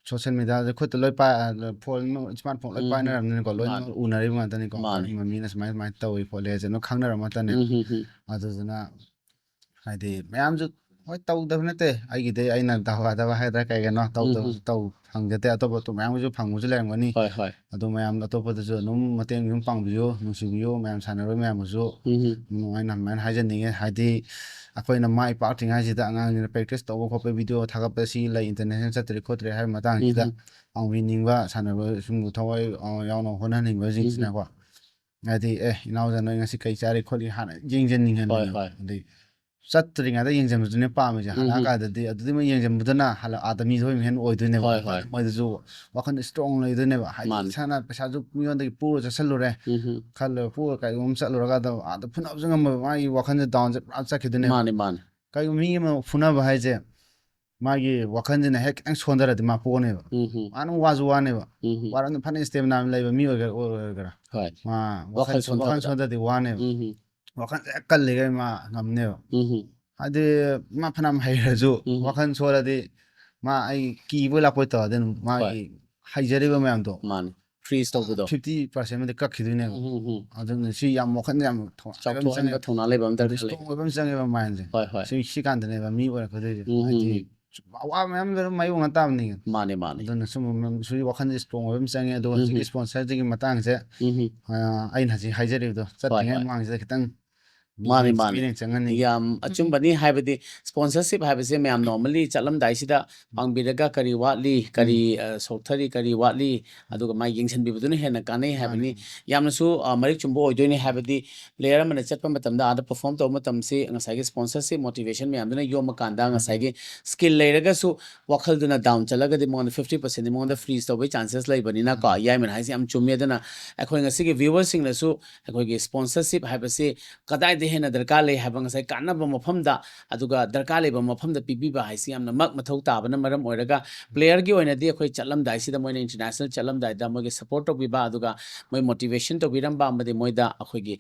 ꯁꯣꯁꯦꯜ ꯃꯦꯗꯤꯌꯥꯁꯦ ꯈꯨꯠꯇ ꯂꯣꯏ ꯄꯥꯏ-, ꯑ, ꯐꯣꯟ, ꯏꯁꯃꯥꯔꯠ ꯐꯣꯟ ꯂꯣꯏ ꯎꯝ꯫ ꯄꯥꯏꯅꯔꯕꯅꯤꯅꯀꯣ, ꯂꯣꯏꯅꯃꯛ ꯃꯥꯅꯦ꯫ ꯎꯅꯔꯤꯕ ꯉꯥꯛꯇꯅꯤꯀꯣ꯫ ꯃꯥꯅꯦ꯫ ꯀꯔꯝꯕ ꯃꯤꯅ ꯁꯨꯃꯥꯏ ꯁꯨꯃꯥꯏꯅ ꯇꯧꯏ ꯈꯣꯠꯂꯦ ꯍꯥꯏꯁꯦ ꯂꯣꯏ ꯈꯪꯅꯔꯕ ꯉꯥꯛꯇꯅꯦ꯫ ꯎꯝ, ꯎꯝ, ꯎꯝ꯫ ꯑꯗꯨꯗꯨꯅ ꯍꯥꯏꯗꯤ ꯃꯌꯥꯝꯁꯨ ꯍꯣꯏ ꯇꯧꯗꯕ ꯅꯠꯇꯦ, ꯑꯩꯒꯤꯗꯤ ꯑꯩꯅ ꯗꯥꯎ ꯌꯥꯗꯕ ꯍꯥꯏꯗ꯭ꯔꯥ ꯀꯩꯒꯤꯅꯣ ꯎꯝ, ꯇꯧꯗꯕ ꯎꯝ꯫ ꯇꯧ ꯐꯪꯖꯗꯦ꯫ ꯑꯇꯣꯞꯄ ꯑꯇꯣꯞꯄ ꯃꯌꯥꯝꯒꯤꯁꯨ ꯐꯪꯕꯁꯨ ꯂꯩꯔꯝꯒꯅꯤ꯫ ꯍꯣꯏ, ꯍꯣꯏ꯫ ꯑꯗꯨ ꯃꯌꯥꯝ ꯑꯇꯣꯞꯄꯗꯁꯨ ꯑꯗꯨꯝ ꯃꯇꯦꯡ ꯑꯗꯨꯝ ꯄꯥꯡꯕꯤꯌꯨ, ꯅꯨꯡꯁꯤꯕꯤꯌꯨ, ꯃꯌꯥꯝ ꯁꯥꯟꯅꯔꯣꯏ ꯃꯌꯥꯝꯕꯨꯁꯨ ꯎꯝ, ꯎꯝ꯫ ꯑꯗꯨꯃꯥꯏꯅ ꯑꯗꯨꯃꯥꯏꯅ ꯍꯥꯏꯖꯅꯤꯡꯉꯦ꯫ ꯍꯥꯏꯗꯤ ꯑꯩꯈꯣꯏꯅ ꯃꯥꯏ ꯄꯥꯛꯇ꯭ꯔꯤꯉꯩꯁꯤꯗ ꯑꯉꯥꯡꯁꯤꯡꯅ ꯄ꯭ꯔꯦꯛꯇꯤꯁ ꯇꯧꯕ ꯈꯣꯠꯄ ꯚꯤꯗꯤꯑꯣ ꯊꯥꯒꯠꯄ ꯁꯤ ꯂꯩ, ꯏꯟꯇꯔꯅꯦꯁꯅꯦꯜ ꯆꯠꯇ꯭ꯔꯦ ꯈꯣꯠꯇ꯭ꯔꯦ ꯍꯥꯏꯕ ꯃꯇꯥꯡꯁꯤꯗ ꯎꯝ, ꯎꯝ꯫ ꯄꯥꯡꯕꯤꯅꯤꯡꯕ ꯁꯥꯟꯅꯕ ꯁꯨꯝ ꯊꯋꯥꯏ, ꯑ, ꯌꯥꯎꯅ ꯍꯣꯠꯅꯍꯟꯅꯤꯡꯕꯁꯤꯡꯁꯤꯅꯀꯣ꯫ ꯎꯝ, ꯎꯝ꯫ ꯍꯥꯏꯗꯤ, "ꯑꯦ, ꯏꯅꯥꯎꯖꯥ ꯅꯣꯏ ꯉꯁꯤ ꯀꯩ ꯆꯥꯔꯤ ꯈꯣꯠꯂꯤ?" ꯍꯥꯟꯅ ꯌꯦꯡꯖꯟꯅꯤꯡꯍꯟꯕ꯫ ꯍꯣꯏ, ꯍꯣꯏ꯫ ꯑꯗꯩ ꯆꯠꯇ꯭ꯔꯤꯉꯩꯗ ꯌꯦꯡꯁꯤꯟꯕꯗꯨꯅꯦ ꯄꯥꯝꯃꯤꯁꯦ꯫ ꯎꯝ, ꯎꯝ꯫ ꯍꯜꯂꯛꯑꯀꯥꯟꯗꯗꯤ ꯑꯗꯨꯗꯤ ꯃꯣꯏ ꯌꯦꯡꯁꯤꯟꯕꯗꯨꯅ ꯍꯜꯂꯛ-, ꯑꯥꯗ ꯃꯤꯗꯣ ꯍꯦꯟꯅ ꯑꯣꯏꯗꯣꯏꯅꯦꯕ꯫ ꯍꯣꯏ, ꯍꯣꯏ꯫ ꯃꯣꯏꯗꯁꯨ ꯋꯥꯈꯜ ꯏꯁꯇ꯭ꯔꯣꯡ ꯂꯩꯗꯣꯏꯅꯦꯕ꯫ ꯍꯥꯏꯗꯤ ꯃꯥꯅꯦ꯫ ꯏꯁꯥꯅ ꯄꯩꯁꯥꯁꯨ ꯃꯤꯉꯣꯟꯗꯒꯤ ꯄꯨꯔ ꯆꯠꯁꯜꯂꯨꯔꯦ꯫ ꯎꯝ, ꯎꯝ꯫ ꯈꯜꯂꯒ ꯄꯨꯔ ꯀꯩꯒꯨꯝꯕ ꯑꯃ ꯆꯠꯂꯨꯔꯒ ꯑꯗ ꯑꯥꯗ ꯐꯨꯅꯕꯁꯨ ꯉꯝꯃꯣꯏꯕ꯫ ꯃꯥꯒꯤ ꯋꯥꯈꯜꯁꯦ ꯗꯥꯎꯟ ꯆꯠ-, ꯄꯨꯔꯥ ꯆꯠꯈꯤꯗꯣꯏꯅꯦꯕ꯫ ꯃꯥꯅꯦ, ꯃꯥꯅꯦ꯫ ꯀꯩꯒꯨꯝꯕ ꯃꯤ ꯑꯃ ꯐꯨꯅꯕ ꯍꯥꯏꯁꯦ ꯃꯥꯒꯤ ꯋꯥꯈꯜꯁꯤꯅ ꯍꯦꯛ ꯈꯤꯇꯪ ꯁꯣꯟꯊꯔꯗꯤ ꯃꯥ ꯄꯣꯅꯦꯕ꯫ ꯎꯝ, ꯎꯝ꯫ ꯃꯥꯅ ꯋꯥꯁꯨ ꯋꯥꯅꯦꯕ꯫ ꯎꯝ, ꯎꯝ꯫ ꯋꯥꯔꯝꯗ ꯐꯅ ꯏꯁꯇꯦꯃꯤꯅꯥ ꯂꯩꯕ ꯃꯤ ꯑꯣꯏꯒꯦꯔꯥ, ꯑꯣꯏꯔꯣꯏꯒꯦꯔꯥ꯫ ꯍꯣꯏ꯫ ꯃꯥ ꯋꯥꯈꯜ ꯋꯥꯈꯜ, ꯁꯣꯟꯊꯕꯗ꯫ ꯋꯥꯈꯜ ꯁꯣꯟꯊꯔꯗꯤ ꯋꯥꯅꯦꯕ꯫ ꯎꯝ, ꯎꯝ꯫ ꯋꯥꯈꯜꯁꯦ ꯍꯦꯛ ꯀꯜꯂꯤꯈꯩ ꯃꯥ ꯉꯝꯅꯦꯕ꯫ ꯎꯝ, ꯎꯝ꯫ ꯍꯥꯏꯗꯤ ꯃꯥ ꯐꯅꯌꯥꯝ ꯍꯩꯔꯁꯨ ꯎꯝ꯫ ꯋꯥꯈꯜ ꯁꯣꯜꯂꯗꯤ ꯃꯥ ꯑꯩ ꯀꯤꯕꯣꯏ ꯂꯥꯛꯄꯣꯏ ꯇꯧꯔꯗꯤ ꯑꯗꯨꯝ ꯃꯥꯒꯤ ꯍꯣꯏ꯫ ꯍꯩꯖꯔꯤꯕ ꯃꯌꯥꯝꯗꯣ ꯃꯥꯅꯤ꯫ ꯐ꯭ꯔꯤꯖ ꯇꯧꯕꯗꯣ꯫ ꯐꯤꯐꯇꯤ ꯄꯥꯔꯁꯦꯟ ꯑꯃꯗꯤ ꯀꯛꯈꯤꯗꯣꯏꯅꯦꯕ꯫ ꯎꯝ, ꯎꯝ, ꯎꯝ꯫ ꯑꯗꯨꯅ ꯁꯤ ꯌꯥꯝ ꯋꯥꯈꯜ ꯌꯥꯝ ꯊꯣꯛ-, ꯆꯥꯎꯊꯣꯛꯍꯟꯕ ꯆꯪꯉꯦ꯫ ꯊꯧꯅꯥ ꯂꯩꯕ ꯑꯃ ꯗꯔꯀꯥꯔ ꯂꯩ꯫ ꯏꯁꯇ꯭ꯔꯣꯡ ꯑꯣꯏꯕ ꯑꯃ ꯆꯪꯉꯦꯕ ꯃꯥꯏꯟꯁꯦ꯫ ꯍꯣꯏ, ꯍꯣꯏ꯫ ꯁꯤ, ꯁꯤ ꯀꯥꯟꯗꯅꯦꯕ ꯃꯤ ꯑꯣꯏꯔꯛꯀꯗꯣꯏꯁꯦ꯫ ꯎꯝ, ꯎꯝ, ꯍꯥꯏꯗꯤ ꯎꯝ꯫ ꯑꯋꯥꯕ ꯃꯌꯥꯝꯗꯣ ꯑꯗꯨꯝ ꯃꯥꯌꯣꯛꯅ ꯇꯥꯕꯅꯤ꯫ ꯃꯥꯅꯦ, ꯃꯥꯅꯦ꯫ ꯑꯗꯨꯅ ꯁꯨꯝ ꯁꯤ ꯋꯥꯈꯜꯁꯦ ꯏꯁꯇ꯭ꯔꯣꯡ ꯑꯣꯏꯕ ꯑꯃ ꯆꯪꯉꯦ꯫ ꯑꯗꯨꯒ ꯎꯝ, ꯍꯧꯖꯤꯛꯀꯤ ꯎꯝ꯫ ꯏꯁꯄꯣꯟꯁꯔꯁꯤꯒꯤ ꯃꯇꯥꯡꯁꯦ, ꯎꯝ, ꯎꯝ꯫ ꯑ, ꯑꯩꯅ ꯍꯧꯖꯤꯛ ꯍꯥꯏꯖꯔꯤꯕꯗꯣ ꯍꯣꯏ, ꯆꯠꯇ꯭ꯔꯤꯉꯩ ꯍꯣꯏ꯫ ꯃꯃꯥꯡꯁꯤꯗ ꯈꯤꯇꯪ ꯃꯥꯅꯤ, ꯃꯥꯅꯤ꯫ ꯃꯤꯠꯌꯦꯡ ꯆꯪꯍꯟꯅꯤꯡꯉꯤ꯫ ꯌꯥꯝ ꯑꯆꯨꯝꯕꯅꯤ꯫ ꯍꯥꯏꯕꯗꯤ sponsorship ꯍꯥꯏꯕꯁꯦ ꯃꯌꯥꯝ normally ꯆꯠꯂꯝꯗꯥꯏꯁꯤꯗ ꯍꯪꯕꯤꯔꯒ ꯀꯔꯤ ꯋꯥꯠꯂꯤ, ꯀꯔꯤ ꯑ, ꯁꯣꯛꯊꯔꯤ, ꯀꯔꯤ ꯋꯥꯠꯂꯤ, ꯑꯗꯨꯒ ꯃꯥ ꯌꯦꯡꯁꯤꯟꯕꯤꯕꯗꯨꯅ ꯍꯦꯟꯅ ꯀꯥꯟꯅꯩ ꯍꯥꯏꯕꯅꯤ꯫ ꯌꯥꯝꯅꯁꯨ ꯑ, ꯃꯔꯤꯛ ꯆꯨꯝꯕ ꯑꯣꯏꯗꯣꯏꯅꯤ꯫ ꯍꯥꯏꯕꯗꯤ player ꯑꯃꯅ ꯆꯠꯄ ꯃꯇꯝꯗ, ꯑꯥꯗ perform ꯇꯧꯕ ꯃꯇꯝꯁꯤ ꯉꯁꯥꯏꯒꯤ sponsorship, motivation ꯃꯌꯥꯝꯗꯨꯅ ꯌꯣꯝꯃꯀꯥꯟꯗ ꯉꯁꯥꯏꯒꯤ skill ꯂꯩꯔꯒꯁꯨ ꯋꯥꯈꯜꯗꯨꯅ down ꯆꯠꯂꯒꯗꯤ ꯃꯉꯣꯟꯗ fifty percent ꯗꯤ ꯃꯉꯣꯟꯗ freeze ꯇꯧꯕꯒꯤ chances ꯂꯩꯕꯅꯤꯅꯀꯣ꯫ ꯌꯥꯏꯃꯅ ꯍꯥꯏꯁꯦ ꯌꯥꯝ ꯆꯨꯝꯃꯤ꯫ ꯑꯗꯨꯅ ꯑꯩꯈꯣꯏ ꯉꯁꯤꯒꯤ viewerꯁꯤꯡꯅꯁꯨ ꯑꯩꯈꯣꯏꯒꯤ sponsorship ꯍꯥꯏꯕꯁꯤ ꯀꯗꯥꯏꯗ ꯍꯦꯟꯅ ꯗꯔꯀꯥꯔ ꯂꯩ ꯍꯥꯏꯕ, ꯉꯁꯥꯏ ꯀꯥꯟꯅꯕ ꯃꯐꯝꯗ, ꯑꯗꯨꯒ ꯗꯔꯀꯥꯔ ꯂꯩꯕ ꯃꯐꯝꯗ ꯄꯤꯕꯤꯕ ꯍꯥꯏꯁꯤ ꯌꯥꯝꯅ ꯃꯛ ꯃꯊꯧ ꯇꯥꯕꯅ ꯃꯔꯝ ꯑꯣꯏꯔꯒ, playerꯒꯤ ꯑꯣꯏꯅꯗꯤ ꯑꯩꯈꯣꯏ ꯆꯠꯂꯝꯗꯥꯏꯁꯤꯗ, ꯃꯣꯏꯅ international ꯆꯠꯂꯝꯗꯥꯏꯗ ꯃꯣꯏꯒꯤ support ꯇꯧꯕꯤꯕ, ꯑꯗꯨꯒ ꯃꯣꯏ motivation ꯇꯧꯕꯤꯔꯝꯕ, ꯑꯃꯗꯤ ꯃꯣꯏꯗ ꯑꯩꯈꯣꯏꯒꯤ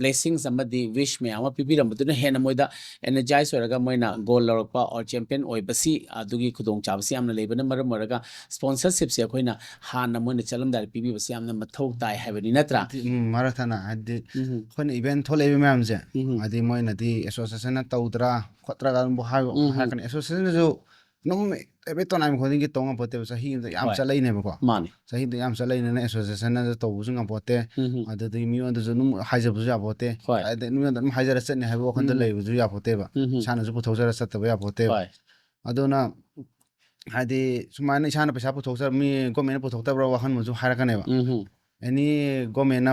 blessings ꯑꯃꯗꯤ wish ꯃꯌꯥꯝ ꯑꯃ ꯄꯤꯕꯤꯔꯝꯕꯗꯨꯅ ꯍꯦꯟꯅ ꯃꯣꯏꯗ energize ꯑꯣꯏꯔꯒ ꯃꯣꯏꯅ goal ꯂꯧꯔꯛꯄ or champion ꯑꯣꯏꯕꯁꯤ, ꯑꯗꯨꯒꯤ ꯈꯨꯗꯣꯡꯆꯥꯕꯁꯤ ꯌꯥꯝꯅ ꯂꯩꯕꯅ ꯃꯔꯝ ꯑꯣꯏꯔꯒ sponsorshipꯁꯦ ꯑꯩꯈꯣꯏꯅ ꯍꯥꯟꯅ ꯃꯣꯏꯅ ꯆꯠꯂꯝꯗꯥꯏꯗ ꯄꯤꯕꯤꯕꯁꯦ ꯌꯥꯝꯅ ꯃꯊꯧ ꯇꯥꯏ ꯍꯥꯏꯕꯅꯤ, ꯅꯠꯇ꯭ꯔꯥ? ꯍꯥꯏꯗꯤ, ꯎꯝ, ꯃꯔꯛ ꯊꯠꯅ ꯍꯥꯏꯗꯤ ꯎꯝ꯫ ꯑꯩꯈꯣꯏꯅ event ꯊꯣꯛꯂꯛꯏꯕ ꯃꯌꯥꯝꯁꯦ, ꯎꯝ꯫ ꯍꯥꯏꯗꯤ ꯃꯣꯏꯅꯗꯤ associationꯅ ꯇꯧꯗ꯭ꯔꯥ ꯈꯣꯠꯇ꯭ꯔꯥ ꯑꯗꯨꯝ ꯍꯥꯏꯕ ꯎꯝ꯫ ꯍꯥꯏꯔꯛꯀꯅꯤ꯫ Associationꯗꯁꯨ ꯑꯗꯨꯝ every tournament ꯈꯨꯗꯤꯡꯒꯤ ꯇꯧ ꯉꯝꯄꯣꯠꯇꯦꯕ꯫ ꯆꯍꯤ ꯑꯃꯗ ꯌꯥꯝ ꯍꯣꯏ꯫ ꯆꯠꯂꯛꯏꯅꯦꯕꯀꯣ꯫ ꯃꯥꯅꯤ꯫ ꯆꯍꯤꯗ ꯌꯥꯝ ꯆꯠꯂꯛꯏꯅꯤꯅ associationꯅꯁꯨ ꯇꯧꯕꯁꯨ ꯉꯝꯄꯣꯠꯇꯦ꯫ ꯎꯝ꯫ ꯑꯗꯨꯗꯒꯤ ꯃꯤꯉꯣꯟꯗꯁꯨ ꯑꯗꯨꯝ ꯍꯥꯏꯖꯕꯁꯨ ꯌꯥꯄꯣꯠꯇꯦ꯫ ꯍꯣꯏ꯫ ꯑꯗꯩ ꯃꯤꯉꯣꯟꯗ ꯑꯗꯨꯝ ꯍꯥꯏꯖꯔ ꯆꯠꯅꯤ ꯍꯥꯏꯕ ꯋꯥꯈꯜꯗ ꯎꯝ꯫ ꯂꯩꯕꯁꯨ ꯌꯥꯄꯣꯠꯇꯦꯕ꯫ ꯎꯝ꯫ ꯏꯁꯥꯅꯁꯨ ꯄꯨꯊꯣꯛꯆꯔ ꯆꯠꯇꯕ ꯌꯥꯄꯣꯠꯇꯦꯕ꯫ ꯍꯣꯏ꯫ ꯑꯗꯨꯅ ꯍꯥꯏꯗꯤ ꯁꯨꯃꯥꯏꯅ ꯏꯁꯥꯅ ꯄꯩꯁꯥ ꯄꯨꯊꯣꯛꯆ-, ꯃꯤ governmentꯅ ꯄꯨꯊꯣꯛꯇꯕ꯭ꯔꯥ ꯋꯥꯈꯜꯕꯨꯁꯨ ꯍꯥꯏꯔꯛꯀꯅꯦꯕ꯫ ꯎꯝ꯫ Any governmentꯅ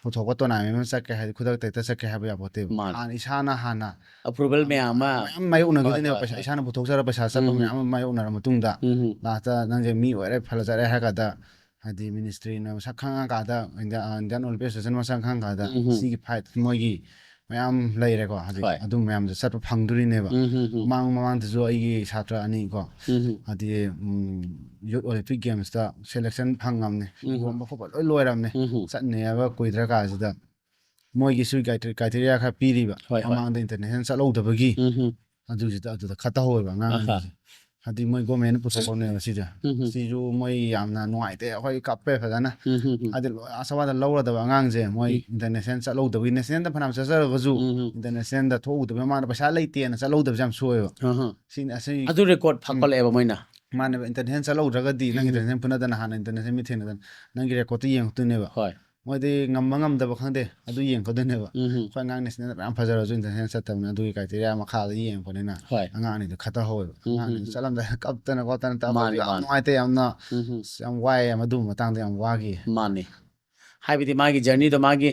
ꯄꯨꯊꯣꯛꯄ tournament ꯑꯃ ꯆꯠꯀꯦ ꯍꯥꯏꯗꯤ ꯈꯨꯗꯛꯇ ꯍꯦꯛꯇ ꯆꯠꯀꯦ ꯍꯥꯏꯕ ꯌꯥꯄꯣꯠꯇꯦꯕ꯫ ꯃꯥꯅꯤ꯫ ꯍꯥꯟꯅ ꯏꯁꯥꯅ ꯍꯥꯟꯅ Approval ꯃꯌꯥꯝ ꯑꯃ꯫ ꯃꯌꯥꯝ ꯃꯥꯌꯣꯛꯅꯈꯤꯗꯣꯏꯅꯦꯕ꯫ ꯍꯣꯏ, ꯍꯣꯏ, ꯄꯩꯁꯥ ꯍꯣꯏ꯫ ꯏꯁꯥꯅ ꯄꯨꯊꯣꯛꯆꯔ ꯄꯩꯁꯥ ꯆꯠꯄ ꯎꯝ꯫ ꯃꯌꯥꯝ ꯑꯃ ꯃꯥꯌꯣꯛꯅꯔ ꯃꯇꯨꯡꯗ ꯎꯝ꯫ lastꯇ ꯅꯪꯁꯦ ꯃꯤ ꯑꯣꯏꯔꯦ ꯐꯖꯔꯦ ꯍꯥꯏꯔ ꯀꯥꯟꯗ ꯍꯥꯏꯗꯤ ministryꯅ ꯃꯁꯛ ꯈꯪꯉꯀꯥꯟꯗ India-, Indian Olympic Association ꯃꯁꯛ ꯈꯪꯉꯀꯥꯟꯗ ꯎꯝ꯫ ꯁꯤꯒꯤ fight ꯃꯣꯏꯒꯤ ꯃꯌꯥꯝ ꯂꯩꯔꯦꯀꯣ ꯍꯧꯖꯤꯛ꯫ ꯍꯣꯏ꯫ ꯑꯗꯨ ꯃꯌꯥꯝꯗꯣ ꯆꯠꯄ ꯐꯪꯗꯣꯔꯤꯅꯦꯕ꯫ ꯎꯝ, ꯎꯝ, ꯎꯝ꯫ ꯃꯃꯥꯡ ꯃꯃꯥꯡꯗꯁꯨ ꯑꯩꯒꯤ ꯁꯥꯇ꯭ꯔ ꯑꯅꯤ ꯀꯣ, ꯎꯝ, ꯎꯝ꯫ ꯍꯥꯏꯗꯤ, ꯎꯝ, Youth Olympic Gamesꯇ selection ꯐꯪꯉꯝꯅꯦ꯫ ꯎꯝ꯫ ꯂꯨꯍꯣꯡꯕ ꯈꯣꯠꯄ ꯂꯣꯏ ꯂꯣꯏꯔꯝꯅꯦ꯫ ꯎꯝ, ꯎꯝ꯫ ꯆꯠꯅꯦꯕ ꯀꯨꯏꯗ꯭ꯔ ꯀꯥꯟꯁꯤꯗ ꯃꯣꯏꯒꯤꯁꯨ criteria ꯈꯔ ꯄꯤꯔꯤꯕ꯫ ꯍꯣꯏ, ꯍꯣꯏ꯫ ꯃꯃꯥꯡꯗ international ꯆꯠꯍꯧꯗꯕꯒꯤ꯫ ꯎꯝ, ꯎꯝ꯫ ꯑꯗꯨꯁꯤꯗ ꯑꯗꯨꯗ cut ꯇꯧꯍꯧꯋꯦꯕ ꯑꯉꯥꯡ ꯑꯍꯥ꯫ ꯑꯅꯤꯁꯦ꯫ ꯍꯥꯏꯗꯤ ꯃꯣꯏ governmentꯅ ꯄꯨꯊꯣꯛꯄꯅꯦꯕ ꯁꯤꯁꯦ꯫ ꯎꯝ, ꯎꯝ꯫ ꯁꯤꯁꯨ ꯃꯣꯏ ꯌꯥꯝꯅ ꯅꯨꯡꯉꯥꯏꯇꯦ, ꯑꯩꯈꯣꯏ ꯀꯞꯄꯦ ꯐꯖꯅ꯫ ꯎꯝ, ꯎꯝ, ꯎꯝ꯫ ꯍꯥꯏꯗꯤ ꯂꯣꯏ ꯑꯁꯋꯥꯗ ꯂꯧꯔꯗꯕ ꯑꯉꯥꯡꯁꯦ ꯃꯣꯏ ꯎꯝ꯫ international ꯆꯠꯍꯧꯗꯕꯒꯤ, nationalꯗ ꯐꯅꯌꯥꯝ ꯆꯠꯆꯔꯒꯁꯨ ꯎꯝ, ꯎꯝ꯫ internationꯗ ꯊꯣꯛꯍꯧꯗꯕꯒꯤ ꯃꯃꯥꯡꯗ ꯄꯩꯁꯥ ꯂꯩꯇꯦꯅ ꯆꯠꯍꯧꯗꯕꯁꯦ ꯌꯥꯝ ꯁꯣꯏꯑꯦꯕ꯫ ꯑꯍꯥ꯫ ꯁꯤꯅꯤ ꯑꯁꯤ ꯑꯗꯨ record ꯐꯥꯀꯠꯂꯛꯑꯦꯕ ꯃꯣꯏꯅ꯫ ꯃꯥꯅꯦꯕ, international ꯆꯠꯍꯧꯗ꯭ꯔꯒꯗꯤ ꯅꯪ ꯎꯝ꯫ International ꯐꯨꯅꯗꯅ ꯍꯥꯟꯅ international ꯃꯤ ꯊꯦꯡꯅꯗꯅ ꯅꯪꯒꯤ recordꯇꯨ ꯌꯦꯡꯉꯛꯇꯣꯏꯅꯦꯕ꯫ ꯍꯣꯏ꯫ ꯃꯣꯏꯗꯤ ꯉꯝꯕ ꯉꯝꯗꯕ ꯈꯪꯗꯦ, ꯑꯗꯨ ꯌꯦꯡꯉꯛꯀꯗꯣꯏꯅꯦꯕ꯫ ꯎꯝ. ꯑꯩꯈꯣꯏ ꯑꯉꯥꯡ ꯅꯦꯁꯅꯦꯜ ꯃꯌꯥꯝ ꯐꯖꯔꯁꯨ ꯏꯟꯇꯔꯅꯦꯁꯅꯦꯜ ꯆꯠꯇꯕꯅꯤꯅ ꯑꯗꯨꯒꯤ ꯀ꯭ꯔꯥꯏꯇꯦꯔꯤꯌꯥ ꯃꯈꯥꯗ ꯌꯦꯡꯉꯛꯄꯅꯤꯅ ꯍꯣꯏ. ꯑꯉꯥꯡ ꯑꯅꯤꯗꯣ ꯈꯠꯇꯍꯧꯋꯦꯕ꯫ ꯎꯝ, ꯑꯉꯥꯡ ꯑꯅꯤꯗꯣ ꯎꯝ. ꯆꯠꯂꯝꯗꯥꯏꯗ ꯀꯞꯇꯅ ꯈꯣꯠꯇꯅ ꯇꯧꯕꯗꯣ ꯃꯥꯅꯤ, ꯌꯥꯝ ꯃꯥꯅꯤ. ꯅꯨꯡꯉꯥꯏꯇꯦ ꯌꯥꯝꯅ꯫ ꯎꯝ. ꯌꯥꯝ ꯋꯥꯏꯑꯦ ꯌꯥꯝ ꯑꯗꯨꯒꯨꯝꯕ ꯃꯇꯥꯡꯗ ꯌꯥꯝ ꯋꯥꯈꯤ꯫ ꯃꯥꯅꯤ. ꯍꯥꯏꯕꯗꯤ ꯃꯥꯒꯤ ꯖꯔꯅꯤꯗꯣ ꯃꯥꯒꯤ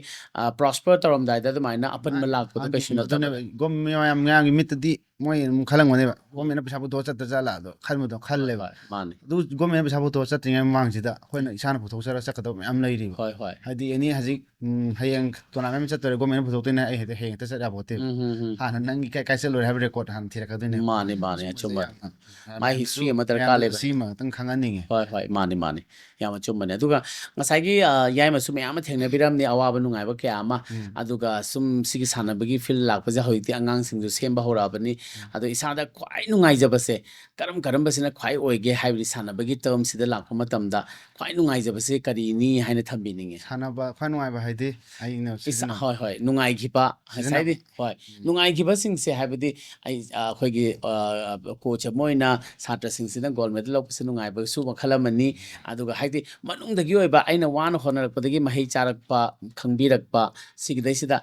ꯄ꯭ꯔꯣꯁꯄꯔ ꯇꯧꯔꯝꯗꯥꯏꯗ ꯑꯗꯨꯃꯥꯏꯅ ꯑꯄꯟꯕ ꯂꯥꯛꯄꯗꯣ ꯀꯩꯁꯨ ꯅꯠꯇꯕ. ꯒꯣꯔꯃꯦꯟ ꯃꯌꯥꯝ ꯃꯌꯥꯝꯒꯤ ꯃꯤꯠꯇꯗꯤ ꯃꯣꯏ ꯑꯗꯨꯝ ꯈꯜꯂꯝꯒꯅꯦꯕ, ꯒꯣꯔꯃꯦꯟꯅ ꯄꯩꯁꯥ ꯄꯨꯊꯣꯛꯑ ꯆꯠꯇ ꯆꯠꯂ ꯑꯗꯣ ꯈꯟꯕꯗꯣ ꯈꯜꯂꯦꯕ꯫ ꯍꯣꯏ, ꯃꯥꯅꯤ. ꯑꯗꯨ ꯒꯣꯔꯃꯦꯟꯅ ꯄꯩꯁꯥ ꯄꯨꯊꯣꯛꯑ ꯆꯠꯇ꯭ꯔꯤꯉꯩ ꯃꯃꯥꯡꯁꯤꯗ ꯑꯩꯈꯣꯏꯅ ꯏꯁꯥꯅ ꯄꯨꯊꯣꯛꯆꯔꯒ ꯆꯠꯀꯗꯕ ꯃꯌꯥꯝ ꯂꯩꯔꯤꯕ꯫ ꯍꯣꯏ, ꯍꯣꯏ. ꯍꯥꯏꯗꯤ ꯑꯦꯅꯤ ꯍꯧꯖꯤꯛ ꯎꯝ, ꯍꯌꯦꯡ ꯇꯣꯔꯅꯥꯃꯦꯟ ꯑꯃ ꯆꯠꯇꯣꯔꯦ, ꯒꯣꯔꯃꯦꯟꯅ ꯄꯨꯊꯣꯛꯇꯣꯏꯅꯦ, ꯑꯩ ꯍꯦꯛꯇ ꯍꯌꯦꯡ ꯍꯦꯛꯇ ꯆꯠ ꯌꯥꯕ ꯅꯠꯇꯦꯕ꯫ ꯎꯝ, ꯎꯝ, ꯎꯝ. ꯍꯥꯟꯅ ꯅꯪꯒꯤ ꯀꯥꯏ ꯀꯥꯏ ꯆꯠꯂꯨꯔꯦ ꯍꯥꯏꯕ ꯔꯦꯀꯣꯔꯗ ꯍꯥꯟꯅ ꯊꯤꯔꯛꯀꯗꯣꯏꯅꯦꯕ꯫ ꯃꯥꯅꯤ, ꯃꯥꯅꯤ, ꯁꯨꯝꯕꯁꯦ ꯑꯆꯨꯝꯕꯅꯤ. ꯌꯥꯝꯅ ꯃꯥꯏ ꯍꯤꯁꯇ꯭ꯔꯤ ꯑꯃ ꯗꯔꯀꯥꯔ ꯂꯩꯕ. ꯁꯤꯃ ꯈꯛꯇꯪ ꯈꯪꯍꯟꯅꯤꯡꯉꯦ꯫ ꯍꯣꯏ, ꯍꯣꯏ, ꯃꯥꯅꯤ, ꯃꯥꯅꯤ. ꯌꯥꯝ ꯑꯆꯨꯝꯕꯅꯤ. ꯑꯗꯨꯒ ꯉꯁꯥꯏꯒꯤ, ꯑ, ꯌꯥꯏꯃꯁꯨ ꯃꯌꯥꯝ ꯑꯃ ꯊꯦꯡꯅꯕꯤꯔꯝꯅꯤ, ꯑꯋꯥꯕ ꯅꯨꯡꯉꯥꯏꯕ ꯀꯌꯥ ꯑꯃ. ꯎꯝ. ꯑꯗꯨꯒ ꯁꯨꯝ ꯁꯤꯒꯤ ꯁꯥꯟꯅꯕꯒꯤ ꯐꯤꯜ ꯂꯥꯛꯄꯁꯦ ꯍꯧꯖꯤꯛꯇꯤ ꯑꯉꯥꯡꯁꯤꯡꯁꯨ ꯁꯦꯝꯕ ꯍꯧꯔꯛꯑꯕꯅꯤ. ꯎꯝ. ꯑꯗꯣ ꯏꯁꯥꯗ ꯈ꯭ꯋꯥꯏ ꯅꯨꯡꯉꯥꯏꯖꯕꯁꯦ ꯀꯔꯝ ꯀꯔꯝꯕꯁꯤꯅ ꯈ꯭ꯋꯥꯏ ꯑꯣꯏꯒꯦ ꯍꯥꯏꯕꯗꯤ ꯁꯥꯟꯅꯕꯒꯤ ꯇꯔꯝꯁꯤꯗ ꯂꯥꯛꯄ ꯃꯇꯝꯗ ꯈ꯭ꯋꯥꯏ ꯅꯨꯡꯉꯥꯏꯖꯕꯁꯦ ꯀꯔꯤꯅꯤ ꯍꯥꯏꯅ ꯊꯝꯕꯤꯅꯤꯡꯉꯦ? ꯁꯥꯟꯅꯕ ꯈ꯭ꯋꯥꯏ ꯅꯨꯡꯉꯥꯏꯕ ꯍꯥꯏꯗꯤ ꯑꯩꯅ ꯏꯁꯥ, ꯁꯤꯖꯤꯟꯅꯕ. ꯍꯣꯏ, ꯍꯣꯏ, ꯅꯨꯡꯉꯥꯏꯈꯤꯕ. ꯁꯤꯖꯤꯟꯅꯕ. ꯉꯁꯥꯏꯗꯤ, ꯍꯣꯏ, ꯎꯝ. ꯅꯨꯡꯉꯥꯏꯈꯤꯕꯁꯤꯡꯁꯦ ꯍꯥꯏꯕꯗꯤ ꯑꯩ, ꯑ, ꯑꯩꯈꯣꯏꯒꯤ, ꯑ, ꯀꯣꯆ ꯑꯃ ꯑꯣꯏꯅ ꯁꯥꯇ꯭ꯔꯁꯤꯡꯁꯤꯅ ꯒꯣꯜ ꯃꯦꯗꯜ ꯂꯧꯕꯁꯦ ꯅꯨꯡꯉꯥꯏꯕꯁꯨ ꯃꯈꯜ ꯑꯃꯅꯤ. ꯑꯗꯨꯒ ꯍꯥꯏꯗꯤ ꯃꯅꯨꯡꯗꯒꯤ ꯑꯣꯏꯕ ꯑꯩꯅ ꯋꯥꯅ ꯍꯣꯠꯅꯔꯛꯄꯗꯒꯤ ꯃꯍꯩ ꯆꯥꯔꯛꯄ, ꯈꯪꯕꯤꯔꯛꯄ, ꯁꯤꯒꯤꯗꯩꯁꯤꯗ,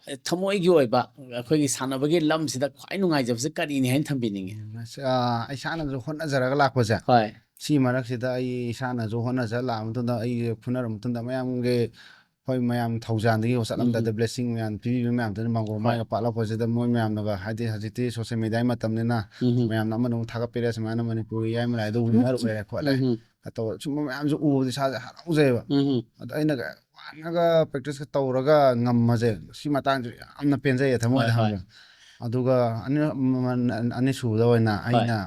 ꯑ, ꯊꯃꯣꯏꯒꯤ ꯑꯣꯏꯕ ꯑꯩꯈꯣꯏꯒꯤ ꯁꯥꯟꯅꯕꯒꯤ ꯂꯝꯁꯤꯗ ꯈ꯭ꯋꯥꯏ ꯅꯨꯡꯉꯥꯏꯖꯕꯁꯦ ꯀꯔꯤꯅꯤ ꯍꯥꯏꯅ ꯊꯝꯕꯤꯅꯤꯡꯉꯤ? ꯎꯝ, ꯑꯁ, ꯑ, ꯏꯁꯥꯅꯁꯨ ꯍꯣꯠꯅꯖꯔꯒ ꯂꯥꯛꯄꯁꯦ, ꯍꯣꯏ. ꯁꯤ ꯃꯔꯛꯁꯤꯗ ꯑꯩ ꯏꯁꯥꯅꯁꯨ ꯍꯣꯠꯅꯖ ꯂꯥꯛꯑ ꯃꯇꯨꯡꯗ, ꯑꯩ ꯐꯨꯅꯔ ꯃꯇꯨꯡꯗ ꯃꯌꯥꯝꯒꯤ, ꯍꯣꯏ, ꯃꯌꯥꯝ ꯊꯧꯖꯥꯟꯗꯒꯤ ꯆꯠꯂꯝꯗꯥꯏꯗ ꯎꯝ. ꯕ꯭ꯂꯦꯁꯤꯡ ꯃꯌꯥꯝ ꯄꯤꯕꯤꯕ ꯃꯌꯥꯝꯗꯨꯅ ꯃꯥꯡꯒꯣꯜ ꯍꯣꯏ. ꯃꯥꯏꯒ ꯄꯥꯛꯂꯛꯄꯁꯤꯗ ꯃꯣꯏ ꯃꯌꯥꯝꯅꯒ, ꯍꯥꯏꯗꯤ ꯍꯧꯖꯤꯛꯇꯤ ꯁꯣꯁꯦꯜ ꯃꯦꯗꯤꯌꯥꯒꯤ ꯃꯇꯝꯅꯤꯅ ꯎꯝ. ꯃꯌꯥꯝꯅ ꯑꯃꯅ ꯑꯃꯨꯛ ꯊꯥꯒꯠꯄꯤꯔꯦ, ꯁꯨꯃꯥꯏꯅ ꯃꯅꯤꯄꯨꯔꯒꯤ ꯌꯥꯏꯃ ꯂꯥꯏꯗꯣ ꯋꯤꯟꯅꯔ ꯑꯣꯏꯔꯦ ꯈꯣꯠꯂꯦ ꯎꯝ. ꯇꯧꯔ ꯁꯨꯝꯕ ꯃꯌꯥꯝꯁꯨ ꯎꯕꯗ ꯏꯁꯥꯁꯦ ꯍꯔꯥꯎꯖꯩꯑꯕ꯫ ꯎꯝ. ꯑꯗꯣ ꯑꯩꯅꯒ ꯋꯥꯅꯒ ꯄ꯭ꯔꯦꯛꯇꯤꯁꯀ ꯇꯧꯔꯒ ꯉꯝꯃꯁꯦ, ꯁꯤ ꯃꯇꯥꯡꯁꯦ ꯌꯥꯝꯅ ꯄꯦꯟꯖꯩꯌꯦ ꯊꯃꯣꯏꯗ, ꯍꯣꯏ, ꯍꯣꯏ. ꯈꯪꯕ꯭ꯔꯥ? ꯑꯗꯨꯒ ꯑꯅꯤ-, ꯃ-, ꯃ-, ꯑꯅꯤꯁꯨꯕꯗ ꯑꯣꯏꯅ ꯍꯣꯏ. ꯑꯩꯅ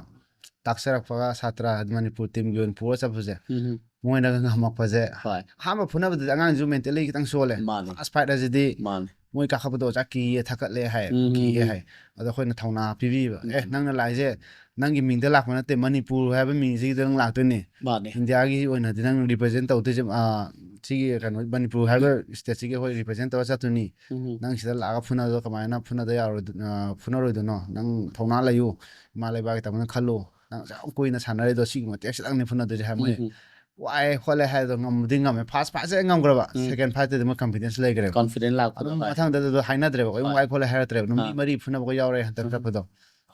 ꯇꯥꯛꯆꯔꯛꯄꯒ ꯁꯥꯇ꯭ꯔ ꯍꯥꯏꯗꯤ ꯃꯅꯤꯄꯨꯔ ꯇꯤꯝꯒꯤ ꯑꯣꯏꯅ ꯄꯨꯔ ꯆꯠꯄꯁꯦ, ꯎꯝ. ꯃꯣꯏꯅꯒ ꯉꯝꯃꯛꯄꯁꯦ, ꯍꯣꯏ. ꯑꯍꯥꯟꯕ ꯐꯨꯅꯕꯗꯗꯤ ꯑꯉꯥꯡꯁꯨ ꯃꯦꯟꯇꯦꯜꯂꯤ ꯈꯤꯇꯪ ꯁꯣꯜꯂꯦ꯫ ꯃꯥꯅꯦ. ꯐꯥꯔꯁ ꯐꯥꯏꯠ ꯑꯁꯤꯗꯤ ꯃꯥꯅꯦ. ꯃꯣꯏ ꯀꯥꯈꯠꯄꯗ ꯑꯣꯖꯥ ꯀꯤꯌꯦ, ꯊꯛꯀꯠꯂꯦ ꯍꯥꯏ, ꯎꯝ, ꯀꯤꯌꯦ ꯎꯝ. ꯍꯥꯏ꯫ ꯑꯗꯣ ꯑꯩꯈꯣꯏꯅ ꯊꯧꯅꯥ ꯄꯤꯕꯤꯕ, ꯎꯝ. "ꯑꯦ, ꯅꯪꯅ ꯂꯥꯛꯏꯁꯦ ꯅꯪꯒꯤ ꯃꯤꯡꯗ ꯂꯥꯛꯄ ꯅꯠꯇꯦ, ꯃꯅꯤꯄꯨꯔ ꯍꯥꯏꯕ ꯃꯤꯡꯁꯤꯗ ꯅꯪ ꯂꯥꯛꯇꯣꯏꯅꯤ꯫ ꯃꯥꯅꯦ. ꯏꯟꯗꯤꯌꯥꯒꯤ ꯑꯣꯏꯅꯗꯤ ꯅꯪ ꯔꯤꯄ꯭ꯔꯖꯦꯟ ꯇꯧꯗꯣꯏꯁꯦ, ꯑ, ꯁꯤꯒꯤ ꯀꯩꯅꯣ ꯃꯅꯤꯄꯨꯔ ꯍꯥꯏꯕ ꯁ꯭ꯇꯦꯠꯁꯤꯒꯤ ꯑꯩꯈꯣꯏ ꯔꯤꯄ꯭ꯔꯖꯦꯟ ꯇꯧꯔ ꯆꯠꯇꯣꯏꯅꯤ꯫ ꯎꯝ. ꯅꯪ ꯁꯤꯗ ꯂꯥꯛꯑꯒ ꯐꯨꯅꯗꯣ ꯀꯃꯥꯏꯅ ꯐꯨꯅꯗ ꯌꯥꯔꯣꯏꯗꯣ-, ꯑ, ꯐꯨꯅꯔꯣꯏꯗꯣꯏꯅꯣ? ꯅꯪ ꯊꯧꯅꯥ ꯂꯩꯌꯨ, ꯏꯃꯥ ꯂꯩꯕꯥꯛꯀꯤ ꯇꯥꯃꯣꯅ ꯈꯜꯂꯨ꯫ ꯅꯪ ꯑꯁꯨꯛ ꯌꯥꯝ ꯀꯨꯏꯅ ꯁꯥꯟꯅꯔꯤꯗꯣ ꯁꯤꯒꯤ ꯃꯇꯦꯛ ꯈꯤꯇꯪꯅꯤ ꯐꯨꯅꯗꯣꯏꯁꯦ" ꯍꯥꯏ ꯃꯣꯏ꯫ ꯎꯝ. ꯋꯥꯏ ꯈꯣꯠꯂꯦ ꯍꯥꯏꯗꯣ ꯉꯝꯕꯗꯤ ꯉꯝꯃꯦ꯫ ꯐꯥꯔꯁ ꯐꯥꯏꯠꯁꯦ ꯉꯝꯈ꯭ꯔꯕ, ꯎꯝ꯫ ꯁꯦꯀꯦꯟ ꯐꯥꯏꯠꯇꯗꯤ ꯃꯣꯏ ꯀꯟꯐꯤꯗꯦꯟꯁ ꯂꯩꯈ꯭ꯔꯦꯕ꯫ ꯀꯣꯟꯐꯤꯗꯦꯟ ꯂꯥꯛꯄꯗꯣ꯫ ꯑꯗꯨꯝ ꯍꯣꯏ꯫ ꯃꯊꯪꯗꯗꯤ ꯑꯗꯨ ꯍꯥꯏꯅꯗ꯭ꯔꯦꯕ, ꯑꯩ ꯍꯣꯏ꯫ ꯋꯥꯏ ꯈꯣꯠꯂꯦ ꯍꯥꯏꯔꯛꯇ꯭ꯔꯦꯕ꯫ ꯅꯨꯃꯤꯠ ꯑꯥ꯫ ꯃꯔꯤ ꯐꯨꯅꯕꯒ ꯌꯥꯎꯔꯦ ꯍꯟꯗꯛ ꯎꯝ꯫ ꯆꯠꯄꯗꯣ꯫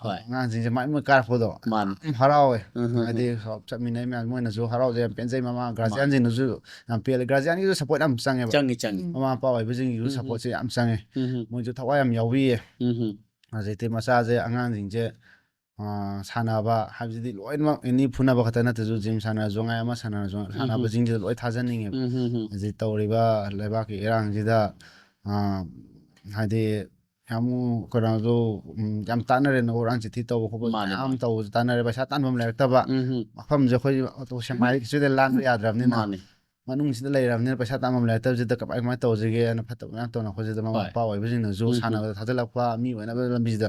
ꯍꯣꯏ꯫ ꯑꯉꯥꯡꯁꯤꯡꯁꯦ ꯃꯥꯏ ꯃꯣꯏ ꯀꯥꯔꯛꯄꯗꯣ ꯃꯥꯅꯤ꯫ ꯌꯥꯝ ꯍꯔꯥꯎꯋꯦ꯫ ꯎꯝ, ꯎꯝ, ꯍꯥꯏꯗꯤ ꯆꯠꯃꯤꯟꯅꯩ ꯃꯌꯥꯝ, ꯃꯣꯏꯅꯁꯨ ꯍꯔꯥꯎꯖꯩ, ꯌꯥꯝ ꯄꯦꯟꯖꯩ꯫ ꯃꯃꯥ ꯒꯥꯔꯖꯤꯌꯥꯟꯁꯤꯡꯅꯁꯨ ꯌꯥꯝ ꯄꯦꯜꯂꯦ꯫ ꯒꯥꯔꯖꯤꯌꯥꯟꯒꯤꯁꯨ ꯁꯞꯄꯣꯔꯠ ꯌꯥꯝ ꯆꯪꯉꯦꯕ꯫ ꯆꯪꯉꯤ, ꯆꯪꯉꯤ꯫ ꯃꯃꯥ ꯃꯄꯥ ꯑꯣꯏꯕꯁꯤꯡꯒꯤꯁꯨ ꯎꯝ, ꯎꯝ꯫ ꯁꯞꯄꯣꯔꯠꯁꯦ ꯌꯥꯝ ꯆꯪꯉꯦ꯫ ꯎꯝ, ꯎꯝ꯫ ꯃꯣꯏꯁꯨ ꯊꯋꯥꯏ ꯌꯥꯝ ꯌꯥꯎꯕꯤꯌꯦ꯫ ꯎꯝ, ꯎꯝ꯫ ꯍꯧꯖꯤꯛꯇꯤ ꯃꯆꯥꯁꯦ, ꯑꯉꯥꯡꯁꯤꯡꯁꯦ, ꯑꯥ, ꯁꯥꯟꯅꯕ ꯍꯥꯏꯕꯁꯤꯗꯤ ꯂꯣꯏꯅꯃꯛ ꯑꯦꯅꯤ ꯐꯨꯅꯕ ꯈꯛꯇ ꯅꯠꯇ꯭ꯔꯁꯨ, ꯖꯤꯝ ꯁꯥꯟꯅꯔꯁꯨ ꯉꯥꯏ, ꯑꯃ ꯁꯥꯟꯅꯔꯁꯨ, ꯎꯝ, ꯎꯝ꯫ ꯁꯥꯟꯅꯕꯁꯤꯡꯁꯤꯗ ꯂꯣꯏ ꯊꯥꯖꯅꯤꯡꯉꯦꯕ꯫ ꯎꯝ, ꯎꯝ, ꯎꯝ꯫ ꯍꯧꯖꯤꯛ ꯇꯧꯔꯤꯕ ꯂꯩꯕꯥꯛꯀꯤ ꯏꯔꯥꯡꯁꯤꯗ, ꯑꯥ, ꯍꯥꯏꯗꯤ ꯌꯥꯝ ꯀꯩꯅꯣꯁꯨ, ꯎꯝ, ꯌꯥꯝ ꯇꯥꯟꯅꯔꯦꯅ, ꯎꯔꯥꯡ ꯆꯤꯊꯤ ꯇꯧꯕ ꯈꯣꯠꯄ ꯃꯥꯅꯦ, ꯃꯌꯥꯝ ꯃꯥꯅꯦ꯫ ꯇꯧꯕꯁꯨ ꯇꯥꯟꯅꯔꯦ꯫ ꯄꯩꯁꯥ ꯇꯥꯟꯐꯝ ꯂꯩꯔꯛꯇꯕ ꯎꯝ, ꯎꯝ꯫ ꯃꯐꯝꯁꯦ ꯑꯩꯈꯣꯏ ꯑꯇꯣꯞꯄ ꯁꯦꯛꯃꯥꯏ ꯁꯤꯗ ꯂꯥꯟꯕ ꯌꯥꯗ꯭ꯔꯕꯅꯤꯅ, ꯃꯥꯅꯦ꯫ ꯃꯅꯨꯡꯁꯤꯗ ꯂꯩꯔꯕꯅꯤꯅ ꯄꯩꯁꯥ ꯇꯥꯟꯐꯝ ꯂꯩꯔꯛꯇꯕꯁꯤꯗ ꯀꯃꯥꯏ ꯀꯃꯥꯏꯅ ꯇꯧꯁꯤꯒꯦꯅ ꯐꯠꯇꯕ ꯃꯌꯥꯝ ꯇꯧꯅꯔꯛꯄꯁꯤꯗ ꯃꯃꯥ ꯍꯣꯏ꯫ ꯃꯄꯥ ꯑꯣꯏꯕꯁꯤꯡꯅꯁꯨ ꯎꯝ, ꯎꯝ꯫ ꯁꯥꯟꯅꯕꯗ ꯊꯥꯖꯤꯜꯂꯛꯄ, ꯃꯤ ꯑꯣꯏꯅꯕ ꯂꯝꯕꯤꯁꯤꯗ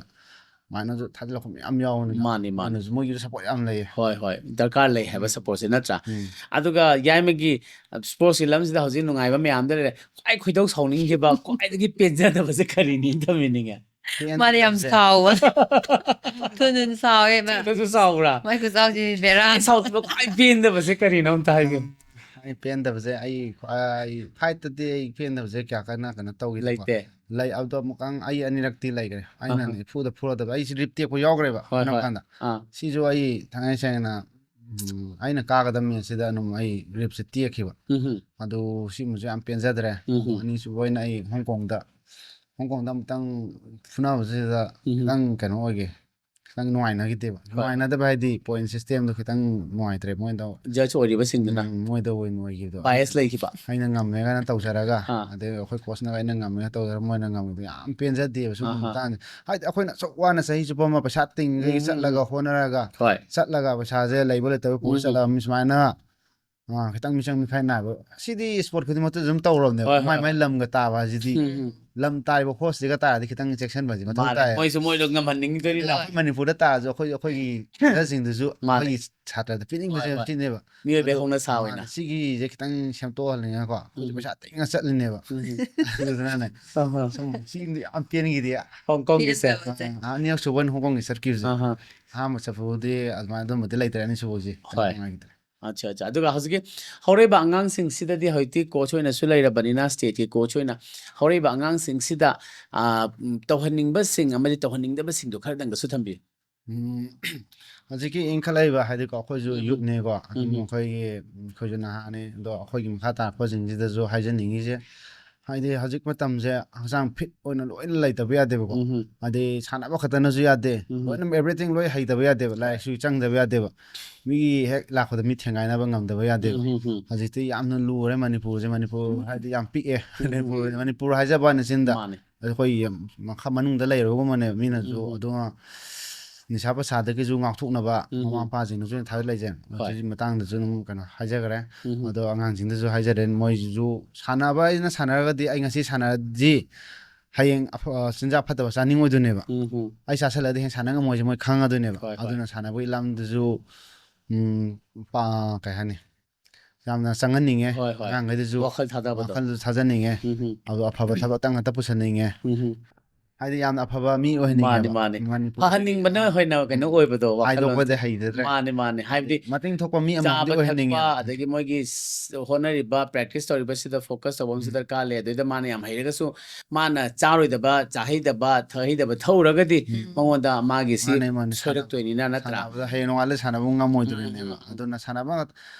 ꯑꯗꯨꯃꯥꯏꯅꯁꯨ ꯊꯥꯖꯤꯜꯂꯛꯄ ꯃꯌꯥꯝ ꯌꯥꯎꯕꯅꯤꯅ ꯃꯥꯅꯦ, ꯃꯥꯅꯦ꯫ ꯃꯣꯏꯅꯁꯨ, ꯃꯣꯏꯒꯤꯁꯨ ꯁꯞꯄꯣꯔꯠ ꯌꯥꯝ ꯂꯩꯌꯦ꯫ ꯍꯣꯏ, ꯍꯣꯏ꯫ ꯗꯔꯀꯥꯔ ꯂꯩ ꯍꯥꯏꯕ ꯁꯞꯄꯣꯔꯠꯁꯦ ꯅꯠꯇ꯭ꯔꯥ? ꯎꯝ꯫ ꯑꯗꯨꯒ ꯌꯥꯏꯃꯒꯤ, ꯑ, ꯁ꯭ꯄꯣꯔꯠꯁꯀꯤ ꯂꯝꯁꯤꯗ ꯍꯧꯖꯤꯛ ꯅꯨꯡꯉꯥꯏꯕ ꯃꯌꯥꯝꯗ ꯂꯩꯔꯦ꯫ ꯈ꯭ꯋꯥꯏ ꯈꯣꯏꯗꯧ ꯁꯥꯎꯅꯤꯡꯈꯤꯕ, ꯈ꯭ꯋꯥꯏꯗꯒꯤ ꯄꯦꯟꯖꯗꯕꯁꯦ ꯀꯔꯤꯅꯤ, ꯊꯝꯕꯤꯅꯤꯡꯉꯦ? ꯃꯥꯗꯤ ꯌꯥꯝ ꯄꯦꯟꯗꯕꯁꯦ꯫ ꯁꯥꯎꯕ꯫ ꯊꯨꯅ ꯁꯥꯎꯋꯦ ꯃꯥ꯫ ꯊꯨꯅꯁꯨ ꯁꯥꯎꯕ꯭ꯔꯥ? ꯃꯥꯏ ꯈꯨꯆꯥꯎꯁꯤ ꯕꯦꯔꯥ꯫ ꯈ꯭ꯋꯥꯏ ꯁꯥꯎꯗꯕ, ꯈ꯭ꯋꯥꯏ ꯄꯦꯟꯗꯕꯁꯦ ꯀꯔꯤꯅꯣ ꯑꯝꯇ ꯍꯥꯏꯕꯤꯌꯨ꯫ ꯑꯩ ꯄꯦꯟꯗꯕꯁꯦ, ꯑꯩ, ꯑꯩ ꯐꯥꯏꯠꯇꯗꯤ ꯑꯩ ꯄꯦꯟꯗꯕꯁꯦ ꯀꯌꯥ ꯀꯟꯅ ꯀꯩꯅꯣ ꯇꯧꯈꯤꯗꯦꯀꯣ꯫ ꯂꯩꯇꯦ꯫ ꯂꯩ, ꯑꯗꯣ ꯑꯃꯨꯛꯀ ꯑꯩ ꯑꯅꯤꯔꯛꯇꯤ ꯂꯩꯈ꯭ꯔꯦ꯫ ꯑꯩꯅ ꯑꯍ꯫ ꯏꯐꯨꯗ ꯐꯨꯔꯗꯕ, ꯑꯩꯁꯤ ꯔꯤꯞ ꯇꯦꯛꯄ ꯌꯥꯎꯈ꯭ꯔꯦꯕ ꯍꯣꯏ, ꯀꯔꯝ ꯍꯣꯏ꯫ ꯀꯥꯟꯗ꯫ ꯑꯥ꯫ ꯁꯤꯁꯨ ꯑꯩ ꯊꯥꯡꯉꯩ ꯁꯦꯡꯅ, ꯎꯝ, ꯑꯩꯅ ꯀꯥꯒꯗꯕ ꯃꯦꯠꯁꯁꯤꯗ ꯑꯗꯨꯝ ꯑꯩ ꯔꯤꯞꯁꯦ ꯇꯦꯛꯈꯤꯕ꯫ ꯎꯝ, ꯎꯝ꯫ ꯑꯗꯨ ꯁꯤꯃꯁꯨ ꯌꯥꯝ ꯄꯦꯟꯖꯗ꯭ꯔꯦ꯫ ꯎꯝ, ꯎꯝ꯫ ꯑꯅꯤꯁꯨꯕ ꯑꯣꯏꯅ ꯑꯩ ꯍꯣꯡꯀꯣꯡꯗ, ꯍꯣꯡꯀꯣꯡꯗ ꯑꯃꯨꯛꯇꯪ ꯐꯨꯅꯕꯁꯤꯗ ꯎꯝ, ꯎꯝ꯫ ꯈꯤꯇꯪ ꯀꯩꯅꯣ ꯑꯣꯏꯒꯦ, ꯈꯤꯇꯪ ꯅꯨꯡꯉꯥꯏꯅꯈꯤꯗꯦꯕ꯫ ꯍꯣꯏ꯫ ꯅꯨꯡꯉꯥꯏꯅꯗꯕ ꯍꯥꯏꯗꯤ ꯄꯣꯏꯟ ꯁꯤꯁꯇꯦꯝꯗꯣ ꯈꯤꯇꯪ ꯅꯨꯡꯉꯥꯏꯇ꯭ꯔꯦ ꯃꯣꯏꯗ꯫ ꯖꯖ ꯑꯣꯏꯔꯤꯕꯁꯤꯡꯗꯨꯅ ꯎꯝ, ꯃꯣꯏꯗ ꯑꯣꯏꯅ ꯑꯣꯏꯈꯤꯕꯗꯣ꯫ ꯕꯥꯏꯁ ꯂꯩꯈꯤꯕ꯫ ꯑꯩꯅ ꯉꯝꯃꯦ ꯀꯥꯏꯅ ꯇꯧꯖꯔꯒ, ꯑꯥ꯫ ꯑꯗꯩ ꯑꯩꯈꯣꯏ ꯀꯣꯆꯅ ꯑꯩꯅ ꯉꯝꯃꯦ ꯇꯧꯖꯔꯒ ꯃꯣꯏꯅ ꯉꯝꯕꯗꯣ ꯌꯥꯝ ꯄꯦꯟꯖꯗꯦꯕ ꯁꯤꯒꯨꯝꯕ ꯑꯍꯥ꯫ ꯃꯇꯥꯡꯁꯦ꯫ ꯍꯥꯏꯗꯤ ꯑꯩꯈꯣꯏꯅ ꯑꯁꯨꯛ ꯋꯥꯅ ꯆꯍꯤ ꯆꯨꯞꯄ ꯑꯃ ꯄꯩꯁꯥ ꯇꯤꯡꯉꯒ ꯎꯝ꯫ ꯆꯠꯂꯒ ꯍꯣꯠꯅꯔꯒ ꯍꯣꯏ꯫ ꯆꯠꯂꯒ ꯄꯩꯁꯥꯁꯦ ꯂꯩꯕ ꯂꯩꯇꯕ ꯄꯨꯔ ꯎꯝ꯫ ꯆꯠꯂꯒ ꯃꯤ ꯁꯨꯃꯥꯏꯅ, ꯑꯥ, ꯈꯤꯇꯪ ꯃꯤꯆꯪ ꯃꯤꯈꯥꯏ ꯅꯥꯏꯕ, ꯁꯤꯗꯤ ꯏꯁꯄꯣꯔꯠ ꯈꯨꯗꯤꯡꯃꯛꯇ ꯑꯗꯨꯝ ꯇꯧꯔꯕꯅꯦꯕ꯫ ꯍꯣꯏ, ꯃꯥꯏ ꯍꯣꯏ, ꯃꯥꯏ ꯍꯣꯏ꯫ ꯂꯝꯒ ꯇꯥꯕ ꯍꯥꯏꯁꯤꯗꯤ, ꯎꯝ, ꯎꯝ꯫ ꯂꯝ ꯇꯥꯔꯤꯕ ꯍꯣꯁꯇꯤꯒ ꯇꯥꯔꯗꯤ ꯈꯤꯇꯪ ꯆꯦꯛꯁꯤꯟꯕꯁꯤ ꯃꯊꯧ ꯃꯥꯅꯦ꯫ ꯇꯥꯏ꯫ ꯃꯣꯏꯁꯨ ꯃꯣꯏꯗꯣ ꯉꯝꯍꯟꯅꯤꯡꯗꯣꯏꯅꯤꯅ꯫ ꯑꯩꯈꯣꯏ ꯃꯅꯤꯄꯨꯔꯗ ꯇꯥꯔꯁꯨ ꯑꯩꯈꯣꯏ, ꯑꯩꯈꯣꯏꯒꯤ ꯁꯤꯡꯗꯨꯁꯨ ꯃꯥꯅꯦ꯫ ꯑꯩꯈꯣꯏꯒꯤ ꯁꯥꯇ꯭ꯔꯗ ꯄꯤꯅꯤꯡꯕꯁꯦ ꯍꯣꯏ, ꯍꯣꯏ꯫ ꯁꯤꯅꯦꯕ꯫ ꯃꯤꯑꯣꯏꯕꯒꯤ ꯑꯗꯣ ꯍꯧꯅꯁꯥ ꯑꯣꯏꯅ꯫ ꯃꯥꯅꯦ, ꯁꯤꯒꯤꯁꯦ ꯈꯤꯇꯪ ꯁꯦꯝꯗꯣꯛꯍꯟꯅꯤꯡꯉꯦꯀꯣ꯫ ꯑꯩꯈꯣꯏꯁꯨ ꯎꯝ꯫ ꯄꯩꯁꯥ ꯇꯤꯡꯅ ꯆꯠꯂꯤꯅꯦꯕ꯫ ꯎꯝ꯫ ꯑꯗꯨꯗꯨꯅꯅꯦ, ꯑꯍꯥ꯫ ꯁꯨꯝ ꯁꯤꯗꯤ ꯌꯥꯝ ꯄꯦꯟꯈꯤꯗꯦ꯫ ꯍꯣꯡ ꯀꯣꯡꯒꯤꯁꯦ꯫ ꯄꯦꯟꯗꯕꯁꯦ꯫ ꯑ, ꯑꯅꯤꯔꯛ ꯁꯨꯕ ꯑꯣꯏꯅ ꯍꯣꯡ ꯀꯣꯡꯒꯤ ꯆꯠꯈꯤꯕꯁꯦ꯫ ꯑꯍꯥ꯫ ꯑꯍꯥꯟꯕ ꯆꯠꯄꯕꯨꯗꯤ ꯑꯗꯨꯃꯥꯏꯅ ꯑꯗꯨꯝꯕꯗꯤ ꯂꯩꯇ꯭ꯔꯦ, ꯑꯅꯤꯁꯨꯕꯁꯤ ꯍꯣꯏ꯫ ꯅꯨꯡꯉꯥꯏꯈꯤꯗ꯭ꯔꯦ꯫ ꯑꯠꯆꯥ, ꯑꯠꯆꯥ꯫ ꯑꯗꯨꯒ ꯍꯧꯖꯤꯛꯀꯤ ꯍꯧꯔꯛꯏꯕ ꯑꯉꯥꯡꯁꯤꯡꯁꯤꯗꯗꯤ, ꯍꯧꯖꯤꯛꯇꯤ ꯀꯣꯆ ꯑꯣꯏꯅꯁꯨ ꯂꯩꯔꯕꯅꯤꯅ, ꯁ꯭ꯇꯦꯠꯀꯤ ꯀꯣꯆ ꯑꯣꯏꯅ, ꯍꯧꯔꯛꯏꯕ ꯑꯉꯥꯡꯁꯤꯡꯁꯤꯗ, ꯑ, ꯎꯝ, ꯇꯧꯍꯟꯅꯤꯡꯕꯁꯤꯡ ꯑꯃꯗꯤ ꯇꯧꯍꯟꯅꯤꯡꯗꯕꯁꯤꯡꯗꯣ ꯈꯔꯗꯪꯒꯁꯨ ꯊꯝꯕꯤꯌꯨ꯫ ꯎꯝ, ꯍꯧꯖꯤꯛꯀꯤ ꯏꯟꯈꯠꯂꯛꯏꯕ, ꯍꯥꯏꯗꯤꯀꯣ, ꯑꯩꯈꯣꯏꯁꯨ ꯎꯝ, ꯎꯝ꯫ ꯌꯨꯠꯅꯦꯀꯣ, ꯑꯗꯨꯝ ꯎꯝ, ꯎꯝ꯫ ꯑꯩꯈꯣꯏꯒꯤ, ꯑꯩꯈꯣꯏꯁꯨ ꯅꯍꯥꯅꯤ, ꯑꯗꯣ ꯑꯩꯈꯣꯏꯒꯤ ꯃꯈꯥ ꯇꯥꯔꯛꯄꯁꯤꯡꯁꯤꯗꯁꯨ ꯍꯥꯏꯖꯅꯤꯡꯉꯤꯁꯦ, ꯍꯥꯏꯗꯤ ꯍꯧꯖꯤꯛ ꯃꯇꯝꯁꯦ ꯍꯛꯆꯥꯡ ꯐꯤꯠ ꯑꯣꯏꯅ ꯂꯣꯏꯅ ꯂꯩꯇꯕ ꯌꯥꯗꯦꯕꯀꯣ꯫ ꯎꯝ, ꯎꯝ꯫ ꯍꯥꯏꯗꯤ ꯁꯥꯟꯅꯕ ꯈꯛꯇꯅꯁꯨ ꯌꯥꯗꯦ, ꯎꯝ, ꯎꯝ꯫ ꯂꯣꯏꯅ everything ꯂꯣꯏ ꯍꯩꯇꯕ ꯌꯥꯗꯦꯕ, ꯂꯥꯏꯔꯤꯛꯁꯨ ꯆꯪꯗꯕ ꯌꯥꯗꯦꯕ꯫ ꯃꯤꯒꯤ ꯍꯦꯛ ꯂꯥꯛꯄꯗ ꯃꯤ ꯊꯦꯡꯒꯥꯏꯅꯕ ꯉꯝꯗꯕ ꯌꯥꯗꯦꯕ꯫ ꯎꯝ, ꯎꯝ, ꯎꯝ꯫ ꯍꯧꯖꯤꯛꯇꯤ ꯌꯥꯝꯅ ꯂꯨꯔꯦ ꯃꯅꯤꯄꯨꯔꯁꯦ, ꯃꯅꯤꯄꯨꯔ ꯎꯝ꯫ ꯍꯥꯏꯗꯤ ꯌꯥꯝ ꯄꯤꯛꯑꯦ꯫ ꯎꯝ, ꯎꯝ꯫ ꯃꯅꯤꯄꯨꯔ, ꯃꯅꯤꯄꯨꯔ ꯍꯥꯏꯖꯕ ꯋꯥꯅꯤ ꯆꯤꯟꯗ꯫ ꯃꯥꯅꯦ꯫ ꯑꯩꯈꯣꯏ ꯌꯥꯝ ꯃꯈꯥ ꯃꯅꯨꯡꯗ ꯂꯩꯔꯨꯕꯒꯨꯝꯕꯅꯦꯕ ꯃꯤꯅꯁꯨ꯫ ꯎꯝ, ꯎꯝ꯫ ꯑꯗꯨꯒ ꯅꯤꯁꯥ ꯄꯁꯥꯗꯒꯤꯁꯨ ꯉꯥꯛꯊꯣꯛꯅꯕ ꯎꯝ, ꯃꯃꯥ ꯎꯝ꯫ ꯃꯄꯥꯁꯤꯡꯅꯁꯨ ꯊꯥꯖ ꯂꯩꯖꯩ꯫ ꯍꯣꯏ꯫ ꯃꯁꯤꯒꯤ ꯃꯇꯥꯡꯗꯁꯨ ꯑꯗꯨꯝ ꯀꯩꯅꯣ ꯍꯥꯏꯖꯈ꯭ꯔꯦ꯫ ꯎꯝ, ꯎꯝ꯫ ꯑꯗꯣ ꯑꯉꯥꯡꯁꯤꯡꯗꯁꯨ ꯍꯥꯏꯖꯔꯦ, ꯃꯣꯏꯁꯤꯁꯨ ꯁꯥꯟꯅꯕ ꯑꯩꯅ ꯁꯥꯟꯅꯔꯒꯗꯤ, ꯑꯩ ꯉꯁꯤ ꯁꯥꯟꯅꯔꯗꯤ ꯍꯌꯦꯡ ꯑꯐ-, ꯑ, ꯆꯤꯟꯖꯥꯛ ꯐꯠꯇꯕ ꯆꯥꯅꯤꯡꯉꯣꯏꯗꯣꯏꯅꯦꯕ꯫ ꯎꯝ, ꯎꯝ꯫ ꯑꯩ ꯆꯥꯁꯜꯂꯗꯤ ꯍꯌꯦꯡ ꯁꯥꯟꯅ ꯉꯝꯃꯣꯏꯁꯦ ꯃꯣꯏ ꯈꯪꯉꯗꯣꯏꯅꯦꯕ꯫ ꯍꯣꯏ, ꯍꯣꯏ꯫ ꯑꯗꯨꯅ ꯁꯥꯟꯅꯕꯒꯤ ꯂꯝꯗꯁꯨ, ꯎꯝ, ꯄꯥ-, ꯀꯩ ꯍꯥꯏꯅꯤ, ꯌꯥꯝꯅ ꯆꯪꯍꯟꯅꯤꯡꯉꯦ꯫ ꯍꯣꯏ, ꯍꯣꯏ꯫ ꯑꯉꯥꯡꯈꯩꯗꯁꯨ ꯋꯥꯈꯜ ꯊꯥꯗꯕꯗꯣ꯫ ꯋꯥꯈꯜꯁꯨ ꯊꯥꯖꯅꯤꯡꯉꯦ꯫ ꯎꯝ, ꯎꯝ꯫ ꯑꯗꯣ ꯑꯐꯕ ꯊꯕꯛꯇ ꯉꯥꯛꯇ ꯄꯨꯁꯟꯅꯤꯡꯉꯦ꯫ ꯎꯝ, ꯎꯝ꯫ ꯍꯥꯏꯗꯤ ꯌꯥꯝꯅ ꯑꯐꯕ ꯃꯤ ꯑꯣꯏꯍꯟꯅꯤꯡꯉꯦꯕ꯫ ꯃꯥꯅꯤ, ꯃꯥꯅꯤ꯫ ꯃꯅꯤꯄꯨꯔ ꯐꯍꯟꯅꯤꯡꯕꯅ ꯍꯦꯟꯅ ꯀꯩꯅꯣ ꯑꯣꯏꯕꯗꯣ, ꯋꯥꯈꯜꯂꯣꯟꯁꯦ꯫ ꯍꯥꯏꯗꯣꯛꯄꯗꯤ ꯍꯩꯖꯗ꯭ꯔꯦ꯫ ꯃꯥꯅꯤ, ꯃꯥꯅꯤ꯫ ꯍꯥꯏꯕꯗꯤ ꯃꯇꯤꯡ ꯊꯣꯛꯄ ꯃꯤ ꯑꯃꯃꯝꯗꯤ ꯆꯥꯕ ꯑꯣꯏꯍꯟꯅꯤꯡꯉꯦ꯫ ꯊꯛꯄ, ꯑꯗꯒꯤ ꯃꯣꯏꯒꯤ ꯁ-, ꯍꯣꯠꯅꯔꯤꯕ, practice ꯇꯧꯔꯤꯕꯁꯤꯗ focus ꯇꯧꯕ ꯑꯃꯁꯨ ꯎꯝ꯫ ꯗꯔꯀꯥꯔ ꯂꯩ꯫ ꯑꯗꯨꯗ ꯃꯥꯅ ꯌꯥꯝ ꯍꯩꯔꯒꯁꯨ, ꯃꯥꯅ ꯆꯥꯔꯣꯏꯗꯕ, ꯆꯥꯍꯩꯗꯕ, ꯊꯛꯍꯩꯗꯕ ꯊꯛꯎꯔꯒꯗꯤ ꯎꯝ꯫ ꯃꯉꯣꯟꯗ ꯃꯥꯒꯤ ꯁꯤ ꯃꯥꯅꯦ, ꯃꯥꯅꯦ꯫ ꯁꯥꯟꯅ-, ꯁꯣꯏꯔꯛꯇꯣꯏꯅꯤꯅ, ꯅꯠꯇ꯭ꯔꯥ? ꯁꯥꯟꯅꯕꯗ ꯍꯌꯦꯡ ꯅꯣꯡꯉꯥꯜꯂ ꯁꯥꯟꯅꯕ ꯉꯝꯃꯣꯏꯗꯣꯔꯤꯅꯦꯕ꯫ ꯎꯝ, ꯎꯝ, ꯎꯝ꯫ ꯑꯗꯨꯅ ꯁꯥꯟꯅꯕ ꯉꯥꯛ-,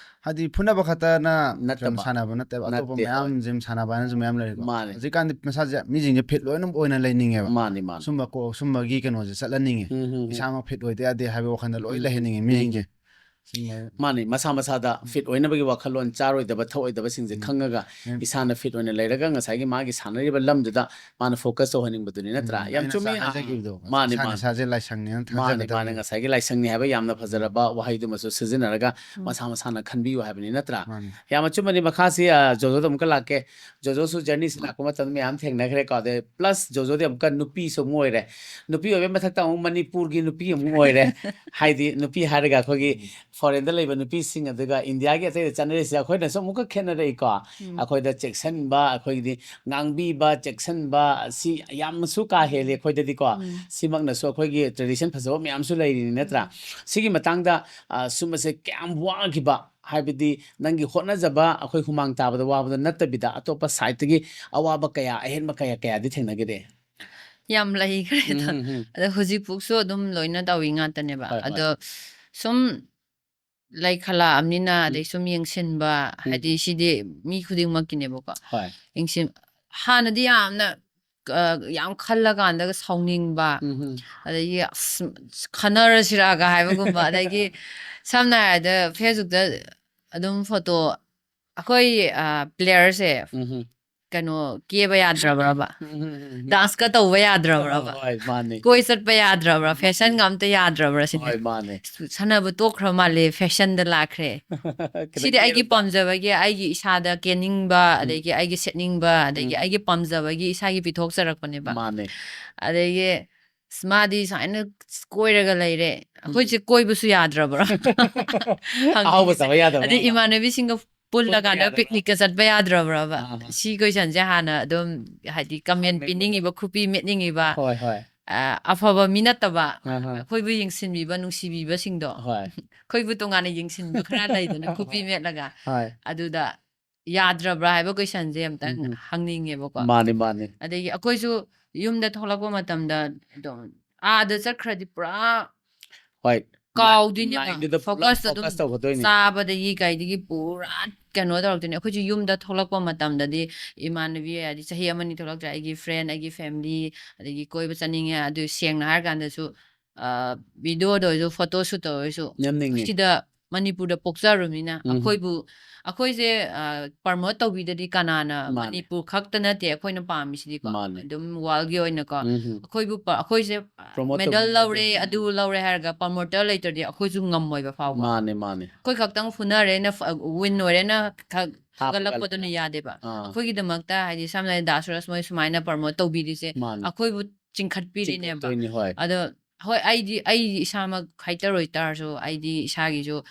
ꯍꯥꯏꯗꯤ ꯐꯨꯅꯕ ꯈꯛꯇꯅ ꯅꯠꯇꯕ꯫ ꯁꯥꯟꯅꯕ ꯅꯠꯇꯦꯕ, ꯑꯇꯣꯞꯄ ꯅꯠꯇꯦ, ꯃꯌꯥꯝ ꯍꯣꯏ꯫ ꯖꯤꯝ ꯁꯥꯟꯅꯕ ꯍꯥꯏꯅꯁꯨ ꯃꯌꯥꯝ ꯂꯩꯔꯤꯀꯣ꯫ ꯃꯥꯅꯦ꯫ ꯍꯧꯖꯤꯛꯀꯥꯟꯗꯤ ꯃꯁꯥꯁꯦ ꯃꯤꯁꯤꯡꯁꯦ ꯐꯤꯠ ꯂꯣꯏꯅ ꯑꯣꯏꯅ ꯂꯩꯅꯤꯡꯉꯦꯕ꯫ ꯃꯥꯅꯦ, ꯃꯥꯅꯦ꯫ ꯁꯨꯝꯕ ꯀꯣ-, ꯁꯨꯝꯕꯒꯤ ꯀꯩꯅꯣꯁꯦ ꯆꯠꯍꯟꯅꯤꯡꯉꯦ꯫ ꯎꯝ, ꯎꯝ, ꯎꯝ꯫ ꯏꯁꯥꯃꯛ ꯐꯤꯠ ꯑꯣꯏꯗ ꯌꯥꯗꯦ ꯍꯥꯏꯕ ꯋꯥꯈꯜꯗ ꯂꯣꯏ ꯎꯝ, ꯂꯩꯍꯟꯅꯤꯡꯉꯦ ꯎꯝ, ꯃꯤꯁꯤꯡꯁꯦ꯫ ꯎꯝ꯫ ꯁꯤꯃ-, ꯃꯥꯅꯦ, ꯃꯁꯥ ꯃꯁꯥꯗ ꯎꯝ꯫ ꯐꯤꯠ ꯑꯣꯏꯅꯕꯒꯤ ꯋꯥꯈꯜꯂꯣꯟ, ꯆꯥꯔꯣꯏꯗꯕ ꯊꯛꯑꯣꯏꯗꯕꯁꯤꯡꯁꯦ ꯎꯝ꯫ ꯈꯪꯉꯒ ꯎꯝ꯫ ꯏꯁꯥꯅ ꯐꯤꯠ ꯑꯣꯏꯅ ꯂꯩꯔꯒ ꯉꯁꯥꯏꯒꯤ ꯃꯥꯒꯤ ꯁꯥꯟꯅꯔꯤꯕ ꯂꯝꯗꯨꯗ ꯃꯥꯅ focus ꯇꯧꯍꯟꯅꯤꯡꯕꯗꯨꯅꯤ, ꯅꯠꯇ꯭ꯔꯥ? ꯎꯝ, ꯌꯥꯝ ꯑꯩꯅ ꯆꯨꯝꯃꯤ꯫ ꯉꯁꯥꯏ ꯑꯥ, ꯍꯥꯏꯖꯈꯤꯕꯗꯣ, ꯃꯥꯅꯦ, ꯏꯁꯥꯅ ꯃꯥꯅꯦ꯫ ꯏꯁꯥꯁꯦ ꯂꯥꯏꯁꯪꯅꯦꯅ ꯃꯥꯅꯦ, ꯃꯥꯅꯦ꯫ ꯊꯥꯖꯒꯗꯕꯅꯤ꯫ ꯉꯁꯥꯏꯒꯤ ꯂꯥꯏꯁꯪꯅꯤ ꯍꯥꯏꯕ ꯌꯥꯝꯅ ꯐꯖꯔꯕ ꯎꯝ꯫ ꯋꯥꯍꯩꯗꯨꯃꯁꯨ ꯁꯤꯖꯤꯟꯅꯔꯒ ꯎꯝ꯫ ꯃꯁꯥ ꯃꯁꯥꯅ ꯈꯟꯕꯤꯌꯨ ꯍꯥꯏꯕꯅꯤ, ꯅꯠꯇ꯭ꯔꯥ? ꯃꯥꯅꯦ꯫ ꯌꯥꯝ ꯑꯆꯨꯝꯕꯅꯤ꯫ ꯃꯈꯥꯁꯤ, ꯑ, ꯖꯣꯖꯣꯗ ꯑꯃꯨꯛꯀ ꯂꯥꯛꯀꯦ꯫ ꯖꯣꯖꯣꯁꯨ journey ꯁꯤ ꯂꯥꯛꯄ ꯃꯇꯝꯗ ꯃꯌꯥꯝ ꯊꯦꯡꯅꯈ꯭ꯔꯦꯀꯣ꯫ ꯑꯗꯩ plus ꯖꯣꯖꯣꯗꯤ ꯑꯃꯨꯛꯀ ꯅꯨꯄꯤꯁꯨ ꯑꯃꯨꯛ ꯑꯣꯏꯔꯦ꯫ ꯅꯨꯄꯤ ꯑꯣꯏꯕꯩ ꯃꯊꯛꯇ ꯑꯃꯨꯛ ꯃꯅꯤꯄꯨꯔꯒꯤ ꯅꯨꯄꯤ ꯑꯃꯨꯛ ꯑꯣꯏꯔꯦ꯫ ꯍꯥꯏꯗꯤ ꯅꯨꯄꯤ ꯍꯥꯏꯔꯒ ꯑꯩꯈꯣꯏꯒꯤ ꯎꯝ꯫ ꯐꯣꯔꯦꯟꯗ ꯂꯩꯕ ꯅꯨꯄꯤꯁꯤꯡ ꯑꯗꯨꯒ ꯏꯟꯗꯤꯌꯥꯒꯤ ꯑꯇꯩꯗ ꯆꯠꯅꯔꯤꯁꯦ ꯑꯩꯈꯣꯏꯅꯁꯨ ꯑꯃꯨꯛꯀ ꯈꯦꯠꯅꯔꯛꯏꯀꯣ꯫ ꯎꯝ꯫ ꯑꯩꯈꯣꯏꯗ ꯆꯦꯛꯁꯤꯟꯕ, ꯑꯩꯈꯣꯏꯒꯤꯗꯤ ꯉꯥꯡꯕꯤꯕ, ꯆꯦꯛꯁꯤꯟꯕ ꯑꯁꯤ ꯌꯥꯝꯅꯁꯨ ꯀꯥ ꯍꯦꯜꯂꯤ ꯑꯩꯈꯣꯏꯗꯗꯤꯀꯣ꯫ ꯎꯝ꯫ ꯁꯤꯃꯛꯅꯁꯨ ꯑꯩꯈꯣꯏꯒꯤ ꯇ꯭ꯔꯦꯗꯤꯁꯟ ꯐꯖꯕ ꯃꯌꯥꯝꯁꯨ ꯂꯩꯔꯤꯅꯤ ꯅꯠꯇ꯭ꯔꯥ? ꯁꯤꯒꯤ ꯃꯇꯥꯡꯗ, ꯑ, ꯁꯨꯝꯕꯁꯦ ꯀꯌꯥꯝ ꯋꯥꯈꯤꯕ, ꯍꯥꯏꯕꯗꯤ ꯅꯪꯒꯤ ꯍꯣꯠꯅꯖꯕ, ꯑꯩꯈꯣꯏ ꯍꯨꯃꯥꯡ ꯇꯥꯕꯗ ꯋꯥꯕꯗ ꯅꯠꯇꯕꯤꯗ ꯑꯇꯣꯞꯄ ꯁꯥꯏꯠꯇꯒꯤ ꯑꯋꯥꯕ ꯀꯌꯥ, ꯑꯍꯦꯟꯕ ꯀꯌꯥ, ꯀꯌꯥꯗꯤ ꯊꯦꯡꯅꯈꯤꯗꯦ? ꯌꯥꯝ ꯂꯩꯈ꯭ꯔꯦꯗ꯫ ꯎꯝ, ꯎꯝ, ꯎꯝ꯫ ꯑꯗꯣ ꯍꯧꯖꯤꯛꯐꯥꯎꯁꯨ ꯑꯗꯨꯝ ꯂꯣꯏꯅ ꯇꯧꯏ ꯉꯥꯛꯇꯅꯦꯕ꯫ ꯍꯣꯏ, ꯍꯣꯏ꯫ ꯑꯗꯣ ꯁꯨꯝ ꯂꯩꯈꯠꯂꯛꯑꯕꯅꯤꯅ, ꯎꯝ꯫ ꯑꯗꯩ ꯁꯨꯝ ꯌꯦꯡꯁꯤꯟꯕ, ꯎꯝ꯫ ꯍꯥꯏꯗꯤ ꯁꯤꯗꯤ ꯃꯤ ꯈꯨꯗꯤꯡꯃꯛꯀꯤꯅꯦꯕꯀꯣ꯫ ꯍꯣꯏ꯫ ꯌꯦꯡꯁꯤꯟ-, ꯍꯥꯟꯅꯗꯤ ꯌꯥꯝꯅ, ꯑ, ꯌꯥꯝ ꯈꯜꯂꯀꯥꯟꯗꯒ ꯁꯥꯎꯅꯤꯡꯕ, ꯎꯝ, ꯎꯝ꯫ ꯑꯗꯒꯤ "ꯑꯁ, ꯈꯟꯅꯔꯁꯤꯔꯥꯒ" ꯍꯥꯏꯕꯒꯨꯝꯕ, ꯑꯗꯒꯤ ꯁꯝꯅ ꯍꯥꯏꯔꯕꯗ ꯐꯦꯁꯕꯨꯛꯇ ꯑꯗꯨꯝ ꯐꯣꯇꯣ, ꯑꯩꯈꯣꯏ, ꯑ, ꯄ꯭ꯂꯦꯌꯔꯁꯦ ꯎꯝ, ꯎꯝ꯫ ꯀꯩꯅꯣ, ꯀꯦꯕ ꯌꯥꯗ꯭ꯔꯕ꯭ꯔꯕ? ꯎꯝ, ꯎꯝ, ꯎꯝ, ꯎꯝ꯫ ꯗꯥꯟꯁꯀ ꯇꯧꯕ ꯌꯥꯗ꯭ꯔꯕ꯭ꯔꯕ? ꯍꯣꯏ, ꯃꯥꯅꯦ꯫ ꯀꯣꯏ ꯆꯠꯄ ꯌꯥꯗ꯭ꯔꯕ꯭ꯔꯥ? ꯐꯦꯁꯟꯒ ꯃꯥꯅꯦ꯫ ꯑꯝꯇ ꯌꯥꯗ꯭ꯔꯕ꯭ꯔꯥ ꯁꯤꯅꯦ? ꯍꯣꯏ, ꯃꯥꯅꯦ꯫ ꯁꯥꯟꯅꯕ ꯇꯣꯛꯈ꯭ꯔ ꯃꯥꯜꯂꯦ, ꯐꯦꯁꯟꯗ ꯂꯥꯛꯈ꯭ꯔꯦ꯫ ꯈꯤꯇꯪ ꯁꯤꯗꯤ ꯑꯩꯒꯤ ꯀꯦꯔꯒ꯫ ꯄꯥꯝꯖꯕꯒꯤ, ꯑꯩꯒꯤ ꯏꯁꯥꯗ ꯀꯦꯅꯤꯡꯕ, ꯎꯝ꯫ ꯑꯗꯒꯤ ꯑꯩꯒꯤ ꯁꯦꯠꯅꯤꯡꯕ, ꯑꯗꯒꯤ ꯎꯝ꯫ ꯑꯩꯒꯤ ꯄꯥꯝꯖꯕꯒꯤ ꯏꯁꯥꯒꯤ ꯄꯤꯊꯣꯛꯆꯔꯛꯄꯅꯦꯕ꯫ ꯃꯥꯅꯦ꯫ ꯑꯗꯒꯤ "ꯑꯁ, ꯃꯥꯗꯤ ꯁꯨꯃꯥꯏꯅ ꯀꯣꯏꯔꯒ ꯂꯩꯔꯦ, ꯎꯝ꯫ ꯑꯩꯈꯣꯏꯁꯦ ꯀꯣꯏꯕꯁꯨ ꯌꯥꯗ꯭ꯔꯕ꯭ꯔꯥ?" ꯑꯍꯥꯎꯕ ꯍꯪꯅꯤꯡꯉꯤꯁꯦ꯫ ꯆꯥꯕ ꯌꯥꯗꯕ꯭ꯔꯥ? ꯑꯗꯩ ꯏꯃꯥꯟꯅꯕꯤꯁꯤꯡꯒ ꯄꯨꯟꯕ ꯄꯨꯜꯂꯀꯥꯟꯗ ꯌꯥꯗꯕ꯭ꯔꯥ? ꯄꯤꯛꯅꯤꯛꯀ ꯆꯠꯄ ꯌꯥꯗ꯭ꯔꯕ꯭ꯔꯕ? ꯑꯥ, ꯑꯥ꯫ ꯁꯤ ꯀꯣꯏꯁꯟꯁꯦ ꯍꯥꯟꯅ ꯑꯗꯨꯝ, ꯍꯥꯏꯗꯤ, ꯀꯃꯦꯟ ꯍꯪꯅꯤꯡꯕꯗꯣ꯫ ꯄꯤꯅꯤꯡꯉꯤꯕ, ꯈꯨꯄꯤ ꯃꯦꯠꯅꯤꯡꯉꯤꯕ, ꯍꯣꯏ, ꯍꯣꯏ꯫ ꯑ, ꯑꯐꯕ ꯃꯤ ꯅꯠꯇꯕ, ꯑꯥ, ꯑꯥ꯫ ꯑꯩꯈꯣꯏꯕꯨ ꯌꯦꯡꯁꯤꯟꯕꯤꯕ, ꯅꯨꯡꯁꯤꯕꯤꯕꯁꯤꯡꯗꯣ, ꯍꯣꯏ꯫ ꯑꯩꯈꯣꯏꯕꯨ ꯇꯣꯉꯥꯟꯅ ꯌꯌꯦꯡꯁꯤꯟꯕ ꯈꯔ ꯂꯩꯗꯅ, ꯈꯨꯄꯤ ꯍꯣꯏ꯫ ꯃꯦꯠꯂꯒ, ꯍꯣꯏ꯫ ꯑꯗꯨꯗ ꯌꯥꯗ꯭ꯔꯕ꯭ꯔꯥ ꯍꯥꯏꯕ ꯀꯣꯏꯁꯟꯁꯦ ꯑꯝꯇꯪ ꯎꯝ, ꯎꯝ꯫ ꯍꯪꯅꯤꯡꯉꯦꯕꯀꯣ꯫ ꯃꯥꯅꯤ, ꯃꯥꯅꯤ꯫ ꯑꯗꯒꯤ ꯑꯩꯈꯣꯏꯁꯨ ꯌꯨꯝꯗ ꯊꯣꯛꯂꯛꯄ ꯃꯇꯝꯗ ꯑꯗꯨꯝ ꯑꯥꯗ ꯆꯠꯈ꯭ꯔꯗꯤ ꯄꯨꯔꯥ ꯍꯣꯏ, ꯀꯥꯎꯗꯣꯏꯅꯦꯕ꯫ ꯂꯥꯏꯟꯗꯨꯗ ꯄꯨꯂꯞ ꯐꯣꯀꯁꯇ ꯑꯗꯨꯝ ꯐꯣꯀꯁ ꯇꯧꯒꯗꯣꯏꯅꯤ꯫ ꯆꯥꯕꯗꯒꯤ ꯀꯩꯗꯒꯤ ꯄꯨꯔꯥ ꯀꯩꯅꯣ ꯇꯧꯔꯛꯇꯣꯏꯅꯦ꯫ ꯑꯩꯈꯣꯏꯁꯨ ꯌꯨꯝꯗ ꯊꯣꯛꯂꯛꯄ ꯃꯇꯝꯗꯗꯤ ꯏꯃꯥꯟꯅꯕꯤ, ꯍꯥꯏꯗꯤ, ꯆꯍꯤ ꯑꯃꯅꯤ ꯊꯣꯛꯂꯛꯇ꯭ꯔꯦ, ꯑꯩꯒꯤ ꯐ꯭ꯔꯦꯟ, ꯑꯩꯒꯤ ꯐꯦꯃꯤꯂꯤ, ꯑꯗꯒꯤ ꯀꯣꯏꯕ ꯆꯠꯅꯤꯡꯉꯦ꯫ ꯑꯗꯨ ꯁꯦꯡꯅ ꯍꯥꯏꯔꯀꯥꯟꯗꯁꯨ, ꯑ, ꯚꯤꯗꯤꯑꯣꯗ ꯑꯣꯏꯔꯁꯨ, ꯐꯣꯇꯣ ꯁꯨꯠꯇ ꯑꯣꯏꯔꯁꯨ, ꯅꯝꯅꯤꯡꯉꯤ꯫ ꯁꯤꯗ ꯃꯅꯤꯄꯨꯔꯗ ꯄꯣꯛꯆꯔꯨꯕꯅꯤꯅ ꯎꯝ꯫ ꯑꯩꯈꯣꯏꯕꯨ, ꯑꯩꯈꯣꯏꯁꯦ, ꯑ, ꯄ꯭ꯔꯃꯣꯠ ꯇꯧꯕꯤꯗꯗꯤ ꯀꯅꯥꯅ, ꯃꯥꯅꯦ꯫ ꯃꯅꯤꯄꯨꯔ ꯈꯛꯇ ꯅꯠꯇꯦ ꯑꯩꯈꯣꯏꯅ ꯄꯥꯝꯃꯤꯁꯤꯗꯤꯀꯣ, ꯃꯥꯅꯦ꯫ ꯑꯗꯨꯝ ꯋꯥꯔꯜꯒꯤ ꯑꯣꯏꯅꯀꯣ, ꯎꯝ, ꯎꯝ꯫ ꯑꯩꯈꯣꯏꯕꯨ ꯄ-, ꯑꯩꯈꯣꯏꯁꯦ ꯄ꯭ꯔꯃꯣꯠ ꯃꯦꯗꯜ ꯇꯧꯕꯤꯗꯗꯤ꯫ ꯂꯧꯔꯦ, ꯑꯗꯨ ꯂꯧꯔꯦ ꯍꯥꯏꯔꯒ ꯄ꯭ꯔꯃꯣꯠꯇꯔ ꯂꯩꯇ꯭ꯔꯗꯤ ꯑꯩꯈꯣꯏꯁꯨ ꯉꯝꯃꯣꯏꯕ ꯐꯥꯎꯕ꯫ ꯃꯥꯅꯦ, ꯃꯥꯅꯦ꯫ ꯑꯩꯈꯣꯏ ꯈꯛꯇꯪ ꯐꯨꯅꯔꯦꯅ, ꯋꯤꯟ ꯑꯣꯏꯔꯦꯅ ꯈ-, ꯍꯥꯞꯄꯒ ꯊꯥꯒꯠꯂꯛꯄꯗꯨꯅ ꯌꯥꯗꯦꯕ꯫ ꯑꯥ꯫ ꯑꯩꯈꯣꯏꯒꯤꯗꯃꯛꯇ, ꯍꯥꯏꯗꯤ, ꯁꯝꯅ ꯍꯥꯏꯔꯕꯗ ꯗꯥ ꯁꯨꯔꯖ ꯃꯣꯏ ꯁꯨꯃꯥꯏꯅ ꯄ꯭ꯔꯃꯣꯠ ꯇꯧꯕꯤꯔꯤꯁꯦ ꯃꯥꯅꯦ꯫ ꯑꯩꯈꯣꯏꯕꯨ ꯆꯤꯡꯈꯠꯄꯤꯔꯤꯅꯦꯕ꯫ ꯆꯤꯡꯈꯠꯇꯣꯏꯅꯤ, ꯍꯣꯏ꯫ ꯑꯗꯣ ꯍꯣꯏ, ꯑꯩꯗꯤ ꯑꯩ ꯏꯁꯥꯃꯛ ꯍꯥꯏꯖꯔꯣꯏ ꯇꯥꯔꯁꯨ, ꯑꯩꯗꯤ ꯏꯁꯥꯒꯤꯁꯨ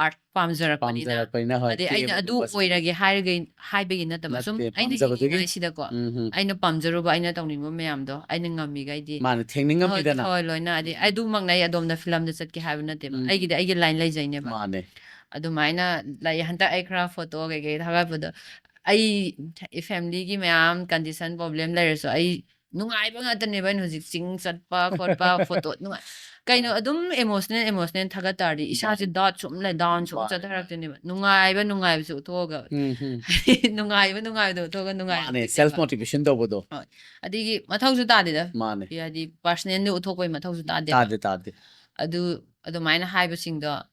ꯑꯥꯔꯠ ꯄꯥꯝꯖꯔꯛꯄꯅꯤꯅ, ꯄꯥꯝꯖꯔꯛꯄꯅꯤꯅ, ꯍꯣꯏ, ꯑꯗꯩ ꯑꯩꯅ ꯑꯗꯨ ꯀꯦꯕꯒꯨꯝꯕꯁꯦ꯫ ꯑꯣꯏꯔꯒꯦ ꯍꯥꯏꯔꯒ ꯍꯥꯏꯕꯒꯤ ꯅꯠꯇꯕ, ꯁꯨꯝ ꯅꯠꯇꯦ, ꯑꯩꯅ ꯄꯥꯝꯖꯕꯗꯨꯒꯤ꯫ ꯌꯦꯡꯉꯤꯉꯩꯁꯤꯗꯀꯣ, ꯎꯝ, ꯍꯝ꯫ ꯑꯩꯅ ꯄꯥꯝꯖꯔꯨꯕ, ꯑꯩꯅ ꯇꯧꯅꯤꯡꯕ ꯃꯌꯥꯝꯗꯣ ꯑꯩꯅ ꯉꯝꯃꯤꯈꯩꯗꯤ ꯃꯥꯅꯦ, ꯊꯦꯡꯅꯤꯡꯉꯝꯃꯤꯗꯅ꯫ ꯍꯣꯏ, ꯂꯣꯏꯅ꯫ ꯑꯗꯩ ꯑꯗꯨꯃꯛꯅ ꯑꯩ ꯑꯗꯣꯝꯅ ꯐꯤꯂꯝꯗ ꯆꯠꯀꯦ ꯍꯥꯏꯕ ꯅꯠꯇꯦꯕ, ꯎꯝ꯫ ꯑꯩꯒꯤꯗꯤ ꯑꯩꯒꯤ ꯂꯥꯏꯟ ꯂꯩꯖꯩꯅꯦꯕ꯫ ꯃꯥꯅꯦ꯫ ꯑꯗꯨꯃꯥꯏꯅ ꯂꯩ꯫ ꯍꯟꯗꯛ ꯑꯩ ꯈꯔ ꯐꯣꯇꯣ ꯀꯩꯀꯩ ꯊꯥꯒꯠꯄꯗꯣ, ꯑꯩ ꯐꯦꯃꯤꯂꯤꯒꯤ ꯃꯌꯥꯝ ꯀꯟꯗꯤꯁꯟ ꯄ꯭ꯔꯣꯕ꯭ꯂꯦꯝ ꯂꯩꯔꯁꯨ, ꯑꯩ ꯅꯨꯡꯉꯥꯏꯕ ꯉꯥꯛꯇꯅꯦꯕ ꯑꯩꯅ ꯍꯧꯖꯤꯛ ꯆꯤꯡ ꯆꯠꯄ ꯈꯣꯠꯄ, ꯐꯣꯇꯣ ꯅꯨꯡꯉꯥꯏ, ꯀꯩꯅꯣ, ꯑꯗꯨꯝ ꯏꯃꯣꯁꯅꯦꯜ ꯏꯃꯣꯁꯅꯦꯜ ꯊꯥꯒꯠ ꯇꯥꯔꯗꯤ ꯏꯁꯥꯁꯦ ꯗꯥꯎꯟ ꯁꯨꯝ ꯂꯩ, ꯗꯥꯎꯟ ꯁꯨꯝ ꯃꯥꯅꯦ, ꯆꯠꯊꯔꯛꯇꯣꯏꯅꯦꯕ꯫ ꯅꯨꯡꯉꯥꯏꯕ ꯅꯨꯡꯉꯥꯏꯕꯁꯦ ꯎꯠꯊꯣꯛꯑꯒ ꯎꯝ, ꯍꯝ꯫ ꯅꯨꯡꯉꯥꯏꯕ ꯅꯨꯡꯉꯥꯏꯕꯗꯣ ꯎꯠꯊꯣꯛꯑꯒ ꯅꯨꯡꯉꯥꯏꯕ ꯃꯥꯅꯦ, ꯁꯦꯜꯐ ꯃꯣꯇꯤꯚꯦꯁꯟ ꯇꯧꯕꯗꯣ꯫ ꯑꯗꯒꯤ ꯃꯊꯧꯁꯨ ꯇꯥꯗꯦꯗ꯫ ꯃꯥꯅꯦ꯫ ꯍꯥꯏꯗꯤ ꯄꯥꯔꯁꯅꯦꯜꯂꯤ ꯎꯠꯊꯣꯛꯄꯒꯤ ꯃꯊꯧꯁꯨ ꯇꯥꯗꯦꯕ꯫ ꯇꯥꯗꯦ, ꯇꯥꯗꯦ꯫ ꯑꯗꯨ ꯑꯗꯨꯃꯥꯏꯅ ꯍꯥꯏꯕꯁꯤꯡꯗꯣ, ꯑ,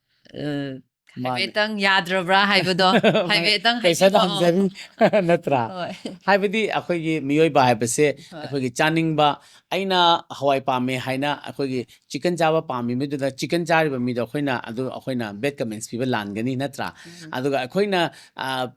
ꯃꯥꯅꯦ꯫ ꯍꯥꯏꯐꯦꯠꯇꯪ ꯌꯥꯗ꯭ꯔꯕ꯭ꯔꯥ ꯍꯥꯏꯕꯗꯣ ꯍꯥꯏꯐꯦꯠꯇꯪ ꯀꯩꯁꯥꯗ ꯍꯥꯏꯕꯤꯔꯛꯑꯣ꯫ ꯍꯪꯖꯔꯤ ꯅꯠꯇ꯭ꯔꯥ? ꯍꯣꯏ꯫ ꯍꯥꯏꯕꯗꯤ ꯑꯩꯈꯣꯏꯒꯤ ꯃꯤꯑꯣꯏꯕ ꯍꯥꯏꯕꯁꯦ ꯍꯣꯏ꯫ ꯑꯩꯈꯣꯏꯒꯤ ꯆꯥꯅꯤꯡꯕ, ꯑꯩꯅ ꯍꯋꯥꯏ ꯄꯥꯝꯃꯦ ꯍꯥꯏꯅ ꯑꯩꯈꯣꯏꯒꯤ ꯆꯤꯀꯟ ꯆꯥꯕ ꯄꯥꯝꯃꯤ ꯃꯤꯗꯨꯗ ꯆꯤꯀꯟ ꯆꯥꯔꯤꯕ ꯃꯤꯗꯣ ꯑꯩꯈꯣꯏꯅ ꯑꯗꯨ ꯑꯩꯈꯣꯏꯅ ꯕꯦꯗ ꯀꯃꯦꯟꯁ ꯄꯤꯕ ꯂꯥꯟꯒꯅꯤ ꯅꯠꯇ꯭ꯔꯥ? ꯎꯝ꯫ ꯑꯗꯨꯒ ꯑꯩꯈꯣꯏꯅ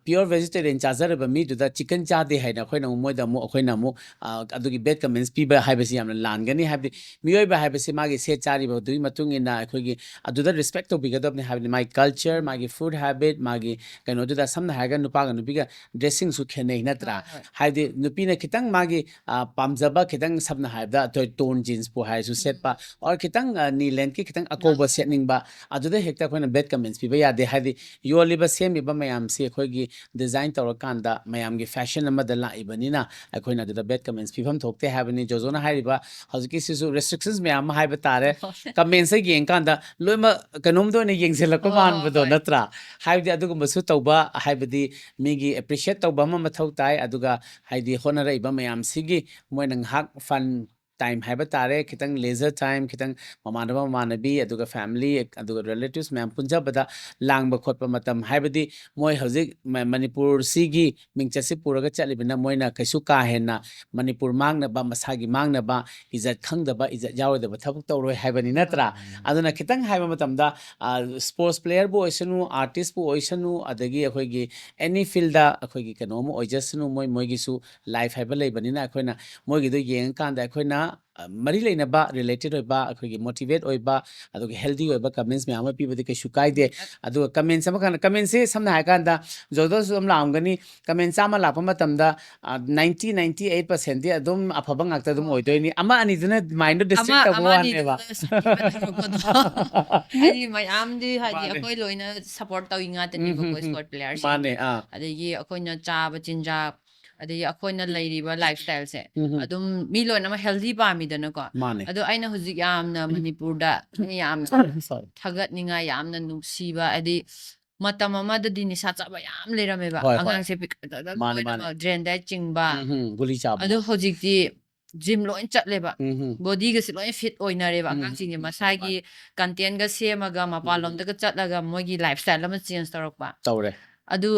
ꯄꯤꯌꯣꯔ ꯚꯦꯖꯤꯇꯦꯔꯤꯌꯟ ꯆꯥꯖꯔꯕ ꯃꯤꯗꯨꯗ ꯆꯤꯀꯟ ꯆꯥꯗꯦ ꯍꯥꯏꯅ ꯑꯩꯈꯣꯏꯅ ꯑꯃꯨꯛ ꯃꯣꯏꯗ ꯑꯃꯨꯛ ꯑꯩꯈꯣꯏꯅ ꯑꯃꯨꯛ, ꯑ, ꯑꯗꯨꯒꯤ ꯕꯦꯗ ꯀꯃꯦꯟꯁ ꯄꯤꯕ ꯍꯥꯏꯕꯁꯤ ꯌꯥꯝꯅ ꯂꯥꯟꯒꯅꯤ꯫ ꯍꯥꯏꯕꯗꯤ ꯃꯤꯑꯣꯏꯕ ꯍꯥꯏꯕꯁꯤ ꯃꯥꯒꯤ ꯁꯦꯠ ꯆꯥꯔꯤꯕꯗꯨꯒꯤ ꯃꯇꯨꯡ ꯏꯟꯅ ꯑꯩꯈꯣꯏꯒꯤ ꯑꯗꯨꯗ ꯔꯦꯁꯄꯦꯛ ꯇꯧꯕꯤꯒꯗꯕꯅꯤ꯫ ꯍꯥꯏꯕꯗꯤ ꯃꯥꯒꯤ ꯀꯜꯆꯔ, ꯃꯥꯒꯤ ꯐꯨꯗ ꯍꯦꯕꯤꯠ, ꯃꯥꯒꯤ ꯀꯩꯅꯣꯗꯨꯗ ꯁꯝꯅ ꯍꯥꯏꯔꯒ ꯅꯨꯄꯥꯒ ꯅꯨꯄꯤꯒ ꯗ꯭ꯔꯦꯁꯤꯡꯁꯨ ꯈꯦꯠꯅꯩ ꯅꯠꯇ꯭ꯔꯥ? ꯍꯣꯏ, ꯍꯣꯏ꯫ ꯍꯥꯏꯗꯤ ꯅꯨꯄꯤꯅ ꯈꯤꯇꯪ ꯃꯥꯒꯤ, ꯑ, ꯄꯥꯝꯖꯕ ꯈꯤꯇꯪ ꯁꯝꯅ ꯍꯥꯏꯔꯕꯗ ꯑꯩꯈꯣꯏ ꯇꯣꯔꯟ ꯖꯤꯟꯁꯄꯨ ꯍꯥꯏꯔꯁꯨ ꯁꯦꯠꯄ, ꯑꯣꯔ ꯈꯤꯇꯪ, ꯑ, ꯅꯤ ꯂꯦꯟꯊꯀꯤ ꯈꯤꯇꯪ ꯑꯀꯧꯕ ꯁꯦꯠꯅꯤꯡꯕ, ꯑꯗꯨꯗ ꯍꯦꯛꯇ ꯑꯩꯈꯣꯏꯅ ꯕꯦꯗ ꯀꯃꯦꯟꯁ ꯄꯤꯕ ꯌꯥꯗꯦ꯫ ꯍꯥꯏꯗꯤ ꯌꯣꯜꯂꯤꯕ ꯁꯦꯝꯃꯤꯕ ꯃꯌꯥꯝꯁꯤ ꯑꯩꯈꯣꯏꯒꯤ ꯗꯤꯖꯥꯏꯟ ꯇꯧꯔꯀꯥꯟꯗ ꯃꯌꯥꯝꯒꯤ ꯐꯦꯁꯟ ꯑꯃꯗ ꯂꯥꯛꯏꯕꯅꯤꯅ ꯑꯩꯈꯣꯏꯅ ꯑꯗꯨꯗ ꯕꯦꯗ ꯀꯃꯦꯟꯁ ꯄꯤꯐꯝ ꯊꯣꯛꯇꯦ ꯍꯥꯏꯕꯅꯤ꯫ ꯖꯣꯖꯣꯅ ꯍꯥꯏꯔꯤꯕ ꯍꯧꯖꯤꯛꯀꯤꯁꯤꯁꯨ ꯔꯦꯁꯇ꯭ꯔꯤꯛꯁꯟꯁ ꯃꯌꯥꯝ ꯑꯃ ꯍꯥꯏꯕ ꯇꯥꯔꯦ꯫ ꯀꯃꯦꯟꯁꯇ ꯌꯦꯡꯀꯥꯟꯗ ꯂꯣꯏꯅꯃꯛ ꯀꯩꯅꯣꯝꯗ ꯑꯣꯏꯅ ꯌꯦꯡꯁꯤꯜꯂꯛꯄ ꯍꯣꯏ, ꯍꯣꯏ, ꯃꯥꯟꯕꯗꯣ ꯍꯣꯏ꯫ ꯅꯠꯇ꯭ꯔꯥ? ꯍꯥꯏꯕꯗꯤ ꯑꯗꯨꯒꯨꯝꯕꯁꯨ ꯇꯧꯕ, ꯍꯥꯏꯕꯗꯤ ꯃꯤꯒꯤ ꯑꯦꯄ꯭ꯔꯤꯁꯤꯌꯦꯠ ꯇꯧꯕ ꯑꯃ ꯃꯊꯧ ꯇꯥꯏ꯫ ꯑꯗꯨꯒ ꯍꯥꯏꯗꯤ ꯍꯣꯠꯅꯔꯛꯏꯕ ꯃꯌꯥꯝꯁꯤꯒꯤ ꯃꯣꯏꯅ ꯉꯥꯏꯍꯥꯛ ꯐꯟ ꯇꯥꯏꯝ ꯍꯥꯏꯕ ꯇꯥꯔꯦ, ꯈꯤꯇꯪ ꯂꯦꯖꯔ ꯇꯥꯏꯝ, ꯈꯤꯇꯪ ꯃꯃꯥꯟꯅꯕ ꯃꯃꯥꯟꯅꯕꯤ, ꯑꯗꯨꯒ ꯐꯦꯃꯤꯂꯤ, ꯑꯗꯨꯒ ꯔꯤꯂꯦꯇꯤꯚꯁ ꯃꯌꯥꯝ ꯄꯨꯟꯖꯕꯗ ꯂꯥꯡꯕ ꯈꯣꯠꯄ ꯃꯇꯝ, ꯍꯥꯏꯕꯗꯤ ꯃꯣꯏ ꯍꯧꯖꯤꯛ ꯃ-, ꯃꯅꯤꯄꯨꯔꯁꯤꯒꯤ ꯃꯤꯡꯆꯠꯁꯤ ꯄꯨꯔꯒ ꯆꯠꯂꯤꯕꯅ ꯃꯣꯏꯅ ꯀꯩꯁꯨ ꯀꯥ ꯍꯦꯟꯅ ꯃꯅꯤꯄꯨꯔ ꯃꯥꯡꯅꯕ, ꯃꯁꯥꯒꯤ ꯃꯥꯡꯅꯕ, ꯏꯖꯠ ꯈꯪꯗꯕ, ꯏꯖꯠ ꯌꯥꯎꯔꯣꯏꯗꯕ ꯊꯕꯛ ꯇꯧꯔꯣꯏ ꯍꯥꯏꯕꯅꯤ ꯅꯠꯇ꯭ꯔꯥ? ꯑꯗꯨꯅ ꯈꯤꯇꯪ ꯍꯥꯏꯕ ꯃꯇꯝꯗ, ꯑ, ꯁ꯭ꯄꯣꯔꯠꯁ ꯄ꯭ꯂꯦꯌꯔꯕꯨ ꯑꯣꯏꯁꯅꯨ, ꯑꯥꯔꯇꯤꯁꯄꯨ ꯑꯣꯏꯁꯅꯨ, ꯑꯗꯒꯤ ꯑꯩꯈꯣꯏꯒꯤ ꯑꯦꯅꯤ ꯐꯤꯜꯗ ꯑꯩꯈꯣꯏꯒꯤ ꯀꯩꯅꯣ ꯑꯃ ꯑꯣꯏꯖꯁꯅꯨ, ꯃꯣꯏ ꯃꯣꯏꯒꯤꯁꯨ ꯂꯥꯏꯐ ꯍꯥꯏꯕ ꯂꯩꯕꯅꯤꯅ ꯑꯩꯈꯣꯏꯅ ꯃꯣꯏꯒꯤꯗꯣ ꯌꯦꯡꯉꯀꯥꯟꯗ ꯑꯩꯈꯣꯏꯅ ꯑ, ꯃꯔꯤ ꯂꯩꯅꯕ, ꯔꯤꯂꯦꯇꯦꯠ ꯑꯣꯏꯕ, ꯑꯩꯈꯣꯏꯒꯤ ꯃꯣꯇꯤꯚꯦꯠ ꯑꯣꯏꯕ, ꯑꯗꯨꯒ ꯍꯦꯜꯗꯤ ꯑꯣꯏꯕ ꯀꯃꯦꯟꯁ ꯃꯌꯥꯝ ꯑꯃ ꯄꯤꯕꯗꯤ ꯀꯩꯁꯨ ꯀꯥꯏꯗꯦ꯫ ꯑꯗꯨꯒ ꯀꯃꯦꯟꯁ ꯑꯃꯈꯛ, ꯀꯃꯦꯟꯁꯦ ꯁꯝꯅ ꯍꯥꯏꯔꯀꯥꯟꯗ ꯖꯣꯗꯣꯁꯨ ꯑꯗꯨꯝ ꯂꯥꯛꯑꯝꯒꯅꯤ꯫ ꯀꯃꯦꯟ ꯆꯥꯝꯃ ꯂꯥꯛꯄ ꯃꯇꯝꯗ, ꯑ, ꯅꯥꯏꯟꯇꯤ, ꯅꯥꯏꯟꯇꯤ ꯑꯩꯠ ꯄꯔꯁꯦꯟꯗꯤ ꯑꯗꯨꯝ ꯑꯐꯕ ꯉꯥꯛꯇ ꯑꯗꯨꯝ ꯑꯣꯏꯗꯣꯏꯅꯤ꯫ ꯑꯃ ꯑꯅꯤꯗꯨꯅ ꯃꯥꯏꯟꯗꯣ ꯗꯤꯁꯇ꯭ꯔꯦꯛ ꯑꯃ ꯇꯧꯕ ꯑꯃ ꯋꯥꯅꯦꯕ꯫ ꯑꯅꯤꯗꯨꯅ ꯁꯤꯟꯕ ꯊꯥꯗꯣꯛꯄꯗꯣ꯫ ꯍꯥꯏꯗꯤ ꯃꯌꯥꯝꯗꯤ, ꯍꯥꯏꯗꯤ ꯃꯥꯅꯦ꯫ ꯑꯩꯈꯣꯏ ꯂꯣꯏꯅ ꯁꯄꯣꯔꯠ ꯇꯧꯏ ꯎꯝ, ꯉꯥꯛꯇꯅꯦꯕꯀꯣ, ꯎꯝ, ꯎꯝ꯫ ꯁ꯭ꯄꯣꯔꯠ ꯄ꯭ꯂꯦꯌꯔꯁꯤꯡ꯫ ꯃꯥꯅꯦ, ꯑꯥ꯫ ꯑꯗꯒꯤ ꯑꯩꯈꯣꯏꯅ ꯆꯥꯕ ꯆꯤꯟꯖꯥꯛ, ꯑꯗꯒꯤ ꯑꯩꯈꯣꯏꯅ ꯂꯩꯔꯤꯕ ꯂꯥꯏꯐ ꯁ꯭ꯇꯥꯏꯜꯁꯦ ꯎꯝ, ꯎꯝ꯫ ꯑꯗꯨꯝ ꯃꯤ ꯂꯣꯏꯅꯃꯛ ꯍꯦꯜꯗꯤ ꯄꯥꯝꯃꯤꯗꯅꯀꯣ꯫ ꯃꯥꯅꯦ꯫ ꯑꯗꯣ ꯑꯩꯅ ꯍꯧꯖꯤꯛ ꯌꯥꯝꯅ ꯃꯅꯤꯄꯨꯔꯗ ꯑꯩꯅ ꯌꯥꯝꯅ ꯁꯣꯔꯤ꯫ ꯊꯥꯒꯠꯅꯤꯡꯉꯥꯏ, ꯌꯥꯝꯅ ꯅꯨꯡꯁꯤꯕ, ꯍꯥꯏꯗꯤ ꯃꯇꯝ ꯑꯃꯗꯗꯤ ꯅꯤꯁꯥ ꯆꯥꯕ ꯌꯥꯝ ꯂꯩꯔꯝꯃꯦꯕ꯫ ꯍꯣꯏ, ꯍꯣꯏ꯫ ꯑꯉꯥꯡꯁꯦ ꯄꯤꯛ-, ꯃꯥꯅꯦ, ꯃꯥꯅꯦ꯫ ꯂꯣꯏꯅꯃꯛ ꯗ꯭ꯔꯦꯟꯗ ꯆꯤꯡꯕ꯫ ꯎꯝ, ꯎꯝ, ꯒꯨꯂꯤ ꯆꯥꯕ꯫ ꯑꯗꯣ ꯍꯧꯖꯤꯛꯇꯤ ꯖꯤꯝ ꯂꯣꯏ ꯆꯠꯂꯦꯕ꯫ ꯎꯝ, ꯎꯝ꯫ ꯕꯣꯗꯤꯒꯁꯦ ꯂꯣꯏ ꯐꯤꯠ ꯑꯣꯏꯅꯔꯦꯕ꯫ ꯎꯝ, ꯑꯉꯥꯡꯁꯤꯡꯁꯦ ꯎꯝ, ꯃꯁꯥꯒꯤ ꯃꯥꯅꯦ꯫ ꯀꯟꯇꯦꯟꯒ ꯁꯦꯝꯃꯒ ꯎꯝ, ꯎꯝ꯫ ꯃꯄꯥꯟꯂꯣꯝꯗꯒ ꯆꯠꯂꯒ ꯃꯣꯏꯒꯤ ꯂꯥꯏꯐ ꯁ꯭ꯇꯥꯏꯜ ꯑꯃ ꯆꯦꯟꯖ ꯇꯧꯔꯛꯄ꯫ ꯇꯧꯔꯦ꯫ ꯑꯗꯨ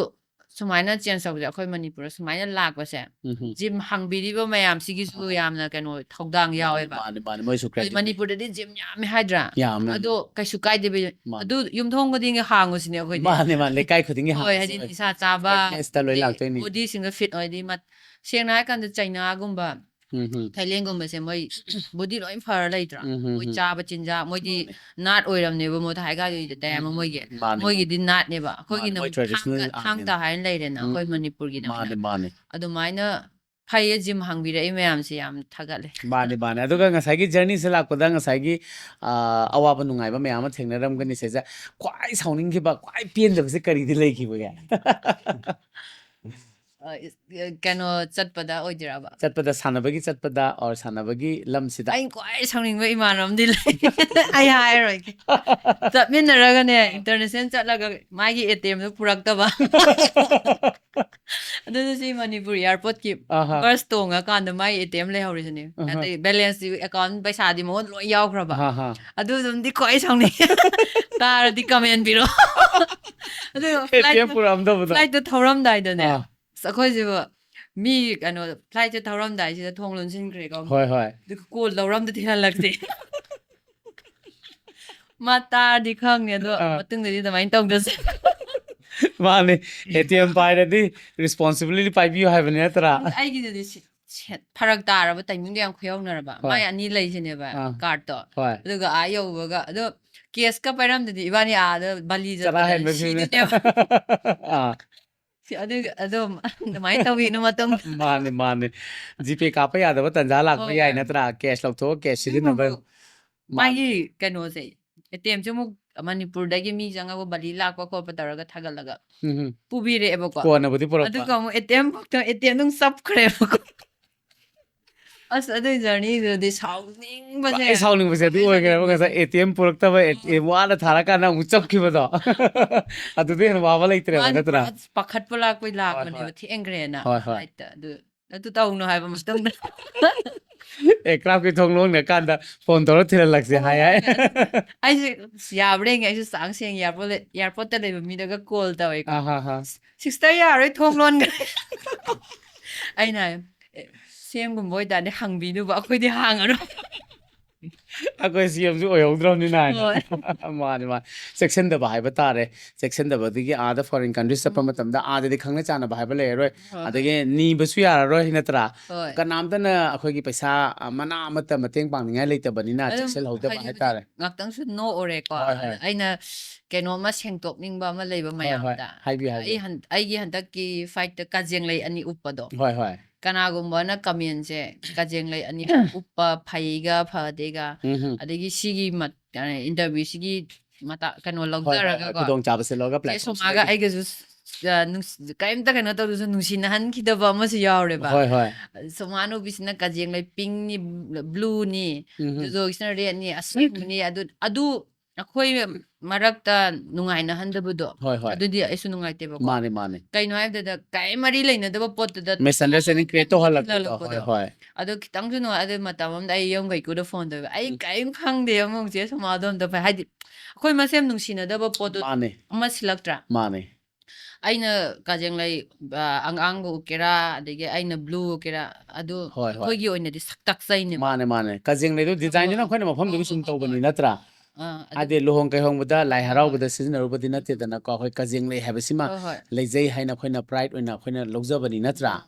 ꯁꯨꯃꯥꯏꯅ ꯆꯦꯟꯖ ꯇꯧꯕꯁꯦ ꯑꯩꯈꯣꯏ ꯃꯅꯤꯄꯨꯔꯗ ꯁꯨꯃꯥꯏꯅ ꯂꯥꯛꯄꯁꯦ, ꯎꯝ, ꯎꯝ꯫ ꯖꯤꯝ ꯍꯥꯡꯕꯤꯔꯤꯕ ꯃꯌꯥꯝꯁꯤꯒꯤꯁꯨ ꯑꯥ꯫ ꯌꯥꯝꯅ ꯀꯩꯅꯣ ꯊꯧꯗꯥꯡ ꯌꯥꯎꯋꯦꯕ꯫ ꯃꯥꯅꯦ, ꯃꯥꯅꯦ, ꯃꯣꯏꯁꯨ ꯑꯩꯈꯣꯏ credit ꯂꯩ꯫ ꯃꯅꯤꯄꯨꯔꯗꯗꯤ ꯖꯤꯝ ꯌꯥꯝꯃꯦ ꯍꯥꯏꯗ꯭ꯔꯥ? ꯌꯥꯝꯃꯦ꯫ ꯑꯗꯣ ꯀꯩꯁꯨ ꯀꯥꯏꯗꯦꯕ꯫ ꯃꯥꯅꯦ꯫ ꯑꯗꯨ ꯌꯨꯝꯊꯣꯡ ꯈꯨꯗꯤꯡꯒꯤ ꯍꯥꯡꯉꯨꯁꯤꯅꯦ ꯑꯩꯈꯣꯏꯗꯤ꯫ ꯃꯥꯅꯦ, ꯃꯥꯅꯦ, ꯂꯩꯀꯥꯏ ꯈꯨꯗꯤꯡꯒꯤ ꯍꯣꯏ, ꯍꯥꯡꯉꯨꯁꯦ꯫ ꯍꯥꯏꯗꯤ ꯅꯤꯁꯥ ꯆꯥꯕ, ꯐꯤꯠꯅꯦꯁꯇ ꯂꯣꯏ ꯂꯥꯛꯇꯣꯏꯅꯤ꯫ ꯕꯣꯗꯤꯁꯤꯡꯗ ꯐꯤꯠ ꯑꯣꯏꯗꯤ ꯃꯠ-, ꯁꯦꯡꯅ ꯍꯥꯏꯔꯀꯥꯟꯗ ꯆꯩꯅꯥꯒꯨꯝꯕ, ꯎꯝ, ꯎꯝ꯫ ꯊꯥꯏꯂꯦꯟꯒꯨꯝꯕꯁꯦ ꯃꯣꯏ ꯕꯣꯗꯤ ꯂꯣꯏ ꯐꯔ ꯂꯩꯇ꯭ꯔꯥ? ꯎꯝ, ꯎꯝ, ꯃꯣꯏ ꯎꯝ꯫ ꯆꯥꯕ ꯆꯤꯟꯖꯥꯛ, ꯃꯣꯏꯗꯤ ꯃꯥꯅꯦ꯫ ꯅꯥꯠ ꯑꯣꯏꯔꯝꯅꯦꯕ, ꯃꯣꯏꯗ ꯍꯥꯏꯒꯥꯏꯗꯣꯏꯗꯤ ꯇꯌꯥꯝꯕ ꯎꯝ, ꯃꯣꯏꯒꯤ꯫ ꯃꯥꯅꯦ, ꯃꯣꯏꯒꯤꯗꯤ ꯃꯥꯅꯦ꯫ ꯅꯥꯠꯅꯦꯕ꯫ ꯃꯥꯅꯦ, ꯑꯩꯈꯣꯏꯒꯤꯅ ꯃꯣꯏ ꯑꯃꯨꯛ traditional ꯊꯥꯡ-, ꯊꯥꯡ artꯅꯦꯕ꯫ ꯇꯥ ꯍꯥꯏꯅ ꯂꯩꯔꯦꯅ, ꯎꯝ, ꯑꯩꯈꯣꯏ ꯎꯝ꯫ ꯃꯅꯤꯄꯨꯔꯒꯤꯅ ꯃꯥꯅꯦ, ꯑꯣꯏꯅ꯫ ꯃꯥꯅꯦ꯫ ꯑꯗꯨꯃꯥꯏꯅ ꯐꯩꯌꯦ ꯖꯤꯝ ꯍꯥꯡꯕꯤꯔꯛꯏ ꯃꯌꯥꯝꯁꯦ, ꯌꯥꯝ ꯊꯥꯒꯠꯂꯦ꯫ ꯃꯥꯅꯦ, ꯃꯥꯅꯦ꯫ ꯑꯗꯨꯒ ꯉꯁꯥꯏꯒꯤ ꯖꯔꯅꯤꯁꯦ ꯂꯥꯛꯄꯗ ꯉꯁꯥꯏꯒꯤ, ꯑ, ꯑꯋꯥꯕ ꯅꯨꯡꯉꯥꯏꯕ ꯃꯌꯥꯝ ꯑꯃ ꯊꯦꯡꯅꯔꯝꯒꯅꯤ ꯁꯤꯁꯦ꯫ ꯈ꯭ꯋꯥꯏ ꯁꯥꯎꯅꯤꯡꯈꯤꯕ, ꯈ꯭ꯋꯥꯏ ꯄꯦꯟꯗꯕꯁꯦ ꯀꯔꯤꯗꯤ ꯂꯩꯈꯤꯕꯒꯦ? ꯑ, ꯏꯁ-, ꯑ, ꯀꯩꯅꯣ ꯆꯠꯄꯗ ꯑꯣꯏꯗꯣꯏꯔꯕ? ꯆꯠꯄꯗ, ꯁꯥꯟꯅꯕꯒꯤ ꯆꯠꯄꯗ, or ꯁꯥꯟꯅꯕꯒꯤ ꯂꯝꯁꯤꯗ꯫ ꯑꯩꯅ ꯈ꯭ꯋꯥꯏ ꯁꯥꯎꯅꯤꯡꯕ ꯏꯃꯥꯟꯅꯕ ꯑꯃꯗꯤ ꯂꯩ꯫ ꯑꯩ ꯍꯥꯏꯔꯣꯏꯒꯦ꯫ ꯆꯠꯃꯤꯟꯅꯔꯒꯅꯦ, international ꯆꯠꯂꯒ ꯃꯥꯒꯤ ꯑꯦ ꯇꯤ ꯑꯦꯝꯗꯣ ꯄꯨꯔꯛꯇꯕ꯫ ꯑꯗꯨꯅ ꯁꯤ ꯃꯅꯤꯄꯨꯔ ꯑꯦꯌꯥꯔꯄꯣꯔꯠꯀꯤ ꯑꯍꯥ꯫ ꯕꯁ ꯇꯣꯡꯉꯀꯥꯟꯗ ꯃꯥꯒꯤ ꯑꯦ ꯇꯤ ꯑꯦꯝ ꯂꯩꯍꯧꯔꯤꯁꯤꯅꯦ꯫ ꯑꯍꯥ꯫ ꯑꯗꯩ balance ꯇꯤ, account ꯄꯩꯁꯥꯗꯤ ꯃꯉꯣꯟꯗ ꯂꯣꯏ ꯌꯥꯎꯈ꯭ꯔꯕ꯫ ꯑꯍꯥ, ꯑꯍꯥ꯫ ꯑꯗꯨꯗꯨꯝꯗꯤ ꯈ꯭ꯋꯥꯏ ꯁꯥꯎꯅꯤꯡꯉꯦ꯫ ꯇꯥꯔꯗꯤ comment ꯄꯤꯔꯣ꯫ ꯑꯗꯨꯒ ꯑꯦ ꯇꯤ ꯑꯦꯝ flight ꯇ, ꯄꯨꯔꯛꯑꯝꯗꯕꯗꯣ꯫ Flight ꯇ ꯊꯧꯔꯝꯗꯥꯏꯗꯅꯦ꯫ ꯑꯥ꯫ ꯑꯁ, ꯑꯩꯈꯣꯏꯁꯤꯕꯨ ꯃꯤ, ꯀꯩꯅꯣ, flight ꯁꯦ ꯊꯧꯔꯝꯗꯥꯏꯁꯤꯗ ꯊꯣꯡ ꯂꯣꯟꯁꯤꯟꯈ꯭ꯔꯦꯀꯣ꯫ ꯍꯣꯏ, ꯍꯣꯏ꯫ ꯑꯗꯨꯒ call ꯂꯧꯔꯝꯗ ꯊꯤꯜꯍꯜꯂꯛꯇꯦ꯫ ꯃꯥ ꯇꯥꯔꯗꯤ ꯈꯪꯅꯤ, ꯑꯗꯣ ꯑꯥ꯫ ꯃꯇꯨꯡꯗꯗꯤ ꯑꯗꯨꯃꯥꯏꯅ ꯇꯧꯗꯁꯦ꯫ ꯃꯥꯅꯦ, ꯑꯦ ꯇꯤ ꯑꯦꯝ ꯄꯥꯏꯔꯗꯤ responsibility ꯄꯥꯏꯕꯤꯌꯨ ꯍꯥꯏꯕꯅꯤ ꯅꯠꯇ꯭ꯔꯥ? ꯑꯩꯒꯤꯗꯨꯗꯤ ꯁꯤ-, ꯁꯦ-, ꯐꯔꯛ ꯇꯥꯔꯕ ꯇꯥꯏꯃꯤꯡꯗꯣ ꯌꯥꯝ ꯈꯨꯌꯧꯅꯔꯕ꯫ ꯍꯣꯏ꯫ ꯃꯥꯏ ꯑꯅꯤ ꯂꯩꯁꯤꯅꯦꯕ ꯑꯥ꯫ ꯀꯥꯔꯠꯇꯣ꯫ ꯍꯣꯏ꯫ ꯑꯗꯨꯒ ꯑꯥ ꯌꯧꯕꯒ ꯑꯗꯣ ꯀꯦꯁꯀ ꯄꯥꯏꯔꯝꯗꯗꯤ ꯏꯕꯥꯅꯤ ꯑꯥꯗ ꯕꯥꯂꯤ ꯆꯔꯥ ꯆꯠꯄꯗ ꯍꯦꯟꯕ ꯐꯤꯕꯝꯅꯦ꯫ ꯁꯤꯗꯅꯦꯕ꯫ ꯑꯥ꯫ ꯁꯤ-, ꯑꯗꯨ ꯑꯗꯣ ꯑꯗꯨꯃꯥꯏꯅ ꯇꯧꯕꯤꯅꯨ ꯃꯇꯨꯡꯗ꯫ ꯃꯥꯅꯦ, ꯃꯥꯅꯦ꯫ ꯖꯤꯄꯦ ꯀꯥꯞꯄ ꯌꯥꯗꯕ ꯇꯥꯟꯖꯥ ꯂꯥꯛꯄ ꯍꯣꯏ, ꯌꯥꯏ ꯍꯣꯏ꯫ ꯅꯠꯇ꯭ꯔꯥ? ꯀꯦꯁ ꯂꯧꯊꯣꯛꯑ ꯀꯦꯁ ꯁꯤꯖꯤꯟꯅꯕ꯫ ꯑꯗꯨꯕꯨ ꯃꯥꯒꯤ ꯀꯩꯅꯣꯁꯦ, ꯑꯦ ꯇꯤ ꯑꯦꯝꯁꯦ ꯑꯃꯨꯛ ꯃꯅꯤꯄꯨꯔꯗꯒꯤ ꯃꯤ ꯆꯪꯉꯒ ꯕꯥꯂꯤ ꯂꯥꯛꯄ ꯈꯣꯠꯄ ꯇꯧꯔꯒ ꯊꯥꯒꯠꯂꯒ ꯎꯝ, ꯎꯝ꯫ ꯄꯨꯕꯤꯔꯛꯑꯦꯕꯀꯣ꯫ ꯀꯣꯟꯅꯕꯨꯗꯤ ꯄꯨꯔꯛꯄ꯫ ꯑꯗꯨꯒ ꯑꯃꯨꯛ ꯑꯦ ꯇꯤ ꯑꯦꯝ ꯐꯥꯎꯗ ꯑꯦ ꯇꯤ ꯑꯦꯝ ꯑꯗꯨꯝ ꯆꯞꯈ꯭ꯔꯦꯕꯀꯣ꯫ ꯑꯁ, ꯑꯗꯨꯏ ꯖꯔꯅꯤꯗꯨꯗꯤ ꯁꯥꯎꯅꯤꯡꯕꯁꯦ꯫ ꯑꯩ ꯁꯥꯎꯅꯤꯡꯕꯁꯦ ꯑꯗꯨ ꯑꯩ ꯑꯣꯏꯈ꯭ꯔꯦꯕ, ꯉꯁꯥꯏ ꯁꯥꯎꯅꯤꯡꯕꯁꯦ꯫ ꯑꯦ ꯇꯤ ꯑꯦꯝ ꯄꯨꯔꯛꯇꯕ, ꯑꯦ ꯇꯤ ꯑꯦꯝ ꯋꯥꯅ ꯊꯥꯔꯀꯥꯟꯗ ꯑꯃꯨꯛ ꯆꯞꯈꯤꯕꯗꯣ꯫ ꯑꯗꯨꯗꯤ ꯍꯦꯟꯅ ꯋꯥꯕ ꯂꯩꯇ꯭ꯔꯦꯕ, ꯃꯥꯅ ꯅꯠꯇ꯭ꯔꯥ? ꯄꯨꯔꯥ ꯄꯥꯈꯠꯄ ꯂꯥꯛꯄꯩ ꯍꯣꯏ, ꯂꯥꯛꯄꯅꯦꯕ, ꯍꯣꯏ꯫ ꯊꯦꯡꯈ꯭ꯔꯦꯅ ꯍꯣꯏ, ꯍꯣꯏ꯫ ꯐ꯭ꯂꯥꯏꯠꯇ꯫ ꯑꯗꯨ, ꯑꯗꯨ ꯇꯧꯅꯨ ꯍꯥꯏꯕ ꯃꯇꯝꯗ꯫ ꯑꯦꯌꯔꯀ꯭ꯔꯥꯐꯀꯤ ꯊꯣꯡ ꯂꯣꯟꯈ꯭ꯔꯀꯥꯟꯗ ꯐꯣꯟ ꯇꯧꯔ ꯊꯤꯜꯍꯜꯂꯛꯁꯦ ꯍꯥꯏ ꯍꯥꯏ꯫ ꯑꯩꯁꯦ, ꯑꯁ, ꯌꯥꯕ꯭ꯔꯥ ꯌꯦꯡꯒꯦ, ꯑꯩꯁꯨ ꯆꯥꯟꯁ ꯌꯦꯡꯒꯦ, ꯑꯦꯌꯔꯄꯣꯔꯠ, ꯑꯦꯌꯔꯄꯣꯔꯠꯇ ꯂꯩꯕ ꯃꯤꯗꯒ ꯀꯣꯜ ꯇꯧꯋꯦꯀꯣ꯫ ꯑꯥ, ꯍꯥ, ꯍꯥ꯫ "ꯁꯤꯁꯇꯔ, ꯌꯥꯔꯣꯏ, ꯊꯣꯡ ꯂꯣꯟꯈ꯭ꯔꯦ꯫" ꯑꯩꯅ ꯍꯥꯏ, "ꯑꯦ, ꯁꯤ ꯑꯦꯝꯒꯨꯝꯕ ꯑꯣꯏꯇꯥꯔꯗꯤ ꯍꯪꯕꯤꯗꯨꯕ, ꯑꯩꯈꯣꯏꯗꯤ ꯍꯥꯡꯉꯔꯣꯏ꯫" ꯑꯩꯈꯣꯏ ꯁꯤ ꯑꯦꯝꯁꯨ ꯑꯣꯏꯍꯧꯗ꯭ꯔꯕꯅꯤꯅ ꯍꯥꯏꯅ꯫ ꯍꯣꯏ꯫ ꯃꯥꯅꯤ, ꯃꯥꯅꯤ꯫ ꯆꯦꯛꯁꯤꯟꯗꯕ ꯍꯥꯏꯕ ꯇꯥꯔꯦ꯫ ꯆꯦꯛꯁꯤꯟꯗꯕꯗꯒꯤ ꯑꯥꯗ ꯐꯣꯔꯦꯟ ꯀꯟꯇ꯭ꯔꯤꯁ ꯆꯠꯄ ꯎꯝ꯫ ꯃꯇꯝꯗ ꯑꯥꯗꯗꯤ ꯈꯪꯅ ꯆꯥꯟꯅꯕ ꯍꯥꯏꯕ ꯂꯩꯔꯔꯣꯏ꯫ ꯍꯣꯏ, ꯍꯣꯏ꯫ ꯑꯗꯒꯤ ꯅꯤꯕꯁꯨ ꯌꯥꯔꯔꯣꯏ, ꯅꯠꯇ꯭ꯔꯥ? ꯍꯣꯏ꯫ ꯀꯅꯥꯝꯇꯅ ꯑꯩꯈꯣꯏꯒꯤ ꯄꯩꯁꯥ, ꯑ, ꯃꯅꯥ ꯑꯃꯠꯇ ꯃꯇꯦꯡ ꯄꯥꯡꯅꯤꯡꯉꯥꯏ ꯂꯩꯇꯕꯅꯤꯅ ꯑꯗꯨꯝ ꯆꯦꯛꯁꯤꯜꯍꯧꯗꯕ ꯍꯥꯏꯕꯗꯤ ꯍꯥꯏꯇꯥꯔꯦ꯫ ꯉꯥꯛꯇꯪꯁꯨ ꯅꯣꯛꯎꯔꯦꯀꯣ꯫ ꯍꯣꯏ, ꯍꯣꯏ꯫ ꯑꯗ ꯑꯩꯅ ꯀꯩꯅꯣꯝꯃ ꯁꯦꯡꯗꯣꯛꯅꯤꯡꯕ ꯑꯃ ꯂꯩꯕ ꯍꯣꯏ, ꯍꯣꯏ꯫ ꯃꯌꯥꯝꯗ꯫ ꯍꯥꯏꯕꯤꯌꯨ, ꯑꯩ ꯍꯥꯏꯕꯤꯌꯨ꯫ ꯍꯟ-, ꯑꯩꯒꯤ ꯍꯟꯗꯛꯀꯤ ꯐ꯭ꯂꯥꯏꯠꯇ ꯀꯥꯖꯦꯡꯂꯩ ꯑꯅꯤ ꯎꯞꯄꯗꯣ꯫ ꯍꯣꯏ, ꯍꯣꯏ꯫ ꯀꯅꯥꯒꯨꯝꯕꯅ ꯀꯃꯦꯟꯁꯦ, ꯀꯥꯖꯦꯡꯂꯩ ꯑꯅꯤ ꯎꯞꯄ ꯐꯩꯒ ꯐꯗꯦꯒ, ꯎꯝ, ꯍꯝ꯫ ꯑꯗꯒꯤ ꯁꯤꯒꯤ ꯃꯠ-, ꯑ, ꯏꯟꯇꯔꯚ꯭ꯌꯨꯁꯤꯒꯤ ꯃꯇꯥ-, ꯀꯩꯅꯣ ꯍꯣꯏ, ꯍꯣꯏ, ꯍꯣꯏ꯫ ꯂꯧꯖꯔꯒꯀꯣ꯫ ꯈꯨꯗꯣꯡꯆꯥꯕꯁꯦ ꯂꯧꯔꯒ ꯆꯦ ꯄ꯭ꯂꯦꯠꯐꯣꯝꯁꯤꯗꯒꯤ꯫ ꯁꯣꯃꯥꯒ ꯑꯩꯒꯁꯨ, ꯑ, ꯅꯨꯡꯁꯤ-, ꯀꯔꯤꯝꯇ ꯀꯩꯅꯣ ꯇꯧꯗ꯭ꯔꯁꯨ ꯅꯨꯡꯁꯤꯅꯍꯟꯈꯤꯗꯕ ꯑꯃꯁꯨ ꯌꯥꯎꯔꯦꯕ꯫ ꯍꯣꯏ, ꯍꯣꯏ꯫ ꯁꯣꯃꯥ ꯅꯨꯄꯤꯁꯤꯅ ꯀꯥꯖꯦꯡꯂꯩ ꯄꯤꯡꯅꯤ, ꯕ꯭ꯂꯨꯅꯤ, ꯎꯝ, ꯍꯝ꯫ ꯖꯨꯖꯣꯒꯤꯁꯤꯅ ꯔꯦꯗꯅꯤ, ꯑꯁꯪꯕꯅꯤ, ꯑꯗꯨ, ꯑꯗꯨ ꯑꯩꯈꯣꯏ ꯃꯔꯛꯇ ꯅꯨꯡꯉꯥꯏꯅꯍꯟꯗꯕꯗꯣ, ꯍꯣꯏ, ꯍꯣꯏ꯫ ꯑꯗꯨꯗꯤ ꯑꯩꯁꯨ ꯅꯨꯡꯉꯥꯏꯇꯦꯕꯀꯣ꯫ ꯃꯥꯅꯦ, ꯃꯥꯅꯦ꯫ ꯀꯩꯅꯣ ꯍꯥꯏꯕꯗ, ꯀꯔꯤꯝ ꯃꯔꯤ ꯂꯩꯅꯗꯕ ꯄꯣꯠꯇꯨꯗ misunderstanding create ꯇꯧꯍꯜꯂꯛꯄꯗꯣ꯫ ꯍꯣꯏ, ꯍꯣꯏ꯫ ꯑꯗꯣ ꯈꯤꯇꯪꯁꯨ ꯅꯨꯡꯉꯥꯏ-, ꯑꯗꯨ ꯃꯇꯝ ꯑꯃꯗ ꯑꯩ ꯌꯨꯝ ꯀꯩꯀꯨꯗ ꯐꯣꯟ ꯇꯧꯋꯦꯕ꯫ "ꯑꯩ ꯎꯝ꯫ ꯀꯔꯤꯝ ꯈꯪꯗꯦ, ꯑꯃꯨꯛ ꯆꯦ ꯁꯣꯃꯥꯗꯣ ꯑꯝꯇ ꯐꯩ꯫" ꯍꯥꯏꯗꯤ, ꯑꯩꯈꯣꯏ ꯃꯁꯦꯟ ꯅꯨꯡꯁꯤꯅꯗꯕ ꯄꯣꯠꯇꯨ ꯃꯥꯅꯦ꯫ ꯑꯃ ꯁꯤꯜꯂꯛꯇ꯭ꯔꯥ? ꯃꯥꯅꯦ꯫ ꯑꯩꯅ ꯀꯥꯖꯦꯡꯂꯩ, ꯑ, ꯑꯉꯥꯡꯕ ꯎꯠꯀꯦꯔꯥ, ꯑꯗꯒꯤ ꯑꯩꯅ ꯕ꯭ꯂꯨ ꯎꯠꯀꯦꯔꯥ, ꯑꯗꯨ ꯍꯣꯏ, ꯍꯣꯏ꯫ ꯑꯩꯈꯣꯏꯒꯤ ꯑꯣꯏꯅꯗꯤ ꯁꯛ ꯇꯥꯛꯆꯩꯅꯦꯕ꯫ ꯃꯥꯅꯦ, ꯃꯥꯅꯦ꯫ ꯀꯥꯖꯦꯡꯂꯩꯗꯣ ꯗꯤꯖꯥꯏꯟꯗꯨꯅ ꯍꯣꯏ, ꯑꯩꯈꯣꯏꯅ ꯃꯐꯝꯗꯨꯒꯤ ꯍꯣꯏ, ꯁꯨꯝ ꯍꯣꯏ, ꯇꯧꯕꯅꯤ, ꯍꯣꯏ꯫ ꯅꯠꯇ꯭ꯔꯥ? ꯑꯥ, ꯑꯗꯨ ꯍꯥꯏꯗꯤ ꯂꯨꯍꯣꯡ ꯀꯩꯍꯣꯡꯕꯗ, ꯂꯥꯏ ꯍꯣꯏ, ꯍꯣꯏ꯫ ꯍꯔꯥꯎꯕꯗ ꯁꯤꯖꯤꯟꯅꯔꯨꯕꯗꯤ ꯅꯠꯇꯦꯗꯅꯀꯣ꯫ ꯑꯩꯈꯣꯏ ꯀꯥꯖꯦꯡꯂꯩ ꯍꯥꯏꯕꯁꯤꯃ ꯍꯣꯏ, ꯍꯣꯏ꯫ ꯂꯩꯖꯩ ꯍꯥꯏꯅ ꯑꯩꯈꯣꯏꯅ pride ꯑꯣꯏꯅ ꯑꯩꯈꯣꯏꯅ ꯂꯧꯖꯕꯅꯤ, ꯅꯠꯇ꯭ꯔꯥ? ꯎꯝ꯫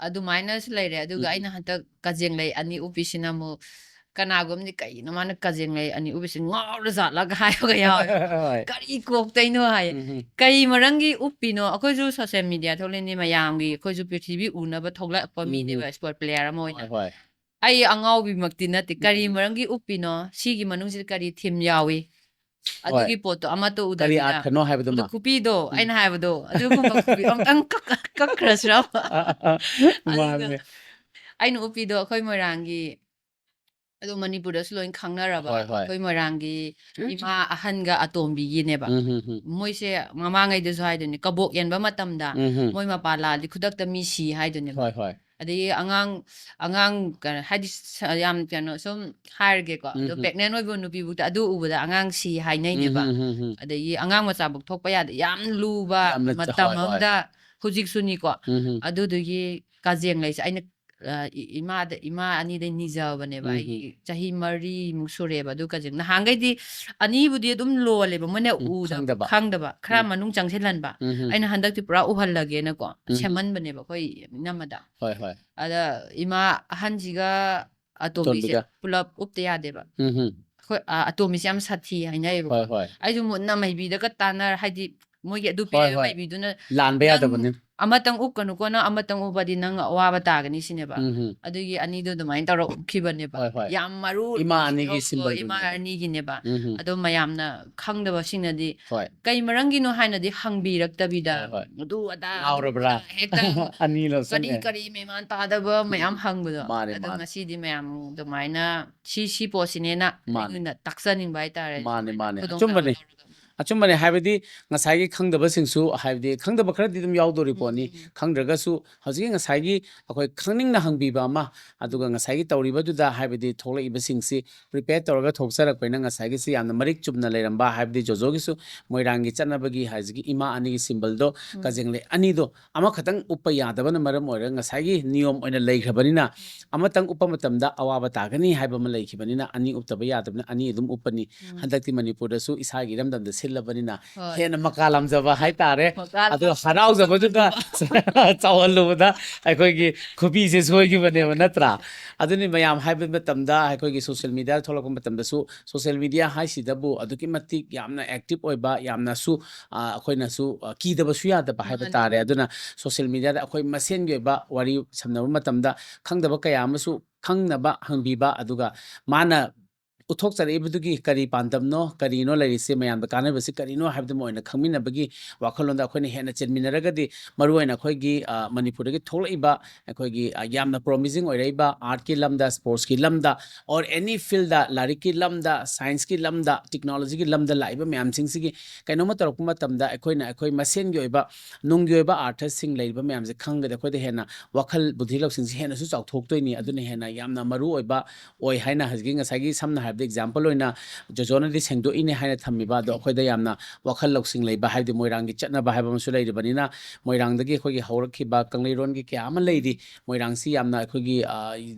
ꯑꯗꯨꯃꯥꯏꯅꯁꯨ ꯂꯩꯔꯦ꯫ ꯑꯗꯨꯒ ꯎꯝ꯫ ꯑꯩꯅ ꯍꯟꯗꯛ ꯀꯖꯦꯡꯂꯩ ꯑꯅꯤ ꯎꯞꯄꯤꯁꯤꯅ ꯑꯃꯨꯛ, ꯀꯅꯥꯒꯨꯝꯕꯗꯤ "ꯀꯩꯅꯣ ꯃꯥꯅ ꯀꯖꯦꯡꯂꯩ ꯑꯅꯤ ꯎꯞꯄꯤꯁꯤ, ꯉꯥꯎꯔ ꯖꯥꯠꯂꯒ?" ꯍꯥꯏꯕꯒ ꯌꯥꯎꯋꯦ꯫ ꯍꯣꯏ꯫ "ꯀꯔꯤ ꯀꯣꯛꯇꯩꯅꯣ?" ꯍꯥꯏꯌꯦ꯫ ꯎꯝ, ꯎꯝ꯫ ꯀꯩ ꯃꯔꯝꯒꯤ ꯎꯞꯄꯤꯅꯣ? ꯑꯩꯈꯣꯏꯁꯨ social media ꯊꯣꯛꯂꯛꯏꯅꯤ, ꯃꯌꯥꯝꯒꯤ, ꯑꯩꯈꯣꯏꯁꯨ ꯄ꯭ꯔꯤꯊꯤꯕꯤ ꯎꯅꯕ ꯊꯣꯛꯂꯛꯄ ꯎꯝ, ꯎꯝ꯫ ꯃꯤꯅꯦꯕ, sport player ꯑꯃ ꯑꯣꯏꯅ꯫ ꯍꯣꯏ, ꯍꯣꯏ꯫ ꯑꯩ ꯑꯉꯥꯎꯕꯤꯃꯛꯇꯤ ꯅꯠꯇꯦ꯫ ꯀꯔꯤ ꯎꯝ, ꯎꯝ꯫ ꯃꯔꯝꯒꯤ ꯎꯞꯄꯤꯅꯣ? ꯁꯤꯒꯤ ꯃꯅꯨꯡꯁꯤꯗ ꯀꯔꯤ theme ꯌꯥꯎꯏ? ꯍꯣꯏ꯫ ꯑꯗꯨꯒꯤ ꯄꯣꯠꯇꯣ ꯑꯃꯠꯇ ꯀꯔꯤ ꯎꯗꯕꯤꯗ꯫ ꯑꯥꯔꯊꯅꯣ ꯍꯥꯏꯕꯗꯨꯃ꯫ ꯑꯗꯨ ꯈꯨꯄꯤꯗꯣ, ꯎꯝ꯫ ꯑꯩꯅ ꯍꯥꯏꯕꯗꯣ, ꯑꯗꯨꯒꯨꯝꯕ ꯈꯨꯄꯤ ꯑꯝꯇꯪ ꯀꯛ-, ꯀꯛꯈ꯭ꯔꯁꯤꯔꯕ? ꯑ, ꯑ, ꯑ꯫ ꯑꯗꯨꯒ ꯃꯥꯅꯦ꯫ ꯑꯩꯅ ꯎꯞꯄꯤꯗꯣ ꯑꯩꯈꯣꯏ ꯃꯣꯏꯔꯥꯡꯒꯤ, ꯑꯗꯣ ꯃꯅꯤꯄꯨꯔꯗꯁꯨ ꯂꯣꯏ ꯈꯪꯅꯔꯕ, ꯍꯣꯏ, ꯍꯣꯏ꯫ ꯑꯩꯈꯣꯏ ꯃꯣꯏꯔꯥꯡꯒꯤ ꯏꯃꯥ ꯑꯍꯟꯒ ꯑꯇꯣꯝꯕꯤꯒꯤꯅꯦꯕ꯫ ꯎꯝ, ꯎꯝ, ꯎꯝ꯫ ꯃꯣꯏꯁꯦ ꯃꯃꯥꯡꯉꯩꯗꯁꯨ ꯍꯥꯏꯗꯣꯏꯅꯦ, ꯀꯕꯣꯛ ꯌꯦꯟꯕ ꯃꯇꯝꯗ ꯎꯝ, ꯎꯝ꯫ ꯃꯣꯏ ꯃꯄꯥ ꯂꯥꯛꯑꯗꯤ ꯈꯨꯗꯛꯇ ꯃꯤ ꯁꯤ ꯍꯥꯏꯗꯣꯏꯅꯦꯕ꯫ ꯍꯣꯏ, ꯍꯣꯏ꯫ ꯑꯗꯒꯤ ꯑꯉꯥꯡ, ꯑꯉꯥꯡ ꯀꯩꯅꯣ, ꯍꯥꯏꯗꯤ ꯁ-, ꯌꯥꯝ ꯀꯩꯅꯣ ꯁꯨꯝ ꯍꯥꯏꯔꯒꯦꯀꯣ, ꯑꯗꯣ ꯎꯝ, ꯎꯝ꯫ Pregnant ꯑꯣꯏꯕ ꯅꯨꯄꯤꯕꯨꯛꯇ ꯑꯗꯨ ꯎꯕꯗ ꯑꯉꯥꯡ ꯁꯤ ꯍꯥꯏꯅꯩꯅꯦꯕ꯫ ꯎꯝ, ꯎꯝ, ꯎꯝ, ꯎꯝ꯫ ꯑꯗꯒꯤ ꯑꯉꯥꯡ ꯃꯆꯥꯕꯨꯛ ꯊꯣꯛꯄ ꯌꯥꯗꯦ, ꯌꯥꯝ ꯂꯨꯕ ꯌꯥꯝꯅ ꯆ-, ꯃꯇꯝ ꯍꯣꯏ, ꯍꯣꯏ꯫ ꯑꯃꯗ ꯍꯧꯖꯤꯛꯁꯨꯅꯤꯀꯣ꯫ ꯎꯝ, ꯎꯝ꯫ ꯑꯗꯨꯗꯨꯒꯤ ꯀꯖꯦꯡ ꯂꯩꯁꯦ ꯑꯩꯅ, ꯑ, ꯏ-, ꯏꯃꯥꯗ, ꯏꯃꯥ ꯑꯅꯤꯗꯩ ꯅꯤꯖꯕꯅꯦꯕ꯫ ꯎꯝ, ꯎꯝ꯫ ꯑꯩꯒꯤ ꯆꯍꯤ ꯃꯔꯤꯃꯨꯛ ꯁꯨꯔꯦꯕ ꯑꯗꯨ ꯀꯖꯦꯡ꯫ ꯅꯍꯥꯟꯈꯩꯗꯤ ꯑꯅꯤꯕꯨꯗꯤ ꯑꯗꯨꯝ ꯂꯣꯜꯂꯦꯕ, ꯃꯣꯏꯅ ꯎꯝ, ꯎꯗꯕ, ꯈꯪꯗꯕ꯫ ꯈꯪꯗꯕ, ꯈꯔ ꯎꯝ꯫ ꯃꯅꯨꯡ ꯆꯪꯁꯤꯜꯍꯟꯕ꯫ ꯎꯝ, ꯎꯝ꯫ ꯑꯩꯅ ꯍꯟꯗꯛꯇꯤ ꯄꯨꯔꯥ ꯎꯍꯜꯂꯒꯦꯅꯀꯣ, ꯎꯝ, ꯎꯝ꯫ ꯁꯦꯝꯍꯟꯕꯅꯦꯕ ꯑꯩꯈꯣꯏ ꯏꯅꯝꯃꯗ꯫ ꯍꯣꯏ, ꯍꯣꯏ꯫ ꯑꯗ ꯏꯃꯥ ꯑꯍꯟꯁꯤꯒ ꯑꯇꯣꯝꯕꯤꯁꯦ ꯑꯇꯣꯝꯕꯤꯒ꯫ ꯄꯨꯂꯞ ꯎꯞꯇ ꯌꯥꯗꯦꯕ꯫ ꯎꯝ, ꯎꯝ꯫ ꯑꯩꯈꯣꯏ, ꯑ, ꯑꯇꯣꯝꯕꯤꯁꯦ ꯌꯥꯝ ꯁꯥꯊꯤ ꯍꯥꯏꯅꯩꯌꯦꯕꯀꯣ꯫ ꯍꯣꯏ, ꯍꯣꯏ꯫ ꯑꯩꯁꯨ ꯃꯨꯟꯅ ꯃꯩꯕꯤꯗꯒ ꯇꯥꯟꯅꯔ, ꯍꯥꯏꯗꯤ ꯃꯣꯏꯒꯤ ꯑꯗꯨ ꯍꯣꯏ, ꯄꯤꯔꯛꯏꯕ ꯍꯣꯏ꯫ ꯃꯩꯕꯤꯗꯨꯅ, ꯂꯥꯟꯕ "ꯅꯪ ꯌꯥꯗꯕꯅꯤ꯫ ꯑꯃꯇꯪ ꯎꯞꯀꯅꯨꯀꯣ, ꯅꯪ ꯑꯃꯇꯪ ꯎꯞꯄꯗꯤ ꯅꯪ ꯑꯋꯥꯕ ꯇꯥꯒꯅꯤ" ꯁꯤꯅꯦꯕ꯫ ꯎꯝ, ꯎꯝ꯫ ꯑꯗꯨꯒꯤ ꯑꯅꯤꯗꯣ ꯑꯗꯨꯃꯥꯏꯅ ꯇꯧꯔ ꯎꯞꯈꯤꯕꯅꯦꯕ꯫ ꯍꯣꯏ, ꯍꯣꯏ꯫ ꯌꯥꯝ ꯃꯔꯨ ꯏꯃꯥ ꯑꯅꯤꯒꯤ ꯌꯥꯎꯕꯗꯣ ꯏꯃꯥ symbolꯗꯨꯅꯦꯕ꯫ ꯑꯅꯤꯒꯤꯅꯦꯕ꯫ ꯎꯝ, ꯎꯝ꯫ ꯑꯗꯣ ꯃꯌꯥꯝꯅ ꯈꯪꯗꯕꯁꯤꯡꯅꯗꯤ ꯍꯣꯏ꯫ ꯀꯩ ꯃꯔꯝꯒꯤꯅꯣ ꯍꯥꯏꯅꯗꯤ ꯍꯪꯕꯤꯔꯛꯇꯕꯤꯗ, ꯍꯣꯏ, ꯍꯣꯏ꯫ ꯑꯗꯨ ꯑꯗꯥ, ꯑꯗꯨ ꯉꯥꯎꯔꯕ꯭ꯔꯥ? ꯑꯗꯥ, ꯍꯦꯛꯇ ꯑꯅꯤ ꯀꯔꯤ, ꯂꯧꯁꯟꯅꯦ꯫ ꯀꯔꯤ ꯃꯦꯃꯥꯟ ꯇꯥꯗꯕ ꯃꯌꯥꯝ ꯍꯪꯕꯗꯣ꯫ ꯃꯥꯅꯦ, ꯑꯗꯣ ꯃꯥꯅꯦ꯫ ꯉꯁꯤꯗꯤ ꯃꯌꯥꯝ ꯑꯗꯨꯃꯥꯏꯅ ꯁꯤ, ꯁꯤ ꯄꯣꯠꯁꯤꯅꯦꯅ ꯃꯥꯅꯦ꯫ ꯑꯩꯉꯣꯟꯗ ꯇꯥꯛꯆꯅꯤꯡꯕ ꯍꯥꯏꯇꯥꯔꯦ꯫ ꯃꯥꯅꯦ, ꯃꯥꯅꯦ꯫ ꯈꯨꯗꯣꯡꯆꯥꯕ ꯑꯆꯨꯝꯕꯅꯦ꯫ ꯂꯧꯔꯒ꯫ ꯑꯆꯨꯝꯕꯅꯦ꯫ ꯍꯥꯏꯕꯗꯤ ꯉꯁꯥꯏꯒꯤ ꯈꯪꯗꯕꯁꯤꯡꯁꯨ, ꯍꯥꯏꯕꯗꯤ ꯈꯪꯗꯕ ꯈꯔꯗꯤ ꯑꯗꯨꯝ ꯌꯥꯎꯗꯣꯔꯤ ꯎꯝ, ꯄꯣꯠꯅꯤ꯫ ꯎꯝ, ꯎꯝ꯫ ꯈꯪꯗ꯭ꯔꯒꯁꯨ ꯍꯧꯖꯤꯛꯀꯤ ꯉꯁꯥꯏꯒꯤ ꯑꯩꯈꯣꯏ ꯈꯪꯅꯤꯡꯅ ꯍꯪꯕꯤꯕ ꯑꯃ, ꯑꯗꯨꯒ ꯎꯝ꯫ ꯉꯁꯥꯏꯒꯤ ꯇꯧꯔꯤꯕꯗꯨꯗ, ꯍꯥꯏꯕꯗꯤ ꯊꯣꯛꯂꯛꯏꯕꯁꯤꯡꯁꯤ prepare ꯇꯧꯔꯒ ꯊꯣꯛꯆꯔꯛꯄꯅꯤꯅ ꯉꯁꯥꯏꯒꯤꯁꯤ ꯌꯥꯝꯅ ꯃꯔꯤꯛ ꯆꯨꯝꯅ ꯂꯩꯔꯝꯕ, ꯍꯥꯏꯕꯗꯤ ꯖꯣꯖꯣꯒꯤꯁꯨ ꯃꯣꯏꯔꯥꯡꯒꯤ ꯆꯠꯅꯕꯒꯤ ꯍꯥꯏꯁꯤꯒꯤ ꯏꯃꯥ ꯑꯅꯤꯒꯤ symbolꯗꯣ, ꯎꯝ꯫ ꯀꯖꯦꯡꯂꯩ ꯑꯅꯤꯗꯣ ꯑꯃꯈꯛꯇꯪ ꯎꯞꯄ ꯌꯥꯗꯕꯅ ꯃꯔꯝ ꯑꯣꯏꯔꯒ ꯉꯁꯥꯏꯒꯤ ꯅꯤꯌꯣꯝ ꯑꯣꯏꯅ ꯂꯩꯈ꯭ꯔꯕꯅꯤꯅ, ꯎꯝ꯫ ꯑꯃꯇꯪ ꯎꯞꯄ ꯃꯇꯝꯗ ꯑꯋꯥꯕ ꯇꯥꯒꯅꯤ ꯍꯥꯏꯕ ꯑꯃ ꯂꯩꯈꯤꯕꯅꯤꯅ ꯑꯅꯤ ꯎꯞꯇꯕ ꯌꯥꯗꯕꯅꯤꯅ ꯑꯅꯤ ꯑꯗꯨꯝ ꯎꯞꯄꯅꯤ꯫ ꯎꯝ꯫ ꯍꯟꯗꯛꯇꯤ ꯃꯅꯤꯄꯨꯔꯗꯁꯨ ꯏꯁꯥꯒꯤ ꯏꯔꯝꯗꯝꯗ ꯁꯤꯠ ꯂꯕꯅꯤꯅ ꯍꯣꯏ꯫ ꯍꯦꯟꯅ ꯃꯀꯥ ꯂꯥꯝꯖꯕ ꯍꯥꯏꯇꯥꯔꯦ꯫ ꯃꯀꯥ ꯑꯗꯨꯒ ꯍꯔꯥꯎꯖꯕꯗꯨꯅ ꯆꯥꯎꯍꯜꯂꯨꯕꯗ ꯑꯩꯈꯣꯏꯒꯤ ꯈꯨꯕꯤꯁꯦ ꯁꯣꯏꯈꯤꯕꯅꯦꯕ, ꯅꯠꯇ꯭ꯔꯥ? ꯑꯗꯨꯅꯤ, ꯃꯌꯥꯝ ꯍꯥꯏꯕ ꯃꯇꯝꯗ ꯑꯩꯈꯣꯏꯒꯤ ꯁꯣꯁꯤꯌꯦꯜ ꯃꯤꯗꯤꯌꯥꯗ ꯊꯣꯛꯂꯛꯄ ꯃꯇꯝꯗꯁꯨ, ꯁꯣꯁꯤꯌꯦꯜ ꯃꯤꯗꯤꯌꯥ ꯍꯥꯏꯁꯤꯗꯕꯨ ꯑꯗꯨꯛꯀꯤ ꯃꯇꯤꯛ ꯌꯥꯝꯅ ꯑꯦꯛꯇꯤꯚ ꯑꯣꯏꯕ, ꯌꯥꯝꯅꯁꯨ, ꯑ, ꯑꯩꯈꯣꯏꯅꯁꯨ, ꯑ, ꯀꯤꯗꯕꯁꯨ ꯌꯥꯗꯕ ꯍꯥꯏꯕ ꯃꯥꯅꯦ꯫ ꯇꯥꯔꯦ꯫ ꯑꯗꯨꯅ ꯁꯣꯁꯤꯌꯦꯜ ꯃꯤꯗꯤꯌꯥꯗ ꯑꯩꯈꯣꯏ ꯃꯁꯦꯟꯒꯤ ꯑꯣꯏꯕ ꯋꯥꯔꯤ ꯁꯝꯅꯕ ꯃꯇꯝꯗ ꯈꯪꯗꯕ ꯀꯌꯥ ꯑꯃꯁꯨ ꯈꯪꯅꯕ ꯍꯪꯕꯤꯕ, ꯑꯗꯨꯒ ꯃꯥꯅ ꯎꯠꯊꯣꯛꯆꯔꯛꯏꯕꯗꯨꯒꯤ ꯀꯔꯤ ꯄꯥꯟꯗꯝꯅꯣ, ꯀꯔꯤꯅꯣ ꯂꯩꯔꯤꯁꯦ, ꯃꯌꯥꯝꯗ ꯀꯥꯟꯅꯕꯁꯤ ꯀꯔꯤꯅꯣ ꯍꯥꯏꯕꯗꯨꯃ ꯑꯣꯏꯅ ꯈꯪꯃꯤꯟꯅꯕꯒꯤ ꯋꯥꯈꯜꯂꯣꯟꯗ ꯑꯩꯈꯣꯏꯅ ꯍꯦꯟꯅ ꯆꯦꯟꯃꯤꯟꯅꯔꯒꯗꯤ, ꯃꯔꯨꯑꯣꯏꯅ ꯑꯩꯈꯣꯏꯒꯤ, ꯑ, ꯃꯅꯤꯄꯨꯔꯗꯒꯤ ꯊꯣꯛꯂꯛꯏꯕ ꯑꯩꯈꯣꯏꯒꯤ, ꯑ, ꯌꯥꯝꯅ ꯄ꯭ꯔꯣꯃꯤꯁꯤꯡ ꯑꯣꯏꯔꯛꯏꯕ ꯑꯥꯔꯠꯀꯤ ꯂꯝꯗ, ꯁ꯭ꯄꯣꯔꯠꯁꯀꯤ ꯂꯝꯗ, or any field ꯗ, ꯂꯥꯏꯔꯤꯛꯀꯤ ꯂꯝꯗ, ꯁꯥꯏꯟꯁꯀꯤ ꯂꯝꯗ, ꯇꯦꯛꯅꯣꯂꯣꯖꯤꯒꯤ ꯂꯝꯗ ꯂꯥꯛꯏꯕ ꯃꯌꯥꯝꯁꯤꯡꯁꯤꯒꯤ ꯀꯩꯅꯣꯝꯃ ꯇꯧꯔꯛꯄ ꯃꯇꯝꯗ ꯑꯩꯈꯣꯏꯅ ꯑꯩꯈꯣꯏ ꯃꯁꯦꯟꯒꯤ ꯑꯣꯏꯕ, ꯅꯨꯡꯒꯤ ꯑꯣꯏꯕ ꯑꯥꯔꯊꯁꯤꯡ ꯂꯩꯔꯤꯕ ꯃꯌꯥꯝꯁꯦ ꯈꯪꯉꯒꯗꯤ ꯑꯩꯈꯣꯏꯗ ꯍꯦꯟꯅ ꯋꯥꯈꯜ ꯕꯨꯙꯤ ꯂꯧꯁꯤꯡꯁꯤ ꯍꯦꯟꯅꯁꯨ ꯆꯥꯎꯊꯣꯛꯇꯣꯏꯅꯤ꯫ ꯑꯗꯨꯅ ꯍꯦꯟꯅ ꯌꯥꯝꯅ ꯃꯔꯨ ꯑꯣꯏꯕ ꯑꯣꯏ ꯍꯥꯏꯅ ꯍꯧꯖꯤꯛꯀꯤ ꯉꯁꯥꯏꯒꯤ ꯁꯝꯅ ꯍꯥꯏꯔꯕꯗ ꯑꯦꯛꯖꯥꯝꯄꯜ ꯑꯣꯏꯅ ꯖꯣꯖꯣꯅꯗꯤ ꯁꯦꯡꯗꯣꯛꯏꯅꯦ ꯍꯥꯏꯅ ꯊꯝꯃꯤꯕ, ꯑꯗꯣ ꯑꯩꯈꯣꯏꯗ ꯌꯥꯝꯅ ꯋꯥꯈꯜ ꯂꯧꯁꯤꯡ ꯂꯩꯕ, ꯍꯥꯏꯕꯗꯤ ꯃꯣꯏꯔꯥꯡꯒꯤ ꯆꯠꯅꯕ ꯍꯥꯏꯕ ꯑꯃꯁꯨ ꯂꯩꯔꯤꯕꯅꯤꯅ, ꯃꯣꯏꯔꯥꯡꯗꯒꯤ ꯑꯩꯈꯣꯏꯒꯤ ꯍꯧꯔꯛꯈꯤꯕ ꯀꯪꯂꯩꯔꯣꯟꯒꯤ ꯀꯌꯥ ꯑꯃ ꯂꯩꯔꯤ꯫ ꯃꯣꯏꯔꯥꯡꯁꯤ ꯌꯥꯝꯅ ꯑꯩꯈꯣꯏꯒꯤ, ꯑ,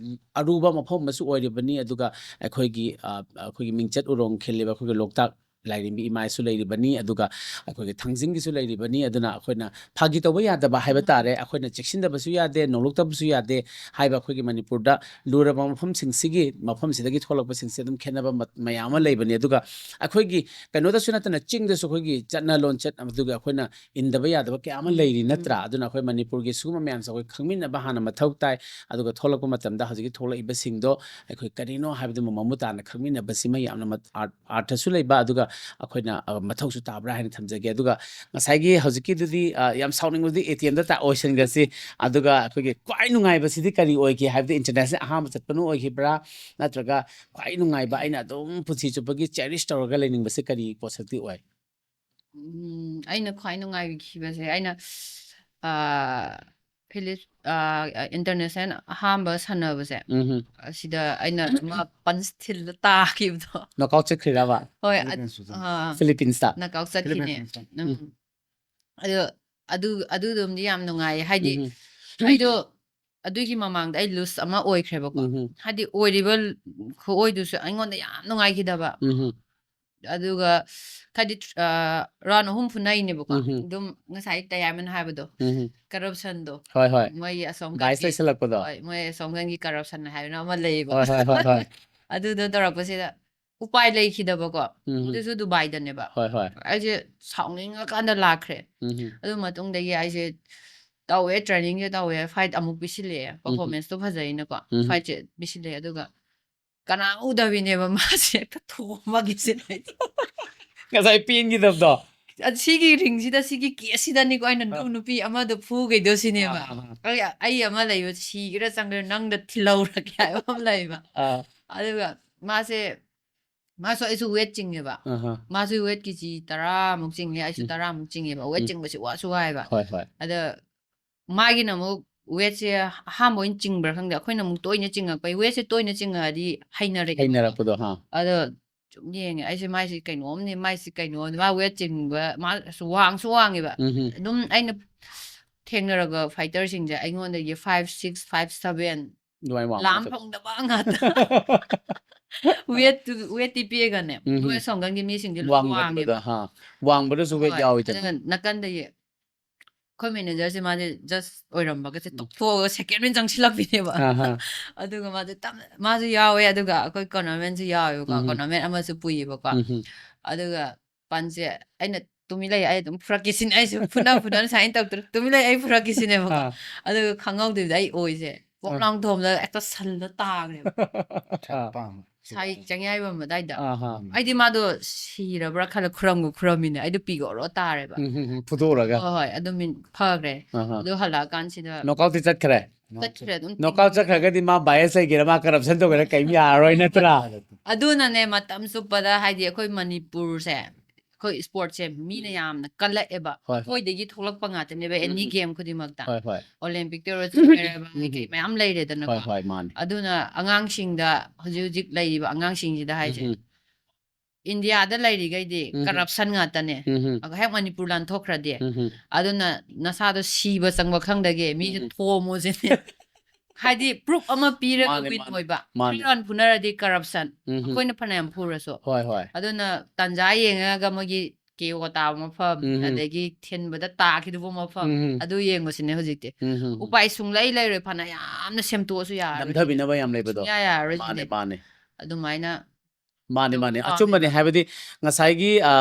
ꯑꯔꯨꯕ ꯃꯐꯝ ꯑꯃꯁꯨ ꯑꯣꯏꯔꯤꯕꯅꯤ, ꯑꯗꯨꯒ ꯑꯩꯈꯣꯏꯒꯤ, ꯑ, ꯑꯩꯈꯣꯏꯒꯤ ꯃꯤꯡꯆꯠ ꯎꯔꯣꯡ ꯈꯤꯜꯂꯤꯕ ꯑꯩꯈꯣꯏꯒꯤ ꯂꯣꯛꯇꯥꯛ ꯂꯥꯏꯔꯦꯝꯕꯤ ꯏꯃꯥꯁꯨ ꯂꯩꯔꯤꯕꯅꯤ, ꯑꯗꯨꯒ ꯑꯩꯈꯣꯏꯒꯤ ꯊꯥꯡꯖꯤꯡꯒꯤꯁꯨ ꯂꯩꯔꯤꯕꯅꯤ꯫ ꯑꯗꯨꯅ ꯑꯩꯈꯣꯏꯅ ꯐꯥꯒꯤ ꯇꯧꯕ ꯌꯥꯗꯕ ꯍꯥꯏꯕ ꯇꯥꯔꯦ, ꯑꯩꯈꯣꯏꯅ ꯆꯦꯛꯁꯤꯟꯗꯕꯁꯨ ꯌꯥꯗꯦ, ꯅꯣꯂꯨꯛꯇꯕꯁꯨ ꯌꯥꯗꯦ ꯍꯥꯏꯕ ꯑꯩꯈꯣꯏꯒꯤ ꯃꯅꯤꯄꯨꯔꯗ ꯂꯨꯔꯕ ꯃꯐꯝꯁꯤꯡꯁꯤꯒꯤ, ꯃꯐꯝꯁꯤꯗꯒꯤ ꯊꯣꯛꯂꯛꯄꯁꯤꯡꯁꯤ ꯑꯗꯨꯝ ꯈꯦꯠꯅꯕ ꯃ-, ꯃꯌꯥꯝ ꯑꯃ ꯂꯩꯕꯅꯤ꯫ ꯑꯗꯨꯒ ꯑꯩꯈꯣꯏꯒꯤ ꯀꯩꯅꯣꯗꯁꯨ ꯅꯠꯇꯅ ꯆꯤꯡꯗꯁꯨ ꯑꯩꯈꯣꯏꯒꯤ ꯆꯠꯅ ꯂꯣꯟꯆꯠ, ꯑꯗꯨꯒ ꯑꯩꯈꯣꯏꯅ ꯏꯟꯗꯕ ꯌꯥꯗꯕ ꯀꯌꯥ ꯑꯃ ꯂꯩꯔꯤ, ꯅꯠꯇ꯭ꯔꯥ? ꯑꯗꯨꯅ ꯑꯩꯈꯣꯏ ꯃꯅꯤꯄꯨꯔꯒꯤ ꯁꯤꯒꯨꯝꯕ ꯃꯌꯥꯝꯁꯦ ꯑꯩꯈꯣꯏ ꯈꯪꯃꯤꯟꯅꯕ ꯍꯥꯟꯅ ꯃꯊꯧ ꯇꯥꯏ꯫ ꯑꯗꯨꯒ ꯊꯣꯛꯂꯛꯄ ꯃꯇꯝꯗ ꯍꯧꯖꯤꯛꯀꯤ ꯊꯣꯛꯂꯛꯏꯕꯁꯤꯡꯗꯣ ꯑꯩꯈꯣꯏ ꯀꯔꯤꯅꯣ ꯍꯥꯏꯕꯗꯨꯃ ꯃꯃꯨꯠ ꯇꯥꯅ ꯈꯪꯃꯤꯟꯅꯕꯁꯤꯃ ꯌꯥꯝꯅ ꯃ-, ꯑꯥꯔꯠ-, ꯑꯥꯔꯊꯁꯨ ꯂꯩꯕ, ꯑꯗꯨꯒ ꯑꯩꯈꯣꯏꯅ, ꯑ, ꯃꯊꯧꯁꯨ ꯇꯥꯕ꯭ꯔꯥ ꯍꯥꯏꯅ ꯊꯝꯖꯒꯦ꯫ ꯑꯗꯨꯒ ꯉꯁꯥꯏꯒꯤ ꯍꯧꯖꯤꯛꯀꯤꯗꯨꯗꯤ, ꯑ, ꯌꯥꯝ ꯁꯥꯎꯅꯤꯡꯕꯗꯤ ꯑꯦ ꯇꯤ ꯑꯦꯝꯗ ꯇꯥ-, ꯑꯣꯏꯁꯤꯟꯈ꯭ꯔꯁꯤ꯫ ꯑꯗꯨꯒ ꯑꯩꯈꯣꯏꯒꯤ ꯈ꯭ꯋꯥꯏ ꯅꯨꯡꯉꯥꯏꯕꯁꯤꯗꯤ ꯀꯔꯤ ꯑꯣꯏꯒꯦ ꯍꯥꯏꯕꯗꯤ, ꯏꯟꯇꯔꯅꯦꯁꯅꯦꯜ ꯑꯍꯥꯟꯕ ꯆꯠꯄꯅ ꯑꯣꯏꯈꯤꯕ꯭ꯔꯥ, ꯅꯠꯇ꯭ꯔꯒ ꯈ꯭ꯋꯥꯏ ꯅꯨꯡꯉꯥꯏꯕ, ꯑꯩꯅ ꯑꯗꯨꯝ ꯄꯨꯟꯁꯤ ꯆꯨꯞꯄꯒꯤ ꯆꯦꯔꯤꯁ ꯇꯧꯔꯒ ꯂꯩꯅꯤꯡꯕꯁꯦ ꯀꯔꯤ ꯄꯣꯠꯁꯛꯇꯤ ꯑꯣꯏ? ꯎꯝ, ꯑꯩꯅ ꯈ꯭ꯋꯥꯏ ꯅꯨꯡꯉꯥꯏꯈꯤꯕꯁꯦ, ꯑꯩꯅ, ꯑ, ꯐꯤꯂꯤꯞ, ꯑ, ꯏꯟꯇꯔꯅꯦꯁꯅꯦꯜ ꯑꯍꯥꯟꯕ ꯁꯥꯟꯅꯕꯁꯦ, ꯎꯝ, ꯑꯁꯤꯗ ꯑꯩꯅ ꯑꯃ ꯄꯟꯁ ꯊꯤꯜꯂ ꯇꯥꯈꯤꯕꯗꯣ꯫ ꯅꯣꯛꯑꯥꯎꯠ ꯆꯠꯈ꯭ꯔꯤꯔꯕ? ꯍꯣꯏ, ꯑ-, ꯐꯤꯂꯤꯄꯤꯟꯁꯇ꯫ ꯑ, ꯐꯤꯂꯤꯄꯤꯟꯁꯇ? ꯅꯣꯛꯑꯥꯎꯠ ꯆꯠꯈꯤꯅꯦ꯫ ꯐꯤꯂꯤꯄꯤꯟꯁꯇ꯫ ꯎꯝ꯫ ꯑꯗꯣ ꯑꯗꯨ, ꯑꯗꯨꯗꯨꯝꯗꯤ ꯌꯥꯝ ꯅꯨꯡꯉꯥꯏꯌꯦ꯫ ꯍꯥꯏꯗꯤ ꯎꯝ, ꯑꯩꯗꯣ ꯑꯗꯨꯒꯤ ꯃꯃꯥꯡꯗ ꯑꯩ ꯂꯨꯁ ꯑꯃ ꯑꯣꯏꯈ꯭ꯔꯦꯕꯀꯣ꯫ ꯎꯝ, ꯍꯥꯏꯗꯤ ꯑꯣꯏꯔꯤꯕ ꯈꯨꯑꯣꯏꯗꯨꯁꯨ ꯑꯩꯉꯣꯟꯗ ꯌꯥꯝ ꯅꯨꯡꯉꯥꯏꯈꯤꯗꯕ꯫ ꯎꯝ, ꯑꯗꯨꯒ ꯍꯥꯏꯗꯤ round ꯑꯍꯨꯝ ꯐꯨꯅꯩꯅꯦꯕꯀꯣ꯫ ꯎꯝ꯫ ꯑꯗꯨꯝ ꯉꯁꯥꯏ ꯇꯌꯥꯏꯃꯅ ꯍꯥꯏꯕꯗꯣ, ꯎꯝ꯫ corruptionꯗꯣ, ꯍꯣꯏ, ꯍꯣꯏ꯫ ꯃꯣꯏꯒꯤ ꯑꯁꯣꯝ Bias ꯂꯩꯁꯜꯂꯛꯄꯗꯣ꯫ ꯍꯣꯏ, ꯃꯣꯏ ꯑꯁꯣꯝꯒꯟꯒꯤ corruption ꯍꯥꯏꯕꯅ ꯑꯃ ꯂꯩꯌꯦꯕ꯫ ꯍꯣꯏ, ꯍꯣꯏ, ꯍꯣꯏ, ꯍꯣꯏ꯫ ꯑꯗꯨꯗꯣ ꯇꯧꯔꯛꯄꯁꯤꯗ ꯎꯄꯥꯏ ꯂꯩꯈꯤꯗꯕꯀꯣ꯫ ꯎꯝ꯫ ꯑꯗꯨꯁꯨ ꯗꯨꯕꯥꯏꯗꯅꯦꯕ꯫ ꯍꯣꯏ, ꯍꯣꯏ꯫ ꯑꯩꯁꯦ ꯁꯥꯎꯅꯤꯡꯉꯀꯥꯟꯗ ꯂꯥꯛꯈ꯭ꯔꯦ꯫ ꯎꯝ꯫ ꯑꯗꯨ ꯃꯇꯨꯡꯗꯒꯤ ꯑꯩꯁꯦ ꯇꯧꯋꯦ, trainingꯁꯦ ꯇꯧꯋꯦ, fight ꯑꯃꯨꯛ ꯄꯤꯁꯤꯜꯂꯛꯑꯦ, performanceꯇꯣ ꯐꯖꯩꯅꯀꯣ, ꯎꯝ꯫ fightꯁꯦ ꯄꯤꯁꯤꯜꯂꯛꯑꯦ꯫ ꯑꯗꯨꯒ ꯀꯅꯥ ꯎꯗꯕꯤꯅꯦꯕ ꯃꯥꯁꯦ ꯍꯦꯛꯇ ꯊꯣꯝꯃꯒꯦꯁꯤꯅ ꯑꯩꯗꯤ꯫ ꯉꯁꯥꯏ ꯄꯦꯟꯈꯤꯗꯕꯗꯣ꯫ ꯑ, ꯁꯤꯒꯤ ringꯁꯤꯗ, ꯁꯤꯒꯤ cageꯁꯤꯗꯅꯤꯀꯣ ꯑꯩꯅ ꯑ꯫ ꯅꯨ-, ꯅꯨꯄꯤ ꯑꯃꯗꯣ ꯐꯨꯒꯩꯗꯣ ꯁꯤꯅꯦꯕ꯫ ꯑꯥ, ꯑꯥ, ꯑꯥ꯫ ꯑꯩ, ꯑꯩ ꯑꯃ ꯂꯩꯕ, ꯁꯤꯒꯦꯔꯥ ꯆꯪꯒꯦꯔꯥ ꯅꯪꯗ ꯊꯤꯜꯍꯧꯔꯒꯦ ꯍꯥꯏꯕ ꯑꯃ ꯂꯩꯕ꯫ ꯑꯥ꯫ ꯑꯗꯨꯒ ꯃꯥꯁꯦ, ꯃꯥꯁꯨ ꯑꯩꯁꯨ weight ꯆꯤꯡꯉꯦꯕ꯫ ꯑꯍꯥ꯫ ꯃꯥꯁꯨ weightꯀꯤ ꯀꯦꯖꯤ ꯇꯔꯥꯃꯨꯛ ꯆꯤꯡꯉꯦ, ꯑꯩꯁꯨ ꯎꯝ꯫ ꯇꯔꯥꯃꯨꯛ ꯆꯤꯡꯉꯦꯕ꯫ Weight ꯎꯝ꯫ ꯆꯤꯡꯕꯁꯤ ꯋꯥꯁꯨ ꯋꯥꯏꯑꯦꯕ꯫ ꯍꯣꯏ, ꯍꯣꯏ꯫ ꯑꯗ ꯃꯥꯒꯤꯅ ꯑꯃꯨꯛ weightꯁꯦ ꯑꯍꯥꯟꯕ ꯑꯣꯏꯅ ꯆꯤꯡꯕ꯭ꯔꯥ ꯈꯪꯗꯦ, ꯑꯩꯈꯣꯏꯅ ꯑꯃꯨꯛ ꯇꯣꯏꯅ ꯆꯤꯡꯉꯛꯄꯩ, weightꯁꯦ ꯇꯣꯏꯅ ꯆꯤꯡꯉꯛꯑꯗꯤ ꯍꯩꯅꯔꯛꯑꯦꯕ꯫ ꯍꯩꯅꯔꯛꯄꯗꯣ, ꯍꯥ꯫ ꯑꯗꯣ ꯁꯨꯝ ꯌꯦꯡꯉꯦ ꯑꯩꯁꯦ, ꯃꯥꯏꯁꯦ ꯀꯩꯅꯣꯝꯅꯤ, ꯃꯥꯏꯁꯦ ꯀꯩꯅꯣꯝꯅꯤ, ꯃꯥ weight ꯆꯤꯡꯕ, ꯃꯥ ꯑꯁ ꯋꯥꯡꯁꯨ ꯋꯥꯡꯉꯦꯕ꯫ ꯎꯝ꯫ ꯑꯗꯨꯝ ꯑꯩꯅ ꯊꯦꯡꯅꯔꯒ fighterꯁꯤꯡꯁꯦ ꯑꯩꯉꯣꯟꯗꯒꯤ five six, five seven, ꯑꯗꯨꯃꯥꯏꯅ ꯋꯥꯡꯕ ꯂꯥꯝ ꯃꯊꯛ꯫ ꯐꯪꯗꯕ ꯉꯥꯛꯇ꯫ Weightꯇꯨ, weightꯇꯤ ꯄꯤꯛꯑꯒꯅꯦ, ꯎꯝ꯫ ꯃꯣꯏ ꯑꯁꯣꯝꯒꯟꯒꯤ ꯃꯤꯁꯤꯡꯗꯤ ꯂꯣꯏ ꯋꯥꯡꯕ ꯋꯥꯡꯉꯦꯕ꯫ ꯃꯊꯛꯇꯨꯗ, ꯍꯥ꯫ ꯋꯥꯡꯕꯗꯁꯨ weight ꯍꯣꯏ, ꯌꯥꯎꯋꯤꯗꯅ꯫ ꯑꯗꯨꯒ ꯅꯥꯀꯟꯗꯒꯤ ꯑꯩꯈꯣꯏ managerꯁꯦ ꯃꯥꯁꯦ judge ꯑꯣꯏꯔꯝꯕꯒꯁꯦ ꯎꯝ꯫ ꯇꯣꯛꯊꯣꯛꯑꯒ second ꯑꯣꯏꯅ ꯆꯪꯁꯤꯜꯂꯛꯄꯤꯅꯦꯕ꯫ ꯑꯥ, ꯍꯥ꯫ ꯑꯗꯨꯒ ꯃꯥꯁꯦ ꯇꯞꯅ, ꯃꯥꯁꯨ ꯌꯥꯎꯋꯦ, ꯑꯗꯨꯒ ꯑꯩꯈꯣꯏ cornermanꯁꯨ ꯌꯥꯎꯋꯦꯕꯀꯣ, ꯎꯝ꯫ cornerman ꯑꯃꯁꯨ ꯄꯨꯏꯌꯦꯕꯀꯣ꯫ ꯎꯝ꯫ ꯑꯗꯨꯒ ꯄꯟꯁꯦ ꯑꯩꯅ ꯇꯨꯃꯤꯟ ꯂꯩ, ꯑꯩ ꯑꯗꯨꯝ ꯐꯨꯔꯛꯀꯦ ꯁꯤꯅꯤ, ꯑꯩꯁꯨ ꯐꯨꯅ ꯐꯨꯅ ꯁꯨꯃꯥꯏꯅ ꯇꯧꯗ꯭ꯔ-, ꯇꯨꯃꯤꯟ ꯂꯩ, ꯑꯩ ꯐꯨꯔꯛꯀꯦ ꯁꯤꯅꯦꯕꯀꯣ꯫ ꯑꯥ꯫ ꯑꯗꯨꯒ ꯈꯪꯍꯧꯗꯕꯤꯗ ꯑꯩ ꯑꯣꯏꯁꯦ ꯄꯣꯞ ꯑꯥ꯫ ꯂꯥꯎ ꯊꯣꯝꯗ ꯍꯦꯛꯇ ꯁꯜꯂ ꯇꯥꯈ꯭ꯔꯦꯕ꯫ ꯑꯥ꯫ ꯄꯥꯝꯃꯦ꯫ ꯁꯥꯏ ꯆꯪꯌꯥꯏꯕꯝ ꯑꯗꯥꯏꯗ꯫ ꯑꯥ, ꯍꯥ꯫ ꯑꯩꯗꯤ ꯃꯥꯗꯣ ꯁꯤꯔꯕ꯭ꯔꯥ ꯈꯜꯂ ꯈꯨꯔꯝꯒ ꯈꯨꯔꯝꯃꯤꯅꯦ, ꯑꯩꯗꯣ ꯄꯤꯒ ꯑꯣꯔꯣ ꯇꯥꯔꯦꯕ꯫ ꯎꯝ, ꯎꯝ, ꯎꯝ꯫ ꯐꯨꯗꯣꯛꯎꯔꯒ꯫ ꯍꯣꯏ, ꯍꯣꯏ, ꯑꯗꯨꯝ ꯃꯤꯟ-, ꯐꯈ꯭ꯔꯦ꯫ ꯑꯥ, ꯍꯥ꯫ ꯑꯗꯨ ꯍꯜꯂꯛꯑꯀꯥꯟꯁꯤꯗ Knockoutꯇꯤ ꯆꯠꯈ꯭ꯔꯦ? ꯆꯠꯈ꯭ꯔꯦ ꯑꯗꯨꯝ꯫ Knockout ꯆꯠꯈ꯭ꯔꯒꯗꯤ ꯃꯥ bias ꯂꯩꯒꯦꯔꯥ, ꯃꯥ corruption ꯇꯧꯒꯦꯔꯥ, ꯀꯩꯝ ꯌꯥꯔꯔꯣꯏ ꯅꯠꯇ꯭ꯔꯥ? ꯑꯗꯨꯅꯅꯦ, ꯃꯇꯝ ꯆꯨꯞꯄꯗ ꯍꯥꯏꯗꯤ ꯑꯩꯈꯣꯏ ꯃꯅꯤꯄꯨꯔꯁꯦ, ꯑꯩꯈꯣꯏ sportꯁꯦ ꯃꯤꯅ ꯌꯥꯝꯅ ꯀꯜꯂꯛꯑꯦꯕ꯫ ꯍꯣꯏ, ꯍꯣꯏ꯫ ꯑꯩꯈꯣꯏꯗꯒꯤ ꯊꯣꯛꯂꯛꯄ ꯉꯥꯛꯇꯅꯦꯕ, any ꯎꯝ꯫ game ꯈꯨꯗꯤꯡꯃꯛꯇ꯫ ꯍꯣꯏ, ꯍꯣꯏ꯫ Olympicꯇ ꯑꯣꯏꯔꯣ, ꯆꯠꯄ ꯑꯣꯏꯔꯣ, ꯎꯝ꯫ ꯀꯩ ꯃꯌꯥꯝ ꯂꯩꯔꯦꯗꯅꯀꯣ꯫ ꯍꯣꯏ, ꯍꯣꯏ, ꯃꯥꯅꯦ꯫ ꯑꯗꯨꯅ ꯑꯉꯥꯡꯁꯤꯡꯗ, ꯍꯧꯖꯤꯛ ꯍꯧꯖꯤꯛ ꯂꯩꯔꯤꯕ ꯑꯉꯥꯡꯁꯤꯡꯁꯤꯗ ꯍꯥꯏꯁꯦ, ꯎꯝ꯫ ꯏꯟꯗꯤꯌꯥꯗ ꯂꯩꯔꯤꯈꯩꯗꯤ ꯎꯝ꯫ corruption ꯉꯥꯛꯇꯅꯦ꯫ ꯎꯝ꯫ ꯑꯗꯣ ꯍꯦꯛ ꯃꯅꯤꯄꯨꯔ ꯂꯥꯟꯊꯣꯛꯈ꯭ꯔꯗꯤ, ꯎꯝ꯫ ꯑꯗꯨꯅ ꯅꯁꯥꯗꯣ ꯁꯤꯕ ꯆꯪꯕ ꯈꯪꯗꯒꯦ ꯃꯤꯁꯦ ꯎꯝ꯫ ꯊꯣꯝꯃꯣ ꯁꯤꯅꯦ꯫ ꯍꯥꯏꯗꯤ proof ꯑꯃ ꯄꯤꯔꯒ ꯃꯥꯅꯦ, win ꯃꯥꯅꯦ, ꯑꯣꯏꯕ, ꯃꯥꯅꯦ꯫ three round ꯐꯨꯅꯔꯗꯤ corruption, ꯎꯝ, ꯑꯩꯈꯣꯏꯅ ꯐꯅꯌꯥꯝ ꯐꯨꯔꯁꯨ꯫ ꯍꯣꯏ, ꯍꯣꯏ꯫ ꯑꯗꯨꯅ ꯇꯥꯟꯖꯥ ꯌꯦꯡꯉꯒ ꯃꯣꯏꯒꯤ K O ꯇꯥꯕ ꯃꯐꯝ, ꯎꯝ꯫ ꯑꯗꯒꯤ ꯊꯤꯟꯕꯗ ꯇꯥꯈꯤꯗꯕ ꯃꯐꯝ, ꯎꯝ꯫ ꯑꯗꯨ ꯌꯦꯡꯕꯁꯤꯅꯦ ꯍꯧꯖꯤꯛꯇꯤ꯫ ꯎꯝ, ꯎꯝ, ꯎꯝ꯫ ꯎꯄꯥꯏ ꯁꯨꯡꯂꯩ ꯂꯩꯔꯣꯏ, ꯐꯅ ꯌꯥꯝꯅ ꯁꯦꯝꯗꯣꯛꯑꯁꯨ ꯌꯥꯔꯣꯏ꯫ ꯅꯝꯊꯕꯤꯅꯕ ꯌꯥꯝ ꯂꯩꯕꯗꯣ꯫ ꯁꯨꯡꯌꯥ ꯌꯥꯔꯔꯣꯏ ꯃꯥꯅꯦ, ꯁꯤꯅꯦ꯫ ꯃꯥꯅꯦ꯫ ꯑꯗꯨꯃꯥꯏꯅ ꯃꯥꯅꯦ, ꯑꯗꯨ ꯃꯥꯅꯦ꯫ ꯄꯥꯝꯃꯦꯕ꯫ ꯑꯆꯨꯝꯕꯅꯦ꯫ ꯍꯥꯏꯕꯗꯤ ꯉꯁꯥꯏꯒꯤ, ꯑ,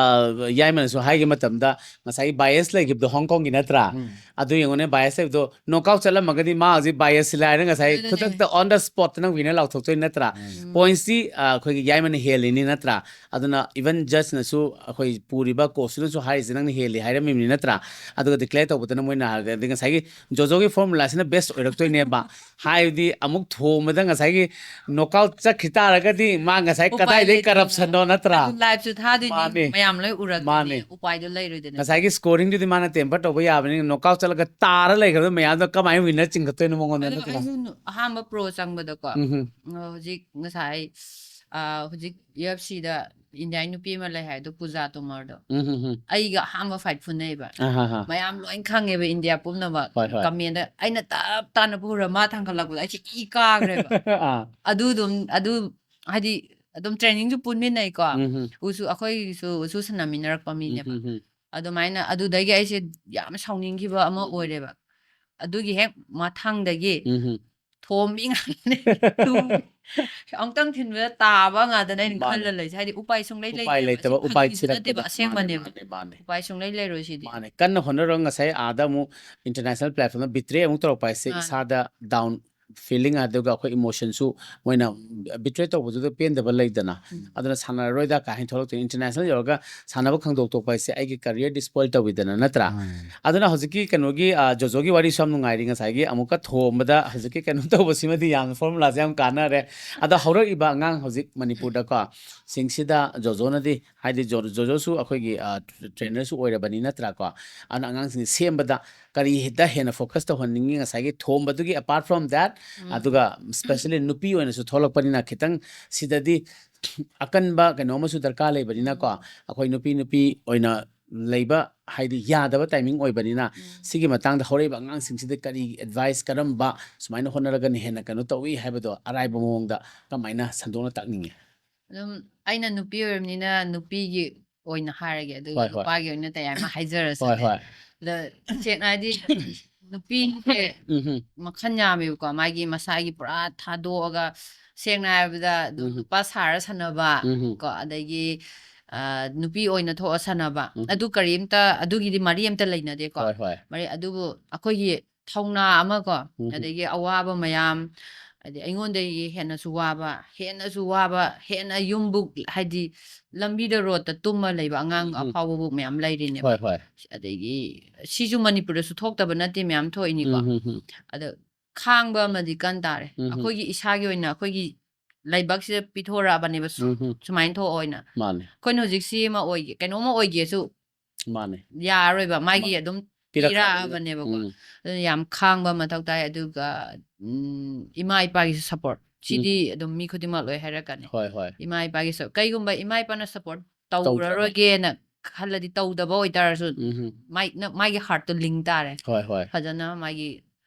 ꯌꯥꯏꯃꯅꯁꯨ ꯍꯥꯏꯈꯤꯕ ꯃꯇꯝꯗ ꯉꯁꯥꯏꯒꯤ bias ꯂꯩꯈꯤꯕꯗꯣ ꯍꯣꯡ ꯀꯣꯡꯒꯤ ꯅꯠꯇ꯭ꯔꯥ? ꯎꯝ꯫ ꯑꯗꯨ ꯌꯦꯡꯉꯨꯅꯦ, bias ꯂꯩꯕꯗꯣ, knockout ꯆꯠꯂꯝꯃꯒꯗꯤ ꯃꯥ ꯍꯧꯖꯤꯛ bias ꯁꯤ ꯂꯥꯏꯔꯦ, ꯉꯁꯥꯏ ꯑꯗꯨꯅꯦ꯫ ꯈꯨꯗꯛꯇ on the spot ꯇ ꯅꯪ winner ꯂꯥꯎꯊꯣꯛꯇꯣꯏ ꯅꯠꯇ꯭ꯔꯥ? ꯎꯝ꯫ Points ꯇꯤ, ꯑ, ꯑꯩꯈꯣꯏꯒꯤ ꯌꯥꯏꯃꯅ ꯍꯦꯜꯂꯤꯅꯤ ꯅꯠꯇ꯭ꯔꯥ? ꯑꯗꯨꯅ even judge ꯅꯁꯨ, ꯑꯩꯈꯣꯏ ꯄꯨꯔꯤꯕ coach ꯇꯨꯅꯁꯨ ꯍꯥꯏꯔꯤꯁꯦ ꯅꯪꯅ ꯍꯦꯜꯂꯤ ꯍꯥꯏꯔꯝꯃꯤꯕꯅꯤ ꯅꯠꯇ꯭ꯔꯥ? ꯑꯗꯨꯒ declare ꯇꯧꯕꯗꯅ ꯃꯣꯏꯅ ꯍꯥꯏꯔꯗꯤ ꯉꯁꯥꯏꯒꯤ ꯖꯣꯖꯣꯒꯤ formula ꯁꯤꯅ best ꯑꯣꯏꯔꯛꯇꯣꯏꯅꯦꯕ꯫ ꯍꯥꯏꯕꯗꯤ ꯑꯃꯨꯛ ꯊꯣꯝꯕꯗ ꯉꯁꯥꯏꯒꯤ knockout ꯆꯠꯈꯤ ꯇꯥꯔꯒꯗꯤ ꯃꯥ ꯉꯁꯥꯏ ꯎꯄꯥꯏ ꯀꯗꯥꯏꯗꯒꯤ ꯂꯩꯇꯕꯅꯤꯅ꯫ corruption ꯅꯣ ꯅꯠꯇ꯭ꯔꯥ? ꯑꯗꯨ live ꯁꯨ ꯊꯥꯗꯣꯏꯅꯤ, ꯃꯥꯅꯦ꯫ ꯃꯌꯥꯝ ꯂꯣꯏ ꯎꯔꯛꯇꯣꯏꯅꯤ, ꯃꯥꯅꯦ꯫ ꯎꯄꯥꯏꯗꯣ ꯂꯩꯔꯣꯏꯗꯅ꯫ ꯉꯁꯥꯏꯒꯤ scoring ꯗꯨꯗꯤ ꯃꯥꯅ temper ꯇꯧꯕ ꯌꯥꯕꯅꯤꯅ, knockout ꯆꯠꯂꯒ ꯇꯥꯔ ꯂꯩꯈ꯭ꯔꯕ ꯃꯌꯥꯝꯗꯣ ꯀꯃꯥꯏꯅ winner ꯆꯤꯡꯈꯠꯇꯣꯏꯅꯣ ꯃꯉꯣꯟꯗ ꯑꯗꯣ ꯅꯠꯇ꯭ꯔꯥ? ꯑꯩꯁꯨ ꯑꯍꯥꯟꯕ pro ꯆꯪꯕꯗꯀꯣ, ꯎꯝ, ꯎꯝ, ꯑ, ꯍꯧꯖꯤꯛ ꯉꯁꯥꯏ, ꯑ, ꯍꯧꯖꯤꯛ U F C ꯗ India ꯒꯤ ꯅꯨꯄꯤ ꯑꯃ ꯂꯩ ꯍꯥꯏꯗꯣ, ꯄꯨꯖꯥ ꯇꯣꯃꯔꯗꯣ, ꯎꯝ, ꯎꯝ, ꯎꯝ꯫ ꯑꯩꯒ ꯑꯍꯥꯟꯕ fight ꯐꯨꯅꯩꯕ꯫ ꯑꯍꯥ, ꯍꯥ꯫ ꯃꯌꯥꯝ ꯂꯣꯏ ꯈꯪꯉꯦꯕ, India ꯄꯨꯝꯅꯃꯛ꯫ ꯍꯣꯏ, ꯍꯣꯏ꯫ Comment ꯗ ꯑꯩꯅ ꯇꯞ ꯇꯥꯅ ꯐꯨꯔ ꯃꯥ ꯊꯥꯡꯒꯠꯂꯛꯄꯗ ꯑꯩꯁꯦ ꯏ ꯀꯥꯈ꯭ꯔꯦꯕ꯫ ꯑꯥ꯫ ꯑꯗꯨ ꯑꯗꯨꯝ, ꯑꯗꯨ ꯍꯥꯏꯗꯤ ꯑꯗꯨꯝ training ꯁꯨ ꯄꯨꯟꯃꯤꯟꯅꯩꯀꯣ꯫ ꯎꯝ, ꯎꯝ꯫ ꯎꯁꯨ, ꯑꯩꯈꯣꯏꯒꯤꯁꯨ ꯎꯁꯨ ꯁꯥꯟꯅꯃꯤꯟꯅꯔꯛꯄ ꯃꯤꯅꯦꯕ꯫ ꯎꯝ, ꯎꯝ, ꯎꯝ꯫ ꯑꯗꯨꯃꯥꯏꯅ ꯑꯗꯨꯗꯒꯤ ꯑꯩꯁꯦ ꯌꯥꯝ ꯁꯥꯎꯅꯤꯡꯈꯤꯕ ꯑꯃ ꯑꯣꯏꯔꯦꯕ꯫ ꯑꯗꯨꯒꯤ ꯍꯦꯛ ꯃꯊꯪꯗꯒꯤ ꯎꯝ, ꯎꯝ꯫ ꯊꯣꯝꯕꯤ ꯉꯥꯛꯇꯅꯦ꯫ ꯇꯨ-, ꯑꯃꯨꯛꯇꯪ ꯊꯤꯟꯕꯗ ꯇꯥꯕ ꯉꯥꯛꯇꯅꯦ ꯑꯩꯅ ꯃꯥꯅꯦ꯫ ꯈꯜꯂ ꯂꯩꯁꯦ꯫ ꯍꯥꯏꯗꯤ ꯎꯄꯥꯏ ꯁꯨꯡꯂꯩ ꯎꯄꯥꯏ ꯂꯩꯇꯦꯕ꯫ ꯂꯩꯇꯕ, ꯁꯤ ꯎꯄꯥꯏ ꯐꯥꯒꯤꯁꯨ ꯊꯤꯔꯛꯄꯗ꯫ ꯅꯠꯇꯦꯕ, ꯑꯁꯦꯡꯕꯅꯦꯕ꯫ ꯃꯥꯅꯦ, ꯃꯥꯅꯦ, ꯃꯥꯅꯦ꯫ ꯎꯄꯥꯏ ꯁꯨꯡꯂꯩ ꯂꯩꯔꯣꯏ ꯁꯤꯗꯤ꯫ ꯃꯥꯅꯦ꯫ ꯀꯟꯅ ꯍꯣꯠꯅꯔꯒ ꯉꯁꯥꯏ ꯑꯥꯗ ꯑꯃꯨꯛ international platform ꯗ betray ꯑꯃꯨꯛ ꯇꯧꯔꯛꯄ ꯍꯥꯏꯁꯦ ꯃꯥꯅꯦ꯫ ꯏꯁꯥꯗ down feeling ꯑꯗꯨꯒ ꯑꯩꯈꯣꯏ emotion ꯁꯨ ꯃꯣꯏꯅ betray ꯇꯧꯕꯗꯨꯗ ꯄꯦꯟꯗꯕ ꯂꯩꯗꯅ꯫ ꯎꯝ꯫ ꯑꯗꯨꯅ ꯁꯥꯟꯅꯔꯔꯣꯏꯗ ꯀꯥꯏꯅ ꯊꯣꯛꯂꯛꯇꯣꯏꯅꯤ꯫ International ꯌꯧꯔꯒ ꯁꯥꯟꯅꯕ ꯈꯪꯗꯣꯛ ꯊꯣꯛꯄ ꯍꯥꯏꯁꯦ ꯑꯩꯒꯤ career ꯗꯤ spoil ꯇꯧꯋꯤꯗꯅ, ꯅꯠꯇ꯭ꯔꯥ? ꯃꯥꯅꯦ꯫ ꯑꯗꯨꯅ ꯍꯧꯖꯤꯛꯀꯤ ꯀꯩꯅꯣꯒꯤ, ꯑ, ꯖꯣꯖꯣꯒꯤ ꯋꯥꯔꯤꯁꯨ ꯌꯥꯝ ꯅꯨꯡꯉꯥꯏꯔꯤ꯫ ꯉꯁꯥꯏꯒꯤ ꯑꯃꯨꯛꯀ ꯊꯣꯝꯕꯗ ꯍꯧꯖꯤꯛꯀꯤ ꯀꯩꯅꯣ ꯇꯧꯕꯁꯤꯃꯗꯤ ꯌꯥꯝꯅ formula ꯁꯦ ꯌꯥꯝ ꯀꯥꯟꯅꯔꯦ꯫ ꯑꯗꯣ ꯍꯧꯔꯛꯏꯕ ꯑꯉꯥꯡ ꯍꯧꯖꯤꯛ ꯃꯅꯤꯄꯨꯔꯗꯀꯣ ꯁꯤꯡꯁꯤꯗ ꯖꯣꯖꯣꯅꯗꯤ, ꯍꯥꯏꯗꯤ ꯖꯣ-, ꯖꯣꯖꯣꯁꯨ ꯑꯩꯈꯣꯏꯒꯤ, ꯑ, trainer ꯁꯨ ꯑꯣꯏꯔꯕꯅꯤ, ꯅꯠꯇ꯭ꯔꯥꯀꯣ? ꯑꯗꯨꯅ ꯑꯉꯥꯡꯁꯤꯡꯁꯦ ꯁꯦꯝꯕꯗ ꯀꯔꯤ ꯍꯦꯟꯅ focus ꯇꯧꯍꯟꯅꯤꯡꯉꯤ? ꯉꯁꯥꯏꯒꯤ ꯊꯣꯝꯕꯗꯨꯒꯤ apart from that, ꯎꯝ꯫ ꯑꯗꯨꯒ especially ꯅꯨꯄꯤ ꯑꯣꯏꯅꯁꯨ ꯊꯣꯛꯂꯛꯄꯅꯤꯅ ꯈꯤꯇꯪ ꯁꯤꯗꯗꯤ ꯑꯀꯟꯕ ꯀꯩꯅꯣ ꯑꯃꯁꯨ ꯗꯔꯀꯥꯔ ꯂꯩꯕꯅꯤꯅꯀꯣ, ꯎꯝ꯫ ꯑꯩꯈꯣꯏ ꯅꯨꯄꯤ ꯅꯨꯄꯤ ꯑꯣꯏꯅ ꯂꯩꯕ, ꯍꯥꯏꯗꯤ ꯌꯥꯗꯕ ꯇꯥꯏꯃꯤꯡ ꯑꯣꯏꯕꯅꯤꯅ, ꯎꯝ꯫ ꯁꯤꯒꯤ ꯃꯇꯥꯡꯗ ꯍꯧꯔꯛꯏꯕ ꯑꯉꯥꯡꯁꯤꯡꯁꯤꯗ ꯀꯔꯤ ꯑꯦꯗꯚꯥꯏꯁ, ꯀꯔꯝꯕ ꯁꯨꯃꯥꯏꯅ ꯍꯣꯠꯅꯔꯒꯅ ꯍꯦꯟꯅ ꯀꯩꯅꯣ ꯇꯧꯏ ꯍꯥꯏꯕꯗꯣ ꯑꯔꯥꯏꯕ ꯃꯑꯣꯡꯗ ꯀꯃꯥꯏꯅ ꯁꯟꯗꯣꯛꯅ ꯇꯥꯛꯅꯤꯡꯉꯤ? ꯑꯗꯨꯝ ꯑꯩꯅ ꯅꯨꯄꯤ ꯑꯣꯏꯔꯕꯅꯤꯅ ꯅꯨꯄꯤꯒꯤ ꯑꯣꯏꯅ ꯍꯥꯏꯔꯒꯦ, ꯑꯗꯨꯒ ꯍꯣꯏ, ꯍꯣꯏ꯫ ꯅꯨꯄꯥꯒꯤ ꯑꯣꯏꯅ ꯇꯌꯥꯏꯃ ꯍꯣꯏ, ꯍꯥꯏꯖꯔꯁꯨꯅꯦ꯫ ꯍꯣꯏ꯫ ꯑꯗ ꯁꯦꯡꯅ ꯍꯥꯏꯗꯤ ꯅꯨꯄꯤꯁꯦ ꯎꯝ, ꯎꯝ, ꯃꯈꯜ ꯌꯥꯝꯃꯦꯕꯀꯣ, ꯃꯥꯒꯤ ꯃꯁꯥꯒꯤ ꯄꯨꯔꯥ ꯊꯥꯗꯣꯛꯑꯒ, ꯁꯦꯡꯅ ꯍꯥꯏꯔꯕꯗ ꯑꯗꯨꯝ ꯎꯝ꯫ ꯅꯨꯄꯥ ꯁꯥꯔ ꯁꯥꯟꯅꯕ ꯎꯝ, ꯎꯝ꯫ ꯀꯣ, ꯑꯗꯒꯤ ꯑ, ꯅꯨꯄꯤ ꯑꯣꯏꯅ ꯊꯣꯛꯑ ꯁꯥꯟꯅꯕ, ꯎꯝ꯫ ꯑꯗꯨ ꯀꯔꯤꯝꯇ, ꯑꯗꯨꯒꯤꯗꯤ ꯃꯔꯤ ꯑꯝꯇ ꯂꯩꯅꯗꯦꯀꯣ꯫ ꯍꯣꯏ, ꯍꯣꯏ꯫ ꯃꯔꯤ, ꯑꯗꯨꯕꯨ ꯑꯩꯈꯣꯏꯒꯤ ꯊꯧꯅꯥ ꯑꯃ ꯀꯣ, ꯎꯝ꯫ ꯑꯗꯒꯤ ꯑꯋꯥꯕ ꯃꯌꯥꯝ, ꯍꯥꯏꯗꯤ ꯑꯩꯉꯣꯟꯗꯒꯤ ꯍꯦꯟꯅꯁꯨ ꯋꯥꯕ, ꯍꯦꯟꯅꯁꯨ ꯋꯥꯕ, ꯍꯦꯟꯅ ꯌꯨꯝꯕꯨ, ꯍꯥꯏꯗꯤ ꯂꯝꯕꯤꯗ, ꯔꯣꯗꯇ ꯇꯨꯝꯃ ꯂꯩꯕ ꯑꯉꯥꯡ ꯎꯝ, ꯎꯝ꯫ ꯑꯐꯥꯎꯕꯕꯨ ꯃꯌꯥꯝ ꯂꯩꯔꯤꯅꯦꯕ꯫ ꯍꯣꯏ, ꯍꯣꯏ꯫ ꯑꯗꯒꯤ ꯁꯤꯁꯨ ꯃꯅꯤꯄꯨꯔꯗꯁꯨ ꯊꯣꯛꯇꯕ ꯅꯠꯇꯦ, ꯃꯌꯥꯝ ꯊꯣꯛꯏꯅꯤꯀꯣ꯫ ꯎꯝ, ꯎꯝ, ꯎꯝ꯫ ꯑꯗ ꯈꯥꯡꯕ ꯑꯃꯗꯤ ꯀꯟ ꯇꯥꯔꯦ꯫ ꯎꯝ, ꯎꯝ꯫ ꯑꯩꯈꯣꯏꯒꯤ ꯏꯁꯥꯒꯤ ꯑꯣꯏꯅ ꯑꯩꯈꯣꯏꯒꯤ ꯂꯩꯕꯥꯛꯁꯤꯗ ꯄꯤꯊꯣꯔꯛꯑꯕꯅꯦꯕ, ꯁꯨ-, ꯎꯝ, ꯎꯝ꯫ ꯁꯨꯃꯥꯏꯅ ꯊꯣꯛꯑꯣꯏꯅ꯫ ꯃꯥꯅꯦ꯫ ꯑꯩꯈꯣꯏꯅ ꯍꯧꯖꯤꯛ ꯁꯤ ꯑꯃ ꯑꯣꯏꯒꯦ, ꯀꯩꯅꯣꯝꯃ ꯑꯣꯏꯒꯦꯁꯨ, ꯃꯥꯅꯦ꯫ ꯌꯥꯔꯣꯏꯕ, ꯃꯥꯒꯤ ꯃꯥꯅꯦ꯫ ꯑꯗꯨꯝ ꯄꯤꯔꯛꯈ꯭ꯔꯕꯅꯤꯅ꯫ ꯄꯤꯔꯛꯑꯕꯅꯦꯕꯀꯣ꯫ ꯎꯝ꯫ ꯑꯗꯨꯅ ꯌꯥꯝ ꯈꯥꯡꯕ ꯃꯊꯧ ꯇꯥꯏ꯫ ꯑꯗꯨꯒ ꯎꯝ, ꯏꯃꯥ ꯏꯄꯥꯒꯤꯁꯨ ꯁꯞꯄꯣꯔꯠ, ꯁꯤꯗꯤ ꯎꯝ꯫ ꯑꯗꯨꯝ ꯃꯤ ꯈꯨꯗꯤꯡꯃꯛ ꯂꯣꯏ ꯍꯥꯏꯔꯛꯀꯅꯤ꯫ ꯍꯣꯏ, ꯍꯣꯏ꯫ ꯏꯃꯥ ꯏꯄꯥꯒꯤ ꯁꯞ-, ꯀꯩꯒꯨꯝꯕ ꯏꯃꯥ ꯏꯄꯥꯅ ꯁꯞꯄꯣꯔꯠ ꯇꯧꯗ꯭ꯔꯕ꯫ ꯇꯧꯔꯔꯣꯏꯒꯦꯅ ꯈꯜꯂꯗꯤ, ꯇꯧꯗꯕ ꯑꯣꯏꯇꯥꯔꯁꯨ ꯎꯝ꯫ ꯃꯥꯏ-, ꯅ-, ꯃꯥꯒꯤ ꯍꯥꯔꯠꯇꯣ ꯂꯤꯡ ꯇꯥꯔꯦ꯫ ꯍꯣꯏ, ꯍꯣꯏ꯫ ꯐꯖꯅ ꯃꯥꯒꯤ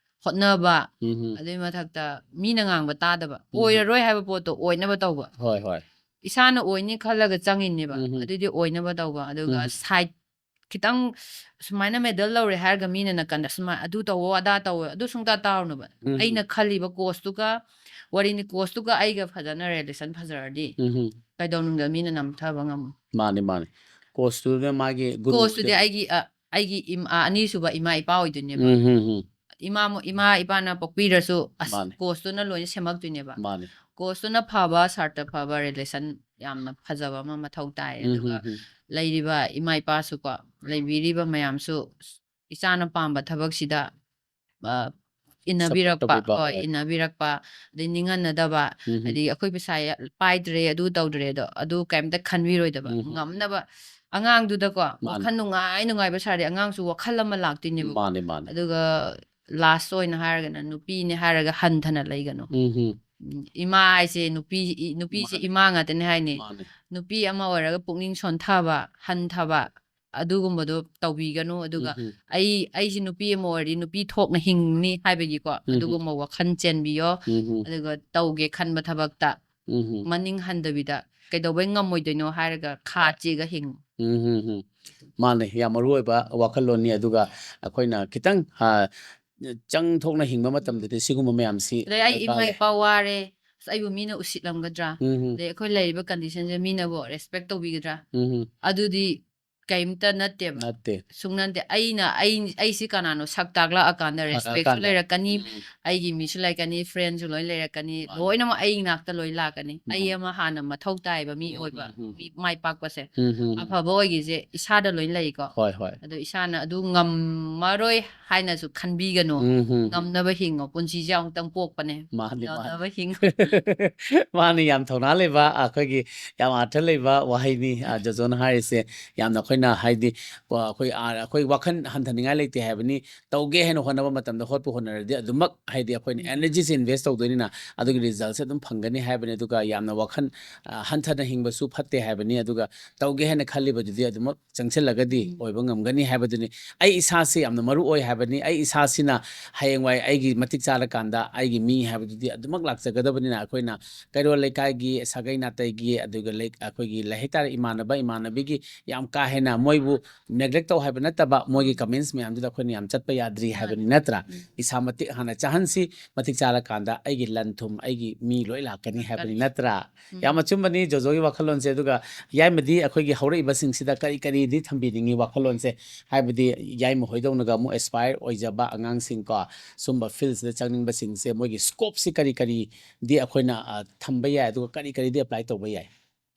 ꯍꯣꯠꯅꯕ, ꯎꯝ꯫ ꯑꯗꯨꯒꯤ ꯃꯊꯛꯇ ꯃꯤꯅ ꯉꯥꯡꯕ ꯇꯥꯗꯕ, ꯎꯝ꯫ ꯑꯣꯏꯔꯔꯣꯏ ꯍꯥꯏꯕ ꯄꯣꯠꯇꯣ ꯑꯣꯏꯅꯕ ꯇꯧꯕ꯫ ꯍꯣꯏ, ꯍꯣꯏ꯫ ꯏꯁꯥꯅ ꯑꯣꯏꯅꯤ ꯈꯜꯂꯒ ꯆꯪꯉꯤꯅꯦꯕ, ꯎꯝ꯫ ꯑꯗꯨꯏꯗꯤ ꯑꯣꯏꯅꯕ ꯇꯧꯕ꯫ ꯑꯗꯨꯒ ꯎꯝ꯫ ꯁꯥꯏꯠ ꯈꯤꯇꯪ ꯁꯨꯃꯥꯏꯅ ꯃꯦꯗꯜ ꯂꯧꯔꯦ ꯍꯥꯏꯔꯒ ꯃꯤꯅ ꯅꯥꯀꯟꯗ ꯁꯨꯃꯥꯏ-, "ꯑꯗꯨ ꯇꯧꯋꯣ, ꯑꯗꯥ ꯇꯧꯋꯣ", ꯑꯗꯨ ꯁꯨꯡꯇꯥ ꯇꯥꯔꯨꯅꯨꯕ꯫ ꯎꯝ꯫ ꯑꯩꯅ ꯈꯜꯂꯤꯕ ꯀꯣꯆꯇꯨꯒ, ꯋꯥꯔꯤꯅꯤ, ꯀꯣꯆꯇꯨꯒ ꯑꯩꯒ ꯐꯖꯅ ꯔꯤꯂꯦꯁꯟ ꯐꯖꯔꯗꯤ ꯎꯝ꯫ ꯀꯩꯗꯧꯅꯨꯡꯗ ꯃꯤꯅ ꯅꯝꯊꯕ ꯉꯝꯃꯣꯏ꯫ ꯃꯥꯅꯦ, ꯃꯥꯅꯦ꯫ ꯀꯣꯆꯇꯨꯅ ꯃꯥꯒꯤ ꯒꯨꯔꯨ ꯀꯣꯆꯇꯨꯗꯤ ꯗꯦꯕ- ꯑꯩꯒꯤ, ꯑ, ꯑꯩꯒꯤ ꯏꯝ-, ꯑ, ꯑꯅꯤꯁꯨꯕ ꯏꯃꯥ ꯏꯄꯥ ꯑꯣꯏꯗꯣꯏꯅꯦꯕ꯫ ꯎꯝ, ꯎꯝ, ꯎꯝ꯫ ꯏꯃꯥ ꯃꯣ-, ꯏꯃꯥ ꯏꯄꯥꯅ ꯄꯣꯛꯄꯤꯔꯁꯨ, ꯑꯁ, ꯃꯥꯅꯦ꯫ ꯀꯣꯆꯇꯨꯅ ꯂꯣꯏꯅ ꯁꯦꯝꯃꯛꯇꯣꯏꯅꯦꯕ꯫ ꯃꯥꯅꯦ꯫ ꯀꯣꯆꯇꯨꯅ ꯐꯕ, ꯁꯥꯇ꯭ꯔ ꯐꯕ, ꯔꯤꯂꯦꯁꯟ ꯌꯥꯝꯅ ꯐꯖꯕ ꯑꯃ ꯃꯊꯧ ꯇꯥꯏ꯫ ꯎꯝ, ꯑꯗꯨꯒ ꯎꯝ, ꯎꯝ꯫ ꯂꯩꯔꯤꯕ ꯏꯃꯥ ꯏꯄꯥꯁꯨꯀꯣ, ꯂꯩꯕꯤꯔꯤꯕ ꯃꯌꯥꯝꯁꯨ, ꯏꯆꯥꯅ ꯄꯥꯝꯕ ꯊꯕꯛꯁꯤꯗ, ꯑ, ꯏꯟꯅꯕꯤꯔꯛꯄ, ꯇꯧꯕꯤꯕ, ꯍꯣꯏ, ꯍꯣꯏ꯫ ꯏꯟꯅꯕꯤꯔꯛꯄ, ꯑꯗꯩ ꯅꯤꯡꯍꯟꯅꯗꯕ, ꯎꯝ, ꯎꯝ꯫ ꯍꯥꯏꯗꯤ ꯑꯩꯈꯣꯏ ꯄꯩꯁꯥ ꯌꯥ-, ꯄꯥꯏꯗ꯭ꯔꯦ, ꯑꯗꯨ ꯇꯧꯗ꯭ꯔꯦ, ꯑꯗꯣ ꯑꯗꯨ ꯀꯩꯝꯇ ꯈꯟꯕꯤꯔꯣꯏꯗꯕ꯫ ꯎꯝ, ꯎꯝ꯫ ꯉꯝꯅꯕ ꯑꯉꯥꯡꯗꯨꯗꯀꯣ, ꯃꯥꯅꯦ꯫ ꯋꯥꯈꯜ ꯅꯨꯡꯉꯥꯏ ꯅꯨꯡꯉꯥꯏꯕ ꯁꯥꯔꯗꯤ ꯑꯉꯥꯡꯁꯨ ꯋꯥꯈꯜ ꯑꯃ ꯂꯥꯛꯇꯣꯏꯅꯦꯕ꯫ ꯃꯥꯅꯦ, ꯃꯥꯅꯦ꯫ ꯑꯗꯨꯒ ꯂꯥꯁ ꯑꯣꯏꯅ ꯍꯥꯏꯔꯒꯅ, ꯅꯨꯄꯤꯅꯦ ꯍꯥꯏꯔꯒ ꯍꯟꯊꯅ ꯂꯩꯒꯅꯨ꯫ ꯎꯝ, ꯎꯝ꯫ ꯎꯝ, ꯏꯃꯥ ꯍꯥꯏꯁꯦ ꯅꯨꯄꯤ, ꯏ-, ꯅꯨꯄꯤꯁꯦ ꯃꯥꯅꯦ꯫ ꯏꯃꯥ ꯉꯥꯛꯇꯅꯦ ꯍꯥꯏꯅꯤ꯫ ꯃꯥꯅꯦ꯫ ꯅꯨꯄꯤ ꯑꯃ ꯑꯣꯏꯔꯒ ꯄꯨꯛꯅꯤꯡ ꯁꯣꯟꯊꯕ, ꯍꯟꯊꯕ, ꯑꯗꯨꯒꯨꯝꯕꯗꯣ ꯇꯧꯕꯤꯒꯅꯨ꯫ ꯑꯗꯨꯒ ꯎꯝ, ꯎꯝ, ꯑꯩ ꯑꯩꯁꯤ ꯅꯨꯄꯤ ꯑꯃ ꯑꯣꯏꯔꯗꯤ ꯅꯨꯄꯤ ꯊꯣꯛꯅ ꯍꯤꯡꯅꯤ ꯍꯥꯏꯕꯒꯤꯀꯣ, ꯎꯝ, ꯎꯝ, ꯑꯗꯨꯒꯨꯝꯕ ꯋꯥꯈꯜ ꯆꯦꯟꯕꯤꯌꯣ꯫ ꯎꯝ, ꯎꯝ, ꯑꯗꯨꯒ ꯇꯧꯒꯦ ꯈꯟꯕ ꯊꯕꯛꯇ ꯎꯝ, ꯎꯝ, ꯃꯅꯤꯡ ꯍꯟꯗꯕꯤꯗ ꯀꯩꯗꯧꯕꯩ ꯉꯝꯃꯣꯏꯗꯣꯏꯅꯣ ꯍꯥꯏꯔꯒ ꯈꯥ ꯆꯦꯒ ꯍꯤꯡꯉꯨ꯫ ꯎꯝ, ꯎꯝ, ꯎꯝ꯫ ꯃꯥꯅꯦ, ꯌꯥꯝ ꯃꯔꯨ ꯑꯣꯏꯕ ꯋꯥꯈꯜꯂꯣꯟꯅꯤ꯫ ꯑꯗꯨꯒ ꯑꯩꯈꯣꯏꯅ ꯈꯤꯇꯪ ꯑ, ꯆꯪ ꯊꯣꯛꯅ ꯍꯤꯡꯕ ꯃꯇꯝꯗꯗꯤ ꯁꯤꯒꯨꯝꯕ ꯃꯌꯥꯝꯁꯤ ꯑꯗꯩ ꯑꯩ ꯏꯃꯥ ꯗꯔꯀꯥꯔ ꯂꯩ꯫ ꯏꯄꯥ ꯋꯥꯔꯦ, ꯑꯁ, ꯑꯩꯕꯨ ꯃꯤꯅ ꯎꯁꯤꯠꯂꯝꯒꯗ꯭ꯔꯥ? ꯎꯝ, ꯎꯝ, ꯑꯗꯩ ꯑꯩꯈꯣꯏ ꯂꯩꯔꯤꯕ ꯀꯟꯗꯤꯁꯟꯁꯦ ꯃꯤꯅꯕꯨ ꯔꯦꯁꯄꯦꯛ ꯇꯧꯕꯤꯒꯗ꯭ꯔꯥ? ꯎꯝ, ꯎꯝ, ꯑꯗꯨꯗꯤ ꯀꯩꯝꯇ ꯅꯠꯇꯦꯕ꯫ ꯅꯠꯇꯦ꯫ ꯁꯨꯡꯅꯠꯇꯦ꯫ ꯑꯩꯅ ꯑꯩ ꯑꯩꯁꯤ ꯀꯅꯥꯅꯣ ꯁꯛ ꯇꯥꯛꯂꯛꯑꯀꯥꯟꯗ ꯔꯦꯁꯄꯦꯛꯁꯨ ꯐꯔꯛꯑꯀꯥꯟꯗ꯫ ꯂꯩꯔꯛꯀꯅꯤ, ꯎꯝ, ꯑꯩꯒꯤ ꯃꯤꯁꯨ ꯂꯩꯔꯛꯀꯅꯤ, ꯐ꯭ꯔꯦꯟꯁꯨ ꯂꯣꯏ ꯂꯩꯔꯛꯀꯅꯤ, ꯃꯥꯅꯤ꯫ ꯂꯣꯏꯅꯃꯛ ꯑꯩ ꯏꯅꯥꯛꯇ ꯂꯣꯏ ꯂꯥꯛꯀꯅꯤ꯫ ꯑꯩ ꯎꯝ, ꯑꯃ ꯍꯥꯟꯅ ꯃꯊꯧ ꯇꯥꯏꯌꯦꯕ ꯃꯤ ꯎꯝ, ꯑꯣꯏꯕ, ꯎꯝ, ꯎꯝ, ꯃꯤ ꯃꯥꯏ ꯄꯥꯛꯄꯁꯦ꯫ ꯎꯝ, ꯎꯝ, ꯎꯝ꯫ ꯑꯐꯕ ꯑꯣꯏꯒꯤꯁꯦ ꯏꯁꯥꯗ ꯂꯣꯏ ꯂꯩꯀꯣ꯫ ꯍꯣꯏ, ꯍꯣꯏ꯫ ꯑꯗꯣ ꯏꯁꯥꯅ ꯑꯗꯨ ꯉꯝꯃꯔꯣꯏ ꯍꯥꯏꯅꯁꯨ ꯈꯟꯕꯤꯒꯅꯨ꯫ ꯎꯝ, ꯎꯝ, ꯎꯝ꯫ ꯉꯝꯅꯕ ꯍꯤꯡꯉꯣ꯫ ꯄꯨꯟꯁꯤꯁꯦ ꯑꯃꯨꯛꯇꯪ ꯄꯣꯛꯄꯅꯦ꯫ ꯃꯥꯅꯤ, ꯃꯥꯅꯤ꯫ ꯉꯝꯅꯕ ꯍꯤꯡꯉꯣ꯫ ꯃꯥꯅꯤ, ꯌꯥꯝ ꯊꯧꯅꯥ ꯂꯩꯕ, ꯑꯩꯈꯣꯏꯒꯤ ꯌꯥꯝ ꯑꯥꯔꯊ ꯂꯩꯕ ꯋꯥꯍꯩꯅꯤ, ꯑ, ꯖꯣꯖꯣꯅ ꯍꯥꯏꯔꯤꯁꯦ꯫ ꯌꯥꯝꯅ ꯑꯩꯈꯣꯏꯅ ꯍꯥꯏꯗꯤ, ꯋꯥ-, ꯑꯩꯈꯣꯏ, ꯑꯥ, ꯑꯩꯈꯣꯏ ꯋꯥꯈꯜ ꯍꯟꯊꯅꯤꯡꯉꯥꯏ ꯂꯩꯇꯦ ꯍꯥꯏꯕꯅꯤ꯫ ꯇꯧꯒꯦ ꯍꯥꯏꯅ ꯍꯣꯠꯅꯕ ꯃꯇꯝꯗ, ꯍꯣꯠꯄꯨ ꯍꯣꯠꯅꯔꯗꯤ ꯑꯗꯨꯃꯛ ꯍꯥꯏꯗꯤ ꯑꯩꯈꯣꯏꯅ ꯎꯝ꯫ ꯑꯦꯅꯔꯖꯤꯁꯦ ꯏꯟꯚꯦꯁ ꯇꯧꯗꯣꯏꯅꯤꯅ ꯑꯗꯨꯒꯤ ꯔꯤꯖꯜꯁꯦ ꯑꯗꯨꯝ ꯐꯪꯒꯅꯤ ꯍꯥꯏꯕꯅꯤ꯫ ꯑꯗꯨꯒ ꯌꯥꯝꯅ ꯋꯥꯈꯜ, ꯑ, ꯍꯟꯊꯅ ꯍꯤꯡꯕꯁꯨ ꯐꯠꯇꯦ ꯍꯥꯏꯕꯅꯤ꯫ ꯑꯗꯨꯒ ꯇꯧꯒꯦ ꯍꯥꯏꯅ ꯈꯜꯂꯤꯕꯗꯨꯗꯤ ꯑꯗꯨꯃꯛ ꯆꯪꯁꯤꯜꯂꯒꯗꯤ ꯎꯝ꯫ ꯑꯣꯏꯕ ꯉꯝꯒꯅꯤ ꯍꯥꯏꯕꯗꯨꯅꯤ꯫ ꯑꯩ ꯏꯁꯥꯁꯤ ꯌꯥꯝꯅ ꯃꯔꯨ ꯑꯣꯏ ꯍꯥꯏꯕꯅꯤ꯫ ꯑꯩ ꯏꯁꯥꯁꯤꯅ ꯍꯌꯦꯡꯋꯥꯏ ꯑꯩꯒꯤ ꯃꯇꯤꯛ ꯆꯥꯔꯀꯥꯟꯗ ꯑꯩꯒꯤ ꯃꯤ ꯍꯥꯏꯕꯗꯨꯗꯤ ꯑꯗꯨꯃꯛ ꯂꯥꯛꯆꯒꯗꯕꯅꯤꯅ, ꯑꯩꯈꯣꯏꯅ ꯀꯩꯔꯣꯜ ꯂꯩꯀꯥꯏꯒꯤ, ꯁꯥꯒꯩ ꯅꯥꯇꯩꯒꯤ, ꯑꯗꯨꯒ ꯂꯩ-, ꯑꯩꯈꯣꯏꯒꯤ ꯂꯩ-, ꯍꯥꯏꯇꯥꯔꯦ, ꯏꯃꯥꯟꯅꯕ ꯏꯃꯥꯟꯅꯕꯤꯒꯤ ꯌꯥꯝ ꯀꯥ ꯍꯦꯟꯅ ꯃꯣꯏꯕꯨ ꯅꯦꯒ꯭ꯂꯦꯛ ꯇꯧ ꯍꯥꯏꯕ ꯅꯠꯇꯕ, ꯃꯣꯏꯒꯤ ꯎꯝ꯫ ꯀꯃꯦꯟꯁ ꯃꯌꯥꯝꯗꯨꯗ ꯑꯩꯈꯣꯏꯅ ꯌꯥꯝ ꯆꯠꯄ ꯌꯥꯗ꯭ꯔꯤ ꯃꯥꯅꯤ꯫ ꯍꯥꯏꯕꯅꯤ, ꯅꯠꯇ꯭ꯔꯥ? ꯎꯝ꯫ ꯏꯁꯥ ꯃꯇꯤꯛ ꯍꯥꯟꯅ ꯆꯥꯍꯟꯁꯤ, ꯃꯇꯤꯛ ꯆꯥꯔꯀꯥꯟꯗ ꯑꯩꯒꯤ ꯂꯟ ꯊꯨꯝ, ꯑꯩꯒꯤ ꯃꯤ ꯂꯣꯏ ꯂꯥꯛꯀꯅꯤ ꯍꯥꯏꯕꯅꯤ, ꯂꯥꯛꯀꯅꯤ꯫ ꯅꯠꯇ꯭ꯔꯥ? ꯎꯝ꯫ ꯌꯥꯝ ꯑꯆꯨꯝꯕꯅꯤ ꯖꯣꯖꯣꯒꯤ ꯋꯥꯈꯜꯂꯣꯟꯁꯦ꯫ ꯑꯗꯨꯒ ꯌꯥꯏꯃꯗꯤ ꯑꯩꯈꯣꯏꯒꯤ ꯍꯧꯔꯛꯏꯕꯁꯤꯡꯁꯤꯗ ꯀꯔꯤ ꯀꯔꯤꯗꯤ ꯊꯝꯕꯤꯅꯤꯡꯉꯤ ꯋꯥꯈꯜꯂꯣꯟꯁꯦ? ꯍꯥꯏꯕꯗꯤ ꯌꯥꯏꯃ ꯍꯣꯏꯗꯧꯅꯒ ꯑꯃꯨꯛ ꯑꯦꯁꯄꯥꯌꯔ ꯑꯣꯏꯖꯕ ꯑꯉꯥꯡꯁꯤꯡ ꯀꯣ, ꯁꯨꯝꯕ ꯐꯤꯜꯁꯤꯗ ꯆꯪꯅꯤꯡꯕꯁꯤꯡꯁꯦ ꯃꯣꯏꯒꯤ ꯁ꯭ꯀꯣꯞꯁꯤ ꯀꯔꯤ ꯀꯔꯤꯗꯤ ꯑꯩꯈꯣꯏꯅ, ꯑ, ꯊꯝꯕ ꯌꯥꯏ, ꯑꯗꯨꯒ ꯀꯔꯤ ꯀꯔꯤꯗꯤ ꯑꯦꯄ꯭ꯂꯥꯏ ꯇꯧꯕ ꯌꯥꯏ?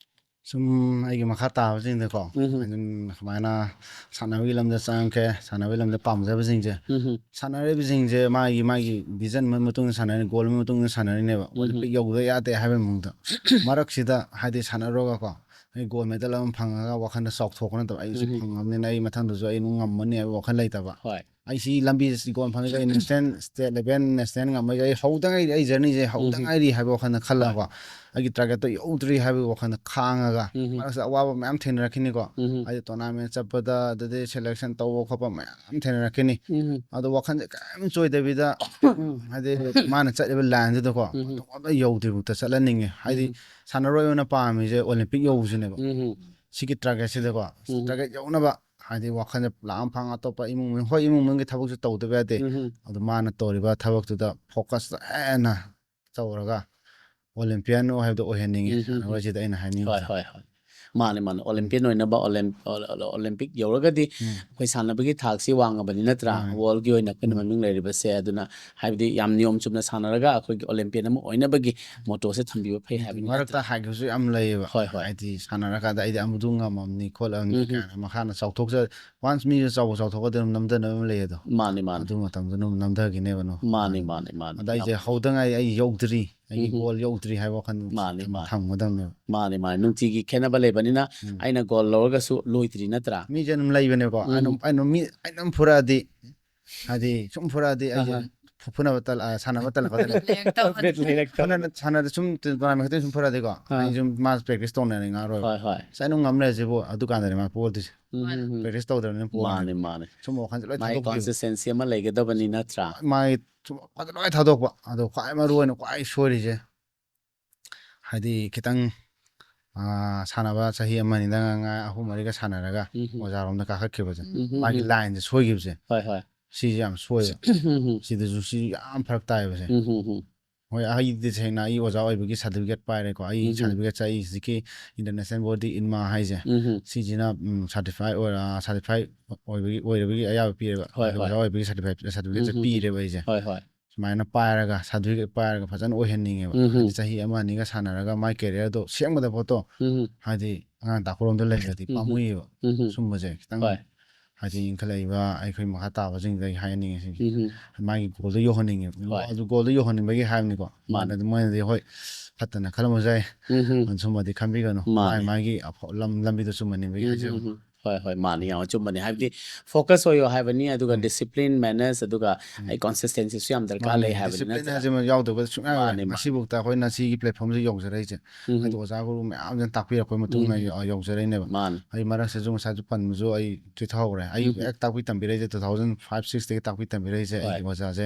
ꯁꯨꯝ ꯑꯩꯒꯤ ꯃꯈꯥ ꯇꯥꯕꯁꯤꯡꯗꯀꯣ, ꯎꯝ꯫ ꯑꯗꯨꯝ ꯁꯨꯃꯥꯏꯅ ꯁꯥꯟꯅꯕꯒꯤ ꯂꯝꯗ ꯆꯪꯉꯛꯀꯦ, ꯁꯥꯟꯅꯕꯒꯤ ꯂꯝꯗ ꯄꯥꯝꯖꯕꯁꯤꯡꯁꯦ, ꯎꯝ꯫ ꯁꯥꯟꯅꯔꯤꯕꯁꯤꯡꯁꯦ ꯃꯥꯒꯤ, ꯃꯥꯒꯤ ꯚꯤꯖꯟ ꯑꯃꯒꯤ ꯃꯇꯨꯡ ꯏꯟꯅ ꯁꯥꯟꯅꯔꯤ, ꯒꯣꯜ ꯑꯃꯒꯤ ꯃꯇꯨꯡ ꯏꯟꯅ ꯁꯥꯟꯅꯔꯤꯅꯦꯕ꯫ ꯎꯝ꯫ ꯑꯣꯂꯤꯝꯄꯤꯛ ꯌꯧꯗ ꯌꯥꯗꯦ ꯍꯥꯏꯕꯒꯤ ꯃꯑꯣꯡꯗ꯫ ꯃꯔꯛꯁꯤꯗ ꯍꯥꯏꯗꯤ ꯁꯥꯟꯅꯔꯨꯔꯒꯀꯣ, ꯑꯩ ꯒꯣꯜ ꯃꯦꯗꯜ ꯑꯃ ꯐꯪꯉꯒ ꯋꯥꯈꯜꯗ ꯆꯥꯎꯊꯣꯛꯄ ꯅꯠꯇꯕ, ꯑꯩ ꯁꯤ ꯎꯝ꯫ ꯐꯪꯉꯕꯅꯤꯅ ꯑꯩ ꯃꯊꯪꯗꯁꯨ ꯑꯩ ꯑꯗꯨꯝ ꯉꯝꯃꯅꯤ ꯍꯥꯏꯕ ꯋꯥꯈꯜ ꯂꯩꯇꯕ꯫ ꯍꯣꯏ꯫ ꯑꯩ ꯁꯤ ꯂꯝꯕꯤꯁꯤ ꯒꯣꯜ ꯐꯪꯉꯒ ꯑꯩ ꯅꯦꯁꯅꯦꯜ, ꯁ꯭ꯇꯦꯠ ꯂꯦꯚꯦꯜ, ꯅꯦꯁꯅꯦꯜ ꯉꯝꯃꯒ ꯑꯩ ꯍꯧꯗ ꯉꯥꯏꯔꯤ, ꯑꯩ ꯖꯔꯅꯤꯁꯦ ꯍꯧꯗ ꯎꯝ꯫ ꯉꯥꯏꯔꯤ ꯍꯥꯏꯕ ꯋꯥꯈꯜꯗ ꯈꯜꯂꯒꯀꯣ, ꯑꯩꯒꯤ ꯇꯥꯔꯒꯦꯠꯇꯣ ꯌꯧꯗ꯭ꯔꯤ ꯍꯥꯏꯕꯒꯤ ꯋꯥꯈꯜꯗ ꯈꯥꯡꯉꯒ, ꯎꯝ꯫ ꯃꯔꯛꯁꯤꯗ ꯑꯋꯥꯕ ꯃꯌꯥꯝ ꯊꯦꯡꯅꯔꯛꯈꯤꯅꯤꯀꯣ꯫ ꯎꯝ꯫ ꯍꯥꯏꯗꯤ ꯇꯣꯔꯅꯥꯃꯦꯟ ꯆꯠꯄꯗ, ꯑꯗꯨꯗꯩ ꯁꯦꯂꯦꯛꯁꯟ ꯇꯧꯕ ꯈꯣꯠꯄ ꯃꯌꯥꯝ ꯊꯦꯡꯅꯔꯛꯈꯤꯅꯤ꯫ ꯎꯝ꯫ ꯑꯗꯣ ꯋꯥꯈꯜꯁꯦ ꯀꯔꯤꯝ ꯆꯣꯏꯗꯕꯤꯗ, ꯍꯥꯏꯗꯤ ꯃꯥꯅ ꯆꯠꯂꯤꯕ ꯂꯥꯏꯟꯗꯨꯗꯀꯣ, ꯎꯝ꯫ ꯑꯗꯨ ꯌꯧꯗ꯭ꯔꯤꯐꯥꯎꯗ ꯆꯠꯍꯟꯅꯤꯡꯉꯦ꯫ ꯍꯥꯏꯗꯤ ꯎꯝ꯫ ꯁꯥꯟꯅꯔꯣꯏ ꯑꯃꯅ ꯄꯥꯝꯃꯤꯁꯦ ꯑꯣꯂꯦꯝꯄꯤꯛ ꯌꯧꯕꯁꯤꯅꯦꯕ꯫ ꯎꯝ꯫ ꯁꯤꯒꯤ ꯇꯥꯔꯒꯦꯠꯁꯤꯗꯀꯣ, ꯎꯝ꯫ ꯇꯥꯔꯒꯦꯠ ꯌꯧꯅꯕ ꯍꯥꯏꯗꯤ ꯋꯥꯈꯜꯁꯦ ꯂꯥꯡ ꯐꯥꯡ ꯑꯇꯣꯞꯄ ꯏꯃꯨꯡ ꯃꯅꯨꯡ, ꯍꯣꯏ, ꯏꯃꯨꯡ ꯃꯅꯨꯡꯒꯤ ꯊꯕꯛꯁꯨ ꯇꯧꯗꯕ ꯌꯥꯗꯦ꯫ ꯎꯝ꯫ ꯑꯗꯨ ꯃꯥꯅ ꯇꯧꯔꯤꯕ ꯊꯕꯛꯇꯨꯗ ꯐꯣꯀꯁ ꯍꯦꯟꯅ ꯇꯧꯔꯒ ꯑꯣꯂꯦꯝꯄꯤꯌꯥꯟ ꯍꯥꯏꯕꯗꯣ ꯑꯣꯏꯍꯟꯅꯤꯡꯉꯤ꯫ ꯎꯝ, ꯎꯝ, ꯎꯝ꯫ ꯁꯥꯟꯅꯔꯣꯏꯁꯤꯗ ꯑꯩꯅ ꯍꯣꯏ, ꯍꯥꯏꯅꯤꯡꯉꯤꯁꯦ꯫ ꯍꯣꯏ, ꯍꯣꯏ꯫ ꯃꯥꯅꯦ, ꯃꯥꯅꯦ꯫ ꯎꯝ꯫ ꯑꯣꯂꯦꯝꯄꯤꯌꯥꯟ ꯑꯣꯏꯅꯕ, ꯑꯣꯂꯦꯝ-, ꯑꯣ-, ꯑꯣ-, ꯑꯣꯂꯦꯝꯄꯤꯛ ꯌꯧꯔꯒꯗꯤ ꯎꯝ꯫ ꯑꯩꯈꯣꯏ ꯁꯥꯟꯅꯕꯒꯤ ꯊꯥꯛꯁꯤ ꯋꯥꯡꯉꯕꯅꯤ, ꯅꯠꯇ꯭ꯔꯥ? ꯃꯥꯅꯦ꯫ ꯋꯥꯔꯜꯒꯤ ꯑꯣꯏꯅ ꯑꯩꯈꯣꯏꯅ ꯎꯝ꯫ ꯃꯃꯤꯡ ꯂꯩꯔꯤꯕꯁꯦ꯫ ꯑꯗꯨꯅ ꯍꯥꯏꯕꯗꯤ ꯌꯥꯝ ꯅꯤꯌꯣꯝ ꯆꯨꯝꯅ ꯁꯥꯟꯅꯔꯒ ꯑꯩꯈꯣꯏꯒꯤ ꯑꯣꯂꯦꯝꯄꯤꯌꯥꯟ ꯑꯃ ꯑꯣꯏꯅꯕꯒꯤ ꯃꯣꯇꯣꯁꯦ ꯊꯝꯕꯤꯕ ꯐꯩ ꯎꯝ, ꯍꯥꯏꯕꯅꯤ, ꯃꯔꯛꯇ ꯅꯠꯇ꯭ꯔꯥ? ꯍꯥꯏꯈꯤꯕꯁꯨ ꯌꯥꯝ ꯂꯩꯌꯦꯕ꯫ ꯍꯣꯏ, ꯍꯣꯏ꯫ ꯍꯥꯏꯗꯤ ꯁꯥꯟꯅꯔꯀꯥꯟꯗ ꯑꯩꯗꯤ ꯑꯃꯗꯨ ꯉꯝꯃꯝꯅꯤ ꯈꯣꯠꯂꯝꯅꯤ ꯎꯝ, ꯎꯝ꯫ ꯀꯥꯏꯅ ꯃꯈꯥꯅ ꯆꯥꯎꯊꯣꯛꯆ-, ꯋꯥꯟꯁ ꯃꯤꯁꯨ ꯆꯥꯎꯕ ꯆꯥꯎꯊꯣꯛꯀꯗꯤ ꯑꯗꯨꯝ ꯅꯝꯊꯅꯕ ꯑꯃ ꯂꯩ ꯑꯗꯣ꯫ ꯃꯥꯅꯦ, ꯃꯥꯅꯦ꯫ ꯑꯗꯨ ꯃꯇꯝꯗꯨꯅ ꯑꯗꯨꯝ ꯅꯝꯊꯈꯤꯅꯦꯕ ꯑꯗꯨꯝ꯫ ꯃꯥꯅꯦ, ꯃꯥꯅꯦ, ꯃꯥꯅꯦ꯫ ꯑꯗ ꯑꯩꯁꯦ ꯌꯥꯝ ꯍꯧꯗ ꯉꯥꯏ, ꯑꯩ ꯌꯧꯗ꯭ꯔꯤ, ꯑꯩꯒꯤ ꯎꯝ, ꯎꯝ꯫ ꯒꯣꯜ ꯌꯧꯗ꯭ꯔꯤ ꯍꯥꯏꯕ ꯋꯥꯈꯜ ꯃꯥꯅꯦ, ꯃꯥꯅꯦ꯫ ꯊꯝꯒꯗꯕꯅꯦꯕ꯫ ꯃꯥꯅꯦ, ꯃꯥꯅꯦ꯫ ꯅꯨꯡꯇꯤꯒꯤ ꯈꯦꯠꯅꯕ ꯂꯩꯕꯅꯤꯅ ꯎꯝ꯫ ꯑꯩꯅ ꯒꯣꯜ ꯂꯧꯔꯒꯁꯨ ꯂꯣꯏꯗ꯭ꯔꯤ, ꯅꯠꯇ꯭ꯔꯥ? ꯃꯤꯁꯦ ꯑꯗꯨꯝ ꯂꯩꯕꯅꯦꯀꯣ꯫ ꯎꯝ꯫ ꯑꯩꯅ, ꯑꯩꯅ ꯃꯤ, ꯑꯩꯅ ꯑꯗꯨꯝ ꯐꯨꯔꯛꯑꯗꯤ, ꯍꯥꯏꯗꯤ ꯁꯨꯝ ꯐꯨꯔꯛꯑꯗꯤ ꯑꯩꯁꯦ ꯑꯍꯥ꯫ ꯐꯨ-, ꯐꯨꯅꯕ ꯇꯜ-, ꯑ, ꯁꯥꯟꯅꯕ ꯇꯜꯂꯛꯀꯗꯣꯏꯅꯦ꯫ ꯕꯤꯠ ꯂꯩꯔꯛꯇꯕ꯫ ꯕꯤꯠ ꯂꯩꯔꯛꯇꯕ꯫ ꯁꯥꯟꯅ-, ꯁꯥꯟꯅꯗ ꯁꯨꯝ ꯇꯣꯔꯅꯥꯃꯦꯟ ꯈꯛꯇꯪ ꯁꯨꯝ ꯐꯨꯔꯛꯑꯗꯤꯀꯣ, ꯑꯥ꯫ ꯑꯩ ꯁꯨꯝ ꯃꯥ ꯄ꯭ꯔꯦꯛꯇꯤꯁ ꯇꯧꯅꯔꯤ ꯉꯥꯛꯔꯣꯏ꯫ ꯍꯣꯏ, ꯍꯣꯏ꯫ ꯑꯁ, ꯑꯩ ꯑꯗꯨꯝ ꯉꯝ ꯂꯩꯔꯁꯤꯕꯨ, ꯑꯗꯨꯀꯥꯟꯗꯅꯦ ꯃꯥ ꯄꯣꯗꯣꯏꯁꯦ꯫ ꯎꯝ, ꯎꯝ, ꯎꯝ꯫ ꯄ꯭ꯔꯦꯛꯇꯤꯁ ꯇꯧꯗ꯭ꯔꯕꯅꯤꯅ ꯄꯣꯔꯅꯤ꯫ ꯃꯥꯅꯦ, ꯃꯥꯅꯦ꯫ ꯁꯨꯝꯕ ꯋꯥꯈꯜꯁꯦ ꯂꯣꯏ ꯃꯥꯒꯤ ꯊꯥꯗꯣꯛꯄꯤꯌꯨ꯫ ꯀꯟꯁꯤꯁꯇꯦꯟꯁꯤ ꯑꯃ ꯂꯩꯒꯗꯕꯅꯤ, ꯅꯠꯇ꯭ꯔꯥ? ꯃꯥꯒꯤ ꯁꯨꯝ ꯋꯥꯈꯜꯁꯦ ꯂꯣꯏ ꯊꯥꯗꯣꯛꯄ꯫ ꯑꯗꯣ ꯈ꯭ꯋꯥꯏ ꯃꯔꯨ ꯑꯣꯏꯅ ꯈ꯭ꯋꯥꯏ ꯁꯣꯏꯔꯤꯁꯦ, ꯍꯥꯏꯗꯤ ꯈꯤꯇꯪ, ꯑꯥ, ꯁꯥꯟꯅꯕ ꯆꯍꯤ ꯑꯃ ꯑꯅꯤꯗ ꯉꯥꯏ ꯑꯍꯨꯝ ꯃꯔꯤꯒ ꯁꯥꯟꯅꯔꯒ ꯎꯝ, ꯎꯝ꯫ ꯑꯣꯖꯥꯔꯣꯝꯗ ꯀꯥꯈꯠꯈꯤꯕꯁꯦ, ꯎꯝ, ꯎꯝ, ꯃꯥꯒꯤ ꯎꯝ꯫ ꯂꯥꯏꯟꯁꯦ ꯁꯣꯏꯈꯤꯕꯁꯦ, ꯍꯣꯏ, ꯍꯣꯏ꯫ ꯁꯤꯁꯦ ꯌꯥꯝ ꯁꯣꯏꯕ꯫ ꯎꯝ, ꯎꯝ꯫ ꯁꯤꯗꯁꯨ ꯁꯤ ꯌꯥꯝ ꯐꯔꯛ ꯇꯥꯏꯕꯁꯦ꯫ ꯎꯝ, ꯎꯝ, ꯎꯝ꯫ ꯍꯣꯏ, ꯑꯩꯗꯤ ꯇꯁꯦꯡꯅ ꯑꯩ ꯑꯣꯖꯥ ꯑꯣꯏꯕꯒꯤ ꯁꯥꯔꯇꯤꯐꯤꯀꯦꯠ ꯄꯥꯏꯔꯦꯀꯣ꯫ ꯑꯩ ꯎꯝ, ꯎꯝ꯫ ꯁꯥꯔꯇꯤꯐꯤꯀꯦꯠꯁꯦ ꯑꯩ ꯍꯧꯖꯤꯛꯀꯤ ꯏꯟꯇꯔꯅꯦꯁꯅꯦꯜ ꯕꯣꯗꯤ ꯏꯟꯃꯥ ꯍꯥꯏꯁꯦ, ꯎꯝ, ꯎꯝ꯫ ꯁꯤꯁꯤꯅ, ꯎꯝ, ꯁꯥꯔꯇꯤꯐꯥꯏ ꯑꯣꯏꯔ-, ꯁꯥꯔꯇꯤꯐꯥꯏ ꯑꯣꯏꯕꯒꯤ, ꯑꯣꯏꯔꯕꯒꯤ ꯑꯌꯥꯕ ꯄꯤꯔꯦꯕ꯫ ꯍꯣꯏ, ꯍꯥꯏꯗꯤ ꯍꯣꯏ꯫ ꯑꯣꯖꯥ ꯑꯣꯏꯕꯒꯤ ꯁꯥꯔꯇꯤꯐꯥꯏ-, ꯁꯥꯔꯇꯤꯐꯤꯀꯦꯠꯁꯦ ꯎꯝ, ꯎꯝ, ꯎꯝ꯫ ꯄꯤꯔꯦꯕ ꯑꯩꯁꯦ꯫ ꯍꯣꯏ, ꯍꯣꯏ꯫ ꯁꯨꯃꯥꯏꯅ ꯄꯥꯏꯔꯒ, ꯁꯥꯔꯇꯤꯐꯤꯀꯦꯠ ꯄꯥꯏꯔꯒ ꯐꯖꯅ ꯑꯣꯏꯍꯟꯅꯤꯡꯉꯦꯕ꯫ ꯎꯝ, ꯎꯝ꯫ ꯍꯥꯏꯗꯤ ꯆꯍꯤ ꯑꯃ ꯑꯅꯤꯒ ꯁꯥꯟꯅꯔꯒ ꯃꯥꯏ ꯀꯦꯔꯤꯌꯔꯗꯣ ꯁꯦꯝꯒꯗꯕ ꯄꯣꯠꯇꯣ, ꯎꯝ, ꯎꯝ꯫ ꯍꯥꯏꯗꯤ ꯑꯉꯥꯡ ꯇꯥꯛꯄꯔꯣꯝꯗ ꯂꯩꯔꯗꯤ ꯎꯝ, ꯎꯝ꯫ ꯄꯥꯝꯃꯨꯏꯌꯦꯕ꯫ ꯎꯝ, ꯎꯝ꯫ ꯁꯨꯝꯕꯁꯦ ꯈꯤꯇꯪ ꯍꯣꯏ꯫ ꯍꯥꯏꯗꯤ ꯏꯟꯈꯠꯂꯛꯏꯕ ꯑꯩꯈꯣꯏ ꯃꯈꯥ ꯇꯥꯕꯁꯤꯡꯗ ꯑꯩ ꯍꯥꯏꯍꯟꯅꯤꯡꯉꯦ ꯁꯤꯁꯦ꯫ ꯎꯝ, ꯎꯝ꯫ ꯃꯥꯒꯤ ꯒꯣꯜꯗꯣ ꯌꯧꯍꯟꯅꯤꯡꯉꯦ꯫ ꯍꯣꯏ꯫ ꯑꯗꯨ ꯒꯣꯜꯗꯣ ꯌꯧꯍꯟꯅꯤꯡꯕꯒꯤ ꯍꯥꯏꯕꯅꯤꯀꯣ꯫ ꯃꯥꯅꯦ꯫ ꯃꯥꯅꯗꯤ, ꯃꯣꯏꯅꯗꯤ ꯍꯣꯏ ꯐꯠꯇꯅ ꯈꯜꯂꯝꯕꯁꯨ ꯌꯥꯏ꯫ ꯎꯝ, ꯎꯝ꯫ ꯑꯗꯨ ꯁꯨꯝꯕꯗꯤ ꯈꯟꯕꯤꯒꯅꯨ꯫ ꯃꯥꯅꯦ꯫ ꯃꯥꯏ ꯃꯥꯒꯤ ꯑꯐ-, ꯂꯝ-, ꯂꯝꯕꯤꯗꯣ ꯆꯨꯝꯍꯟꯅꯤꯡꯕꯒꯤ ꯎꯝ, ꯍꯥꯏꯖꯕꯅꯤ꯫ ꯎꯝ, ꯎꯝ꯫ ꯍꯣꯏ, ꯍꯣꯏ, ꯃꯥꯅꯤ, ꯌꯥꯝ ꯑꯆꯨꯝꯕꯅꯤ꯫ ꯍꯥꯏꯕꯗꯤ focus ꯑꯣꯏꯌꯣ ꯍꯥꯏꯕꯅꯤ, ꯑꯗꯨꯒ ꯎꯝ꯫ Discipline, manners, ꯑꯗꯨꯒ ꯎꯝ꯫ ꯑꯩ consistencyꯁꯨ ꯌꯥꯝ ꯗꯔꯀꯥꯔ ꯃꯥꯅꯦ꯫ ꯂꯩ ꯍꯥꯏꯕꯅꯤ, Discipline ꯅꯠꯇ꯭ꯔꯥ? ꯍꯥꯏꯁꯤꯃ ꯌꯥꯎꯗꯕ ꯁꯨꯡꯌꯥ ꯌꯥꯔꯣꯏ꯫ ꯃꯥꯅꯦ, ꯃꯥꯅꯦ꯫ ꯉꯁꯤꯐꯥꯎꯗ ꯑꯩꯈꯣꯏꯅ ꯁꯤꯒꯤ platformꯁꯤ ꯌꯧꯖꯔꯛꯏꯁꯦ ꯎꯝ꯫ ꯍꯥꯏꯗꯤ ꯑꯣꯖꯥ ꯒꯨꯔꯨ ꯃꯌꯥꯝꯁꯤꯅ ꯇꯥꯛꯄꯤꯔꯛꯄꯩ ꯃꯇꯨꯡ ꯏꯟꯅ ꯎꯝ꯫ ꯌꯧ- ꯌꯧꯖꯔꯛꯏꯅꯦꯕ꯫ ꯃꯥꯅꯦ꯫ ꯑꯩ ꯃꯔꯛꯁꯤꯗꯁꯨ ꯉꯁꯥꯏꯁꯨ ꯄꯟꯕꯁꯨ ꯑꯩ ꯆꯤꯊꯍꯧꯔꯦ꯫ ꯑꯩ ꯎꯝ꯫ ꯍꯦꯛ ꯇꯥꯛꯄꯤ ꯇꯝꯕꯤꯔꯛꯏꯁꯦ two thousand five sixꯇꯒꯤ ꯇꯥꯛꯄꯤ ꯇꯝꯕꯤꯔꯛꯏꯁꯦ ꯍꯣꯏ꯫ ꯑꯩꯒꯤ ꯑꯣꯖꯥꯁꯦ,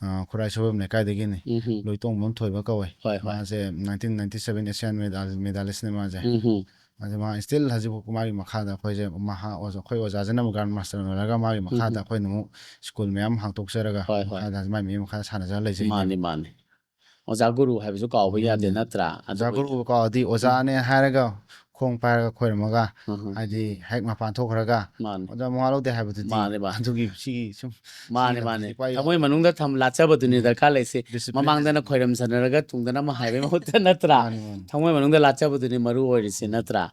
ꯑ, ꯈꯨꯔꯥꯏ ꯁꯣꯏꯕꯝ ꯂꯩꯀꯥꯏꯗꯒꯤꯅꯤ꯫ ꯎꯝ꯫ ꯂꯣꯏꯇꯣꯡꯕꯝ ꯊꯣꯏꯕ ꯀꯧꯋꯦ꯫ ꯍꯣꯏ, ꯍꯣꯏ꯫ ꯃꯥꯁꯦ nineteen ninety seven Asian medal, medalistꯅꯦ ꯃꯥꯁꯦ꯫ ꯎꯝ꯫ ꯑꯗꯨ ꯃꯥ still ꯍꯧꯖꯤꯛꯐꯥꯎ ꯃꯥꯒꯤ ꯃꯈꯥꯗ ꯑꯩꯈꯣꯏꯁꯦ ꯃꯍꯥ ꯑꯣꯖꯥ, ꯑꯩꯈꯣꯏ ꯑꯣꯖꯥꯁꯤꯅ ꯑꯃꯨꯛ Grandmaster ꯑꯣꯏꯔꯒ ꯃꯥꯒꯤ ꯃꯈꯥꯗ ꯎꯝ꯫ ꯑꯩꯈꯣꯏꯅ ꯑꯃꯨꯛ school ꯃꯌꯥꯝ ꯍꯥꯡꯗꯣꯛꯆꯔꯒ ꯍꯣꯏ, ꯍꯣꯏ꯫ ꯃꯈꯥꯗ ꯃꯥꯏ ꯃꯤ ꯃꯈꯥꯗ ꯁꯥꯟꯅꯖꯔ ꯂꯩꯖꯩꯅꯦꯕ꯫ ꯃꯥꯅꯤ, ꯃꯥꯅꯤ꯫ ꯑꯣꯖꯥ ꯒꯨꯔꯨ ꯍꯥꯏꯕꯁꯨ ꯀꯥꯎꯕ ꯌꯥꯗꯦ, ꯎꯝ꯫ ꯅꯠꯇ꯭ꯔꯥ? ꯑꯣꯖꯥ ꯑꯗꯨꯕꯨ ꯒꯨꯔꯨ ꯀꯥꯎꯔꯗꯤ ꯑꯣꯖꯥꯅꯦ ꯍꯥꯏꯔꯒ ꯈꯣꯡ ꯄꯥꯏꯔꯒ ꯈꯣꯏꯔꯝꯃꯒ ꯎꯝ꯫ ꯍꯥꯏꯗꯤ ꯍꯦꯛ ꯃꯄꯥꯟ ꯊꯣꯛꯈ꯭ꯔꯒ ꯃꯥꯅꯤ꯫ ꯑꯣꯖꯥ ꯃꯋꯥ ꯂꯧꯗꯦ ꯍꯥꯏꯕꯗꯨꯗꯤ ꯃꯥꯅꯤ, ꯃꯥꯅꯤ꯫ ꯑꯗꯨꯒꯤ ꯁꯤꯒꯤ ꯁꯨꯝ ꯃꯥꯅꯤ, ꯁꯤꯒꯤ ꯃꯥꯅꯤ꯫ ꯂꯝꯁꯤꯗꯤ ꯄꯥꯏ ꯊꯃꯣꯏ ꯃꯅꯨꯡꯗ ꯊꯝ-, ꯂꯥꯠꯆꯕꯗꯨꯅꯤ ꯎꯝ꯫ ꯗꯔꯀꯥꯔ ꯂꯩꯁꯦ꯫ Discipline ꯃꯃꯥꯡꯗꯅ ꯍꯥꯏꯁꯤꯗꯤ꯫ ꯈꯣꯏꯔꯝꯖꯅꯔꯒ ꯇꯨꯡꯗꯅ ꯑꯃ ꯍꯥꯏꯕꯒꯤ ꯃꯍꯨꯠꯇ, ꯅꯠꯇ꯭ꯔꯥ? ꯃꯥꯅꯤ, ꯃꯥꯅꯤ꯫ ꯊꯃꯣꯏ ꯃꯅꯨꯡꯗ ꯂꯥꯠꯆꯕꯗꯨꯅꯤ ꯃꯔꯨ ꯑꯣꯏꯔꯤꯁꯦ, ꯅꯠꯇ꯭ꯔꯥ?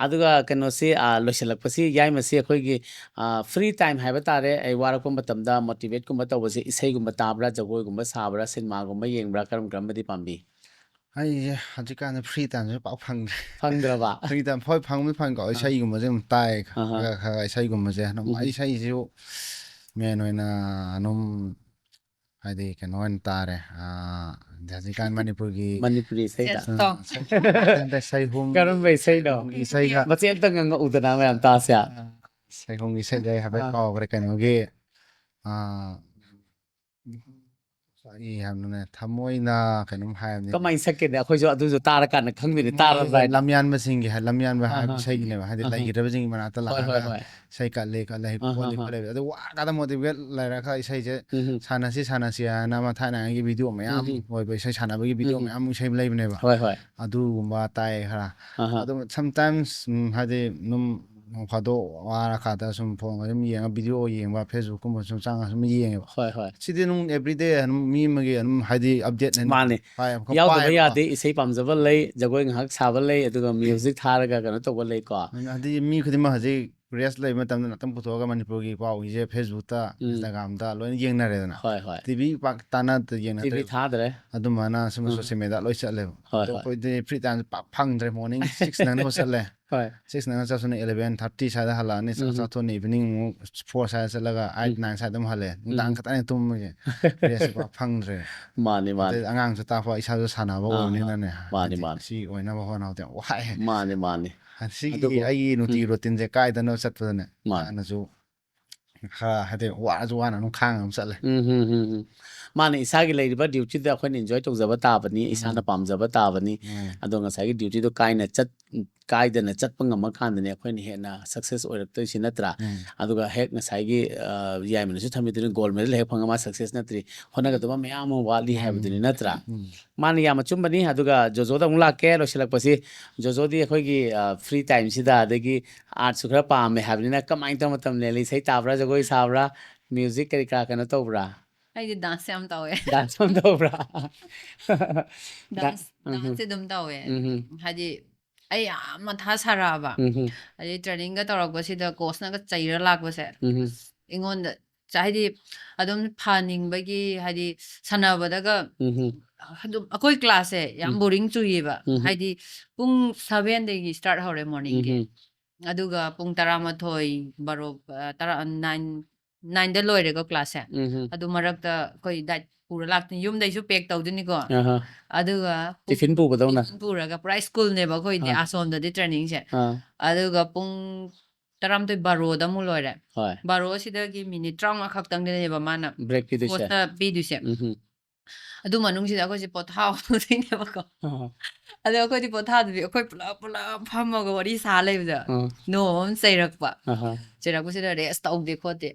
ꯑꯗꯨꯒ ꯀꯩꯅꯣꯁꯤ, ꯑ, ꯂꯣꯏꯁꯤꯜꯂꯛꯄꯁꯤ, ꯌꯥꯏꯃꯁꯤ ꯑꯩꯈꯣꯏꯒꯤ, ꯑ, free time ꯍꯥꯏꯕ ꯇꯥꯔꯦ, ꯑꯩ ꯋꯥꯔꯛꯄ ꯃꯇꯝꯗ motivateꯀꯨꯝꯕ ꯇꯧꯕꯁꯦ ꯏꯁꯩꯒꯨꯝꯕ ꯇꯥꯕ꯭ꯔꯥ, ꯖꯒꯣꯏꯒꯨꯝꯕ ꯁꯥꯕ꯭ꯔꯥ, ꯁꯤꯅꯦꯃꯥꯒꯨꯝꯕ ꯌꯦꯡꯕ꯭ꯔꯥ, ꯀꯔꯝ ꯀꯔꯝꯕꯗꯤ ꯄꯥꯝꯕꯤ? ꯑꯩꯁꯦ ꯍꯧꯖꯤꯛꯀꯥꯟꯁꯦ free timeꯁꯦ ꯄꯥꯛ ꯐꯪꯗ꯭ꯔꯦ꯫ ꯐꯪꯗ꯭ꯔꯕ? Free time ꯍꯣꯏ ꯐꯪꯕꯨꯗꯤ ꯐꯪꯀꯣ, ꯑꯥ꯫ ꯏꯁꯩꯒꯨꯝꯕꯁꯦ ꯑꯗꯨꯝ ꯇꯥꯏ ꯈ-, ꯑꯍꯥ꯫ ꯈꯔ ꯈꯔ ꯏꯁꯩꯒꯨꯝꯕꯁꯦ ꯑꯗꯨꯝ ꯎꯝ꯫ ꯑꯩ ꯏꯁꯩꯁꯤꯁꯨ main ꯑꯣꯏꯅ ꯑꯗꯨꯝ ꯍꯥꯏꯗꯤ ꯀꯩꯅꯣ ꯑꯣꯏꯅ ꯇꯥꯔꯦ, ꯑꯥ, ꯍꯧꯖꯤꯛꯀꯥꯟ ꯃꯅꯤꯄꯨꯔꯒꯤ ꯃꯅꯤꯄꯨꯔꯤ ꯏꯁꯩꯗ꯫ ꯆꯦꯁꯇꯣ꯫ ꯑꯥ, ꯁꯩ-, ꯁꯩꯍꯨꯝ ꯀꯔꯝꯕ ꯏꯁꯩꯅꯣ? ꯏꯁꯩꯒ ꯃꯆꯦ ꯑꯝꯇ ꯉꯪꯉꯛꯎꯗꯅ ꯃꯌꯥꯝ ꯇꯥꯁꯦ꯫ ꯁꯩꯍꯨꯝꯒꯤ ꯏꯁꯩꯗ ꯑꯩ ꯍꯥꯏꯐꯦꯠ ꯑꯥ꯫ ꯀꯥꯎꯈ꯭ꯔꯦ ꯀꯩꯅꯣꯒꯤ, ꯑꯥ, ꯀꯔꯤ ꯍꯥꯏꯕꯅꯣꯅꯦ, ꯊꯃꯣꯏꯅ ꯀꯩꯅꯣꯝ ꯍꯥꯏꯕꯅꯤ꯫ ꯀꯃꯥꯏꯅ ꯁꯛꯀꯦꯅꯦ? ꯑꯩꯈꯣꯏꯁꯨ ꯑꯗꯨꯁꯨ ꯇꯥꯔꯀꯥꯟꯗ ꯈꯪꯗꯣꯏꯅꯦ, ꯇꯥꯔꯝꯗꯥꯏꯗ꯫ ꯂꯝꯌꯥꯟꯕꯁꯤꯡꯒꯤ ꯍꯥꯏ-, ꯂꯝꯌꯥꯟꯕ ꯍꯥꯏꯕ ꯑꯍꯥ꯫ ꯏꯁꯩꯒꯤꯅꯦꯕ, ꯍꯥꯏꯗꯤ ꯑꯍꯥ꯫ ꯂꯩꯈꯤꯗ꯭ꯔꯕꯁꯤꯡꯒꯤ ꯃꯅꯥꯛꯇ ꯍꯣꯏ, ꯍꯣꯏ, ꯂꯥꯛꯑꯒ ꯍꯣꯏ꯫ ꯏꯁꯩ ꯀꯠꯂꯦ ꯈꯣꯠꯂꯦ ꯑꯍꯥ, ꯈꯣꯠꯂꯦ ꯑꯍꯥ꯫ ꯑꯗꯨ ꯋꯥꯔꯀꯥꯟꯗ motivate ꯂꯩꯔꯒ ꯏꯁꯩꯁꯦ ꯎꯝ꯫ ꯁꯥꯟꯅꯁꯤ ꯁꯥꯟꯅꯁꯤ ꯍꯥꯏꯅ ꯑꯃ ꯊꯥꯏꯅꯉꯩꯒꯤ video ꯃꯌꯥꯝ ꯎꯝ꯫ ꯑꯣꯏꯕ ꯏꯁꯩ ꯁꯥꯟꯅꯕꯒꯤ video ꯎꯝ꯫ ꯃꯌꯥꯝ ꯏꯁꯩ ꯂꯩꯕꯅꯦꯕ꯫ ꯍꯣꯏ, ꯍꯣꯏ꯫ ꯑꯗꯨꯒꯨꯝꯕ ꯇꯥꯏ ꯈꯔ꯫ ꯑꯍꯥ꯫ ꯑꯗꯨꯝ sometimes, ꯎꯝ, ꯍꯥꯏꯗꯤ ꯑꯗꯨꯝ ꯅꯣꯡ ꯐꯥꯗꯣꯛ ꯋꯥꯔꯀꯥꯟꯗ ꯁꯨꯝ phone ꯑꯗꯨꯝ ꯌꯦꯡꯉ, video ꯌꯦꯡꯕ, Facebook ꯀꯨꯝꯕ ꯁꯨꯝ ꯆꯪꯉ ꯁꯨꯝ ꯌꯦꯡꯉꯦꯕ꯫ ꯍꯣꯏ, ꯍꯣꯏ꯫ ꯁꯤꯗꯤ ꯑꯗꯨꯝ everyday ꯑꯗꯨꯝ ꯃꯤ ꯑꯃꯒꯤ ꯑꯗꯨꯝ ꯍꯥꯏꯗꯤ update ꯅꯦ꯫ ꯃꯥꯅꯦ꯫ ꯄꯥꯏ-, ꯑꯃꯨꯛꯀ ꯌꯥꯎꯗꯕ ꯄꯥꯏꯌꯦꯕꯀꯣ꯫ ꯌꯥꯗꯦ, ꯏꯁꯩ ꯄꯥꯝꯖꯕ ꯂꯩ, ꯖꯒꯣꯏ ꯉꯥꯏꯍꯥꯛ ꯁꯥꯕ ꯂꯩ, ꯑꯗꯨꯒ music ꯊꯥꯔꯒ ꯀꯩꯅꯣ ꯇꯧꯕ ꯂꯩꯀꯣ꯫ ꯑꯗꯨꯅ ꯍꯥꯏꯗꯤ ꯃꯤ ꯈꯨꯗꯤꯡꯃꯛ ꯍꯧꯖꯤꯛ rest ꯂꯩꯕ ꯃꯇꯝꯗ ꯉꯥꯛꯇꯪ ꯄꯨꯊꯣꯛꯑꯒ ꯃꯅꯤꯄꯨꯔꯒꯤ ꯄꯥꯎꯒꯤꯁꯦ Facebook ꯇ, ꯎꯝ꯫ Instagram ꯇ ꯂꯣꯏꯅ ꯌꯦꯡꯅꯔꯦꯗꯅ꯫ ꯍꯣꯏ, ꯍꯣꯏ꯫ TV ꯄꯥꯛ ꯇꯥꯟꯅꯗ TV ꯌꯦꯡꯅꯗ꯭ꯔꯦ꯫ ꯊꯥꯗ꯭ꯔꯦ꯫ ꯑꯗꯨꯃꯥꯏꯅ ꯁꯨꯝ ꯎꯝ꯫ Social media ꯂꯣꯏ ꯆꯠꯂꯦꯕ꯫ ꯍꯣꯏ, ꯑꯗꯣ ꯍꯣꯏ꯫ ꯑꯩꯈꯣꯏꯗꯤ free time ꯁꯦ ꯄꯥꯛ ꯐꯪꯗ꯭ꯔꯦ, morning six ꯅꯪꯅꯕ ꯆꯠꯂꯦ꯫ ꯍꯣꯏ꯫ Six ꯅꯪꯅ ꯆꯠꯁꯨꯅ eleven thirty ꯁ꯭ꯋꯥꯏꯗ ꯍꯜꯂꯛꯑꯅꯤ, ꯆꯥꯛ ꯎꯝ꯫ ꯆꯥꯊꯣꯛꯑꯅꯤ, evening ꯑꯃꯨꯛ four ꯁ꯭ꯋꯥꯏꯗ ꯆꯠꯂꯒ eight ꯎꯝ꯫ nine ꯈꯛꯇꯅꯦ ꯇꯨꯝꯕꯁꯦ꯫ ꯎꯝ꯫ Rest ꯄꯥꯛ ꯐꯪꯗ꯭ꯔꯦ꯫ ꯃꯥꯅꯤ, ꯃꯥꯅꯤ꯫ ꯑꯗꯩ ꯑꯉꯥꯡꯁꯨ ꯇꯥꯛꯄ, ꯏꯁꯥꯁꯨ ꯁꯥꯟꯅꯕ ꯑꯥ, ꯑꯣꯏꯕꯅꯤꯅꯅꯦ꯫ ꯃꯥꯅꯤ, ꯍꯥꯏꯗꯤ ꯃꯥꯅꯤ꯫ ꯁꯤ ꯑꯣꯏꯅꯕ ꯍꯣꯠꯅꯕꯗ ꯌꯥꯝ ꯋꯥꯏ꯫ ꯃꯥꯅꯤ, ꯃꯥꯅꯤ꯫ ꯁꯤꯒꯤ ꯑꯗꯨꯕꯨ, ꯑꯩꯒꯤ ꯅꯨꯡꯇꯤꯒꯤ ꯎꯝ꯫ routineꯁꯦ ꯀꯥꯏꯗꯅꯕ ꯆꯠꯄꯗꯅꯦ꯫ ꯃꯥꯅꯤ꯫ ꯍꯥꯟꯅꯁꯨ ꯈꯔ ꯍꯥꯏꯗꯤ ꯋꯥꯔꯁꯨ ꯋꯥꯅ ꯑꯗꯨꯝ ꯈꯥꯡꯉ ꯑꯗꯨꯝ ꯆꯠꯂꯦ꯫ ꯎꯝ, ꯎꯝ, ꯎꯝ, ꯎꯝ꯫ ꯃꯥꯅꯦ, ꯏꯁꯥꯒꯤ ꯂꯩꯔꯤꯕ dutyꯗ ꯑꯩꯈꯣꯏꯅ enjoy ꯇꯧꯖꯕ ꯇꯥꯕꯅꯤ, ꯏꯁꯥꯅ ꯎꯝ꯫ ꯄꯥꯝꯖꯕ ꯇꯥꯕꯅꯤ꯫ ꯎꯝ꯫ ꯑꯗꯣ ꯉꯁꯥꯏꯒꯤ dutyꯗꯣ ꯀꯥꯏꯅ ꯆꯠ-, ꯀꯥꯏꯗꯅ ꯆꯠꯄ ꯉꯝꯃꯀꯥꯟꯗꯅꯦ ꯑꯩꯈꯣꯏꯅ ꯍꯦꯟꯅ success ꯑꯣꯏꯔꯛꯇꯣꯏꯁꯤ, ꯅꯠꯇ꯭ꯔꯥ? ꯎꯝ꯫ ꯑꯗꯨꯒ ꯍꯦꯛ ꯉꯁꯥꯏꯒꯤ, ꯑ, ꯌꯥꯏꯃꯅꯁꯨ ꯊꯝꯕꯤꯗꯨꯅ gold medal ꯍꯦꯛ ꯐꯪꯉ ꯃꯥ success ꯅꯠꯇ꯭ꯔꯤ, ꯍꯣꯠꯅꯒꯗꯕ ꯃꯌꯥꯝ ꯑꯃ ꯋꯥꯠꯂꯤ ꯍꯥꯏꯕꯗꯨꯅꯤ, ꯎꯝ꯫ ꯅꯠꯇ꯭ꯔꯥ? ꯎꯝ꯫ ꯃꯥꯅ ꯌꯥꯝ ꯑꯆꯨꯝꯕꯅꯤ꯫ ꯑꯗꯨꯒ ꯖꯣꯖꯣꯗ ꯑꯃꯨꯛ ꯂꯥꯛꯀꯦ ꯂꯣꯏꯁꯤꯜꯂꯛꯄꯁꯤ꯫ ꯖꯣꯖꯣꯗꯤ ꯑꯩꯈꯣꯏꯒꯤ, ꯑ, free timeꯁꯤꯗ, ꯑꯗꯒꯤ artꯁꯨ ꯈꯔ ꯄꯥꯝꯃꯦ ꯍꯥꯏꯕꯅꯤꯅ, ꯀꯃꯥꯏꯅ ꯇꯧꯕ ꯃꯇꯝ ꯂꯦꯜꯂꯤ? ꯏꯁꯩ ꯇꯥꯕ꯭ꯔꯥ, ꯖꯒꯣꯏ ꯁꯥꯕ꯭ꯔꯥ, music ꯀꯔꯤ ꯀꯔꯥ ꯀꯩꯅꯣ ꯇꯧꯕ꯭ꯔꯥ? ꯑꯩꯗꯤ dance ꯌꯥꯝ ꯇꯧꯋꯦ꯫ Dance ꯑꯃ ꯇꯧꯕ꯭ꯔꯥ? Dance, ꯎꯝ꯫ danceꯁꯦ ꯑꯗꯨꯝ ꯇꯧꯋꯦ꯫ ꯎꯝ꯫ ꯍꯥꯏꯗꯤ ꯑꯩ ꯌꯥꯝ ꯃꯊꯥ ꯁꯥꯔꯛꯑꯕ꯫ ꯎꯝ꯫ ꯍꯥꯏꯗꯤ trainingꯒ ꯇꯧꯔꯛꯄꯁꯤꯗ coachꯅꯒ ꯆꯩꯔ ꯂꯥꯛꯄꯁꯦ꯫ ꯎꯝ꯫ ꯑꯩꯉꯣꯟꯗ ꯆ-, ꯍꯥꯏꯗꯤ ꯑꯗꯨꯝ ꯐꯅꯤꯡꯕꯒꯤ, ꯍꯥꯏꯗꯤ ꯁꯥꯟꯅꯕꯗꯒ ꯎꯝ꯫ ꯑꯗꯨꯝ ꯑꯩꯈꯣꯏ classꯁꯦ ꯌꯥꯝ ꯎꯝ꯫ boring ꯆꯨꯏꯌꯦꯕ꯫ ꯎꯝ꯫ ꯍꯥꯏꯗꯤ ꯄꯨꯡ sevenꯗꯒꯤ start ꯍꯧꯔꯦ morningꯒꯤ꯫ ꯎꯝ꯫ ꯑꯗꯨꯒ ꯄꯨꯡ ꯇꯔꯥꯃꯥꯊꯣꯏ, ꯕꯥꯔꯣ, ꯑ, ꯇꯔꯥ, nine, nineꯗ ꯂꯣꯏꯔꯦꯀꯣ classꯁꯦ꯫ ꯎꯝ꯫ ꯑꯗꯨ ꯃꯔꯛꯇ ꯑꯩꯈꯣꯏ diet ꯄꯨꯔ ꯂꯥꯛꯇꯣꯏꯅꯤ, ꯌꯨꯝꯗꯩꯁꯨ pack ꯇꯧꯗꯣꯏꯅꯤꯀꯣ꯫ ꯑꯍꯥ꯫ ꯑꯗꯨꯒ ꯄꯨꯡ Tiffin ꯄꯨꯕꯗꯧꯅ? Tiffin ꯄꯨꯔꯒ ꯄꯨꯔꯥ schoolꯅꯦꯕ ꯑꯩꯈꯣꯏꯗꯤ, ꯑꯥ꯫ ꯑꯁꯣꯝꯗꯗꯤ trainingꯁꯦ꯫ ꯑꯥ꯫ ꯑꯗꯨꯒ ꯄꯨꯡ ꯇꯔꯥꯃꯥꯊꯣꯏ, ꯕꯥꯔꯣꯗ ꯑꯃꯨꯛ ꯂꯣꯏꯔꯦ꯫ ꯍꯣꯏ꯫ ꯕꯥꯔꯣꯁꯤꯗꯒꯤ minute ꯇꯔꯥꯃꯉꯥ ꯈꯛꯇꯪꯗꯅꯦꯕ ꯃꯥꯅ Break ꯄꯤꯗꯣꯏꯁꯦ? coachꯅ ꯄꯤꯗꯣꯏꯁꯦ꯫ ꯎꯝ꯫ ꯑꯗꯨ ꯃꯅꯨꯡꯁꯤꯗ ꯑꯩꯈꯣꯏꯁꯦ ꯄꯣꯊꯥꯍꯧꯗꯣꯏꯅꯦꯕꯀꯣ꯫ ꯑꯍꯥ꯫ ꯑꯗꯣ ꯑꯩꯈꯣꯏꯗꯤ ꯄꯣꯊꯥꯗꯕꯤ ꯑꯩꯈꯣꯏ ꯄꯨꯂꯞ ꯄꯨꯂꯞ ꯐꯝꯃꯒ ꯋꯥꯔꯤ ꯁꯥ ꯂꯩꯕꯗ ꯑꯥ꯫ ꯅꯣ ꯑꯃ ꯆꯩꯔꯛꯄ꯫ ꯑꯍꯥ꯫ ꯆꯩꯔꯛꯄꯁꯤꯗ rest ꯇꯧꯗꯦ ꯈꯣꯠꯇꯦ꯫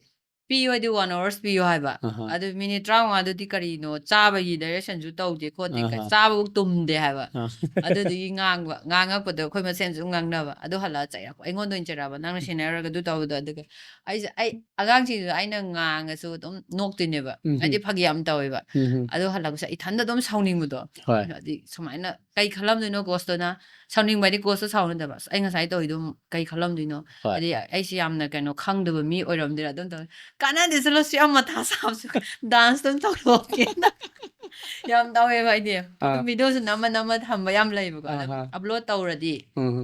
ꯄꯤꯌꯣ ꯍꯥꯏꯗꯤ one hours ꯄꯤꯌꯣ ꯍꯥꯏꯕ꯫ ꯑꯍꯥ꯫ ꯑꯗꯨ minute ꯇꯔꯥꯃꯉꯥꯗꯨꯗꯤ ꯀꯔꯤꯅꯣ? ꯆꯥꯕꯒꯤ directionꯁꯨ ꯇꯧꯗꯦ ꯈꯣꯠꯇꯦ, ꯑꯍꯥ꯫ ꯆꯥꯕꯐꯧ ꯇꯨꯝꯗꯦ ꯍꯥꯏꯕ꯫ ꯑꯥ꯫ ꯑꯗꯨꯗꯨꯒꯤ ꯉꯥꯡꯕ, ꯉꯥꯡꯉꯛꯄꯗꯣ ꯑꯩꯈꯣꯏ ꯃꯁꯦꯟꯁꯨ ꯉꯥꯡꯅꯕ꯫ ꯑꯗꯨ ꯍꯜꯂꯛꯑ ꯆꯩꯔꯛꯄ꯫ ꯑꯩꯉꯣꯟꯗ ꯑꯣꯏꯅ ꯆꯩꯔꯛꯑꯕ, "ꯅꯪꯅ seniorꯒ ꯑꯗꯨ ꯇꯧꯕꯗꯣ", ꯑꯗꯨꯒ ꯑꯩꯁꯦ, ꯑꯩ ꯑꯉꯥꯡꯁꯤꯡꯗꯨꯗ ꯑꯩꯅ ꯉꯥꯡꯉꯁꯨ ꯑꯗꯨꯝ ꯅꯣꯛꯇꯣꯏꯅꯦꯕ꯫ ꯎꯝ꯫ ꯍꯥꯏꯗꯤ ꯐꯥꯒꯤ ꯌꯥꯝ ꯇꯧꯋꯦꯕ꯫ ꯎꯝ꯫ ꯑꯗꯨ ꯍꯜꯂꯛꯄꯁꯦ ꯏꯊꯟꯗ ꯑꯗꯨꯝ ꯁꯥꯎꯅꯤꯡꯕꯗꯣ꯫ ꯍꯣꯏ꯫ ꯍꯥꯏꯗꯤ ꯁꯨꯃꯥꯏꯅ ꯀꯩ ꯈꯜꯂꯝꯗꯣꯏꯅꯣ coachꯇꯨꯅ? ꯁꯥꯎꯅꯤꯡꯕ ꯍꯥꯏꯗꯤ coachꯇ ꯁꯥꯎꯅꯗꯕ꯫ "ꯑꯁ, ꯑꯩ ꯉꯁꯥꯏ ꯇꯧꯔꯤꯗꯣ ꯀꯩ ꯈꯜꯂꯝꯗꯣꯏꯅꯣ?" ꯍꯣꯏ꯫ ꯍꯥꯏꯗꯤ ꯑꯩꯁꯦ ꯌꯥꯝꯅ ꯀꯩꯅꯣ ꯈꯪꯗꯕ ꯃꯤ ꯑꯣꯏꯔꯝꯗꯣꯏꯔꯥ ꯑꯗꯨꯝ ꯇꯧꯋꯦ꯫ "ꯀꯥꯟꯅꯗꯦ, ꯆꯠꯂꯣ, ꯁꯨ ꯌꯥꯝ ꯃꯊꯥ ꯁꯥꯕꯁꯨ, dance ꯑꯗꯨꯝ ꯇꯧꯊꯣꯛꯀꯦꯅ" ꯌꯥꯝ ꯇꯧꯋꯦꯕ ꯑꯩꯗꯤ꯫ ꯑꯗꯨꯝ ꯑꯥ꯫ videoꯁꯨ ꯅꯝꯃ ꯅꯝꯃ ꯊꯝꯕ ꯌꯥꯝ ꯂꯩꯕꯀꯣ꯫ ꯑꯗꯣ ꯑꯍꯥ꯫ upload ꯇꯧꯔꯗꯤ ꯎꯝ꯫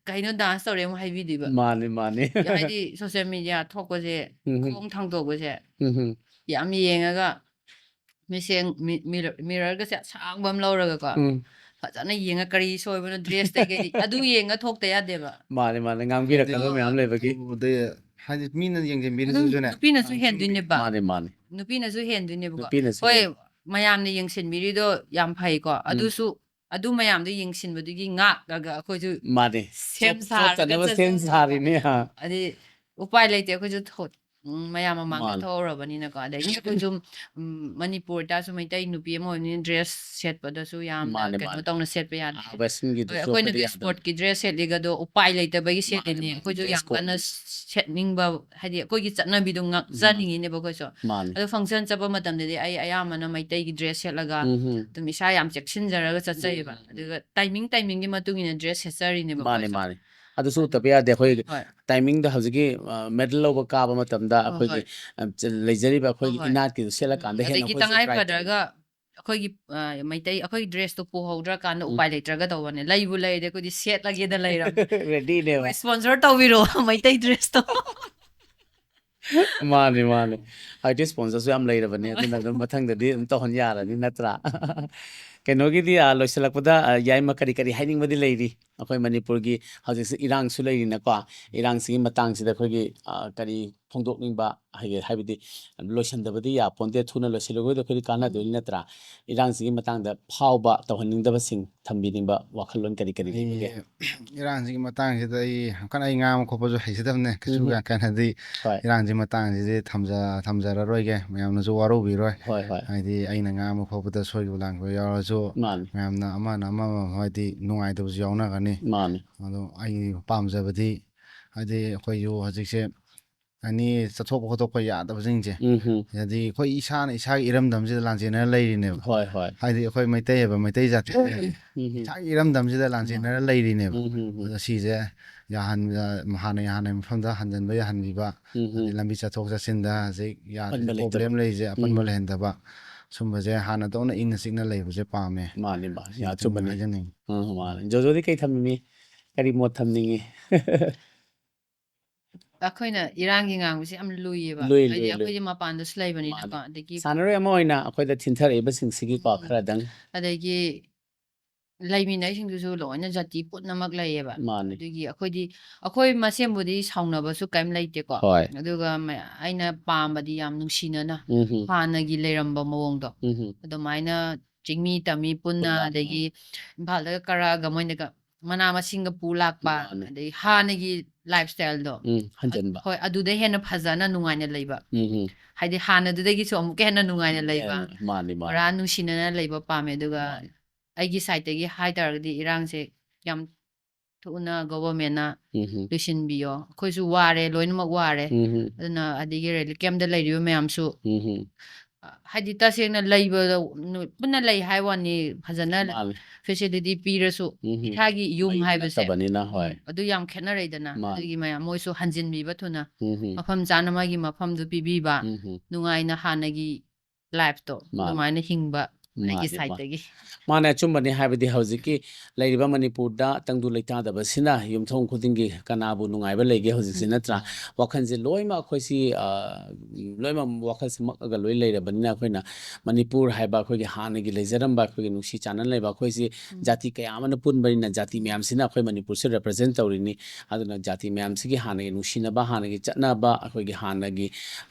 ꯀꯩꯅꯣ ꯗꯥꯟꯁ ꯇꯧꯔꯦ ꯑꯃꯨꯛ ꯍꯥꯏꯕꯤꯗꯣꯏꯕ꯫ ꯃꯥꯅꯤ ꯃꯥꯅꯤ ꯍꯥꯏꯗꯤ ꯁꯣꯁꯦꯜ ꯃꯦꯗꯤꯌꯥ ꯊꯣꯛꯄꯁꯦ, ꯎꯝ ꯈꯣꯡ ꯊꯥꯡꯗꯣꯛꯄꯁꯦ ꯎꯝ ꯌꯥꯝ ꯌꯦꯡꯉꯒ, ꯃꯤꯁꯦꯡ ꯃꯤꯔꯔꯒꯁꯦ ꯑꯁꯥꯡꯕ ꯑꯃ ꯂꯧꯔꯒꯀꯣ, ꯎꯝ ꯐꯖꯅ ꯌꯦꯡꯉ ꯀꯔꯤ ꯁꯣꯏꯕꯅꯣ, ꯗ꯭ꯔꯦꯁꯇꯩ ꯀꯩ ꯑꯗꯨ ꯌꯦꯡꯉ ꯊꯣꯛꯇ ꯌꯥꯗꯦꯕ꯫ ꯃꯥꯅꯤ ꯃꯥꯅꯤ ꯉꯥꯡꯕꯤꯔꯛꯀꯗꯕ ꯃꯌꯥꯝ ꯂꯩꯕꯒꯤ ꯑꯗꯨꯕꯨꯗꯤ ꯍꯥꯏꯗꯤ ꯃꯤꯅ ꯑꯗꯨꯝ ꯌꯦꯡꯁꯤꯟꯕꯤꯔꯤꯁꯤꯁꯨꯅꯦ꯫ ꯅꯨꯄꯤꯅꯁꯨ ꯍꯦꯟꯗꯣꯏꯅꯦꯕ꯫ ꯃꯥꯅꯤ ꯃꯥꯅꯤ ꯅꯨꯄꯤꯅꯁꯨ ꯍꯦꯟꯗꯣꯏꯅꯦꯕꯀꯣ꯫ ꯅꯨꯄꯤꯅꯁꯨ ꯍꯣꯏ, ꯍꯦꯟ- ꯃꯌꯥꯝꯅ ꯌꯦꯡꯁꯤꯟꯕꯤꯔꯤꯗꯣ ꯌꯥꯝ ꯐꯩꯀꯣ, ꯑꯗꯨꯁꯨ ꯑꯗꯨ ꯃꯌꯥꯝꯗꯣ ꯌꯦꯡꯁꯤꯟꯕꯗꯨꯒꯤ ꯉꯥꯛꯂꯒ ꯑꯩꯈꯣꯏꯁꯨ ꯃꯥꯅꯤ ꯁꯦꯝ ꯊꯣꯛ- ꯁꯥꯔꯒ ꯊꯣꯛꯇꯅꯕ ꯁꯦꯝ ꯆꯠꯆꯩ꯫ ꯁꯥꯔꯤꯅꯦ ꯑꯥ. ꯍꯥꯏꯗꯤ ꯎꯄꯥꯏ ꯂꯩꯇꯦ, ꯑꯩꯈꯣꯏꯁꯨ ꯊꯣ- ꯎꯝ, ꯃꯌꯥꯝ ꯃꯃꯥꯡꯗ ꯃꯥꯅꯤ. ꯊꯣꯛꯍꯧꯔꯕꯅꯤꯅꯀꯣ꯫ ꯑꯗꯒꯤ ꯑꯩꯈꯣꯏꯁꯨ ꯎꯝ, ꯃꯅꯤꯄꯨꯔꯗꯁꯨ ꯃꯩꯇꯩ ꯅꯨꯄꯤ ꯑꯃ ꯑꯣꯏꯕꯅꯤꯅ ꯗ꯭ꯔꯦꯁ ꯁꯦꯠꯄꯗꯁꯨ ꯌꯥꯝꯅ ꯃꯥꯅꯦ, ꯀꯩꯅꯣ ꯃꯥꯅꯦ. ꯇꯧꯅ ꯁꯦꯠꯄ ꯌꯥꯗꯦ꯫ ꯋꯦꯁꯇꯔꯟꯒꯤꯗꯨꯁꯨ ꯍꯣꯏ, ꯑꯩꯈꯣꯏꯅ ꯑꯩꯈꯣꯏꯗꯤ ꯌꯥꯗꯕ. ꯁ꯭ꯄꯣꯔꯠꯀꯤ ꯗ꯭ꯔꯦꯁ ꯁꯦꯠꯂꯤꯒꯗꯣ ꯎꯄꯥꯏ ꯂꯩꯇꯕꯒꯤ ꯃꯥꯅꯦ, ꯁꯦꯠꯂꯤꯅꯦ꯫ ꯃꯥꯅꯦ. ꯑꯩꯈꯣꯏꯁꯨ ꯗ꯭ꯔꯦꯁ ꯌꯥꯝ ꯀꯟꯅ ꯁꯦꯠꯅꯤꯡꯕ, ꯍꯥꯏꯗꯤ ꯑꯩꯈꯣꯏꯒꯤ ꯆꯠꯅꯕꯤꯗꯣ ꯉꯥꯛꯆꯅꯤꯡꯉꯤꯅꯦꯕ ꯑꯩꯈꯣꯏꯁꯨ꯫ ꯃꯥꯅꯦ. ꯑꯗꯣ ꯐꯪꯁꯟ ꯆꯠꯄ ꯃꯇꯝꯗꯗꯤ ꯑꯩ ꯑꯌꯥꯝꯕꯅ ꯃꯩꯇꯩꯒꯤ ꯗ꯭ꯔꯦꯁ ꯁꯦꯠꯂꯒ ꯎꯝ. ꯑꯗꯨꯝ ꯏꯁꯥ ꯌꯥꯝ ꯆꯦꯛꯁꯤꯟꯖꯔꯒ ꯆꯠꯆꯩꯌꯦꯕ꯫ ꯑꯗꯨꯒ ꯇꯥꯏꯃꯤꯡ ꯇꯥꯏꯃꯤꯡꯒꯤ ꯃꯇꯨꯡ ꯏꯟꯅ ꯗ꯭ꯔꯦꯁ ꯁꯦꯠꯆꯔꯤꯅꯦꯕ ꯃꯥꯅꯦ ꯑꯩꯈꯣꯏꯁꯨ꯫ ꯃꯥꯅꯦ. ꯑꯗꯨꯁꯨ ꯎꯠꯇꯕ ꯌꯥꯗꯦ. ꯑꯩꯈꯣꯏ ꯍꯣꯏ. ꯇꯥꯏꯃꯤꯡꯗ ꯍꯧꯖꯤꯛꯀꯤ ꯃꯦꯗꯜ ꯂꯧꯕ ꯀꯥꯕ ꯃꯇꯝꯗ ꯍꯣꯏ, ꯑꯩꯈꯣꯏꯒꯤ ꯍꯣꯏ. ꯑ, ꯆ- ꯂꯩꯖꯔꯤꯕ ꯑꯩꯈꯣꯏꯒꯤ ꯍꯣꯏ, ꯍꯣꯏ. ꯏꯅꯥꯠꯀꯤꯗꯨ ꯁꯦꯠꯂꯀꯥꯟꯗ ꯍꯦꯟꯅ ꯑꯗꯒꯤ ꯑꯩꯈꯣꯏꯁꯨ ꯇꯉꯥꯏ ꯄ꯭ꯔꯥꯏꯖ ꯐꯗ꯭ꯔꯒ ꯑꯩꯈꯣꯏꯒꯤ ꯑ, ꯃꯩꯇꯩ ꯑꯩꯈꯣꯏꯒꯤ ꯗ꯭ꯔꯦꯁꯇꯣ ꯄꯨꯍꯧꯗ꯭ꯔꯀꯥꯟꯗ ꯎꯝ. ꯎꯄꯥꯏ ꯂꯩꯇ꯭ꯔꯒ ꯇꯧꯕꯅꯦ꯫ ꯂꯩꯕꯨ ꯂꯩꯔꯗꯤ ꯑꯩꯈꯣꯏꯗꯤ ꯁꯦꯠꯂꯒꯦꯗ ꯂꯩꯔꯕꯅꯦ꯫ ꯔꯦꯗꯤꯅꯦꯕ. ꯑꯩꯈꯣꯏ ꯁ꯭ꯄꯣꯟꯁꯔ ꯇꯧꯕꯤꯔꯛꯑꯣ ꯃꯩꯇꯩ ꯗ꯭ꯔꯦꯁꯇꯣ꯫ ꯃꯥꯅꯤ ꯃꯥꯅꯤ. ꯍꯧꯖꯤꯛꯇꯤ ꯁ꯭ꯄꯣꯟꯁꯔꯁꯨ ꯌꯥꯝ ꯂꯩꯔꯕꯅꯦ, ꯑꯗꯨꯅ ꯑꯗꯨꯝ ꯃꯊꯪꯗꯗꯤ ꯑꯗꯨꯝ ꯇꯧꯍꯟ ꯌꯥꯔꯅꯤ ꯅꯠꯇ꯭ꯔꯥ? ꯀꯩꯅꯣꯒꯤꯗꯤ ꯑ, ꯂꯣꯏꯁꯤꯜꯂꯛꯄꯗ ꯑ, ꯌꯥꯏꯃ ꯀꯔꯤ ꯀꯔꯤ ꯍꯥꯏꯅꯤꯡꯕꯗꯤ ꯂꯩꯔꯤ? ꯑꯩꯈꯣꯏ ꯃꯅꯤꯄꯨꯔꯒꯤ ꯍꯧꯖꯤꯛꯁꯦ ꯏꯔꯥꯡꯁꯨ ꯂꯩꯔꯤꯅꯀꯣ, ꯏꯔꯥꯡꯁꯤꯒꯤ ꯃꯇꯥꯡꯁꯤꯗ ꯑꯩꯈꯣꯏꯒꯤ ꯑ, ꯀꯔꯤ ꯐꯣꯡꯗꯣꯛꯅꯤꯡꯕ, ꯍꯥꯏꯗꯤ ꯍꯥꯏꯕꯗꯤ ꯂꯣꯏꯁꯤꯟꯗꯕꯗꯤ ꯌꯥꯄꯣꯟꯇꯦ, ꯊꯨꯅ ꯂꯣꯏꯁꯤꯜꯂꯨꯕꯗ ꯑꯩꯈꯣꯏꯗꯤ ꯀꯥꯟꯅꯗꯣꯏꯅꯤ ꯅꯠꯇ꯭ꯔꯥ? ꯏꯔꯥꯡꯁꯤꯒꯤ ꯃꯇꯥꯡꯗ ꯐꯥꯎꯕ ꯇꯧꯍꯟꯅꯤꯡꯗꯕꯁꯤꯡ ꯊꯝꯕꯤꯅꯤꯡꯕ ꯋꯥꯈꯜꯂꯣꯟ ꯀꯔꯤ ꯀꯔꯤ ꯂꯩꯕꯒꯦ? ꯑꯩ ꯏꯔꯥꯡꯁꯤꯒꯤ ꯃꯇꯥꯡꯁꯤꯗ ꯑꯩ ꯌꯥꯝ ꯀꯟꯅ ꯑꯩ ꯉꯥꯡꯕ ꯈꯣꯠꯄꯁꯨ ꯍꯩꯖꯗꯕꯅꯦ, ꯀꯩꯁꯨ ꯎꯝ. ꯌꯥꯝ ꯀꯟꯅꯗꯤ. ꯍꯣꯏ. ꯏꯔꯥꯡꯁꯤ ꯃꯇꯥꯡꯁꯤꯗꯤ ꯊꯝꯖ ꯊꯝꯖꯔꯔꯣꯏꯒꯦ, ꯃꯌꯥꯝꯅꯁꯨ ꯋꯥꯔꯧꯕꯤꯔꯣꯏ. ꯍꯣꯏ ꯍꯣꯏ. ꯍꯥꯏꯗꯤ ꯑꯩꯅ ꯉꯥꯡꯕ ꯈꯣꯠꯄꯗ ꯁꯣꯏꯈꯤꯕ ꯂꯥꯟꯈꯤꯕ ꯌꯥꯎꯔꯁꯨ ꯃꯥꯅꯤ. ꯃꯌꯥꯝꯅ ꯑꯃꯅ ꯑꯃ ꯑꯃ ꯍꯥꯏꯗꯤ ꯅꯨꯡꯉꯥꯏꯇꯕꯁꯨ ꯌꯥꯎꯅꯒꯅꯤ. ꯃꯥꯅꯤ. ꯑꯗꯣ ꯑꯩ ꯄꯥꯝꯖꯕꯗꯤ ꯍꯥꯏꯗꯤ ꯑꯩꯈꯣꯏꯁꯨ ꯍꯧꯖꯤꯛꯁꯦ ꯑꯅꯤ ꯆꯠꯊꯣꯛꯄ ꯈꯣꯠꯇꯣꯛꯄ ꯌꯥꯗꯕꯁꯤꯡꯁꯦ, ꯎꯝ ꯍꯝ. ꯍꯥꯏꯗꯤ ꯑꯩꯈꯣꯏ ꯏꯁꯥꯅ ꯏꯁꯥꯒꯤ ꯏꯔꯝꯗꯝꯁꯤꯗ ꯂꯥꯟꯖꯦꯟꯅꯔ ꯂꯩꯔꯤꯅꯦꯕ. ꯍꯣꯏ ꯍꯣꯏ. ꯍꯥꯏꯗꯤ ꯑꯩꯈꯣꯏ ꯃꯩꯇꯩ ꯍꯥꯏꯕ ꯃꯩꯇꯩ ꯖꯥꯇꯤ ꯎꯝ ꯍꯝ. ꯏꯁꯥꯒꯤ ꯏꯔꯝꯗꯝꯁꯤꯗ ꯂꯥꯟꯖꯦꯟꯅꯔ ꯂꯩꯔꯤꯅꯦꯕ. ꯎꯝ ꯍꯝ ꯍꯝ. ꯑꯗꯣ ꯁꯤꯁꯦ ꯌꯥꯍꯟ ꯍꯥꯟꯅ ꯍꯥꯟꯅ ꯃꯐꯝꯗ ꯍꯟꯖꯤꯟꯕ ꯌꯥꯍꯟꯕꯤꯕ, ꯎꯝ ꯍꯝ. ꯍꯥꯏꯗꯤ ꯂꯝꯕꯤ ꯆꯠꯊꯣꯛ ꯆꯠꯁꯤꯟꯗ ꯍꯧꯖꯤꯛ ꯌꯥꯗ꯭ꯔꯤꯁꯦ, ꯑꯄꯟꯕ ꯂꯩꯇꯕ. ꯄ꯭ꯔꯣꯕ꯭ꯂꯦꯝ ꯂꯩꯔꯤꯁꯦ, ꯑꯄꯟꯕ ꯎꯝ. ꯂꯩꯍꯟꯗꯕ, ꯁꯨꯝꯕꯁꯦ ꯍꯥꯟꯅꯗꯧꯅ ꯏꯪꯅ ꯆꯤꯛꯅ ꯂꯩꯕꯁꯦ ꯄꯥꯝꯃꯦ. ꯃꯥꯅꯤ ꯃꯥꯅꯤ. ꯁꯤꯁꯦ ꯌꯥꯝ ꯆꯨꯝꯕꯅꯤ. ꯍꯥꯏꯖꯅꯤꯡꯉꯤ. ꯎꯝ, ꯃꯥꯅꯤ. ꯖꯣꯖꯣꯗꯤ ꯀꯩ ꯊꯝꯕꯤꯅꯤ? ꯀꯔꯤ ꯃꯣꯠ ꯊꯝꯅꯤꯡꯉꯤ? ꯑꯩꯈꯣꯏꯅ ꯏꯔꯥꯡꯒꯤ ꯉꯥꯡꯕꯁꯦ ꯌꯥꯝ ꯂꯨꯏꯌꯦꯕ꯫ ꯂꯨꯏ, ꯍꯥꯏꯗꯤ ꯂꯨꯏ, ꯂꯨꯏ꯫ ꯑꯩꯈꯣꯏꯗꯤ ꯃꯄꯥꯟꯗꯁꯨ ꯂꯩꯕꯅꯤꯅꯀꯣ꯫ ꯃꯥꯅꯦ꯫ ꯑꯗꯒꯤ ꯁꯥꯟꯅꯔꯣꯏ ꯑꯃ ꯑꯣꯏꯅ ꯑꯩꯈꯣꯏꯗ ꯊꯤꯟꯊꯔꯛꯏꯕꯁꯤꯡꯁꯤꯒꯤꯀꯣ, ꯎꯝ꯫ ꯈꯔꯗꯪ꯫ ꯑꯗꯒꯤ ꯂꯩꯃꯤꯟꯅꯩꯁꯤꯡꯗꯨꯁꯨ ꯂꯣꯏꯅ ꯖꯥꯇꯤ ꯄꯨꯝꯅꯃꯛ ꯂꯩꯌꯦꯕ꯫ ꯃꯥꯅꯦ꯫ ꯑꯗꯨꯒꯤ ꯑꯩꯈꯣꯏꯗꯤ, ꯑꯩꯈꯣꯏ ꯃꯁꯦꯟꯕꯨꯗꯤ ꯁꯥꯎꯅꯕꯁꯨ ꯀꯩꯝ ꯂꯩꯇꯦꯀꯣ꯫ ꯍꯣꯏ꯫ ꯑꯗꯨꯒ ꯃ-, ꯑꯩꯅ ꯄꯥꯝꯕꯗꯤ ꯌꯥꯝ ꯅꯨꯡꯁꯤꯅꯅ ꯎꯝ ꯍꯝ꯫ ꯍꯥꯟꯅꯒꯤ ꯂꯩꯔꯝꯕ ꯃꯑꯣꯡꯗꯣ, ꯎꯝ ꯍꯝ꯫ ꯑꯗꯨꯃꯥꯏꯅ ꯆꯤꯡꯃꯤ ꯇꯝꯃꯤ ꯄꯨꯟꯅ, ꯄꯨꯟꯅ, ꯑꯗꯒꯤ ꯏꯝꯐꯥꯜꯗꯒ ꯀꯥꯔꯛꯑꯒ ꯃꯣꯏꯅꯒ ꯃꯅꯥ ꯃꯁꯤꯡꯒ ꯄꯨ ꯂꯥꯛꯄ, ꯃꯥꯅꯦ꯫ ꯑꯗꯩ ꯍꯥꯟꯅꯒꯤ ꯂꯥꯏꯐ ꯁ꯭ꯇꯥꯏꯜꯗꯣ, ꯎꯝ, ꯍꯟꯖꯟꯕ꯫ ꯍꯣꯏ, ꯑꯗꯨꯗꯩ ꯍꯦꯟꯅ ꯐꯖꯅ ꯅꯨꯡꯉꯥꯏꯅ ꯂꯩꯕ꯫ ꯎꯝ ꯍꯝ꯫ ꯍꯥꯏꯗꯤ ꯍꯥꯟꯅꯗꯨꯗꯒꯤꯁꯨ ꯑꯃꯨꯛꯀ ꯍꯦꯟꯅ ꯅꯨꯡꯉꯥꯏꯅ ꯂꯩꯕ, ꯍꯦꯟꯅ, ꯃꯥꯅꯤ, ꯃꯥꯅꯤ꯫ ꯄꯨꯔꯥ ꯅꯨꯡꯁꯤꯅꯅ ꯂꯩꯕ ꯄꯥꯝꯃꯦ꯫ ꯑꯗꯨꯒ ꯃꯥꯅꯤ꯫ ꯑꯩꯒꯤ ꯁꯥꯏꯠꯇꯒꯤ ꯍꯥꯏ ꯇꯥꯔꯒꯗꯤ ꯏꯔꯥꯡꯁꯦ ꯌꯥꯝ ꯊꯨꯅ ꯒꯣꯚꯔꯃꯦꯟꯅ ꯎꯝ ꯍꯝ꯫ ꯂꯣꯏꯁꯤꯟꯕꯤꯌꯣ꯫ ꯑꯩꯈꯣꯏꯁꯨ ꯋꯥꯔꯦ, ꯂꯣꯏꯅꯃꯛ ꯋꯥꯔꯦ꯫ ꯎꯝ ꯍꯝ꯫ ꯑꯗꯨꯅ ꯑꯗꯒꯤ ꯔꯤꯂꯤꯐ ꯀꯦꯝꯞꯇ ꯂꯩꯔꯤꯕ ꯃꯌꯥꯝꯁꯨ, ꯎꯝ ꯍꯝ꯫ ꯑ, ꯍꯥꯏꯗꯤ ꯇꯁꯦꯡꯅ ꯂꯩꯕꯗ ꯅꯨ-, ꯄꯨꯟꯅ ꯂꯩ ꯍꯥꯏ ꯋꯥꯅꯤ, ꯐꯖꯅ ꯃꯥꯅꯤ꯫ ꯐꯦꯁꯤꯂꯤꯇꯤ ꯄꯤꯔꯁꯨ ꯎꯝ ꯍꯝ꯫ ꯏꯁꯥꯒꯤ ꯌꯨꯝ ꯃꯌꯨꯝ ꯍꯥꯏꯕꯁꯦ, ꯅꯠꯇꯕꯅꯤꯅ, ꯍꯣꯏ꯫ ꯎꯝ, ꯑꯗꯨ ꯌꯥꯝ ꯈꯦꯠꯅꯔꯦꯗꯅ꯫ ꯃꯥꯅꯤ꯫ ꯑꯗꯨꯒꯤ ꯃꯌꯥꯝ ꯃꯣꯏꯁꯨ ꯍꯟꯖꯤꯟꯕꯤꯕ ꯊꯨꯅ, ꯎꯝ ꯍꯝ꯫ ꯃꯐꯝ ꯆꯥꯅ ꯃꯥꯒꯤ ꯃꯐꯝꯗꯨ ꯄꯤꯕꯤꯕ, ꯎꯝ ꯍꯝ꯫ ꯅꯨꯡꯉꯥꯏꯅ ꯍꯥꯟꯅꯒꯤ ꯂꯥꯏꯐꯇꯣ ꯃꯥꯅꯤ꯫ ꯑꯗꯨꯃꯥꯏꯅ ꯍꯤꯡꯕ ꯑꯩꯒꯤ ꯃꯥꯅꯤ, ꯃꯥ-, ꯁꯥꯏꯠꯇꯒꯤ꯫ ꯃꯥꯅꯦ, ꯑꯆꯨꯝꯕꯅꯤ꯫ ꯍꯥꯏꯕꯗꯤ ꯍꯧꯖꯤꯛꯀꯤ ꯂꯩꯔꯤꯕ ꯃꯅꯤꯄꯨꯔꯗ ꯇꯪꯗꯨ ꯂꯩꯇꯥꯗꯕꯁꯤꯅ ꯌꯨꯝꯊꯣꯡ ꯈꯨꯗꯤꯡꯒꯤ ꯀꯅꯥꯕꯨ ꯅꯨꯡꯉꯥꯏꯕ ꯂꯩꯒꯦ ꯍꯧꯖꯤꯛꯁꯤ, ꯎꯝ꯫ ꯅꯠꯇ꯭ꯔꯥ? ꯋꯥꯈꯜꯁꯦ ꯂꯣꯏꯅꯃꯛ ꯑꯩꯈꯣꯏꯁꯤ, ꯑ, ꯂꯣꯏꯅꯃꯛ ꯋꯥꯈꯜꯁꯦ ꯃꯛꯑꯒ ꯂꯣꯏ ꯂꯩꯔꯕꯅꯤꯅ ꯑꯩꯈꯣꯏꯅ ꯃꯅꯤꯄꯨꯔ ꯍꯥꯏꯕ ꯑꯩꯈꯣꯏꯒꯤ ꯍꯥꯟꯅꯒꯤ ꯂꯩꯖꯔꯝꯕ ꯑꯩꯈꯣꯏꯒꯤ ꯅꯨꯡꯁꯤ ꯆꯥꯟꯅꯅ ꯂꯩꯕ ꯑꯩꯈꯣꯏꯁꯤ ꯎꯝ꯫ ꯖꯥꯇꯤ ꯀꯌꯥ ꯑꯃꯅ ꯄꯨꯟꯕꯅꯤꯅ ꯖꯥꯇꯤ ꯃꯌꯥꯝꯁꯤꯅ ꯑꯩꯈꯣꯏ ꯃꯅꯤꯄꯨꯔꯁꯤ ꯔꯤꯄ꯭ꯔꯖꯦꯟ ꯇꯧꯔꯤꯅꯤ꯫ ꯑꯗꯨꯅ ꯖꯥꯇꯤ ꯃꯌꯥꯝꯁꯤꯒꯤ ꯍꯥꯟꯅꯒꯤ ꯅꯨꯡꯁꯤꯅꯕ, ꯍꯥꯟꯅꯒꯤ ꯆꯠꯅꯕ, ꯑꯩꯈꯣꯏꯒꯤ ꯍꯥꯟꯅꯒꯤ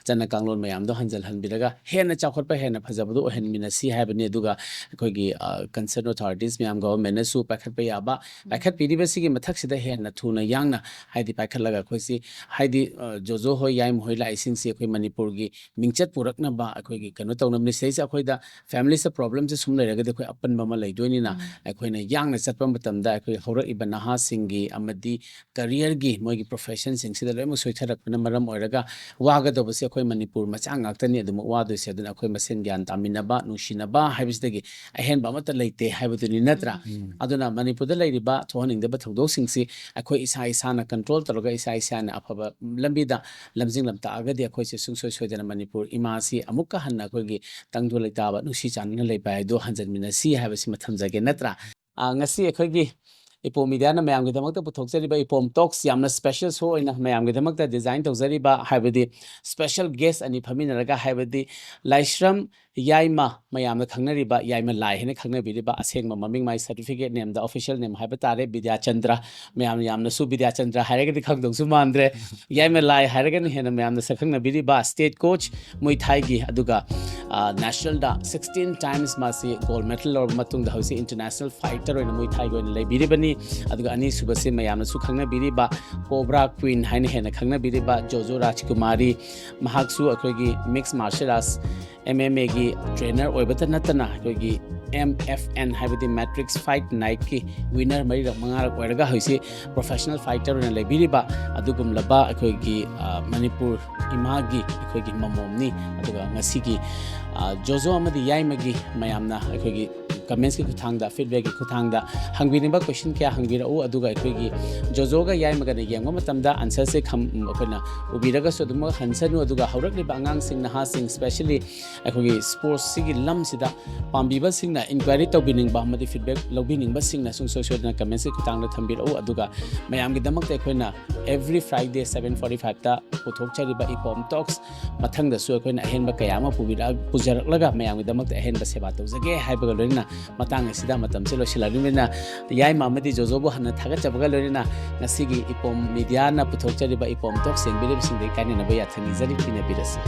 ꯆꯠꯅ ꯀꯥꯡꯂꯣꯟ ꯃꯌꯥꯝꯗꯣ ꯍꯟꯖꯤꯜꯍꯟꯕꯤꯔꯒ ꯍꯦꯟꯅ ꯆꯥꯎꯈꯠꯄ, ꯍꯦꯟꯅ ꯐꯖꯕꯗꯣ ꯑꯣꯏꯍꯟꯃꯤꯟꯅꯁꯤ ꯍꯥꯏꯕꯅꯤ꯫ ꯑꯗꯨꯒ ꯑꯩꯈꯣꯏꯒꯤ, ꯑ, ꯀꯟꯁꯔꯟ ꯑꯣꯊꯣꯔꯤꯇꯤꯁ ꯃꯌꯥꯝ, ꯒꯣꯚꯔꯃꯦꯟꯅꯁꯨ ꯄꯥꯏꯈꯠꯄ ꯌꯥꯕ, ꯎꯝ꯫ ꯄꯥꯏꯈꯠꯄꯤꯔꯤꯕꯁꯤꯒꯤ ꯃꯊꯛꯁꯤꯗ ꯍꯦꯟꯅ ꯊꯨꯅ ꯌꯥꯡꯅ, ꯍꯥꯏꯗꯤ ꯄꯥꯏꯈꯠꯂꯒ ꯑꯩꯈꯣꯏꯁꯤ, ꯍꯥꯏꯗꯤ, ꯑ, ꯖꯣꯖꯣ ꯍꯣꯏ, ꯌꯥꯏꯃ ꯍꯣꯏ ꯂꯥꯛꯏꯁꯤꯡꯁꯤ ꯑꯩꯈꯣꯏ ꯃꯅꯤꯄꯨꯔꯒꯤ ꯃꯤꯡꯆꯠ ꯄꯨꯔꯛꯅꯕ ꯑꯩꯈꯣꯏꯒꯤ ꯀꯩꯅꯣ ꯇꯧꯅꯕꯅꯤ꯫ ꯁꯤꯗꯩꯁꯤꯗ ꯑꯩꯈꯣꯏꯗ ꯐꯦꯃꯤꯂꯤꯁꯤꯗ ꯄ꯭ꯔꯣꯕ꯭ꯂꯦꯝꯁꯦ ꯁꯨꯝ ꯂꯩꯔꯒꯗꯤ ꯑꯩꯈꯣꯏ ꯑꯄꯟꯕ ꯑꯃ ꯂꯩꯗꯣꯏꯅꯤꯅ, ꯎꯝ꯫ ꯑꯩꯈꯣꯏꯅ ꯌꯥꯡꯅ ꯆꯠꯄ ꯃꯇꯝꯗ ꯑꯩꯈꯣꯏ ꯍꯧꯔꯛꯏꯕ ꯅꯍꯥꯁꯤꯡꯒꯤ ꯑꯃꯗꯤ ꯀꯔꯤꯌꯔꯒꯤ ꯃꯣꯏꯒꯤ ꯄ꯭ꯔꯣꯐꯦꯁꯟꯁꯤꯡꯁꯤꯗ ꯂꯣꯏꯅꯃꯛ ꯁꯣꯏꯊꯔꯛꯄꯅ ꯃꯔꯝ ꯑꯣꯏꯔꯒ ꯋꯥꯒꯗꯧꯕꯁꯦ ꯑꯩꯈꯣꯏ ꯃꯅꯤꯄꯨꯔ ꯃꯆꯥ ꯉꯥꯛꯇꯅꯤ ꯑꯗꯨꯃꯛ ꯋꯥꯗꯣꯏꯁꯦ꯫ ꯑꯗꯨꯅ ꯑꯩꯈꯣꯏ ꯃꯁꯦꯟ ꯒ꯭ꯌꯥꯟ ꯇꯥꯃꯤꯟꯅꯕ, ꯅꯨꯡꯁꯤꯅꯕ ꯍꯥꯏꯕꯁꯤꯗꯒꯤ ꯑꯍꯦꯟꯕ ꯑꯃꯠꯇ ꯂꯩꯇꯦ ꯍꯥꯏꯕꯗꯨꯅꯤ, ꯅꯠꯇ꯭ꯔꯥ? ꯎꯝ꯫ ꯑꯗꯨꯅ ꯃꯅꯤꯄꯨꯔꯗ ꯂꯩꯔꯤꯕ ꯊꯣꯛꯍꯟꯅꯤꯡꯗꯕ ꯊꯧꯗꯣꯛꯁꯤꯡꯁꯤ ꯑꯩꯈꯣꯏ ꯏꯁꯥ ꯏꯁꯥꯅ ꯀꯟꯇ꯭ꯔꯣꯜ ꯇꯧꯔꯒ ꯏꯁꯥ ꯏꯁꯥꯅ ꯑꯐꯕ ꯂꯝꯕꯤꯗ ꯂꯝꯖꯤꯡ ꯂꯝꯇꯥꯛꯑꯒꯗꯤ ꯑꯩꯈꯣꯏꯁꯦ ꯁꯨꯡꯁꯣꯏ ꯁꯣꯏꯗꯅ ꯃꯅꯤꯄꯨꯔ ꯏꯃꯥꯁꯤ ꯑꯃꯨꯛꯀ ꯍꯟꯅ ꯑꯩꯈꯣꯏꯒꯤ ꯇꯪꯗꯨ ꯂꯩꯇꯥꯕ, ꯅꯨꯡꯁꯤ ꯆꯥꯟꯅꯅ ꯂꯩꯕ ꯍꯥꯏꯗꯣ ꯍꯟꯖꯟꯃꯤꯟꯅꯁꯤ ꯍꯥꯏꯕꯁꯤꯃ ꯊꯝꯖꯒꯦ, ꯅꯠꯇ꯭ꯔꯥ? ꯑ, ꯉꯁꯤ ꯑꯩꯈꯣꯏꯒꯤ ꯏꯄꯣꯝ ꯃꯤꯗꯤꯌꯥꯅ ꯃꯌꯥꯝꯒꯤꯗꯃꯛꯇ ꯄꯨꯊꯣꯛꯆꯔꯤꯕ ꯏꯄꯣꯝ ꯇꯣꯛꯁ ꯌꯥꯝꯅ ꯁ꯭ꯄꯦꯁꯦꯜ ꯁꯣ ꯑꯣꯏꯅ ꯃꯌꯥꯝꯒꯤꯗꯃꯛꯇ ꯗꯤꯖꯥꯏꯟ ꯇꯧꯖꯔꯤꯕ, ꯍꯥꯏꯕꯗꯤ ꯁ꯭ꯄꯦꯁꯦꯜ ꯒꯦꯁ ꯑꯅꯤ ꯐꯝꯃꯤꯟꯅꯔꯒ, ꯍꯥꯏꯕꯗꯤ ꯂꯥꯏꯁ꯭ꯔꯝ ꯌꯥꯏꯃ, ꯃꯌꯥꯝꯅ ꯈꯪꯅꯔꯤꯕ ꯌꯥꯏꯃ ꯂꯥꯏ ꯍꯥꯏꯅ ꯈꯪꯅꯕꯤꯔꯤꯕ, ꯑꯁꯦꯡꯕ ꯃꯃꯤꯡ, ꯃꯥꯏ ꯁꯥꯔꯇꯤꯐꯤꯀꯦꯠ ꯅꯦꯝꯗ ꯑꯣꯐꯤꯁꯤꯌꯦꯜ ꯅꯦꯝ ꯍꯥꯏꯕ ꯇꯥꯔꯦ, ꯕꯤꯗ꯭ꯌꯥꯆꯟꯗ꯭ꯔ꯫ ꯃꯌꯥꯝ ꯌꯥꯝꯅꯁꯨ ꯕꯤꯗ꯭ꯌꯥꯆꯟꯗ꯭ꯔ ꯍꯥꯏꯔꯒꯗꯤ ꯈꯪꯗꯧꯁꯨ ꯃꯥꯟꯗ꯭ꯔꯦ꯫ ꯌꯥꯏꯃ ꯂꯥꯏ ꯍꯥꯏꯔꯒꯅ ꯍꯦꯟꯅ ꯃꯌꯥꯝꯅ ꯁꯛꯈꯪꯅꯕꯤꯔꯤꯕ ꯁ꯭ꯇꯦꯠ ꯀꯣꯆ ꯃꯨꯏ ꯊꯥꯏꯒꯤ, ꯑꯗꯨꯒ, ꯑ, ꯅꯦꯁꯅꯦꯜꯗ ꯁꯤꯛꯁꯇꯤꯟ ꯇꯥꯏꯝꯁ ꯃꯥꯁꯤ ꯒꯣꯜꯗ ꯃꯦꯗꯜ ꯂꯧꯔꯕ ꯃꯇꯨꯡꯗ ꯍꯧꯖꯤꯛ ꯏꯟꯇꯔꯅꯦꯁꯅꯦꯜ ꯐꯥꯏꯇꯔ ꯑꯣꯏꯅ ꯃꯨꯏ ꯊꯥꯏꯒꯤ ꯑꯣꯏꯅ ꯂꯩꯕꯤꯔꯤꯕꯅꯤ꯫ ꯑꯗꯨꯒ ꯑꯅꯤꯁꯨꯕꯁꯤ ꯃꯌꯥꯝꯅꯁꯨ ꯈꯪꯅꯕꯤꯔꯤꯕ ꯀꯣꯕ꯭ꯔꯥ ꯀ꯭ꯋꯤꯟ ꯍꯥꯏꯅ ꯍꯦꯟꯅ ꯈꯪꯅꯕꯤꯔꯤꯕ ꯖꯣꯖꯣ ꯔꯥꯖꯀꯨꯃꯥꯔꯤ, ꯃꯍꯥꯛꯁꯨ ꯑꯩꯈꯣꯏꯒꯤ mix martial arts, M M ꯑꯦꯒꯤ ꯇ꯭ꯔꯦꯅꯔ ꯑꯣꯏꯕꯇ ꯅꯠꯇꯅ ꯑꯩꯈꯣꯏꯒꯤ ꯑꯦꯝ ꯑꯦꯐ ꯑꯦꯟ ꯍꯥꯏꯕꯗꯤ ꯃꯦꯇ꯭ꯔꯤꯛꯁ ꯐꯥꯏꯠ ꯅꯥꯏꯠꯀꯤ ꯋꯤꯅꯔ ꯃꯔꯤꯔꯛ ꯃꯉꯥꯔꯛ ꯑꯣꯏꯔꯒ ꯍꯧꯖꯤꯛ ꯄ꯭ꯔꯣꯐꯦꯁꯅꯦꯜ ꯐꯥꯏꯇꯔ ꯑꯣꯏꯅ ꯂꯩꯕꯤꯔꯤꯕ ꯑꯗꯨꯒꯨꯝꯂꯕ ꯑꯩꯈꯣꯏꯒꯤ, ꯑ, ꯃꯅꯤꯄꯨꯔ ꯏꯃꯥꯒꯤ ꯑꯩꯈꯣꯏꯒꯤ ꯃꯃꯣꯝꯅꯤ꯫ ꯑꯗꯨꯒ ꯉꯁꯤꯒꯤ, ꯑ, ꯖꯣꯖꯣ ꯑꯃꯗꯤ ꯌꯥꯏꯃꯒꯤ ꯃꯌꯥꯝꯅ ꯑꯩꯈꯣꯏꯒꯤ ꯀꯃꯦꯟꯁꯀꯤ ꯈꯨꯠꯊꯥꯡꯗ, ꯐꯤꯗꯕꯦꯛꯀꯤ ꯈꯨꯠꯊꯥꯡꯗ ꯍꯪꯕꯤꯅꯤꯡꯕ ꯀꯣꯏꯁꯟ ꯀꯌꯥ ꯍꯪꯕꯤꯔꯛꯎ꯫ ꯑꯗꯨꯒ ꯑꯩꯈꯣꯏꯒꯤ ꯖꯣꯖꯣꯒ ꯌꯥꯏꯃꯒꯅ ꯌꯦꯡꯕ ꯃꯇꯝꯗ ꯑꯟꯁꯔꯁꯦ ꯈꯝ-, ꯑꯩꯈꯣꯏꯅ ꯎꯕꯤꯔꯒꯁꯨ ꯑꯗꯨꯃꯛ ꯍꯟꯁꯅꯨ꯫ ꯑꯗꯨꯒ ꯍꯧꯔꯛꯂꯤꯕ ꯑꯉꯥꯡꯁꯤꯡ, ꯅꯍꯥꯁꯤꯡ, ꯁ꯭ꯄꯦꯁꯦꯜꯂꯤ ꯑꯩꯈꯣꯏꯒꯤ ꯁ꯭ꯄꯣꯔꯠꯁꯁꯤꯒꯤ ꯂꯝꯁꯤꯗ ꯄꯥꯝꯕꯤꯕꯁꯤꯡꯅ ꯏꯟꯀ꯭ꯋꯥꯏꯔꯤ ꯇꯧꯕꯤꯅꯤꯡꯕ ꯑꯃꯗꯤ ꯐꯤꯗꯕꯦꯛ ꯂꯧꯕꯤꯅꯤꯡꯕꯁꯤꯡꯅ ꯁꯨꯡꯁꯣꯏ ꯁꯣꯏꯗꯅ ꯀꯃꯦꯟꯁꯀꯤ ꯈꯨꯠꯊꯥꯡꯗ ꯊꯝꯕꯤꯔꯛꯎ꯫ ꯑꯗꯨꯒ ꯃꯌꯥꯝꯒꯤꯗꯃꯛꯇ ꯑꯩꯈꯣꯏꯅ ꯑꯦꯚ꯭ꯔꯤ ꯐ꯭ꯔꯥꯏꯗꯦ ꯁꯚꯦꯟ ꯐꯣꯔꯇꯤ ꯐꯥꯏꯚꯇ ꯄꯨꯊꯣꯛꯆꯔꯤꯕ ꯏꯄꯣꯝ ꯇꯣꯛꯁ ꯃꯊꯪꯗꯁꯨ ꯑꯩꯈꯣꯏꯅ ꯑꯍꯦꯟꯕ ꯀꯌꯥ ꯑꯃ ꯄꯨꯕꯤꯔꯛ-, ꯄꯨꯖꯔꯛꯂꯒ ꯃꯌꯥꯝꯒꯤꯗꯃꯛꯇ ꯑꯍꯦꯟꯕ ꯁꯦꯕꯥ ꯇꯧꯖꯒꯦ ꯍꯥꯏꯕꯒ ꯂꯣꯏꯅꯅ ꯃꯇꯥꯡ ꯑꯁꯤꯗ ꯃꯇꯝꯁꯦ ꯂꯣꯏꯁꯤꯜꯂꯛꯂꯕꯅꯤꯅ ꯌꯥꯏꯃ ꯑꯃꯗꯤ ꯖꯣꯖꯣꯕꯨ ꯍꯟꯅ ꯊꯥꯒꯠꯆꯕꯒ ꯂꯣꯏꯅꯅ ꯉꯁꯤꯒꯤ ꯏꯄꯣꯝ ꯃꯤꯗꯤꯌꯥꯅ ꯄꯨꯊꯣꯛꯆꯔꯤꯕ ꯏꯄꯣꯝ ꯇꯣꯛꯁ ꯌꯦꯡꯕꯤꯔꯤꯕꯁꯤꯡꯗꯒꯤ ꯀꯥꯏꯅꯅꯕ ꯌꯥꯊꯪ ꯅꯤꯖꯔꯤ꯫ ꯄꯤꯅꯕꯤꯔꯁꯤ꯫